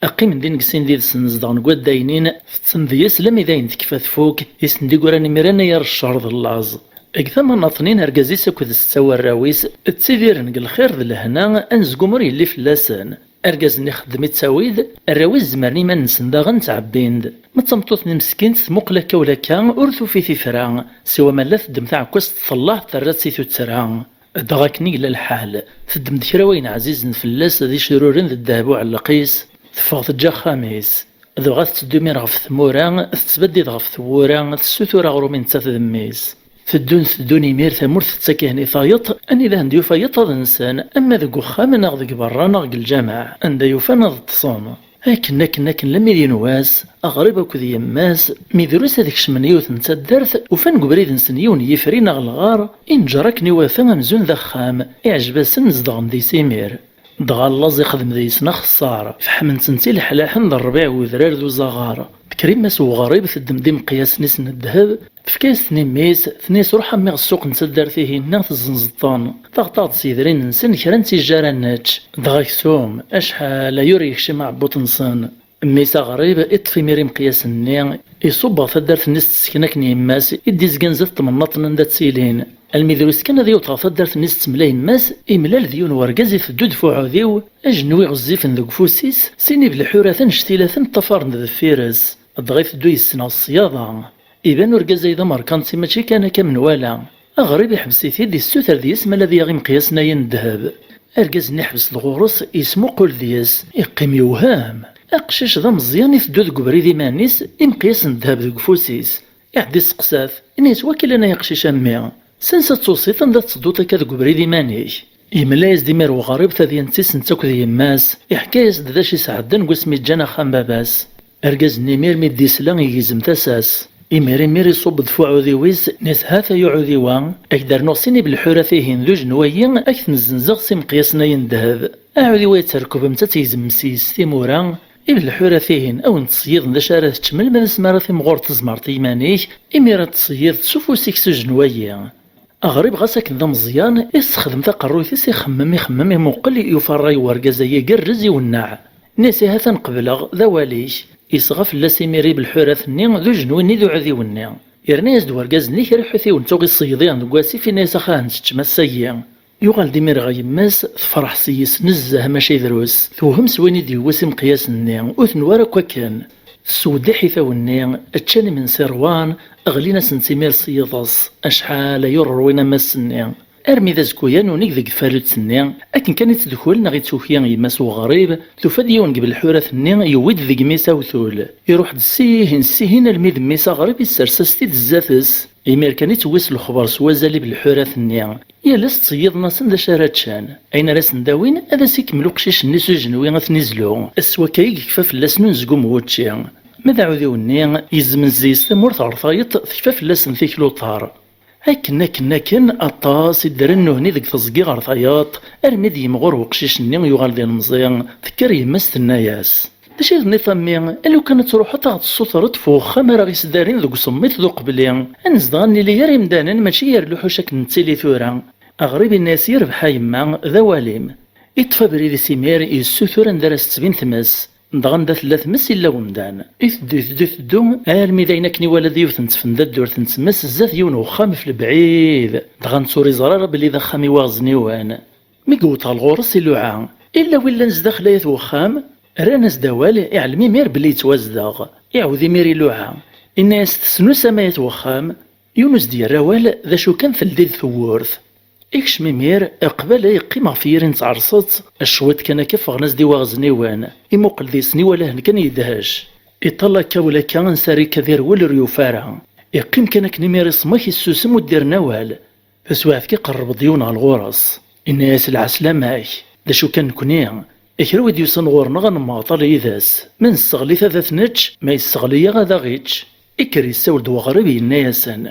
Qqimen din deg sin d-idsen zedɣen deg waddaynin, tetten deg-s lami d ayen tekfa tfuk, i sen-d-igran imir anagar ccer d llaẓ. Deg tama n Aṭnin, argaz-is akked setta warraw-is ttidiren deg lxir d lehna, anezgum ur yelli fell-asen. Argaz-nni ixeddem-itt awid, arraw-is zemren iman-nsen daɣen ttɛebbin-d. Ma d tameṭṭut-nni meskint, tmuqel akka ula akka, ur tufi tifra, siwa ma la teddem taɛekkazt tellaḥ terra-tt i tuttra. Dɣa akken i yella lḥal, teddem-d kra wayen ɛzizen fell-as d icruren d ddheb uɛelleq-is, teffeɣ teǧǧa axxam-is. Dɣa tetteddu imir ɣef tmura, tettbeddid ɣef tewwura, tessutur aɣrum i nettat d mmi-s. Teddun, teddun imir, tamurt tettak-ihen i tayeḍ, anida hen-d-yufa yiṭṭaden-nsen, ama deg uxxam neɣ deg berra neɣ deg lǧameɛ, anda yufan ad ṭṭsen. Akken, akken, akken, lammi d yiwen wass, aɣrib akked yemma-s, mi drus ad kecmen yiwet n taddart, ufan deg ubrid-nsen yiwen n yifri neɣ lɣar, inǧer akken iwata amzun d axxam, iɛjeb-asen, zedɣen deg-s imir. Dɣa llaẓ ixdem deg-sen axeṣṣar, feḥmen-tent ileḥlaḥen d rrbiɛ n udrar d uzaɣar. Tekker yemma-s n uɣrib, teddem-d imeqyasen-is n ddheb, tefka-yas-ten i mmi-s, tenna-yas: "Ruḥ a mmi ɣer ssuq n taddart-ihin-nni, tezzenzeḍ-ten, taɣeḍ-aɣ-d s yedrimen-nsen kra n tijjar ad nečč." Dɣa aksum, acḥal aya ur yekcim aɛebbuḍ-nsen. Mmi-s aɣrib iṭṭef imir imeqyasen-nni, iṣubb ɣer taddart-nni s tesken akken yemma-s i d-izgan zdat tmennaḍt n anda ttilin. Almi drus kan ad yewweḍ ɣer taddart-nni s ttemla yemma-s, imlal d yiwen wergaz iteddu-d f uɛudiw, ajenwi ɣezzifen deg ufus-is, sin ibelḥurat annect-ilaten ṭṭafaren-d deffir-s. Dɣa iteddu yes-sen ɣer ṣṣyada. Iban urgaz-ayi d amerkanti, mačči kan akka menwala. Aɣrib iḥbes-it-id, issuter deg-s ma la d-yaɣ imeqyasen-ayi n ddheb. Argaz-nni iḥbes-d ɣur-s, yesmuqul deg-s, iqqim yewhem. Aqcic d ameẓyan, iteddu deg ubrid iman-is, imeqyasen n ddheb deg ufus-is. Iɛedda iseqsa-t, inna-yas: "Wakilan ay aqcic a mmi, s ansa d-tusiḍ, anda tettedduḍ akka deg ubrid iman-ik?" Yemla-yas-d imir uɣrib tadyant-is netta akked yemma-s, iḥka-yas-d d acu isɛeddan deg wasmi ǧǧan axxam baba-s. Argaz-nni imir mi d-isla igzem tasa-s. Imir imir iṣubb-d f uɛudiw-is, inna-yas: "Hata ay uɛudiw-a, ad k-d-rnuɣ sin ibelḥurat-ihin d ujenwi-ayi, ad k-ten-zzenzeɣ s imeqyasen-ayi n ddheb." Aɛudiw-a yetterkeb-itt ad tegzem s-yes timura, ibelḥurat-ihin a wen-ttṣeyyiḍen d acu ara teččem, alma d asmi ara timɣureḍ tezmert i yiman-ik, imir ad tṣeyyideḍ s ufus-ik s ujenwi-ayi. Aɣrib ɣas akken d ameẓyan, issexdem taqerruyt-is, ixemmem, ixemmem, imuqel, yufa ṛṛay n wergaz-agi igerrez, iwenneɛ. Inna-yas: "Ihi atan qebleɣ, d awal-ik." Yesɣa fell-as imir ibelḥurat-nni d ujenwi-nni d uɛudiw-nni. Yerna-yas-d wergaz-nni: "Kra ḥutiwen tuɣ iṣeyyeḍ-ihen deg wasif", inna-yas: "Ax, ahen teččem ass-agi." Yuɣal-d imir ɣer yemma-s, tefreḥ s-yes nezzeh, maca drus tewhem s wayen i d-yewwi s imeqyasen-nni, ur tenwa ara akk akken. Tessew-d iḥitawen-nni, ččan imensi ṛwan, ɣlin-asent imir s yiḍes, acḥal ay ur ṛwin am ass-nni. Armi d azekka-yan unig deg tfalut-nni, akken kan i ttdukul neɣ i tuki yemma-s n uɣrib, tufa-d yiwen deg belḥurat-nni yewwi-d deg imi-s awtul. Iruḥ-d ssihin ssihin almi d mmi-s aɣrib, issers-as-t-id zdat-s. Imir kan i tewwi s lexber s wazal i belḥurat-nni. Yal ass ttṣeyyiḍen-asen d acu ara ččen. Ayen ara sen-d-awin, ad as-ikemmel uqcic-nni s ujenwi ad ten-izlu. Ass wakka i yekfa fell-asen unezgum n wučči. Ma d aɛudiw-nni, yezmenz-is tamurt ɣer tayeḍ, tekfa fell-asen tikluṭar. Akken, akken, akken, aṭas i ddren nnuhni deg teẓgi ɣer tayeḍ, armi d-yimɣur weqcic-nni, yuɣal d ilemẓi. Tekker yemma-s, tenna-yas: "D acu i tenniḍ a mmi? Lukan ad truḥeḍ ad ɣ-tessutreḍ f uxxam ara ɣ-isdarin deg usemmiḍ d uqebli, ad nezdeɣ ad nili gar yimdanen, mačči gar lḥuc akken nettili tura." Aɣrib inna-yas: "Yerbeḥ a yemma, d awal-im." Iṭṭef abrid-is imir, yessutur anda ara s-tettbin tmes. Dɣa anda tella tmes, illa wemdan. Iteddu, iteddu, iteddu, armi d ayen akken iwala-d yiwet n tfenda ddurt n tmes zdat yiwen uxxam f lebɛid. Dɣa netta ur iẓri ara belli d axxam i waɣezniwen. Mi yewweḍ ɣer ɣur-s, iluɛa: "Illa wi llan zdaxel ay at wexxam?" Rran-as-d awal, iɛlem imir belli yettwazdeɣ. Iɛawed imir iluɛa, inna-yas: "Tesnusam ay at wexxam?" Yiwen ur s-d-yerri awal, d acu kan teldi-d tewwurt. Ikcem imir, qbala yeqqim ɣef yiri n tɛerṣet, cwiṭ kan akka ffɣen-as-d i waɣezniwen. Imuqel deg-sen, iwala-hen kan yedhec. Iṭall akka ula akka, ansa ara ikad irwel ur yufi ara. Iqqim kan akken imir iṣmek, issusem ur d-irni awal. Taswiɛt kan iqerreb-d yiwen ɣer ɣur-s. Inna-yas: "Lɛeslama-k, d acu kan nekni, kra wi d-yusan ɣur-neɣ ad nemmeɣṭal yid-s. Ma nesseɣli-t ad t-nečč, ma yesseɣli-yaɣ ad aɣ-ičč." Ikker yessawel-d weɣrib, yenna-yasen: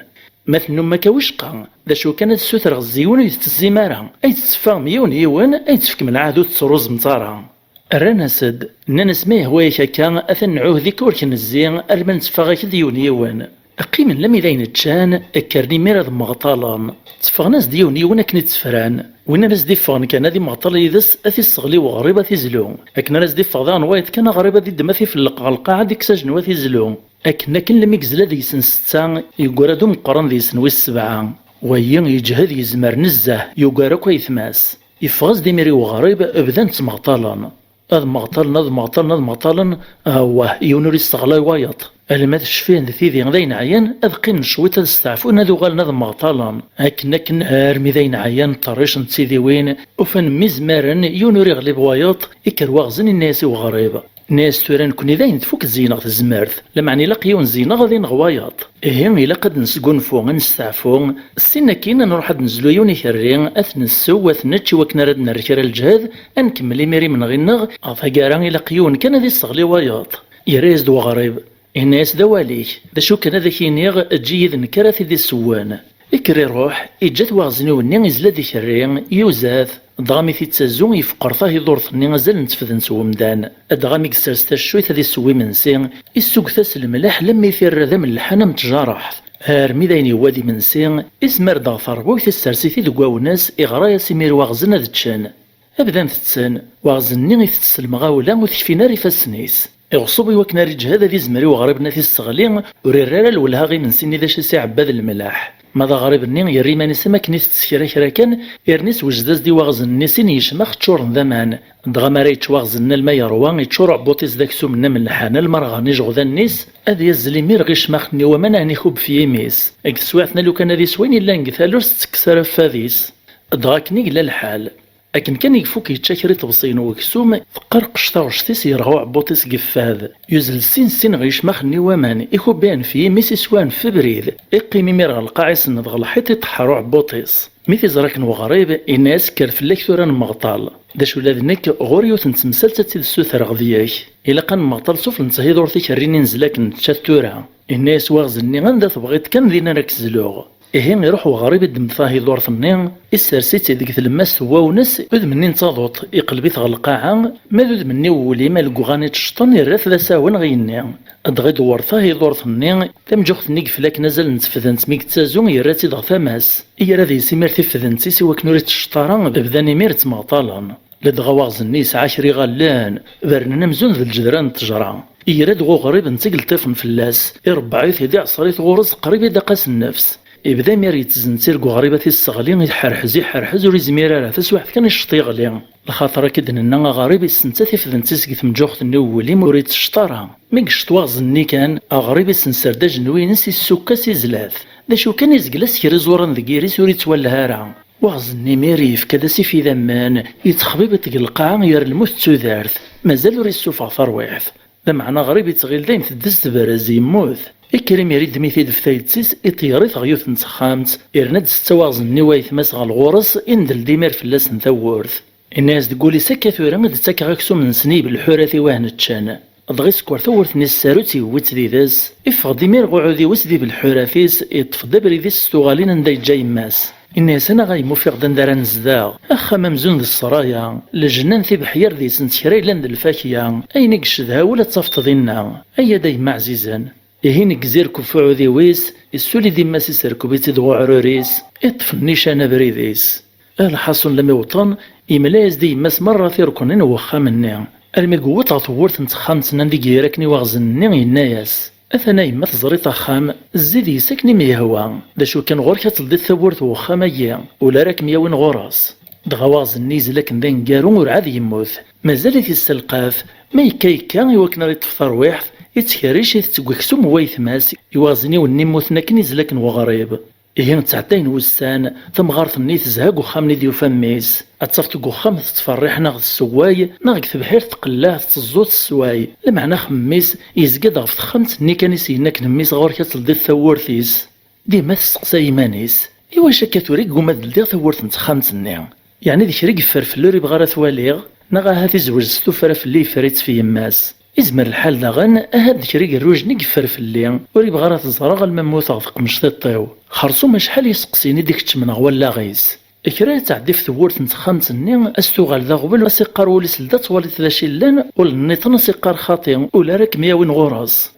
"Ma tennum akka wicqa, d acu kan ad ssutreɣ zzeyun ur yi-tettezim ara, ay tetteffɣem yiwen yiwen, ay d-tefkem lɛahed ur tettruẓemt ara." Rran-as-d, nnan-as: "Ma yehwa-yak akka, atan nɛuhed-ik ur k-nezzi, alma netteffeɣ-ak-d yiwen yiwen." Qqimen lammi d ayen ččan, kkren imir ad mmeɣṭalen. Tteffɣen-as-d yiwen yiwen akken i ttefran. Win ara s-d-iffɣen kan ad immeɣṭal yid-s, ad t-isseɣli weɣrib, ad t-izlu. Akken ara s-d-iffeɣ daɣen wayeḍ kan, aɣrib ad iddem, ad t-ifelleq ɣer lqaɛa, ad ikkes ajenwi, ad t-izlu. Akken akken, lammi yezla deg-sen setta, yeggura-d umeqqran deg-sen wis sebɛa. Wayi yeǧhed yezmer nezzeh, yugar akk ayetma-s. Yeffeɣ-as-d imir i weɣrib, bdan ttmeɣṭalen. Ad mmeɣṭalen, ad mmeɣṭalen, ad mmeɣṭalen, awah, yiwen ur isseɣlay wayeḍ. Alma tecfin d tidi d ayen ɛyan, ad qqimen cwiṭ ad steɛfun, ad uɣalen ad mmeɣṭalen. Akken, akken, armi d ayen ɛyan, ṭṭerricen d tidiwin, ufan mmi izemren, yiwen ur iɣlib wayeḍ, ikker waɣzen, inna-yas i weɣrib. Nni-as tura nekni dayen tfuk zzeyneɣ tezmert, lameɛna ilaq yiwen zzeyneɣ ad ineɣ wayeḍ. Ihi ilaq ad nesgunfu, ad nesteɛfu, ssin akkin ad nruḥ ad nezlu yiwen ikerri, ad t-nessew, ad t-nečč iwakken ara d-nerr kra lǧehd, ad nkemmel imir imenɣi-nneɣ, ɣer taggara ilaq yiwen kan ad isseɣli wayeḍ. Yerra-yas-d weɣrib, inna-yas d awal-ik, d acu kan ad ak-iniɣ, eǧǧ-iyi d nekk ara t-id-isewwen. Ikker iruḥ, iǧǧa-t waɣzen-iw-nni izla-d ikerri, yuza-t, dɣa mi t-ittazu yefqer tahiḍurt-nni azal n tefdent n wemdan. Dɣa mi yessers taccuyt ad iseww imensi, issugget-as lemleḥ lammi t-irra d amelḥan am tjaraḥt. Armi d ayen yewwa d imensi, ismar-d ɣer terbuyt, issers-it-id deg wawnas, iɣra-yas imir waɣzen ad ččen. Bdan tetten, waɣzen-nni itett s lemɣawla ur t-kfin ara ifassen-is. Iɣṣeb iwakken ara iǧhed ad izmer i weɣrib-nni ad t-isseɣli, ur irri ara lwelha i imensi-nni d acu i s-iɛebba d lemleḥ. Ma d aɣrib-nni yerra iman-is am akken itett kra kra kan, irni swejed-as-d i waɣzen-nni sin yecmax ččuren d aman. Dɣa mi ara yečč waɣzen-nni alma yerwa, iččur uɛebbuṭ-is d aksum-nni amelḥan alma rɣan ijeɣdan-is, ad yazzel imir ɣer icmax-nni waman ɛni ikub f yimi-s. Deg teswiɛt-nni lukan ad iswa ayen yellan deg talust tekkes ara fad-is. Dɣa akken i yella lḥal. Akken kan i ifuk yečča kra iṭebsiyen n weksum, teqqerqec taɣect-is yerɣa uɛebbuṭ-is deg fad. Yuzzel sin sin ɣer yecmax-nni waman, ikubbihen f yimi-s iswan f ubrid, iqqim imir ɣer lqaɛ isenned ɣer lḥiṭ iṭeḥḥer uɛebbuṭ-is. Mi t-iẓra akken weɣrib, inna-yas kker fell-ak tura nemmeɣṭal. D acu ula d nekk ɣur-i yiwet n temsalt ad tt-id-ssutreɣ deg-k. Ilaq ad nemmeɣṭal sufell n thiḍurt ikerri-nni nezla akken nečča-t tura. Inna-yas waɣzen-nni anda tebɣiḍ kan din ara k-zluɣ. Ihi iruḥ weɣrib iddem tahiḍurt-nni, issers-itt deg tlemmast n wawnes, udem-nni n taḍuṭ iqleb-it ɣer lqaɛa, ma d udem-nni n wul-im alegguɣ-nni ittecṭen irra-t d asawen ɣer yigenni. Dɣa idewwer tahiḍurt-nni, tamǧuxt-nni yeflaken azal n tefdent mi yettazu yerra-tt-id ɣer tama-s. Yerra deg-s imir tifdent-is iwakken ur ittecṭ ara, bdan imir ttmeɣṭalen. Ladɣa waɣzen-nni yesɛa kra iɣallen, bernen amzun d lǧedran n ttejra. Yerra-d ɣer uɣrib netta i ileṭṭifen fell-as, irebbeɛ-it-id iɛṣer-it ɣur-s qrib i daqqa s nnefs. Ibda imir yettzentir deg uɣrib ad t-isseɣli, iḥerḥez, iḥerḥez, ur izmir ara, taswiɛt kan icceṭ yeɣli. Lxaṭer akka i d-nenna aɣrib isensa tifdent-is deg temǧuɣt-nni n wul-im ur ittecceṭ ara. Mi yecceṭ waɣzen-nni kan, aɣrib isenser-d ajenwi-ines issukk-as izla-t. D acu kan izgel-as kra iẓuran deg yiri-s ur ittwallah ara. Waɣzen-nni imir yefka-d asif idammen, yettexbibiṭ deg lqaɛa yer lmut d tudert, mazal ur issufeɣ tarwiḥt. Lameɛna aɣrib ittɣil dayen teddez tebrez, yemmut. Ikker imir iddem-it-id f tayet-is, iṭeyyer-it ɣer yiwet n texxamt, irna-d setta waɣzen-nni wayetma-s ɣer ɣur-s, indel-d imir fell-asen tawwurt. Inna-yas deg wul-is akka tura ad d-ttakeɣ aksum-nsen i yibelḥurat-iw ad ten-ččen. Dɣa isekker tawwurt-nni s tsarut, yewwi-tt did-s, iffeɣ-d imir ɣer uɛudiw-is d ibelḥurat-is, iṭṭef-d abrid-is s tuɣalin anda yeǧǧa yemma-s. Inna-yas anaɣ a yemma ufiɣ-d anda ara nezdeɣ. Axxam amzun d ssraya, lejnan tibeḥyar deg-sent kra yellan d lfakya, ayen i yecedha ula d tafeḍ dinna. Aya-d a yemma ɛzizen. Ihi ineggez irkeb f uɛudiw-is, issuli-d imma-s iserkeb-itt-id ɣer uɛrur-is, iṭṭef nnican abrid-is. A lḥaṣun lami wṭen, yemla-yas-d i yemma-s merra tirkunin n wexxam-nni. Almi yewweḍ ɣer tewwurt n texxamt-nni anda i yerra akken i waɣzen-nni, yenna-yas, atan a yemma teẓriḍ axxam, zzi deg-s akken i m-yehwa. D acu kan ɣur-k ad teldiḍ tawwurt n wexxam-agi, ula ara kem-yawin ɣur-s. Dɣa waɣzen-nni yezla akken d aneggaru urɛad yemmut. Mazal-it yesselqaf, ma yekka yekka i wakken ad iṭṭef tarwiḥt, ittkerric itett deg uksum n wayetma-s, i waɣzen-iw-nni mmuten akken izla akken weɣrib. Ihi ttɛeddayen wussan, tamɣart-nni tezha deg uxxam-nni d-yufa mmi-s. Ad tafeḍ deg uxxam tettferriḥ neɣ tessewway, neɣ deg tebḥirt tqelleɛ tetteẓẓu tessway. Lameɛna axemmem-is yezga-d ɣef texxamt-nni kan i s-yenna akken mmi-s ɣur-k ad teldiḍ tawwurt-is. Dima testeqsay iman-is, iwacu akka tura i yegguma ad ldiɣ tawwurt n texxamt-nni? Yeɛni d kra i yeffer fell-i ur yebɣi ara t-waliɣ? Neɣ ahat izweǧ s tuffra fell-i yeffer-itt f yemma-s? Izmer lḥal daɣen, ahat d kra n igerrujen i yeffer fell-i, ur yebɣi ara t-ẓreɣ alma mmuteɣ teqmec tiṭ-iw. Xersum acḥal iseqsiyen i d-ikeččmen ɣer wallaɣ-is. Kra ad tɛeddi f tewwurt n texxamt-nni, ad s-tuɣal d aɣbel, ad s-iqqar wul-is lda twaliḍ d acu yellan, ul nniḍen ad s-iqqar xaṭi, ula ara kem-yawin ɣur-s.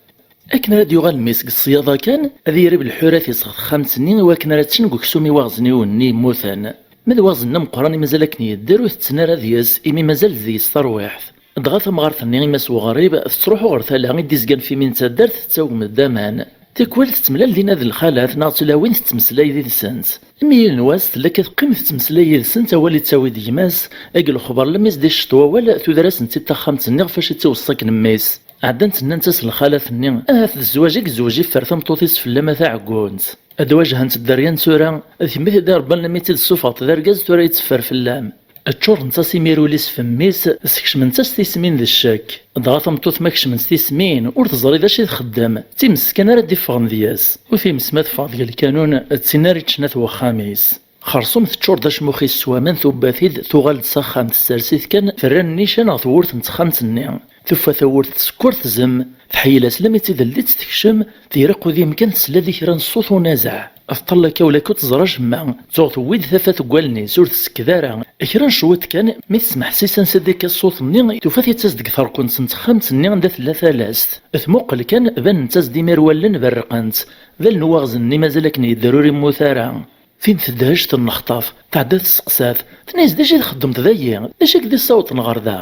Akken ara d-yuɣal mmi-s deg ṣṣyada kan, ad irib lḥurat-is ɣer texxamt-nni i wakken ara ččen deg uksum iwaɣzniwen-nni yemmuten. Ma d iwaɣznen ameqqran i mazal akken yedder ur tetten ara deg-s, imi mazal deg-s tarwiḥt. Dɣa tamɣart-nni i Mass Weɣrib tettruḥu ɣer tala i d-izgan f imi n taddart tettagem-d aman. Tikwal tettemlal dinna d lxalat neɣ d tlawin tettmeslay yid-sent. Imi yiwen wass tella akka teqqim tettmeslay yid-sent, awal ittawi-d gma-s, eg lexber lemmi s-d-icceṭ wawal, tuder-asent-id taxxamt-nni ɣef wacu i tt-iweṣṣa akken mmi-s. Ɛeddant nnant-as lxalat-nni, ahat d zzwaǧ i yezweǧ iffer tameṭṭut-is fell-am a taɛeggunt. Ad wajhent dderya n tura, d kemm i t-id-irebban lemmi i tt-id-tessufɣeḍ d argaz tura yetteffer fell-am. Ččurent-as imir ul-is f mmi-s, skecment-as tismin d ccek. Dɣa tameṭṭut ma kecment tismin, ur teẓri d acu i txeddem, d times kan ara d-iffɣen deg-s. U times ma teffeɣ deg lkanun, d tin ara yeččen at wexxam-is. Xersum teččur d acmux-is s waman, tubba-t-id, tuɣal-d s axxam, tessers-it kan, terra nnican ɣer tewwurt n texxamt-nni. Tufa tawwurt tsekker, tzem, tḥeyyel-as lemmi d tidellit tekcem, tira qudim kan tesla di kra n ṣṣut unazeɛ. Teṭṭal akka ula ur teẓra acemma, tuɣ tewwi-d tafat deg wallen-is, ur tsekked ara. Kra n cwiṭ kan, mi tesmeḥsis ansa d-ikka ṣṣut-nni, tufa-t yettas-d deg terkunt n texxamt-nni anda tella talast. Tmuqel kan, banen-as-d imir wallen berrqent. D allen n waɣzen-nni mazal akken yedder ur immut ara. Tin tedhec tennexṭaf, tɛedda testeqsa-t, tenna-yas: "D acu i txeddmeḍ dayi? D acu i k-d-issawḍen ɣer da?"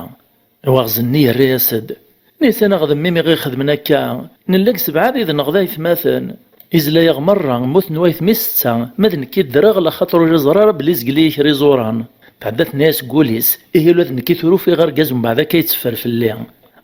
Waɣzen-nni yerra-yas-d, nnisan aɣ d mmi-m i ɣ-ixedmen akka, nella deg sebɛa d-idenɣ d aytmaten. Izla-yaɣ merra, mmuten waytmi setta, ma d nekk i ddreɣ, laxaṭer ur iẓri ara belli zgel-iyi kra iẓuran. Tɛedda tenna-yas deg wul-is, ihi ula d nekk i tura ufiɣ argaz umbeɛd akka yetteffer fell-i.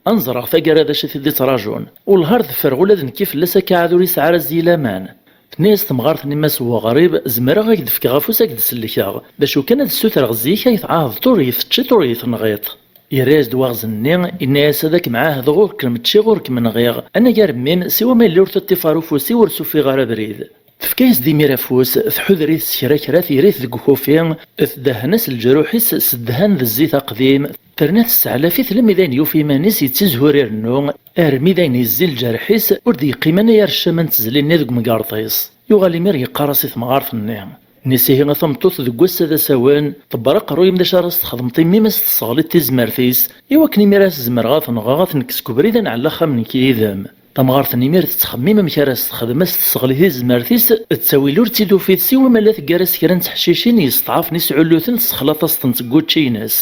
Ad nẓreɣ taggara d acu i t-id-ittraǧun. Wellah ar d-ffreɣ ula d nekk fell-as akka ɛad ur yesɛi ara zzi laman. Tenna-yas temɣart-nni: "Mass Weɣrib, zemreɣ ad k-d-fkeɣ afus, ad k-d-sellkeɣ. D acu kan, ad ssutreɣ zik ad yi-tɛaheḍ ur yi-teččiḍ ur yi-tenɣiḍ." Yerra-yas-d waɣzen-nni, yenna-yas: "Ad kem-ɛahdeɣ ur kem-ččiɣ ur kem-nɣiɣ. Anagar mmi-m, siwa ma yella ur teṭṭif ɣer ufus-iw ur s-ufiɣ ara abrid." Tefka-yas-d imir afus, tḥuder-it s kra kra, tira-t deg ukufi, tdehhen-as leǧruḥ-is s ddhan d zzit aqdim, terna tesseɛlaf-it lemmi d ayen yufa iman-is yettizhur irennu, armi d ayen yezzi lǧerḥ-is, ur d-yeqqim anagar ccama n tezli-nni deg umgerḍ-is. Yuɣal imir yeqqar-as i temɣart-nni: "Nnisan ihi a tameṭṭut, deg wass-a d asawen, ḍebber aqerruy-im d acu ara s-txedmeḍ i mmi-m, a s-tesseɣliḍ tizmert-is, i wakken imir a s-zemreɣ ad t-nɣeɣ, ad t-nekkes seg ubrid, a nɛelli axxam nekk yid-m." Tamɣart-nni imir tettxemmim amek ara s-texdem, a s-tesseɣli tizmert-is, d ttawil ur tt-id-tufi, siwa ma la teggar-as kra n teḥcicin yesṭɛafen isɛullu-ten, tessexlaṭ-as-tent deg wučči-ines.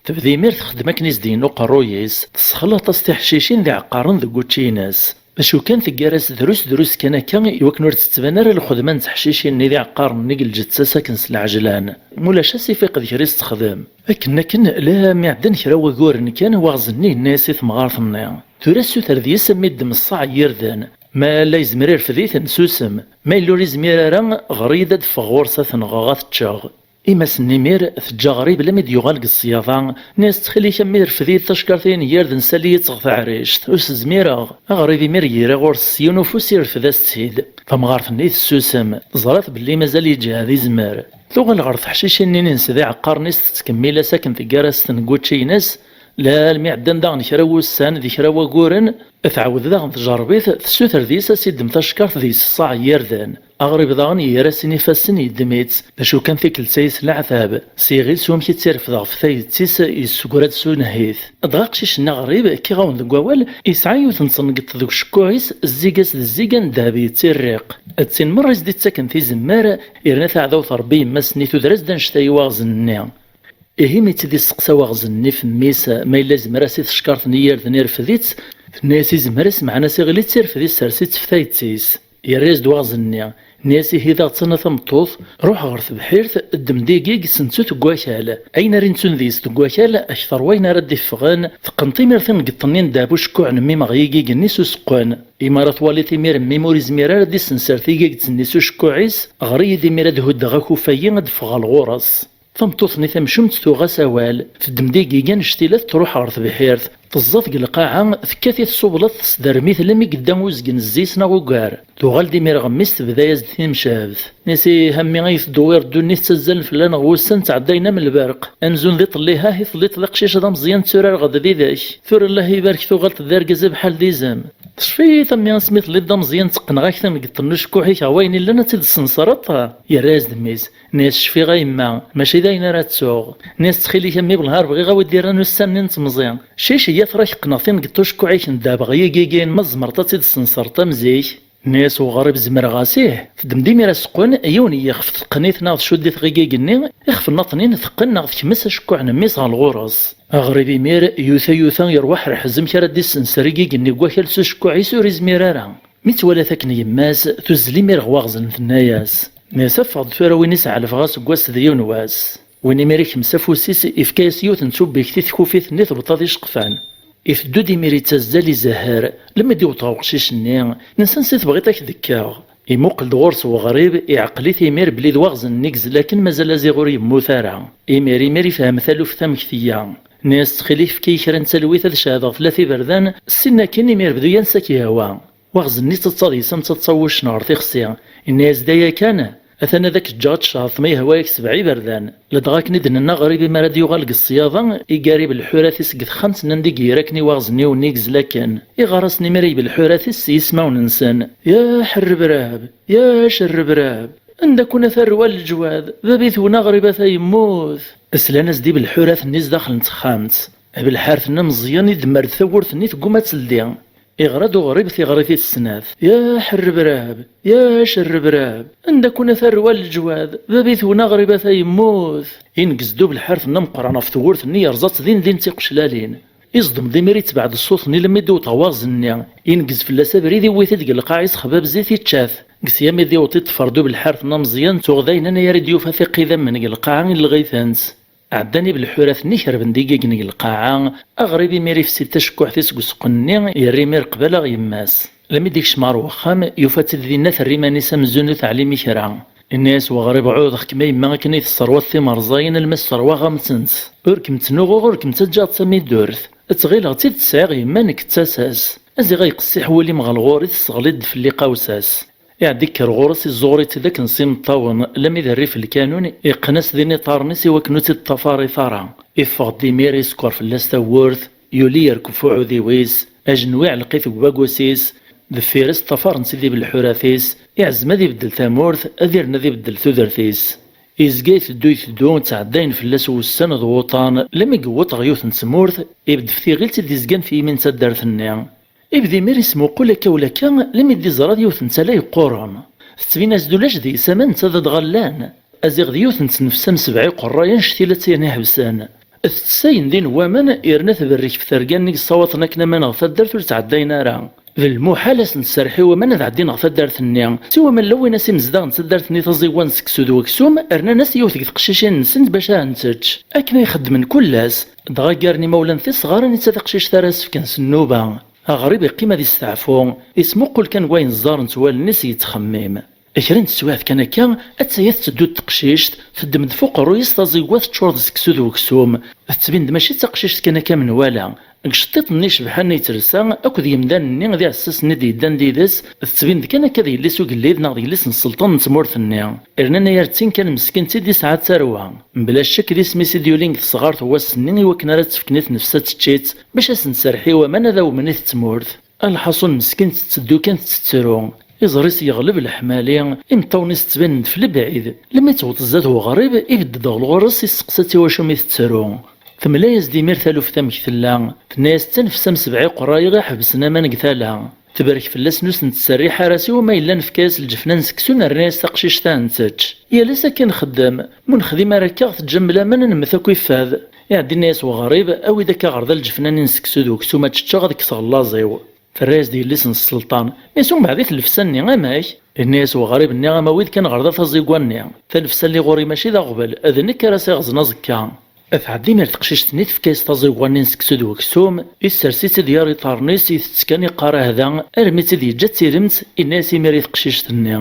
Tebda imir txeddem akken i s-d-yenna uqerruy-is, tessexlaṭ-as tiḥcicin d iɛeqqaren deg wučči-ines. Acu kan, teggar-as drus drus kan akka, i wakken ur d-tettban ara lxedma n teḥcicin-nni d iɛeqqaren-nni deg lǧetta-s akken s lɛejlan. Mulac, a s-ifiq d kra i s-texdem. Akken akken, la mi ɛeddan kra waguren kan, waɣzen-nni yenna-yas i temɣart-nni: "Tura suter deg-s a m-iddem ṣṣaɛ n yirden. Ma la yezmer irfed-iten, susem. Ma yella ur izmir ara, ɣer-iyi-d ad d-ffeɣ ɣur-s ad t-nɣeɣ, ad t-ččeɣ." Imassen imir, teǧǧa Ɣrib lammi d-yuɣal deg ṣṣyada, tenna-yas: "Ttxil-k a mmi, rfed-iyi-d tacekkart-ayi n yirden, sali-yi-tt ɣer teɛrict, ur s-zmireɣ." Aɣrib imir ira ɣur-s s yiwen ufus, irfed-as-tt-id. Tamɣart-nni tessusem, teẓra-t belli mazal yeǧhed izmer. Tuɣal ɣer teḥcicin-nni-ines d iɛeqqaren-is, tettkemmil-as akken teggar-as-ten deg wučči-ines, lalmi ɛeddan daɣen kra wussan d kra waguren, tɛawed daɣen tjerreb-it, tessuter deg-s a s-iddem tacekkart deg-s ṣṣaɛ n yirden. Aɣrib daɣen yerra sin ifassen, yeddem-itt. D acu kan, tikkelt-a s leɛtab, s yiɣil s wamek i tt-irfed ɣef tayet-is, yessugra-d s unehhit. Dɣa aqcic-nni Aɣrib, kkiɣ-awen deg wawal, yesɛa yiwet n tsengeṭ deg ucekkuɛ-is, zziga-s d zziga n ddheb yettirriq. D tin merra i s-d-ittaken tizemmar, yerna taɛdawt n Ṛebbi yemma-s-nni tuder-as-d annect-a i waɣzen-nni. Ihi mi tt-id-isteqsa waɣzen-nni f mmi-s ma yella yezmer a s-it tcekkart n yirden irfed-itt, tenna-yas izmer-as, meɛna s iɣil-itt irfed, issers-itt f tayet-is. Yerra-yas-d waɣzen-nni, nni-as: "Ihi daɣ ttana tameṭṭut, ruḥ ɣer tebḥirt, ddem-d igig, sentu-t deg wakal. Ayen ara nettun deg-s deg wakal, akter wayen ara d-iffɣen, teqqneḍ imir tingeḍt-nni n ddheb ucekkuɛ n mmi-m ɣer yigig-nni s useqqen. Imi ara twaliḍ imir mmi-m ur izmir ara ad d-issenser tigigt-nni s ucekkuɛ-is, ɣer-iyi-d imir ad huddeɣ akufay-i ad d-ffɣeɣ ɣur-s." Tameṭṭut-nni tamcumt tuɣ-as awal, teddem-d igigan cctilat, truḥ ɣer tebḥirt, teẓẓa deg lqaɛa, tekkat-it s ublaḍ, tesderm-it lammi yedda uzgen zzi-s neɣ ugar. Tuɣal-d imir ɣer mmi-s, tebda-yas-d timcebt. Nni-as: "Ih a mmi, ay tedduwireḍ ddunit, ttazzalen fell-aneɣ wussan ttɛeddayen am lberq. Amzun d iḍelli, ha-hi telliḍ d aqcic d ameẓyan, tturarɣ-d did-k. Tura Allah ibarek, tuɣaleḍ d argaz abḥal d izem. Tecfiḍ a mmi, asmi telliḍ d ameẓyan tteqqneɣ-ak tangeḍt n ucekkuḥ-ik ɣer wayen illan ad tt-id-tessensreḍ?" Yerra-yas-d mmi-s. Nni-as: "Cfiɣ a yemma, mačči d ayen ara ttuɣ." Nni-as: "Ttxil-k a mmi, wellah ar bɣiɣ a wi d-irran ussan-nni n temẓi. Cic, iyyat rak qqneɣ tingeḍt ucekkuɛ-ik n ddheb ɣer yigigin, ma tzemreḍ ad tt-id-tessensreḍ am zik." Nni-as Weɣrib: "Zemreɣ a sih." Teddem-d imir aseqqen, yiwen n yixef teqqen-it neɣ tcudd-it ɣer yigig-nni, ixef nnaṭnin teqqen neɣ tekmes acekkuɛ n mmi-s ɣer lɣur-s. Aɣrib imir, yuta yuta, yerwa ḥerḥez amek ara d-issenser igig-nni deg wakal s ucekkuɛ-is, ur izmir ara. Mi twala-t akken yemma-s, tuzzel imir ɣer waɣzen, tenna-yas: "Nniɣ-as, ffeɣ-d tura, win i s-ɛelfeɣ aseggas d yiwen wass." Win imir ikmes afus-is, ifka-yas yiwet n tubbigt i tkufit-nni tebṭa d iceqfan. Iteddu-d imir ittazzal izehher, lemmi d-iwweḍ ɣer uqcic-nni, nsan si tebɣiḍ ad k-d-kkeɣ. Imuqel-d ɣur-s weɣrib, iɛqel-it imir belli d waɣzen-nni yezla akken mazal aziɣ ur yemmut ara. Imir imir ifhem taluft amek teyya. Nni-as: "Ttxil-k, efk-iyi kra n talwit ad ceɛdeɣ tlata iberdan, ssin akken imir bdu-yan s ak-yehwa." Waɣzen-nni ttaḍsa deg-s am taḍsa n wuccen ɣer tixsi. Inna-yas: "D aya kan, atan ad ak-ǧǧeɣ ad tceɛḍeḍ ma yehwa-yak sebɛa iberdan." Ladɣa akken i d-nenna aɣrib, imi ara d-yuɣal deg ṣṣyada, igarib lḥurat-is deg texxamt-nni anda i yira akken i waɣzen-iw-nni yezla akken. Iɣar-asen imir i belḥurat-is s yismawen-nsen: "Ya ḥerrebrab, ya cerrebrab, anda-ken a tarwa n leǧwad, bab-itwen aɣrib ata yemmut." Slan-as-d i belḥurat-nni zdaxel n texxamt. Belḥaret-nni Meẓyan idemmer-d tawwurt-nni, tegguma ad teldi. Iɣra-d uɣrib tiɣrit tis snat: "Ya ḥerrebrab, ya cerrebrab, anda-ken a tarwa n leǧwad, bab-itwen aɣrib ata yemmut." Ineggez-d ubelḥaret-nni ameqqran ɣef tewwurt-nni, yerẓa-tt din din d tiqeclalin. Iẓdem-d imir, itbeɛ-d ṣṣut-nni lemmi d-iwweḍ ɣer waɣzen-nni. Ineggez fell-as abrid, iwwi-t-id deg lqaɛ-is xbab zit, ičča-t. Deg-s yam i d-iwweḍ, iṭṭeffer-d ubelḥaret-nni Meẓyan, tuɣ d ayen anayer i d-yufa tiqidammen deg lqaɛa, illeɣ-itent. Ɛeddan ibelḥurat-nni, kerben-d igigen deg lqaɛa. Aɣrib imir ifsi-d tacekkuḥt-is deg useqqen-nni, yerra imir qbala ɣer yemma-s. Lemmi d-ikcem ɣer wexxam, yufa-tt-id dinna terra iman-is amzun ur teɛlim i kra. Inna-yas weɣrib: "Ɛuhdeɣ-kem a yemma akken i tesserwaḍ timerẓayin, alma sserwaɣ-am-tent. Ur kem-ttnuɣuɣ, ur kem-ttaǧǧaɣ d tamidurt. Ttɣileɣ d tidet sɛiɣ yemma, nekk d tasa-s. Aziɣ ay qessiḥ wul-im ɣer ɣur-i, tesseɣliḍ-d fell-i qawsa-s." Iɛedda ikker ɣur-s, iẓẓuɣer-itt-id akken s imeṭṭawen, lammi d rrif lkanun, iqqen-as din iṭarren-is i wakken ur tt-id-ṭṭafarit ara. Iffeɣ-d imir, isekker fell-as tawwurt, yuli yerkeb f uɛudiw-is, ajenwi iɛelleq-it deg ubagus-is, deffir-s ṭṭafaren-t-id ibelḥurat-is, iɛzem ad ibeddel tamurt, ad irn ad ibeddel tudert-is. Izga iteddu iteddu, ttɛeddayen fell-as wussan d wuṭan, lammi yewweḍ ɣer yiwet n tmurt, ibedd f tiɣilt i d-izgan f yimi n taddart-nni. Ibda imir ismuqul akka u lakka, lammi d-iẓra d yiwet n tala yeqquren. Tettbin-as-d ulac deg-s aman netta d adɣa llan. Aziɣ d yiwet n tnefsa am sebɛa iqerray, annect-ila d tin iḥebsen. Tettess ayen din n waman, yerna tberrek f terga-nni yessawaḍen akken aman ɣer taddart ur ttɛeddayen ara. D lmuḥal ad sen-tserreḥ i waman ad ɛeddin ɣer taddart-nni. Siwa ma llan win-as imezdaɣ n taddart-nni taẓiwa n seksu d weksum, rnan-as yiwet deg teqcicin-nsent bac ad ten-tečč. Akken ay xeddmen kul ass, dɣa ggaren imawlan-is, ɣaren-itt taqcict ara as-fken s nnuba. Aɣrib iqqim ad isteɛfu, ismuqul kan deg wayen ẓẓarent wallen-is, yettxemmim. Kra n teswiɛt kan akka, atta-ya tetteddu-d teqcict, teddem-d f uqerruy-is taẓegwa teččur d seksu d weksum. Tettbin-d mačči d taqcict kan akka menwala. Deg iceṭṭiḍen-nni icebḥen i telsa, akked yemdanen-nni d iɛessasen i d-yeddan did-s, tettbin-d kan akka d yelli-s ugellid neɣ d yelli-s n sselṭan n tmurt-nni. Rnan aya d tin kan meskint i d-isɛa d tarwa. Mebla ccek d isem-is i d-yulin deg tesɣart n wass-nni i wakken ara tt-fken i tnefsa tečč-itt, bac ad sen-tserreḥ i waman ad awmen i tettmurt. Lḥaṣun, meskint tetteddu kan tettettru. Iẓri-s yeɣleb leḥmali, imeṭṭawen-is ttbanen-d f lebɛid. Lemmi tewweḍ zdat uɣrib, ibedd-d ɣer ɣur-s, isteqsa-tt iwacu mi tettru. Temla-yas-d imir taluft amek tella. Tenna-yas d tanefsa am sebɛa iqerray i ɣ-iḥebsen aman deg tala. Tebrek fell-asen ur s-nettserriḥ ara, siwa ma yella nefka-yas lǧefna n seksu, nerna-yas taqcict ad tent-tečč. Yal ass akka i nxeddem. Ma ur nexdim ara akka, ɣ-teǧǧam laman ad nemmet akk ifad. Iɛedda inna-yas weɣrib: "Awi-d akka ɣer da lǧefna-nni n seksu d weksum ad ččeɣ, ad kkseɣ llaẓ-iw." Terra-yas-d yelli-s n sselṭan: "Nni-as umbeɛd i tlefsa-nni, amek?" Inna-yas weɣrib-nni: "Am awi-d kan ɣer da taẓigwa-nni. Talefsa lliɣ ɣur-i mačči d aɣbel, d nekk ara s-iɣzen aẓekka." Tɛedda imir teqcict-nni, tefka-yas taẓigwa-nni n seksu d weksum, issers-itt-id gar iṭarren-is, itett kan, iqqar ahda, armi tt-id-yeǧǧa d tilemt. Inna-yas imir i teqcict-nni: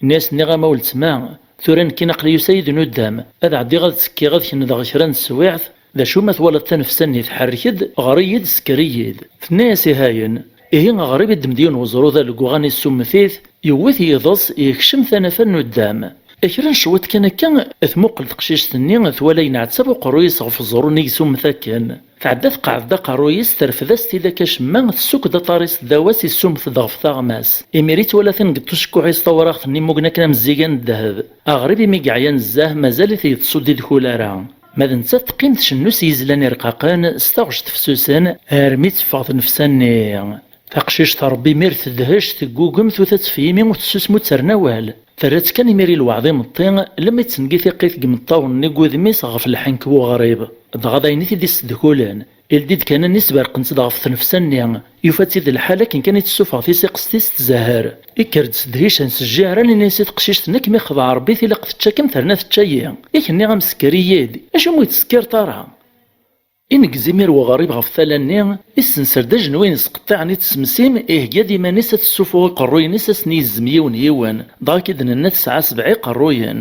"Nni-as, nniɣ-am a weltma, tura nekkini aql-i yusa-yi-d nuddam, ad ɛeddiɣ ad ttekkiɣ, ad kenndeɣ kra n teswiɛt, d acu ma twalaḍ tanefsa-nni tḥerrek-d, ɣer-iyi-d, sekker-iyi-d." Tenna-yas: "Ihayen." Ihi aɣrib iddem-d yiwen weẓru d alewwaɣ, issummet-it, yewwi-t yiḍes, yekcem tanafa n nuddam. Kra n cwiṭ kan akka, tmuqel teqcict-nni, twala yenɛettab uqerruy-is ɣef uẓru-nni yesummet akken. Tɛedda tqeɛɛed-d aqerruy-is, terfed-as-t-id akka acemma, tessukk-d aṭar-is ddaw-as, issummet-d ɣef taɣma-s. Imir i twala tingeḍt ucekkuḥ-is tawraɣt-nni mmugen akken am zzigan n ddheb. Aɣrib imi yeɛya nezzeh, mazal-it yeḍs ur d-idkul ara. Ma d nettat teqqim tcennu s yizlan irqaqen, s taɣect fessusen, armi teffeɣ tnefsa-nni. Taqcict Ṛebbi imir tedhec, teggugem, tuta-tt f yimi, ur tessusem, ur terna awal. Terra-tt kan imir i lweɛd imeṭṭi, lemmi d-tengi tiqqit deg imeṭṭawen-nni deg wudem-is ɣef lḥenk n uɣrib. Dɣa d ayen i t-id-issedkulen. Ildi-d kan allen-is berqent-d ɣef tnefsa-nni. Yufa-tt-id lḥal akken kan i tessufeɣ tisiqest-is tzehher. Ikker-d s ddhic s ijjiɛran, inna-yas i teqcict-nni: "Ad kem-ixdeɛ Ṛebbi, tilaq tečča-kem terna tečča-yi. Yak nniɣ-am sekker-iyi-d, acimi ur yi-d-tesekkireḍ ara?" Ineggez imir weɣrib ɣef tala-nni, issenser-d ajenwi-ines qeṭṭiɛen-it s semsim, ihegga-d iman-is ad tessufuɣ iqerruyen-is, ad sen-yezzem yiwen yiwen, dɣa akken d-nenna tesɛa sebɛa iqerruyen.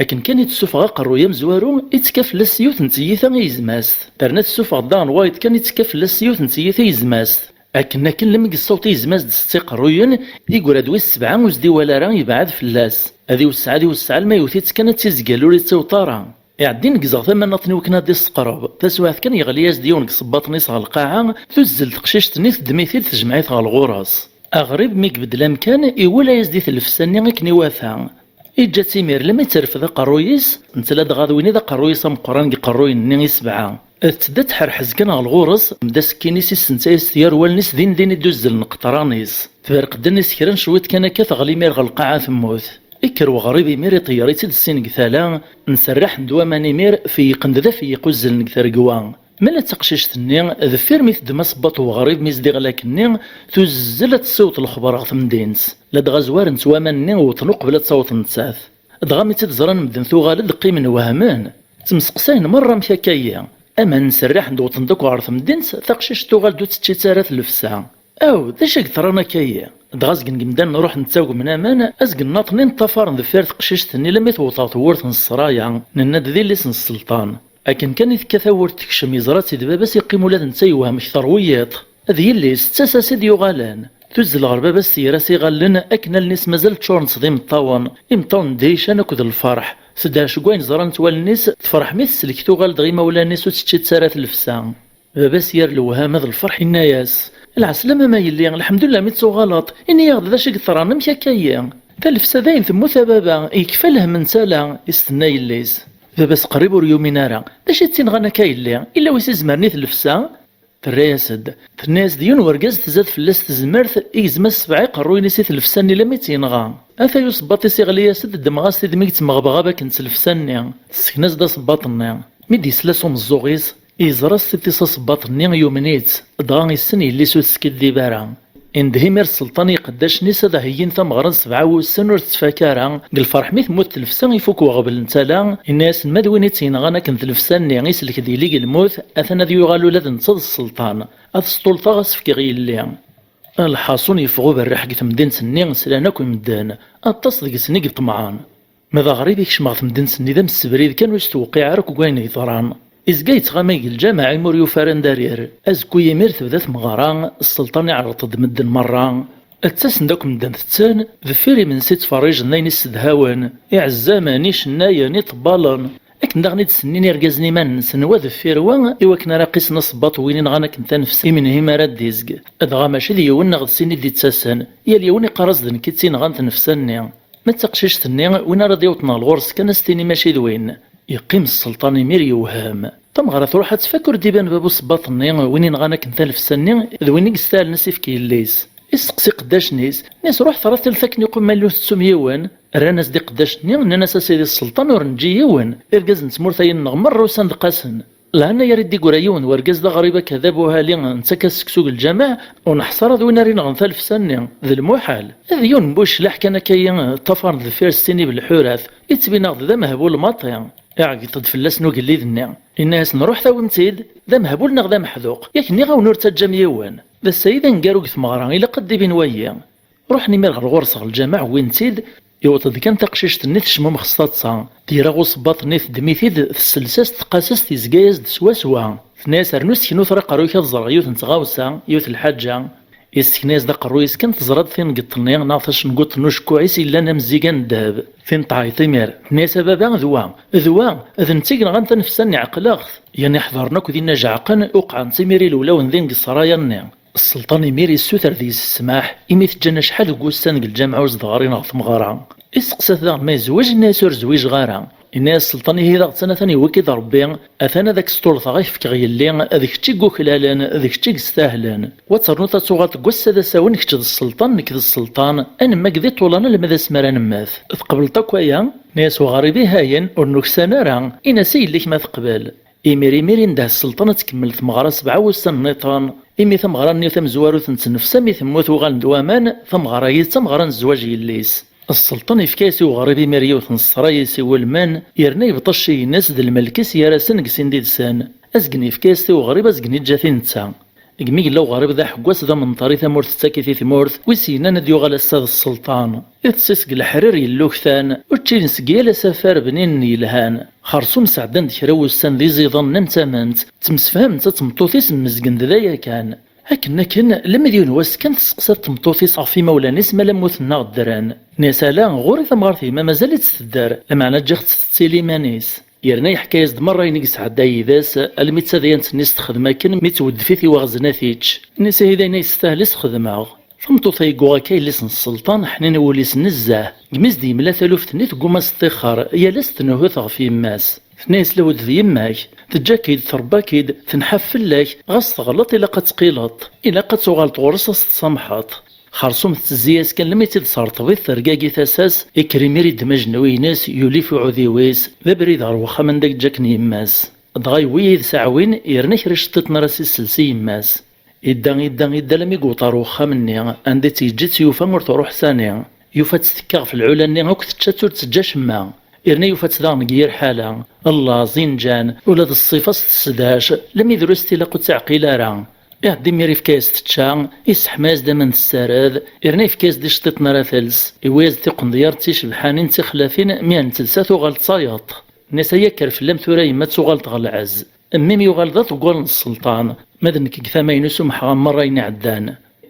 Akken kan i d-tessufeɣ aqerruy amezwaru, ittekka fell-as s yiwet n tyita i yezmast, terna tessufeɣ-d daɣen wayeḍ kan, ittekka fell-as s yiwet n tyita i yezmast. Akken akken, lmi yessaweḍ i yezmast-d setta iqerruyen, iggra-d wis sebɛa ur s-d-iwala ara, yebɛed fell-as. Ad iwesseɛ, ad iwesseɛ, alma yewwet-itt kan ad tt-izgel, ur ittaweḍ ara. Iɛedda ineggez ɣer tama-nniḍen i wakken ad d-isseqreb. Taswiɛt kan, yeɣli-yas-d yiwen deg isebbaḍen-is ɣer lqaɛa, tuzzel teqcict-nni, teddem-it-id, tejmeɛ-it ɣer lɣur-s. Aɣrib mi ibeddel amkan, iwala-yas-d i tlefsa-nni akken iwata. Iǧǧa-tt imir lammi terfed aqerruy-is, netta ladɣa d win i d aqerruy-is ameqqran deg iqerruyen-nni i sebɛa. Tedda tḥerḥez kan ɣer lɣur-s, d asekkin-is issenta-yas-t gar wallen-is, din din i d-uzzlen qeṭran-is. Tberq-d allen-is kra n cwiṭ kan akka, teɣli imir ɣer lqaɛa, temmut. Ikker weɣrib imir, iṭeyyer-itt-id ssin deg tala, nserraḥen-d waman imir, feyyiqen-d d afeyyiq uzzlen deg tregwa. Mala d taqcict-nni, deffir mi teddem asebbaḍ n weɣrib mi s-d-iɣla akkenni, tuzzel ad tessiweḍ lexber ɣer temdint. Ladɣa zwaren-tt waman-nni, wwḍen uqbel ad taweḍ nettat. Dɣa mi tt-id-ẓran medden tuɣal-d, qqimen wehmen. Ttemseqsayen merra amek akka-yi. Aman nserraḥen-d wwḍen-d akk ɣer temdint, taqcict tuɣal-d ur tečči-tt ara tlefsa. Aw, d acu i yeḍran akka-yi? Dɣa azgen n yimdanen ruḥen ttagmen aman, azgen n aṭnin ṭṭafaren deffir teqcict-nni lammi tewweḍ ɣer tewwurt n ssraya, nenna-d d yelli-s n sselṭan. Akken kan i tekka tawwurt tekcem, yeẓra-tt-id baba-s, yeqqim ula d netta yewhem kter wiyiḍ. D yelli-s, d tasa-s i d-yuɣalen. Tuzzel ɣer baba-s, tger-as iɣallen akken allen-is mazal ččurent d imeṭṭawen, imeṭṭawen n dhican akked lferḥ. Tedhec deg wayen ẓrant wallen-is, tefreḥ mi teslek tuɣal-d ɣer imawlan-is ur tečči-tt ara tlefsa. Baba-s, yir lewhama d lferḥ, yenna-yas: "Lɛeslama a yelli, lḥemdullah mi d-tuɣaleḍ. Ini-yaɣ-d d acu i yeḍran, amek akka-yi?" "Talefsa dayen temmut a baba, yekfa lhemm n tala," i s-tenna yelli-s. Baba-s qrib ur yumin ara. "D acu i tt-inɣan akka a yelli? Illa wi s-izemren i tlefsa?" Terra-yas-d. Tenna-yas-d yiwen wergaz tzad fell-as tezmert, igzem-as sebɛa iqerruyen-is i tlefsa-nni lammi tt-yenɣa. Atay usebbaḍ-is iɣli-yas-d, ddmeɣ-as-t-id mi yettmeɣbɣab akken d tlefsa-nni. Tesken-as-d asebbaḍ-nni. Mi d-yesla s umeẓẓuɣ-is, yeẓra s tiṭ-is asebbaḍ-nni, yumen-itt, dɣa issen yelli-s ur teskiddib ara. Indeh imir sselṭan i iqeddacen-is ad heyyin tameɣra n sebɛa wussan ur tettfak ara, deg lferḥ mi temmut tlefsa ifuk weɣbel n tala, yenna-yasen ma d win i tt-yenɣan akken tlefsa-nni islek-d yelli deg lmut, atan ad yuɣal ula d netta d sselṭan, ad sṭulṭaɣ ad s-fkeɣ yelli. Lḥaṣun yeffeɣ uberriḥ deg temdint-nni, slan akk i medden, aṭas deg-sen i iṭemɛen. Ma d aɣrib ikcem ɣer temdint-nni d amsebrid kan ur s-tewqiɛ ara akk deg wayen yeḍran. Izga yettɣama deg lǧameɛ imi ur yufi ara anda arir. Azekka yimir tebda tmeɣra, sselṭan iɛreḍ-d medden merra. Ttasen-d akk medden tetten, deffir imensi ttferrijen ayen issedhawen, iɛezzamen, icennayen, iṭebbalen. Akken daɣen i d-sennin irgazen iman-nsen wa deffir wa, i wakken ara qisen asebbaḍ n win inɣan akken tanefsa imenhim ara d-izg. Dɣa mačči d yiwen neɣ d sin i d-ittasen, yal yiwen iqqar-as d nekk i tt-inɣan tnefsa-nni. Ma d taqcict-nni, win ara d-yawḍen ɣer ɣur-s kan ad s-tini mačči d win. Yeqqim sselṭan imir yewhem. Tameɣra truḥ ad tfak ur d-iban bab usebbaḍ-nni, win inɣan akken tanefsa-nni, d win i yestahlen ad s-ifk yelli-s. Isteqsi iqeddacen-is, nni-as ruḥet ɣer at tallit akken iqumma ur tettum yiwen. Rran-as-d iqeddacen-nni, nnan-as a sidi sselṭan ur neǧǧi yiwen, irgazen n tmurt-ayi-nneɣ merra usan-d qqasen. Lɛanna yar i d-iggra yiwen wergaz d aɣrib akka d abuhali, nettak-as seksu deg lǧameɛ, ur neḥṣa ara d win ara inɣen talefsa-nni, d lmuḥal. D yiwen n buclaḥ kan akka-yi ṭṭafaren deffir sin ibelḥurat, ittbin-aɣ-d d amehbul maṭi. Iɛeggeḍ-d fell-asen ugellid-nni. Inna-yasen ruḥet awim-t-id, d amehbul neɣ d ameḥduq, yak nniɣ-awen ur ttaǧǧam yiwen. D ass-ayi d aneggaru deg tmeɣra, ilaq ad d-ibin wayi. Ruḥen imir ɣer ɣur-s ɣer lǧameɛ, wwin-t-id. Yewweḍ-d kan taqcict-nni tecmummex s taḍsa. Tira usebbaḍ-nni teddem-it-id, tessels-as-d, teqqas-as-d, tezga-yas-d swaswa. Tenna-yas rnu seknu tura aqerruy-ik ad ẓreɣ yiwet n tɣawsa, yiwet n lḥaǧa. Yessekna-yas-d aqerruy-is kan teẓra-d tineggeḍt-nni neɣ tacenguḍt n ucekkuɛ-is yellan am zzig n ddheb. Tin tɛeyyeḍ imir. Tenna-yas a baba d wa, d wa, d netta i yenɣan tanefsa-nni ɛeqleɣ-t. Yan iḥḍren akk dinna jeɛqen, uqɛen-tt imir i lewlawen din deg ssraya-nni. Sselṭan imir yessuter deg-s ssmaḥ, imi teǧǧan acḥal deg wussan deg lǧameɛ ur s-d-ɣrin ɣer tmeɣra. Isteqsa-t daɣen ma yezweǧ, yenna-yas ur zwiǧeɣ ara. Yenna-yas sselṭan ihi daɣ atan atan yewwi-k-id Rebbi, atan ad ak-sṭulṭeɣ ad k-fkeɣ yelli, d kečč i yuklalen, d kečč i yestahlen. Wa ternuḍ ad tuɣaleḍ deg wass-a d asawen kečč d sselṭan, nekk d sselṭan, ad nemmag di ṭṭulan alma d asmi ara nemmet. Tqebleḍ akk aya? Yenna-yas uɣrib ihayen, ur nuksan ara, in-as i yelli-k ma teqbel. Imir imir indeh sselṭan ad tkemmel tmeɣra sebɛa wussan nniḍen. Imi tameɣra-nni tamezwarut n tnefsa mi temmut uɣalen-d waman, tameɣra-yi d tameɣra n zzwaǧ yelli-s. Sselṭan yefka-yas i uɣrib imir yiwet n ṣṣra i s-iwulmen, yerna yebṭa cci-ines d lmelk-is gar-asen deg sin did-sen. Azgen yefka-yas-t i uɣrib, azgen yeǧǧa-t i netta. Deg mi yella uɣrib d aḥeggas d amenṭar i tamurt tettak-it i tmurt, wi s-yennan ad d-yuɣal ass-a d sselṭan. Iḍes-is deg leḥrir yelluktan, učči-ines deg yal asafar bninen yelhan. Xersum sɛeddan-d kra wussan d iẓiḍen am tament, ttemsefhament d tmeṭṭut-is mmezgen-d d aya kan. Akken akken, lemmer d yiwen wass kan testeqsa-d tmeṭṭut-is ɣef imawlan-is ma la mmuten neɣ ddren. Nni-as ala, ɣur-i tamɣart yemma mazal-itt tedder, lameɛna ǧǧiɣ-tt tettili iman-is. Yerna yeḥka-yas-d merra ayen i yesɛedda yid-s, almi d tadyant-nni s-texdem akken mi tweddef-it i waɣzen ad t-ičč. Nni-as ihi d ayen ay yestahel i s-xedmeɣ. Tameṭṭut-a yegguɣ akka yelli-s n sselṭan, ḥnin wul-is nezzeh. Deg mi s-d-yemla taluft-nni tegguma s-ṭixxer, yal ass tnuhut ɣef yemma-s. Tenna-yas lewd d yemma-k, teǧǧa-k-id, trebba-k-id, tenḥaf fell-ak, ɣas teɣleḍ ilaq ad tqileḍ. Ilaq ad tuɣaleḍ ɣur-s ad s-tsamḥeḍ. Xersum tettezzi-yas kan lemmi tt-id-serṭeb-it tergagi tasa-s, ikker imir iddem ajenwi-ines, yuli f uɛudiw-is, d abrid ɣer wexxam anda i yeǧǧa akken yemma-s. Dɣa yewwi-yi-d s aɛwin, yerna kra iceṭṭiṭen ara s-isels i yemma-s. Idda, idda, idda almi yewweḍ ɣer wexxam-nni, anda i tt-yeǧǧa i tt-yufa ur truḥ sani. Yufa-tt tekka ɣef lɛula-nni akk tečča-tt ur teǧǧa acemma. Yerna yufa-tt daɣen deg yir ḥala, llaẓ, inǧan, ula d ṣṣifa-s tessedhac, lemmi drus tilaq ur tt-iɛqil ara. Iɛedda imir ifka-yas tečča, isseḥma-yas-d aman tessared, yerna yefka-yas-d iceṭṭiṭen ara tels, iwwi-yas-d tiqendyar d ticebḥanin d tixlafin, mi ara n-telsa tuɣal d tayeḍ. Nni-as ay akker fell-am tura yemma ad tuɣaleḍ ɣer lɛezz. Mmi-m yuɣal d aḍeggal n sselṭan, ma d nekk deg tama-inu sumḥeɣ-am merra ayen iɛeddan.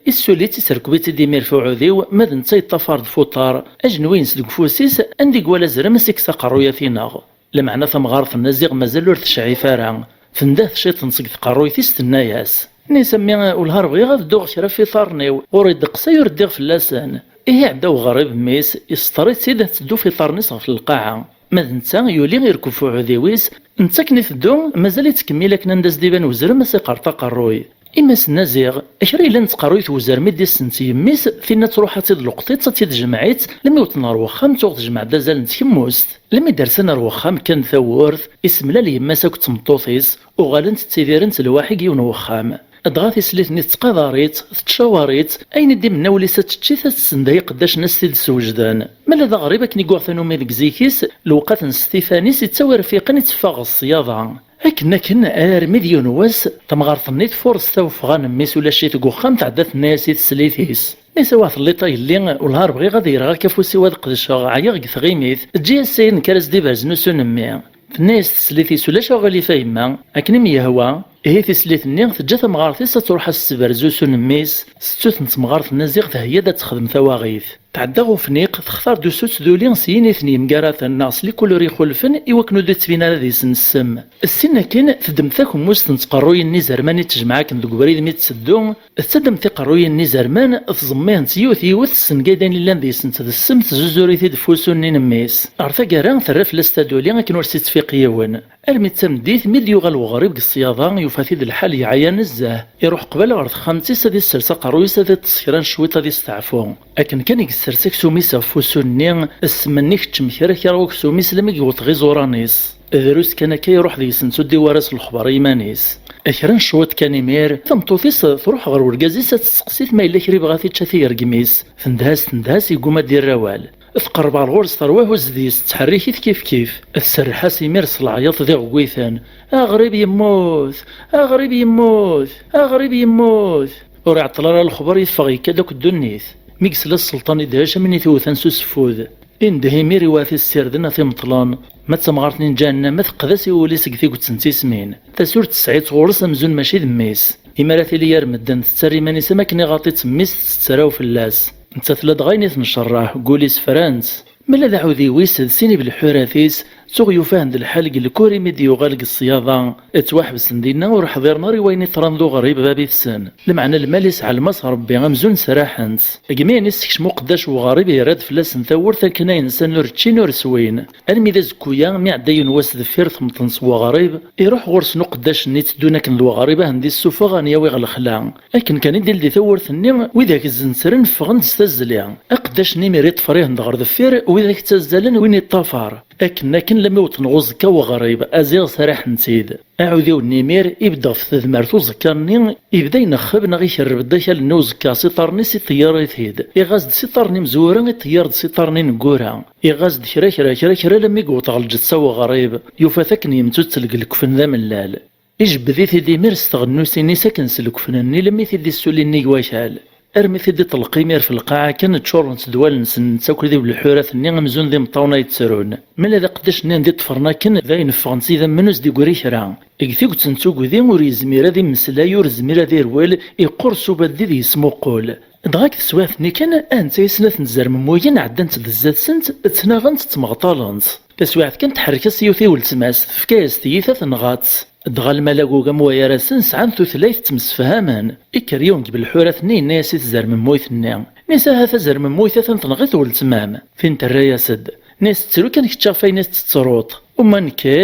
Issuli-tt, isserkeb-itt-id imir f uɛudiw, ma d netta yeṭṭafar-d f uṭar, ajenwi-ines deg ufus-is, anda i iwala azrem, as-ikkes aqerruy ad t-ineɣ. Lameɛna tamɣart n Aziɣ mazal ur tecɛif ara. Tendeh ciṭ seg tqerruyt-is, tenna-yas: Nni-as a mmi, wellah ar bɣiɣ ad dduɣ kra f iṭarren-iw, ɣur-i ddeqs ay ur ddiɣ fell-asen. Ihi iɛedda uɣrib mmi-s, isṭer-itt-id ad teddu f iṭarren-is ɣef lqaɛa. Ma d netta, yuli irkeb f uɛudiw-is, netta akken iteddu, mazal ittkemmil akken anda s-d-iban uzrem, as-iqerreḍ aqerruy. Imma-s n Aziɣ, kra yellan d tqerruyt n uzrem i d-issent yemmi-s, tinna truḥ ad tt-id-leqṭ-itt, ad tt-id-jemɛit, lemmi wwḍen ɣer wexxam tuɣ tejmeɛ-d azal n tkemmust. Lemmi d-rsen ar wexxam kkan tawwurt, isemlal yemma-s akked tmeṭṭut-is, uɣalent ttidirent lwaḥi deg yiwen wexxam. Dɣa tislit-nni tettqadar-itt, tettcawar-itt, ayen i d-imenna wul-is ad tečč-it, ad tessendeh iqeddacen ad s-t-id-sewjden. Ma la d aɣrib akken i yuɣ tanumi deg zik-is, lewqat n Stifan-is ittawi rfiqen itteffeɣ ɣer ṣṣyaḍa. Akken akken, armi d yiwen wass, tamɣart-nni tfurres taweffɣa n mmi-s ulac-it deg uxxam, tɛedda tenna-yas i teslit-is. Nni-as a wa telliḍ a yelli, wellah ar bɣiɣ ad yerɣ akka afus-iw ad qedceɣ, ɛyiɣ deg tɣimit, eǧǧ-iyi ass-a nekk ara s-d-iberzen usu n mmi. Tenna-yas teslit-is ulac aɣilif a yemma, akken i m-yehwa. Ihi tislit-nni teǧǧa tamɣart-is ad truḥ ad s-tberz usu n mmi-s, s ttut n temɣart n Aziɣ theyya-d ad texdem tawaɣit. Tɛedda ɣef ufniq, textar-d usu ttduli s yiniten yemgaraten neɣ s likulur ixulfen i wakken ur d-ittbin ara deg-sen ssem. Ssin akin, teddem takemmust n tqerruyin n izerman i tejmeɛ akken deg ubrid mi tetteddu, tettaddem tiqerruyin n izerman, tẓemmihent yiwet yiwet, tessengayd ayen illan deg-sent d ssem, tezzuzur-it-id f usu-nni n mmi-s. Ɣer taggara, terra fell-as taduli akken ur s-ittfiq yiwen. Armi d tameddit, mi d-yuɣal weɣrib deg ṣṣyaḍa, yufa-t-id lḥal yeɛya nezzeh. Iruḥ qbal ɣer texxamt-is ad issers aqerruy-is ad iṭṭes kra n cwiṭ ad isteɛfu. Akken kan i yessers aksum-is ɣef wusu-nni, ssem-nni keččem kra kra n uksum-is lemmi yewweḍ ɣer iẓuran-is. Drus kan akka iruḥ deg-sent ur d-iwwi ara s lexbar i yiman-is. Kra n cwiṭ kan imir, tameṭṭut-is truḥ ɣer urgaz-is ad testeqsi-t ma yella kra ibɣa t-ičča tigergem-is. Tendeh-as, tendeh-as, yegguma ad d-irr awal. Tqerreb ɣer ɣur-s, terwa huzz deg-s, tettḥerrik-it kifkif. Tserreḥ-as imir s leɛyaḍ d iɣewwiten: "Aɣrib yemmut! Aɣrib yemmut! Aɣrib yemmut!" Ur iɛeṭṭel ara lexber, yeffeɣ yekka-d akk ddunit. Mi yesla sselṭan idhec am win i t-iwtan s useffud. Indeh imir i wat issirden ad t-imeṭlen. Ma d tamɣart-nni n ǧahennama teqqed-as i wul-is deg tiget n tismin. Tasurt tesɛa-tt ɣur-s amzun mačči d mmi-s. Imi ara tili ar medden tettarra iman-is am akken iɣaṭ-itt mmi-s tettraw fell-as. Nettat la dɣa ayen i tencerreḥ, deg wul-is fran-tt. Ma la d aɛudiw-is d sin ibelḥurat-is, tuɣ yufa-hen-d lḥal deg lkur imi d-yuɣal deg ṣṣyaḍa. Ttwaḥebsen dinna ur ḥdiren ara i wayen iṭran d uɣrib bab-itsen. Lameɛna lmal isɛellem-as Rebbi amzun sraḥen-tt. Deg mi ayen issekcem uqeddac n uɣrib yerra-d fell-asen tawwurt akken ayen nsan ur ččin ur swin. Armi d azekku-ya, mi iɛedda yiwen wass deffir temṭent n weɣrib, iruḥ ɣur-sen uqeddac-nni tteddun akken d weɣrib a hen-d-issufeɣ a hen-yawi ɣer lexla. Akken kan i d-ildi tawwurt-nni, widak zzenzren ffɣen-d s tazzli. Aqeddac-nni imir iṭṭfer-ihen-d ɣer deffir, widak ttazzalen win iṭṭafar. Akken akken Lammi wwḍen ɣer uẓekka n uɣrib, aziɣ sraḥen-tt-id. Aɛudiw-nni imir ibedd ɣef tedmert uẓekka-nni, ibda inexxeb neɣ ikerreb-d akal-nni uẓekka s iḍarren-is, iṭeyyer-it-id. Iɣas-d s iḍarren imezwura, iṭeyyer-d s iḍarren ineggura. Iɣas-d kra, kra, kra, kra, lammi yewweḍ ɣer lǧetta n uɣrib, yufa-t akken yemtuttel deg lekfen d amellal. Ijebbed-it-id imir s tɣennusin-is akken s lekfen-nni, lammi t-id-issuli nnig wakal. Armi t-id-iṭelleq imir f lqaɛa kan, ččurent-d wallen-nsen netta akked ibelḥurat-nni amzun d imeṭṭawen ay yettrun. Ma d aqeddac-nni anda i ṭṭfren akken, d ayen ffɣen s idammen ur s-d-iggri kra. Deg tuget n tugdi ur yezmir ad immeslay, ur yezmir ad irwel, iqqur s ubaddi d yesmuqqul. Dɣa deg teswiɛt-nni kan, anta i snat n tzermemmuyin ɛeddant-d zdat-sent, ttnaɣent, ttmeɣṭalent. Taswiɛt kan, tḥerrek-as yiwet i weltma-s, tefka-yas tiyita, tenɣa-tt. Dɣa lmal agugam wayar-asen sɛan tutlayt, ttemsefhamen. Ikker yiwen deg belḥurat-nni, yenna-yas i tzermemmuyt-nni, nni-s: "Ahat azermemmuyt atan tenɣiḍ weltma-m." Tin terra-yas-d, nni-s: "Ttru kan kečč ɣef ayen i tettruḍ. Uma nekki,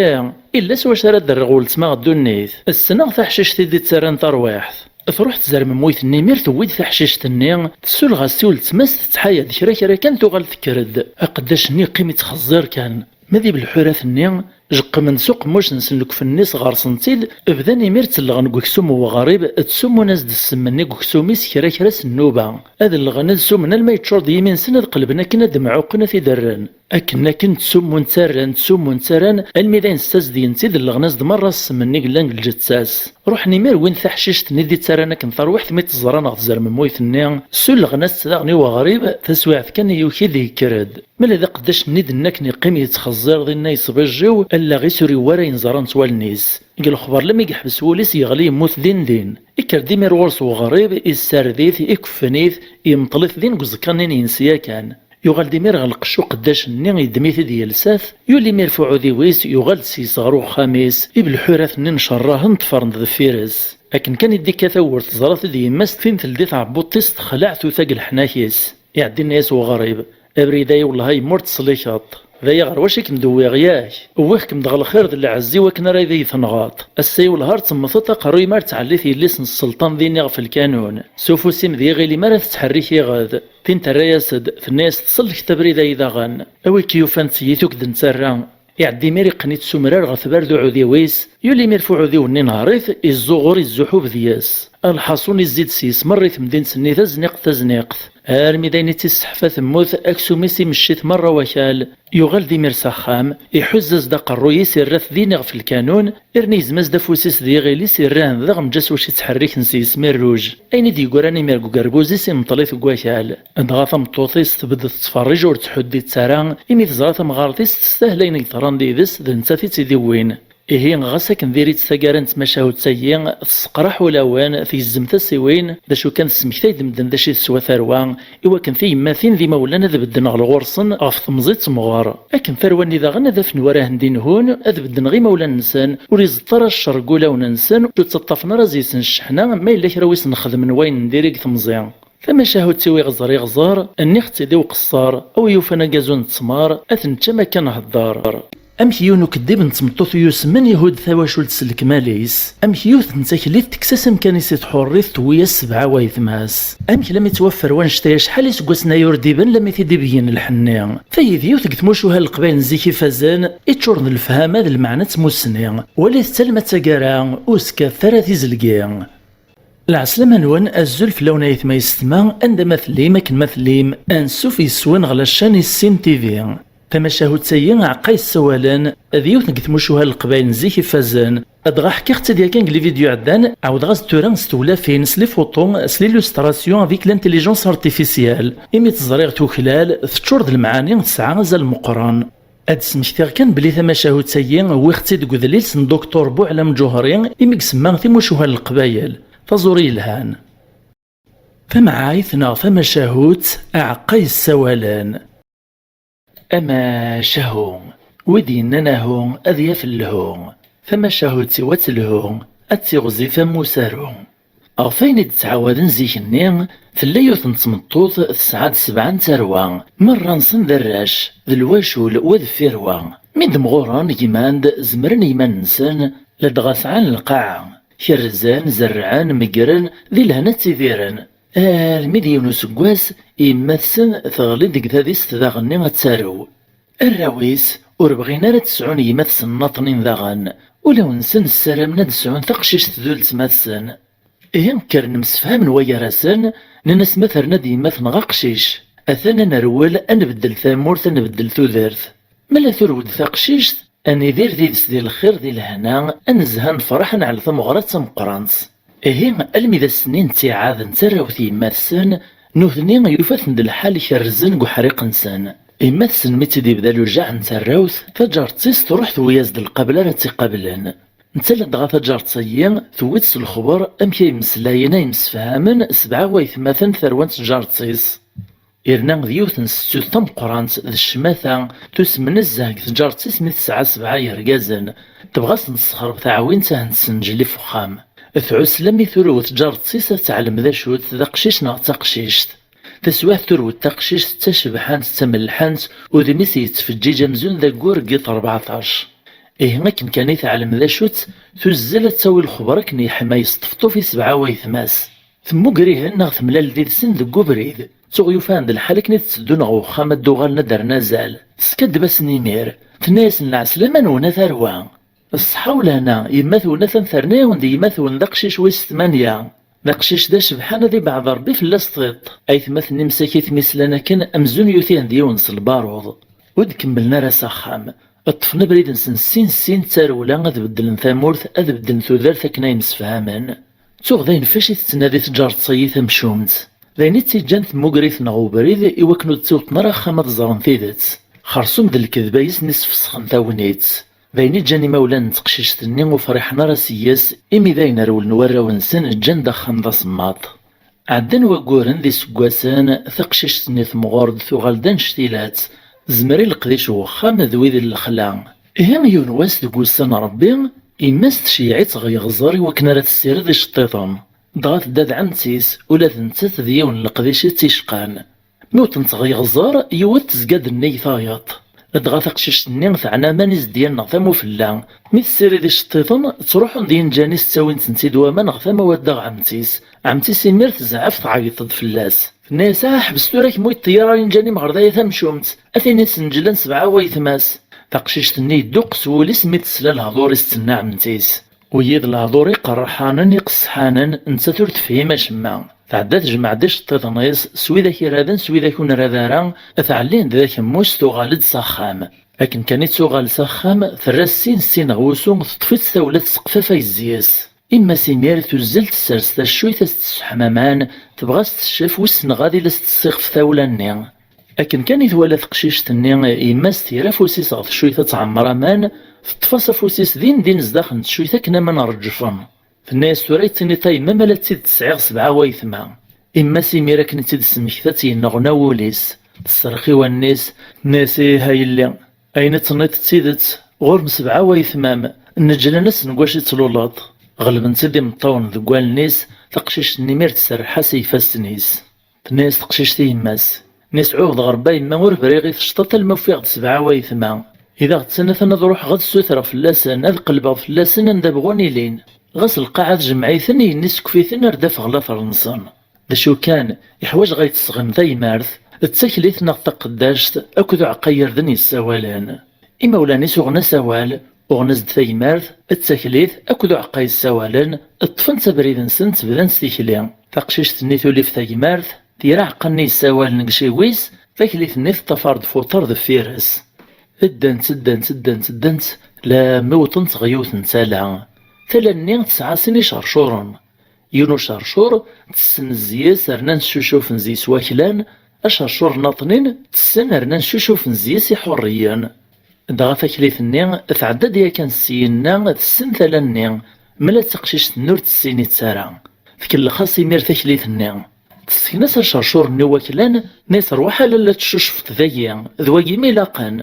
illa s wacu ara d-rreɣ weltma ɣer ddunit. Ssneɣ taḥcict i d-ittarran tarwiḥt." Truḥ tzermemmuyt-nni imir, tewwi-d taḥcict-nni, tessulɣ-as i weltma-s, tettḥaya-d kra kra kan, tuɣal tekker-d. Aqeddac-nni yeqqim ittxeẓẓir kan. Ma d ibelḥurat-nni, jeqqmen s uqemmuc-nsen lekfen-nni, sɣersen-tt-id, bdan imir ttellɣen deg uksum n weɣrib, ttsumun-as-d ssem-nni deg uksum-is kra kra s nnuba. Ad lleɣen, ad sumen alma yeččur-d yimi-nsen, ad qelben akken ad d-mɛuqqen, ad t-id-rren. Akken, akken, ttsumun, ttarran, ttsumun, ttarran, almi d ayen ssazedyen-tt-id, lleɣen-as-d merra ssem-nni yellan deg lǧetta-s. Ruḥen imir wwin taḥcict-nni d-ittarran akken tarwiḥt, mi tt-ẓran ɣer tzermemmuyt-nni, ssulɣen-as-tt daɣen i weɣrib, taswiɛt kan yuki-d yekker-d. Ma d aqeddac-nni d-nna akken yeqqim yettxeẓẓir dinna yesbijjiw, allaɣ-is ur yewwi ara ayen ẓrant wallen-is. Deg lexber, lammi yeḥbes wul-is, yeɣli yemmut din din. Ikker-d imir ɣur-s weɣrib, issared-it, ikeffen-it, yemṭel-it din deg uẓekka-nni n yinsi yakan. Yuɣal-d imir ɣer lqecc uqeddac-nni, yeddem-it-id yelsa-t, yuli imir f uɛudiw-is, yuɣal-d s-yes ɣer uxxam-is, ibelḥurat-nni ncerrahen ṭṭfaren-d deffir-s. Akken kan i d-ikka tawwurt, teẓra-t-id yemma-s, tin teldi tɛebbuḍt-is, texleɛ, tuta deg leḥnak-is. Iɛeddi inna-yas weɣrib: "Abrid-a i wellah a yemma ur t-teslikeḍ. D aya ɣer wacu i kem-d-wwiɣ, yak? Wwiɣ-kem-d ɣer lxir d lɛezz i wakken ara d iyi-tenɣeḍ. Ass-a i wellah ar temmteḍ, aqerruy-im ar ttɛellit yelli-s n sselṭan din iɣef lkanun. S ufus-im d iɣil-im ara tettḥerrik iɣed." Tin terra-yas-d, tenna-yas: "Tselkeḍ abrid-ayi daɣen. A wi k-yufan d tiyita ur k-d-nettarra." Iɛeddi imir iqqen-itt s umrar ɣer tbar d uɛudiw-is, yuli imir f uɛudiw-nni, inehher-it, izzuɣur, izzuḥub deg-s. Lḥaṣun, izzi-d s-yes merra i temdint-nni tazniqt tazniqt, armi d ayen i tt-isseḥfa temmut, aksum-is imecci-t merra wakal. Yuɣal-d imir s axxam, iḥuz-as-d aqerruy-is, irra-t din iɣef lkanun, irna igzem-as-d afus-is d yiɣil-is, irra-hen daɣ mǧas wacu ittḥerriken s-yes mi rruj. Ayen i d-yeggran imir deg ugerbuz-is, imṭel-it deg wakal. Dɣa tameṭṭut-is tbedd tettferrij, ur ttḥuddit ara, imi teẓra tamɣart-is testahel ayen i yeḍran did-s, d nettat i tt-id-iwwin. Ihi, ɣas akken diri-tt taggara n tmacahut-agi, tesseqraḥ ulawen, tgezzem tasiwin, d acu kan, tesmektay-d medden d acu i teswa tarwa, i wakken tiyemmatin d imawlan ad bedden ɣer ɣur-sen ɣef temẓi d temɣer. Akken tarwa-nni daɣen ad afen war ahen d-inhun, ad bedden ɣer imawlan-nsen, ur iẓeṭṭ ara ccer deg wulawen-nsen, ur ttaṭṭafen ara zzi-sen cceḥna, ma yella kra wi sen-xedmen wayen n diri deg temẓi. Tamacahut-iw iɣẓer iɣẓer, nniɣ-tt-id i uqeṣṣer, a wi yufan agazu n ttmer, ad t-nečč am akka nhedder. Amek yiwen ukeddib n tmeṭṭut yusmen ihudd tawacult s lekmal-is? Amek yiwet n taklit tekkes-as amkan-is i tḥurrit, tewwi-yas sebɛa waytma-s? Amek lammi ttwaffer wannect-a acḥal iseggasen aya ur d-iban lammi t-id-ibeggen lḥenni? Tayi d yiwet deg tmucuha n Leqbayel n zik ifazen, iččuren d lefhama d lmeɛna d tmussni. Walit-tt alma d taggara, ur sekkatet ara tizelgi. Lɛeslama-nwen, azul fell-awen ayetma yessetma, anda ma tellim, akken ma tellim, ansuf yes-wen ɣer la chaîne Issin T V. Tamacahut-agi, Aɛeqqa yessawalen, d yiwet deg tmucuha n Leqbayel n zik ifazen. Dɣa ḥkiɣ-tt-id yakan deg les vidéos iɛeddan, ɛawdeɣ-as-d tura s tewlafin, s les photos, s l'illustration avec l'intelligence artificielle. Imi tt-ẓriɣ tuklal, teččur d lemɛani, tesɛa azal meqqren. Ad d-smektiɣ kan belli tamacahut-agi wwiɣ-tt-id deg udlis n Doctor Buɛlam Ǧuhri, imi isemma Timucuha n Leqbayel, taẓuri yelhan. Tamɛayt neɣ tamacahut, Aɛeqqa yessawalen. Amacahu, wi d-yennan ahu ad yaf lhu, tamacahut-iw ad telhu, ad tiɣzif am usaru. Ɣef wayen i d-ttɛawaden zik-nni, tella yiwet n tmeṭṭut tesɛa-d sebɛa n tarwa, merra-nsen d arrac, d lwacul wa deffir wa. Mi d-mɣuren gman-d, zemren i yiman-nsen, ladɣa sɛan lqaɛa, kerrzen, zerrɛen, meggren, di lehna ttidiren. Armi d yiwen useggas, yemma-tsen teɣli deg tadist daɣenni ad tarew. Arraw-is Ur bɣin ara ad sɛun yemma-tsen naṭnin daɣen. Ulawen-nsen ssaramen ad sɛun taqcict d uletma-tsen. Ihi kkren msefhamen waygar-asen, nnan-as ma terna-d yemma-tneɣ aqcic, atan ad nerwel, ad nbeddel tamurt, ad nbeddel tudert. Ma la turew-d taqcict, ad nidir did-s di lxir, di lehna, ad nezha, nefreḥ, ad neɛl tameɣra d tameqqrant. Ihi, almi d ass-nni n ttiɛad n tarrawt yemma-tsen, nutni yufa-ten-d lḥal kerrzen deg uḥriq-nsen. Yemma-tsen mi tt-id-ibda lujaɛ n tarrawt, taǧaret-is truḥ tewwi-as-d lqabel ara tt-iqablen. Netta ladɣa taǧaret-agi, tewwi-tt s lexber amek ay mmeslayen, ay msefhamen sebɛa waytmaten tarwa n tǧaret-is. Yerna d yiwet n ssettut tameqqrant d ccmata, tusem nezzeh deg tǧaret-is mi tesɛa sebɛa yergazen, tebɣa ad sen-tessexreb taɛwint, ad ten-tessenǧel i wexxam. Tɛuss lammi turew tǧaret-is ad teɛlem d acu-t, d aqcic neɣ d taqcict. Taswiɛt turew-d taqcict d tacebḥant d tamelḥant, udem-is yettfeǧǧiǧ amzun d aggur deg yiḍ rbeɛṭac. Ihi akken kan i teɛlem d acu-tt, tuzzel ad tawi lexber akken yeḥma yesṭefṭuf i sebɛa waytma-s. Temmuger-ihen neɣ temlal did-sen deg ubrid. Tuɣ yufa-hen-d lḥal akken i d-tteddun ɣer uxxam ad d-uɣalen ad d-rren azal. Teskaddeb-asen imir, tenna-yasen: "Lɛeslama-nwen a tarwa! Ṣṣeḥḥa u lehna, yemma-twen atan terna-yawen-d yemma-twen d aqcic wis tmanya. D aqcic d acebḥan, ad ibeɛɛed Rebbi fell-as tiṭ." Aytmaten-nni msakit mi slan akken, amzun yuti-hen-d yiwen s lbaruḍ. Ur d-kemmlen ara s axxam. Ṭṭfen abrid-nsen sin sin d tarewla, ad beddlen tamurt, ad beddlen tudert akken ay msefhamen. Tuɣ d ayen f acu i tettnadi tǧaret-agi tamcumt. D ayen i tt-iǧǧan temmuger-iten ɣer ubrid i wakken ur d-ttewṭen ara axxam ad ẓren tidet. Xersum d lekdeb ay asen-isfesxen tagnit. D ayen i ǧǧan imawlan n teqcict-nni ur friḥen ara seg-s, imi d ayen rewlen warraw-nsen ǧǧan-d axxam d asemmaḍ. Ɛeddan wagguren d iseggasen, taqcict-nni temɣer-d, tuɣal-d annect-ilat, tezmer i leqdic n wexxam d wid n lexla. Ihi yiwen wass deg wussan n Rebbi, yemma-s tceyyeɛ-itt ɣer yeɣẓer i wakken ara tessired iceṭṭiḍen. Dɣa tedda d ɛemti-s, ula d nettat d yiwen n leqdic i tt-icqan. Mi wwḍent ɣer yeɣẓer, yiwet tezga-d nnig tayeḍ. Dɣa taqcict-nni teɛna aman izedyan neɣ tamufella. Mi tessirid iceṭṭiḍen, ttruḥun-d yinǧan-is ttawin-tent-id waman ɣer tama wadda ɣer ɛemti-s. Ɛemti-s imir tezɛef, tɛeyyeḍ-d fell-as. Tenna-yas: "Ah, ḥbes tura, kemm ur yi-ṭṭeyyir ara inǧan-im ɣer daya tamcumt. A tin isenǧlen sebɛa waytma-s." Taqcict-nni yedduqes wul-is mi tesla lehdur-is tenna ɛemti-s. Wiyi d lehdur iqerḥanen, iqesḥanen, nettat ur tefhim acemma. Tɛedda tejmeɛ-d iceṭṭiḍen-is, s widak iraden, s widak ur nrad ara, tɛellin-d d akemmus, tuɣal-d s axxam. Akken kan i tuɣal s axxam, terra sin sin ɣer wusu, teṭṭef-itt tawla, tesseqfaf ayezzi-s. Imma-s imir tuzzel, tessers taccuyt, ad s-tesseḥm aman, tebɣa ad s-teccef, wissen ɣad ila s-tessixef tawla-nni. Akken kan i twala teqcict-nni yemma-s, tira afus-is ɣer teccuyt ad tɛemmer aman, teṭṭef-as afus-is din din zdaxel n teccuyt akken aman reǧfen. Tenna-yas: "Tura i d-tiniḍ a yemma ma la d tidet sɛiɣ sebɛa waytma." Yemma-s imir akken i tt-id-temmekta, tt-yenneɣna wul-is. Tesserx i wallen-is, tenna-yas: "Ih a yelli, ayen i d-tenniḍ d tidet, ɣur-m sebɛa waytma-m, neǧlen-asen deg wacu i tluleḍ." Ɣelben-tt-id imeṭṭawen deg wallen-is, taqcict-nni imir tserreḥ-as i ifassen-is. Tenna-yas teqcict i yemma-s: "Nni-s ɛuhdeɣ Rebbi a yemma, ur briɣ i tecṭaṭ alma ufiɣ-d sebɛa waytma. I d aɣ-ttanaten ad ruḥeɣ ad ssutreɣ fell-asen, ad qelbeɣ fell-asen anda bɣun ilin. Ɣas lqaɛa tjemɛ-iten, yenni sekf-iten ar d-afeɣ later-nsen. D acu kan, iḥwaǧ ɣay tesɣim taymart, d taklit neɣ d taqeddact akked uɛeqqa irden yessawalen." Imawlan-is uɣen-as awal, uɣen-as-d taymart, d taklit akked uɛeqqa yessawalen, ṭṭfen-tt abrid-nsent, bdan s tikli. Taqcict-nni tulif taymart, tira aɛeqqa-nni yessawalen deg iciwi-s, taklit-nni teṭṭafar-d fuṭer deffir-s. Ddant, ddant, ddant, ddant, lammi wwḍent ɣer yiwet n tala. Tala-nni tesɛa sin icercuren. Yiwen ucercur tessen zzi-s, rnan ccucufen zzi-s waklan, acercur nnaṭnin tessen, rnan ccucufen zzi-s iḥurriyen. Dɣa taklit-nni tɛedda-d yakan syenna, tessen tala-nni, mela d taqcict-nni ur tessin-itt ara. Tkellex-as imir taklit-nni. Tesken-as acercur-nni waklan, tenna-yas: "Rwaḥ a lalla teccucfeḍ dagi, d wagi i m-ilaqen."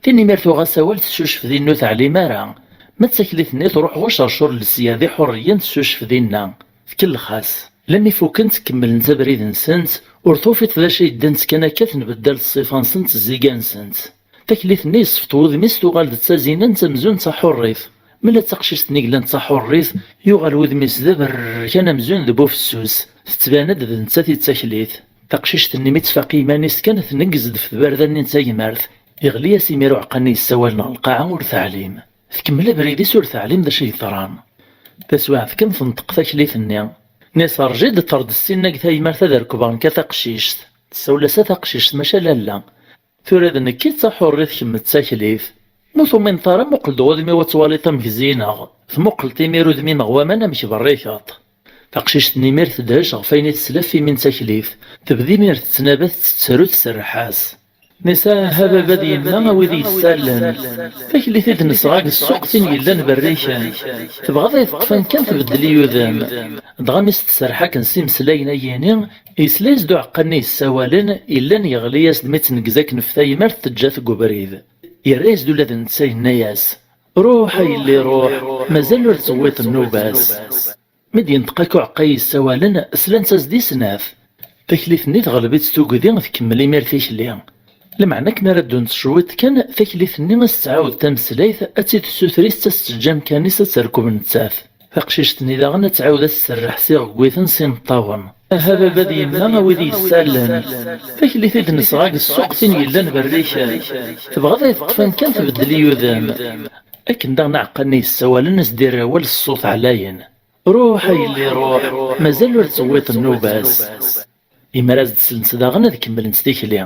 Tin imir tuɣ-as awal, teccucef din ur teɛlim ara. Ma d taklit-nni truḥ ɣer ucercur n lesyad iḥurriyen, teccucef dinna. Tkellex-as. Lammi fukent, kemmlent abrid-nsent, ur tufiḍ d acu i ddant kan akka, tenbeddal ṣṣifa-nsent, zziga-nsent. Taklit-nni yessefṭ wudem-is, tuɣal-d d tazinant amzun d taḥurrit. Mela d taqcict-nni yellan d taḥurrit, yuɣal wudem-is d aberkan amzun d bu fessus. Tettban-d d nettat i d taklit. Taqcict-nni mi tfaq i yiman-is kan, tneggez-d ɣef tbarda-nni n tagmert. Iɣli-yas imir uɛeqqa-nni yessawalen ɣer lqaɛa ur teɛlim. Tkemmel abrid-is ur teɛlim d acu yeḍran. Taswiɛt kan tenṭeq taklit-nni. Nni-as: "Rǧi-d, ṭṭer-d ssinna deg taymart ad rekbeɣ nekk a taqcict." Tessawel-as a taqcict, maca lalla. "Tura d nekk i d taḥurrit, kemm d taklit. Ma ur tumineḍ ara, muqel-d ɣ udem-iw ad twaliḍ amek zzineɣ." Tmuqel-t imir udem-im ɣer waman amek berrikeḍ. Taqcict-nni imir tedhec ɣef wayen i tesla ɣef imi n taklit. Tebda imir tettnaba, tettru, tserreḥ-as. Nni-as: "Ah, a baba d yemma, a wid yessallen. Taklit i d-nesɣa deg ssuq, tin yellan berriken. Tebɣa ad ay-teṭṭef amkan, tbeddel i udem." Dɣa mi s-tserreḥ akken s imeslayen-ayini, yesla-yas-d uɛeqqa-nni yessawalen, yellan yeɣli-yas-d mi ttneggez akken ɣef taymart, teǧǧa-t deg ubrid. Yerra-yas-d ula d netta, yenna-yas: "Ruḥ a yelli ruḥ, mazal ur tewwiḍ nnuba-s." Mi d-yenṭeq akk uɛeqqa yessawalen, slant-as-d i snat. Taklit-nni teɣleb-itt tugdi, tkemmel imir tikli. Lameɛna akken ara ddunt cwiṭ kan, taklit-nni ad s-tɛawed tameslayt, ad tt-id-tessuter i s-tt-teǧǧ amkan-is ad terkeb nettat. Taqcict-nni daɣen ad tɛawed ad tesserreḥ s iɣegwiten s imeṭṭawen. "Aha baba d yemma, a wid yessallen. Taklit i d-nesɣa deg ssuq, tin yellan berriken. Tebɣa ad ay-teṭṭef amkan, tbeddel i udem." Akken daɣen aɛeqqa-nni yessawalen as-d-irra awal s ṣṣut ɛlayen: "Ruḥ a yelli ruḥ, mazal ur tewwiḍ nnuba-s." Imir ad as-d-slent daɣen ad kemmlent tikli.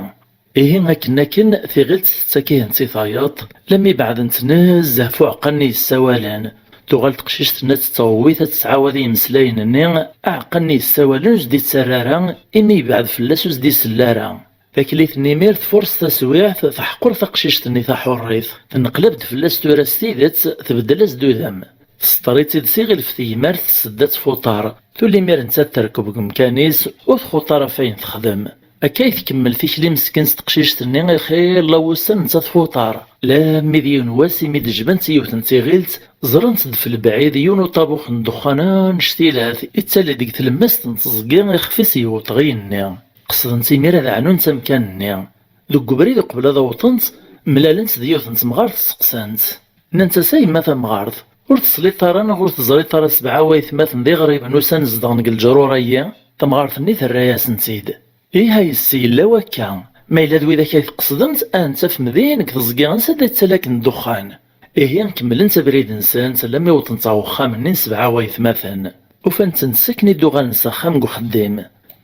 Ihi akken akken, tiɣilt tettak-ihent i tayeḍ, lammi beɛdent nezzeh ɣef uɛeqqa-nni yessawalen. Tuɣal teqcict-nni ad tettɣewwit, ad tettɛawad i yimeslayen-nni, aɛeqqa-nni yessawalen ur s-d-ittarra ara, imi yebɛed fell-as ur s-d-isell ara. Taklit-nni imir tfurres taswiɛt, teḥqer taqcict-nni taḥurrit. Tenneqlab-d fell-as tura s tidet, tbeddel-as-d udem. Tesṭer-itt-id s iɣil ɣef tegmert, tsedda-tt f uṭar. Tuli imir nettat terkeb deg umkan-is, ur txuṭ ara ɣef wayen texdem. Akka ay tkemmel tikli meskint teqcict-nni, ixilla wussan nettat f uṭar. Lammi d yiwen wass imi d-jbant yiwet n tiɣilt, ẓrant-d f lebɛid yiwen uṭabux n ddexxan annect-ilat, ittali deg tlemmast n teẓgi ixef i s-yewweḍ ɣi-nni. Qesdent imir ad ɛnunt amkan-nni. Deg ubrid uqbel ad awḍent, mlalent d yiwet n temɣart, steqsant. Nnant-as: "A yemma tamɣart, ur tesliḍ ara neɣ ur teẓriḍ ara sebɛa waytmaten d iɣriben usan zedɣen deg leǧrur-agi?" Tamɣart-nni terra-yasent-id: "Ih, a yessi, yella wakka. Ma yella d widak ay tqesdemt, ad ten-tafem din deg teẓgi ansa d-ttalaken ddexxan." Ihi, kemmlent abrid-nsent, lammi wwḍent ɣer uxxam-nni n sebɛa waytmaten. Ufan-tent sakken i d-uɣalen s axxam deg uxeddim.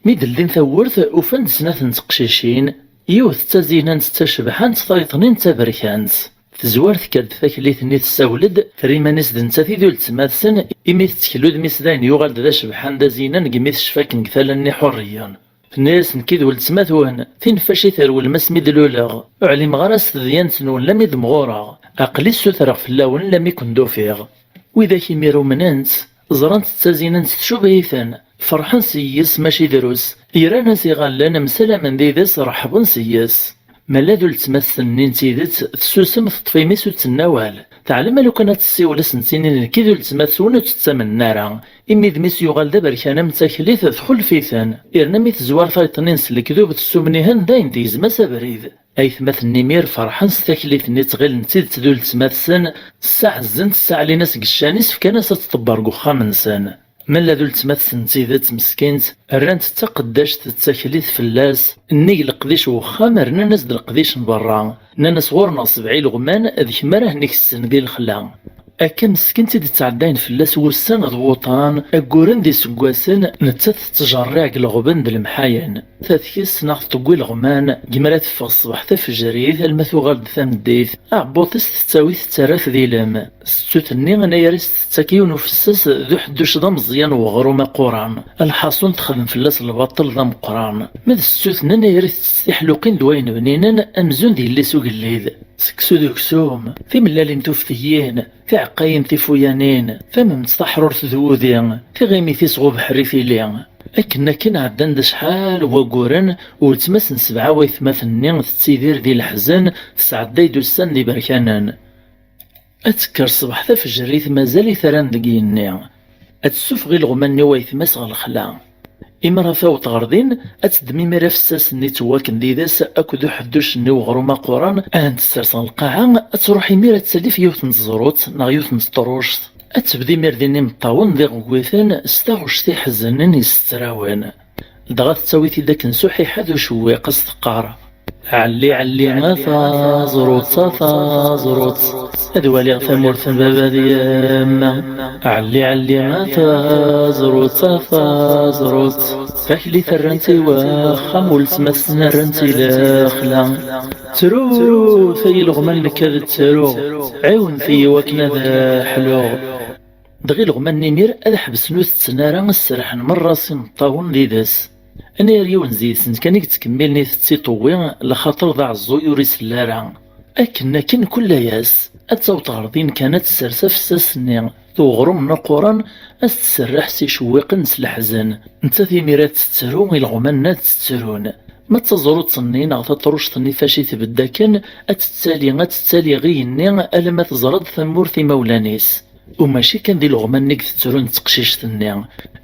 Mi d-ldin tawwurt, ufan-d snat n teqcicin, yiwet d tazinant d tacebḥant, tayeḍ-nni d taberkant. Tezwar tekker-d taklit-nni, tessawel-d, terra iman-is d nettat i d uletma-tsen, imi tettkel udem-is d ayen yuɣal-d d acebḥan d azinan deg mi tecfa akken deg tala-nni ḥurriyen. Tenna-yas: "Nekki d weltma-twen, tineffac i terwlem asmi d-luleɣ. Ur ɛlimeɣ ara s tedyant-nwen lammi d-mɣureɣ. Aql-i ssutreɣ fell-awen lammi ken-d-ufiɣ." Widak imir umnen-tt, ẓran-tt d tazinant tcubh-iten, ferḥen s yes-s mačči drus, yerran-as iɣallen, msalamen did-s, reḥben s yes-s. Ma d uletma-tsen-nni n tidet, tessusem, teṭṭef imi-s ur d-tenna awal. Teɛlem a lukan ad tessiwel, ad sen-tini: "Nekki d uletma-twen", ur tt-ttamnen ara. Imi d mi s-yuɣal d aberkan am taklit, txulef-iten. Yerna mi tezwar tayeḍ-nni s lekdub, tessumnihen, dayen tegzem-as abrid. Aytmaten-nni imir ferḥen s taklit-nni, ttɣilen d tidet d uletma-tsen, ssaɛezzent, ssaɛlin-as deg ccan-is, fkan-as ad tḍebber deg uxxam-nsen. Ma d uletma-tsen n tidet meskint, rran-tt d taqeddact d taklit fell-as, nnig leqdic n wexxam, rnan-as-d leqdic n berra. Nnan-as: "Ɣur-neɣ sebɛa ileɣman, d kemm ara hen-ikessen di lexla." Akka meskint i d-ttɛeddayen fell-as wussan d wuṭan, agguren d iseggasen, nettat tettjerriɛ deg leɣben d lemḥayen. Tatkes neɣ tṭewwi leɣman, deg mi ara teffeɣ ṣṣbeḥ tafejrit, alma tuɣal-d tameddit, aɛebbuḍ-is tettawi-t tettarra-t d ilem. Settut-nni anayer-is tettak yiwen ufessas d uḥedduc d ameẓyan n weɣrum aquran. Lḥaṣun texdem fell-as lbaṭel d ameqqran. Ma d settut-nni anayer-is tettett tiḥluqin d wayen bninen amzun d yelli-s ugellid. Seksu d uksum, timellalin tuftiyin, tiɛeqqayin tifuyanin, tamemt taḥrurt d wudi, tiɣimit-is ɣ ubeḥri tili. Akken akken ɛeddan-d acḥal n wagguren, weltma-s n sebɛa waytmaten-nni tettidir di leḥzen, tesɛedday-d ussan d iberkanen. Ad tekker ṣṣbeḥ tafejrit, mazal-it rran deg yigenni. Ad tessufeɣ ileɣman-nni n waytma-s ɣer lexla. Imi ara taweḍ ɣer din, ad teddem imir afessas-nni ttwakken d ides akked uḥedduc-nni n uɣrum aquran, ad ten-tessers ɣer lqaɛa, ad truḥ imir ad tali ɣef yiwet n teẓrut neɣ yiwet n tṭeṛṛuct. Ad tebdu imir din imeṭṭawen d iɣegwiten s taɣect iḥeznen yessettrawen. Dɣa tettawi-t-id akken s uḥiḥa d ucewwiq, ad s-teqqar: Ɛelli, ɛelli, a taẓrut, a taẓrut, ad waliɣ tamurt n baba d yemma. Ɛelli, ɛelli, a taẓrut, a taẓrut, taklit rrant i waxxam, weltma-tsen rrant i lexla. Ttrut ay ileɣman, nekk ad ttruɣ, ɛiwnet-iyi wakken ad ḥluɣ. Dɣa ileɣman n imir ad ḥebsen ur tetten ara, sserḥen merra s imeṭṭawen d ides. Anayer yiwen deg-sen kan i yettkemmilen itett iṭewwi, lxaṭer d aɛeẓẓuy ur isell ara. Akken akken kul ass, ad taweḍ ɣer din kan ad tessers afessas-nni d uɣrum n uquran, ad s-tserreḥ s icewwiqen s leḥzen. Nettat imir ad tettru, ileɣman ad ttrun. Ma d taẓrut-nni neɣ taṭruct-nni fac i tbedd akken, ad tettali, ad tettali igenni alamma teẓra-d tamurt imawlan-is. U mačči kan d ileɣman-nni i yettrun d teqcict-nni.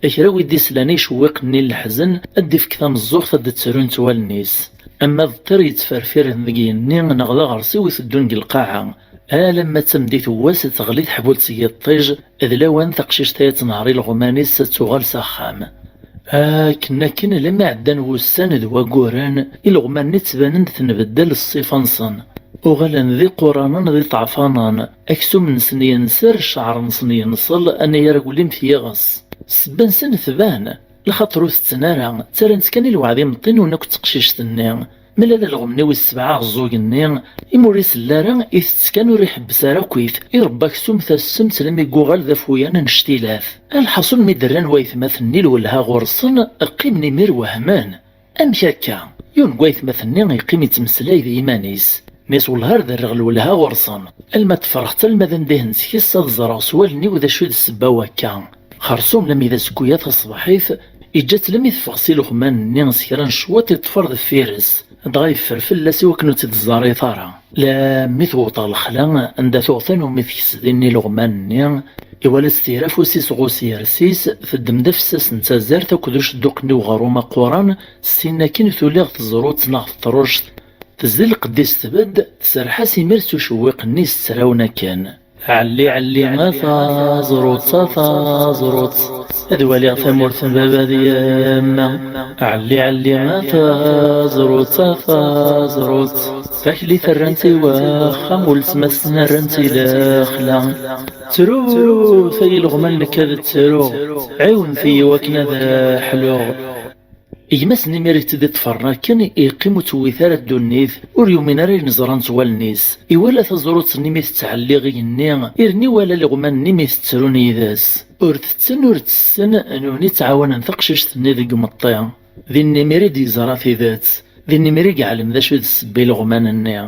A kra wi d-islan i icewwiqen-nni n leḥzen, ad d-ifk tameẓẓuɣt ad d-ttrun s wallen-is. Ama d ṭṭir yettferfiren deg yigenni neɣ d aɣersiw iteddun deg lqaɛa. Alamma d tameddit n wass teɣli teḥbult seg yiṭij, d lawan taqcict-a ad tenher ileɣman-is ad tuɣal s axxam. Akken akken, almi ɛeddan wussan d wagguren, ileɣman-nni ttbanen-d tenbeddal ṣṣifa-nsen. Uɣalen d iquranen d iṭeɛfanen, aksum-nsen yenser, ccɛer-nsen yenṣel, anayer aglim t-yiɣes. Ssebba-nsen tban, lxaṭer ur tetten ara, ttarran-tt kan i lweɛd imeṭṭi-nwen akked teqcict-nni. Mala d alɣem-nni wis sebɛa aɛeẓẓug-nni, imi ur isell ara, itett kan ur iḥebbes ara akkit, irebba aksum tassemt almi yuɣal d afuyan annect-ilat. Lḥaṣun mi d-rran waytmaten-nni lwelha ɣur-sen, qqimen imir wehmen. Amek akka? Yiwen n waytmaten-nni yeqqim yettmeslay d yiman-is. Nni-as wellah ar d-rreɣ lwelha ɣur-sen. Alma tferḥet alma d anda i hen-tekes ad ẓreɣ s wallen-iw d acu i d ssebba wakka. Xersum lami d azekka taṣebḥit, iǧǧa-tt lami teffeɣ s ileɣman-nni s kra n cwiṭ iṭṭef ar deffir-s, dɣa yeffer fell-as i wakken ur tt-id-teẓẓarit ara. Lami tewweḍ ɣer lexla anda tuɣ tanumi tekes din ileɣman-nni, iwala-tt tira afus-is ɣus yers-is, teddem-d afessas n tazart akked ucedduq-nni uɣrum aquran, ssin akin tuli ɣer teẓrut neɣ teṭruct, tezdi lqedd-is tbedd, tserreḥ-as imir s ucewwiq-nni s ttrawun akken. Ɛelli, ɛelli, a taẓrut, a taẓrut, ad waliɣ tamurt n baba d yemma. Ɛelli, ɛelli, a taẓrut, a taẓrut, taklit rrant i waxxam, weltma-tsen rrant i lexla. Ttrut ay ileɣman, nekk ad ttruɣ, ɛiwnet-iyi wakken ad ḥluɣ. Gma-s-nni mi ara tt-id-iṭṭfren akken, yeqqim ur tewwit ara ddunit, ur yumin ara ayen ẓran s wallen-is. Iwala taẓrut-nni mi tettɛelliɣ igenni, irni iwala ileɣman-nni mi tettrun yid-s. Ur tetten ur tessen, nutni ttɛawanen taqcict-nni deg umeṭṭi. Din imir i d-yeẓra tidet. Din imir i yeɛlem d acu d ssebba ileɣman-nni.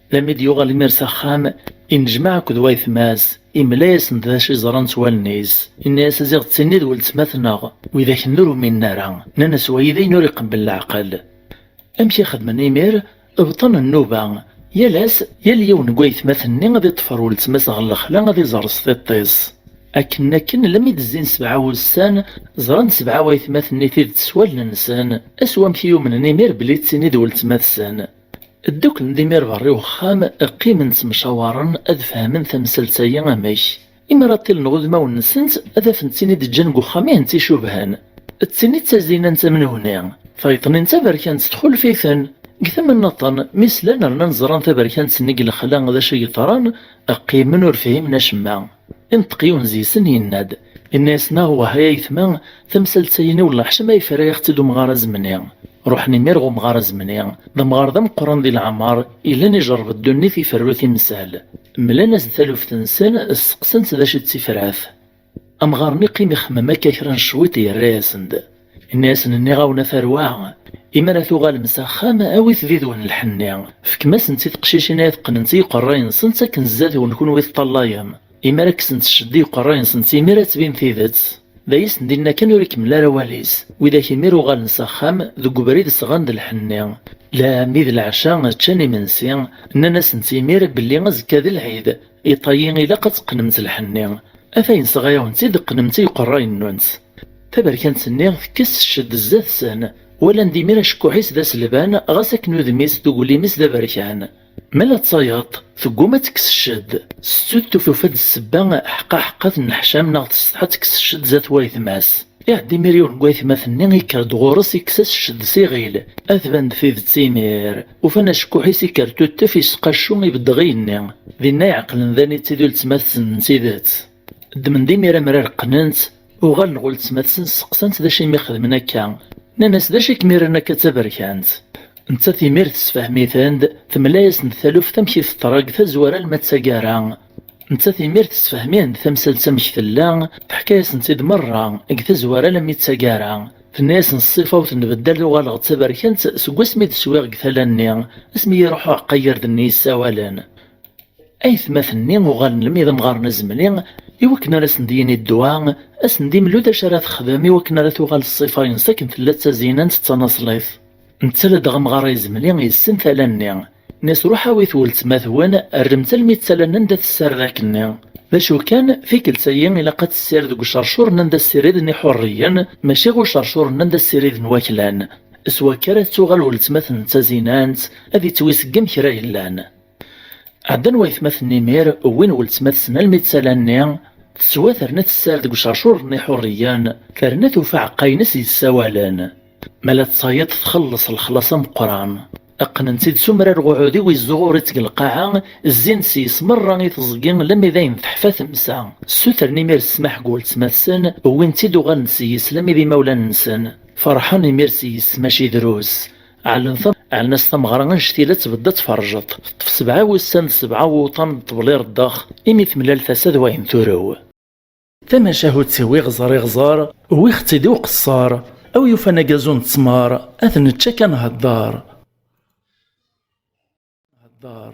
Lami d-yuɣal imir s axxam, innejmaɛ akked waytma-s, imla-yasen-d d acu i ẓran s wallen-is. Inna-yas a ziɣ d tin i d weltma-tneɣ, widak-nni ur uminen ara. Nnan-as wayi d ayen ur iqebbel leɛqel. Amek i xedmen imir? Bṭan nnuba. Yal ass, yal yiwen n waytmaten-nni ad iṭṭef ɣer weltma-s ɣer lexla ad iẓer s tiṭ-is. Akken akken, lami d-zzin sebɛa wussan, ẓran sebɛa waytmaten-nni tidet s wallen-nsen, ass wamek i umnen imir belli d tin i d weltma-tsen. Dduklen-d imir berra i uxxam, qqimen ttemcawaren ad fehmen tamsalt-agi amek. Imi ara ṭṭilen ɣ udmawen-nsent, ad afen d tin i d-ǧǧan deg uxxam i hent-icubhen. D tin i d tazinant am nutni. Tayeḍ-nni n taberkant txulef-iten. Deg tama nniḍen, mi slan rnan ẓran taberkant-nni deg lexla d acu i yeḍran, qqimen ur fhimen acemma. Inṭeq yiwen deg-sen, yenna-d, inna-yasen: "Awah ay aytma, tamsalt-agi-nni wellah ḥcama yefra-yaɣ-tt-id umɣar azemni." Ruḥen imir ɣer umɣar azemni. D amɣar d ameqqran di leɛmer, yellan ijerreb ddunit, iferru timsal. Mlan-as-d taluft-nsen, steqsan-t d acu d tifrat. Amɣar-nni yeqqim ixemmem akka kra n cwiṭ, yerra-yasen-d. Inna-yasen: "Nniɣ-awen a tarwa, imi ara tuɣalem s axxam, awit did-wen lḥenni, fkem-asen-tt i teqcicin ay teqqnent i yiqerray-nsent akken zdat-wen kunwi teṭṭallayem. Imi ara kksent cced i yiqerray-nsent imir ad tbin tidet." D ay asen-d-inna kan ur ikemmel ara awal-is. Widak imir uɣalen s axxam, deg ubrid sɣan-d lḥenni. Lami d leɛca ččan imensi, nnan-asent imir belli azekka d lɛid, iṭ-ayi ilaq ad teqqnemt lḥenni. Atayen sɣiɣ-awen-tt-id, qqnemt i yiqerray-nwent. Taberkant-nni tekkes cced zdat-sen, walan-d imir acekkuḥ-is d aselban, ɣas akken udem-is d uglim-is d aberkan. Ma la d tayeḍ, tegguma ad tekkes cced. Settut tufa-d ssebba ḥqa ḥqa tenneḥcam neɣ tessetḥa ad tekkes cced zdat waytma-s. Iɛedda imir yiwen n waytmaten-nni, ikker-d ɣur-s, ikkes-as cced s iɣil. Ad tban-d tidet imir. Ufan acekkuḥ-is ikker tuttef, isqaccu ibedd ɣi-nni. Dinna iɛeqlen d aniti d ultma-tsen n tidet. Ddmen-d imir amrar, qqnen-tt, uɣalen ɣer ultma-tsen, sseqsan-tt d acu imi xedmen akka. Nnan-as: "D acu i kem-irran akka d taberkant?" Nettat imir tessefhem-iten-d, temla-yasen-d taluft amek i teḍra deg tazwara alma d taggara. Nettat imir tessefhem-iten-d tamsalt amek tella, teḥka-yasen-tt-id merra deg tazwara almi d taggara. Tenna-yasen: "Ṣṣifa-w tenbeddal, uɣaleɣ d taberkant seg wasmi d-swiɣ deg tala-nni, asmi i iruḥ uɛeqqa n yirden-nni yessawalen." Aytmaten-nni uɣalen almi d amɣar n Azemli, i wakken ara sen-d-yini ddwa, ad sen-d-imlu d acu ara texdem i wakken ara tuɣal ṣṣifa-ines akken tella d tazinant d tanaṣlit. Netta ladɣa amɣar Azemli yessen tala-nni. Nni-as: "Ruḥ awi-t weltma-twen, rrem-tt almi d tala-nni anda tessared akkenni." D acu kan, tikkelt-agi ilaq ad tessired deg ucercur-nni anda ssiriden iḥurriyen, mačči ɣer ucercur-nni anda ssiriden waklan. S wakka ara tettuɣal weltma-twen d tazinant, ad ittwiseggem kra yellan. Ɛeddan waytmaten imir, wwin weltma-tsen almi d tala-nni, teswa terna tessar deg ucercur-nni iḥurriyen, terna tufa aɛeqqa-ines yessawalen. Ma la tettayeḍ txelleṣ lexlaṣ ameqqran. Qqnen-tt-id s umrar n uɛudiw izzuɣur-itt deg lqaɛa, zzin s-yes merra i teẓgi lammi d ayen teḥfa temsa. Ssutren imir ssmaḥ deg weltma-tsen, wwin-tt-id uɣalen s-yes lammi d imawlan-nsen. Ferḥen imir s-yes mačči drus. Ɛellen tam-, ɛellen-as tameɣra annect-ila tbedda tferjeḍ. Teṭṭef sebɛa wussan d sebɛa wuḍan n ṭṭbel ireddaq, imi temlal tasa d wayen turew. Tamacahut-iw iɣẓer iɣẓer, wwiɣ-tt-id i uqeṣṣer, a wi yufan agazu n ttmer, ad nečč akka nhedder. Nhedder.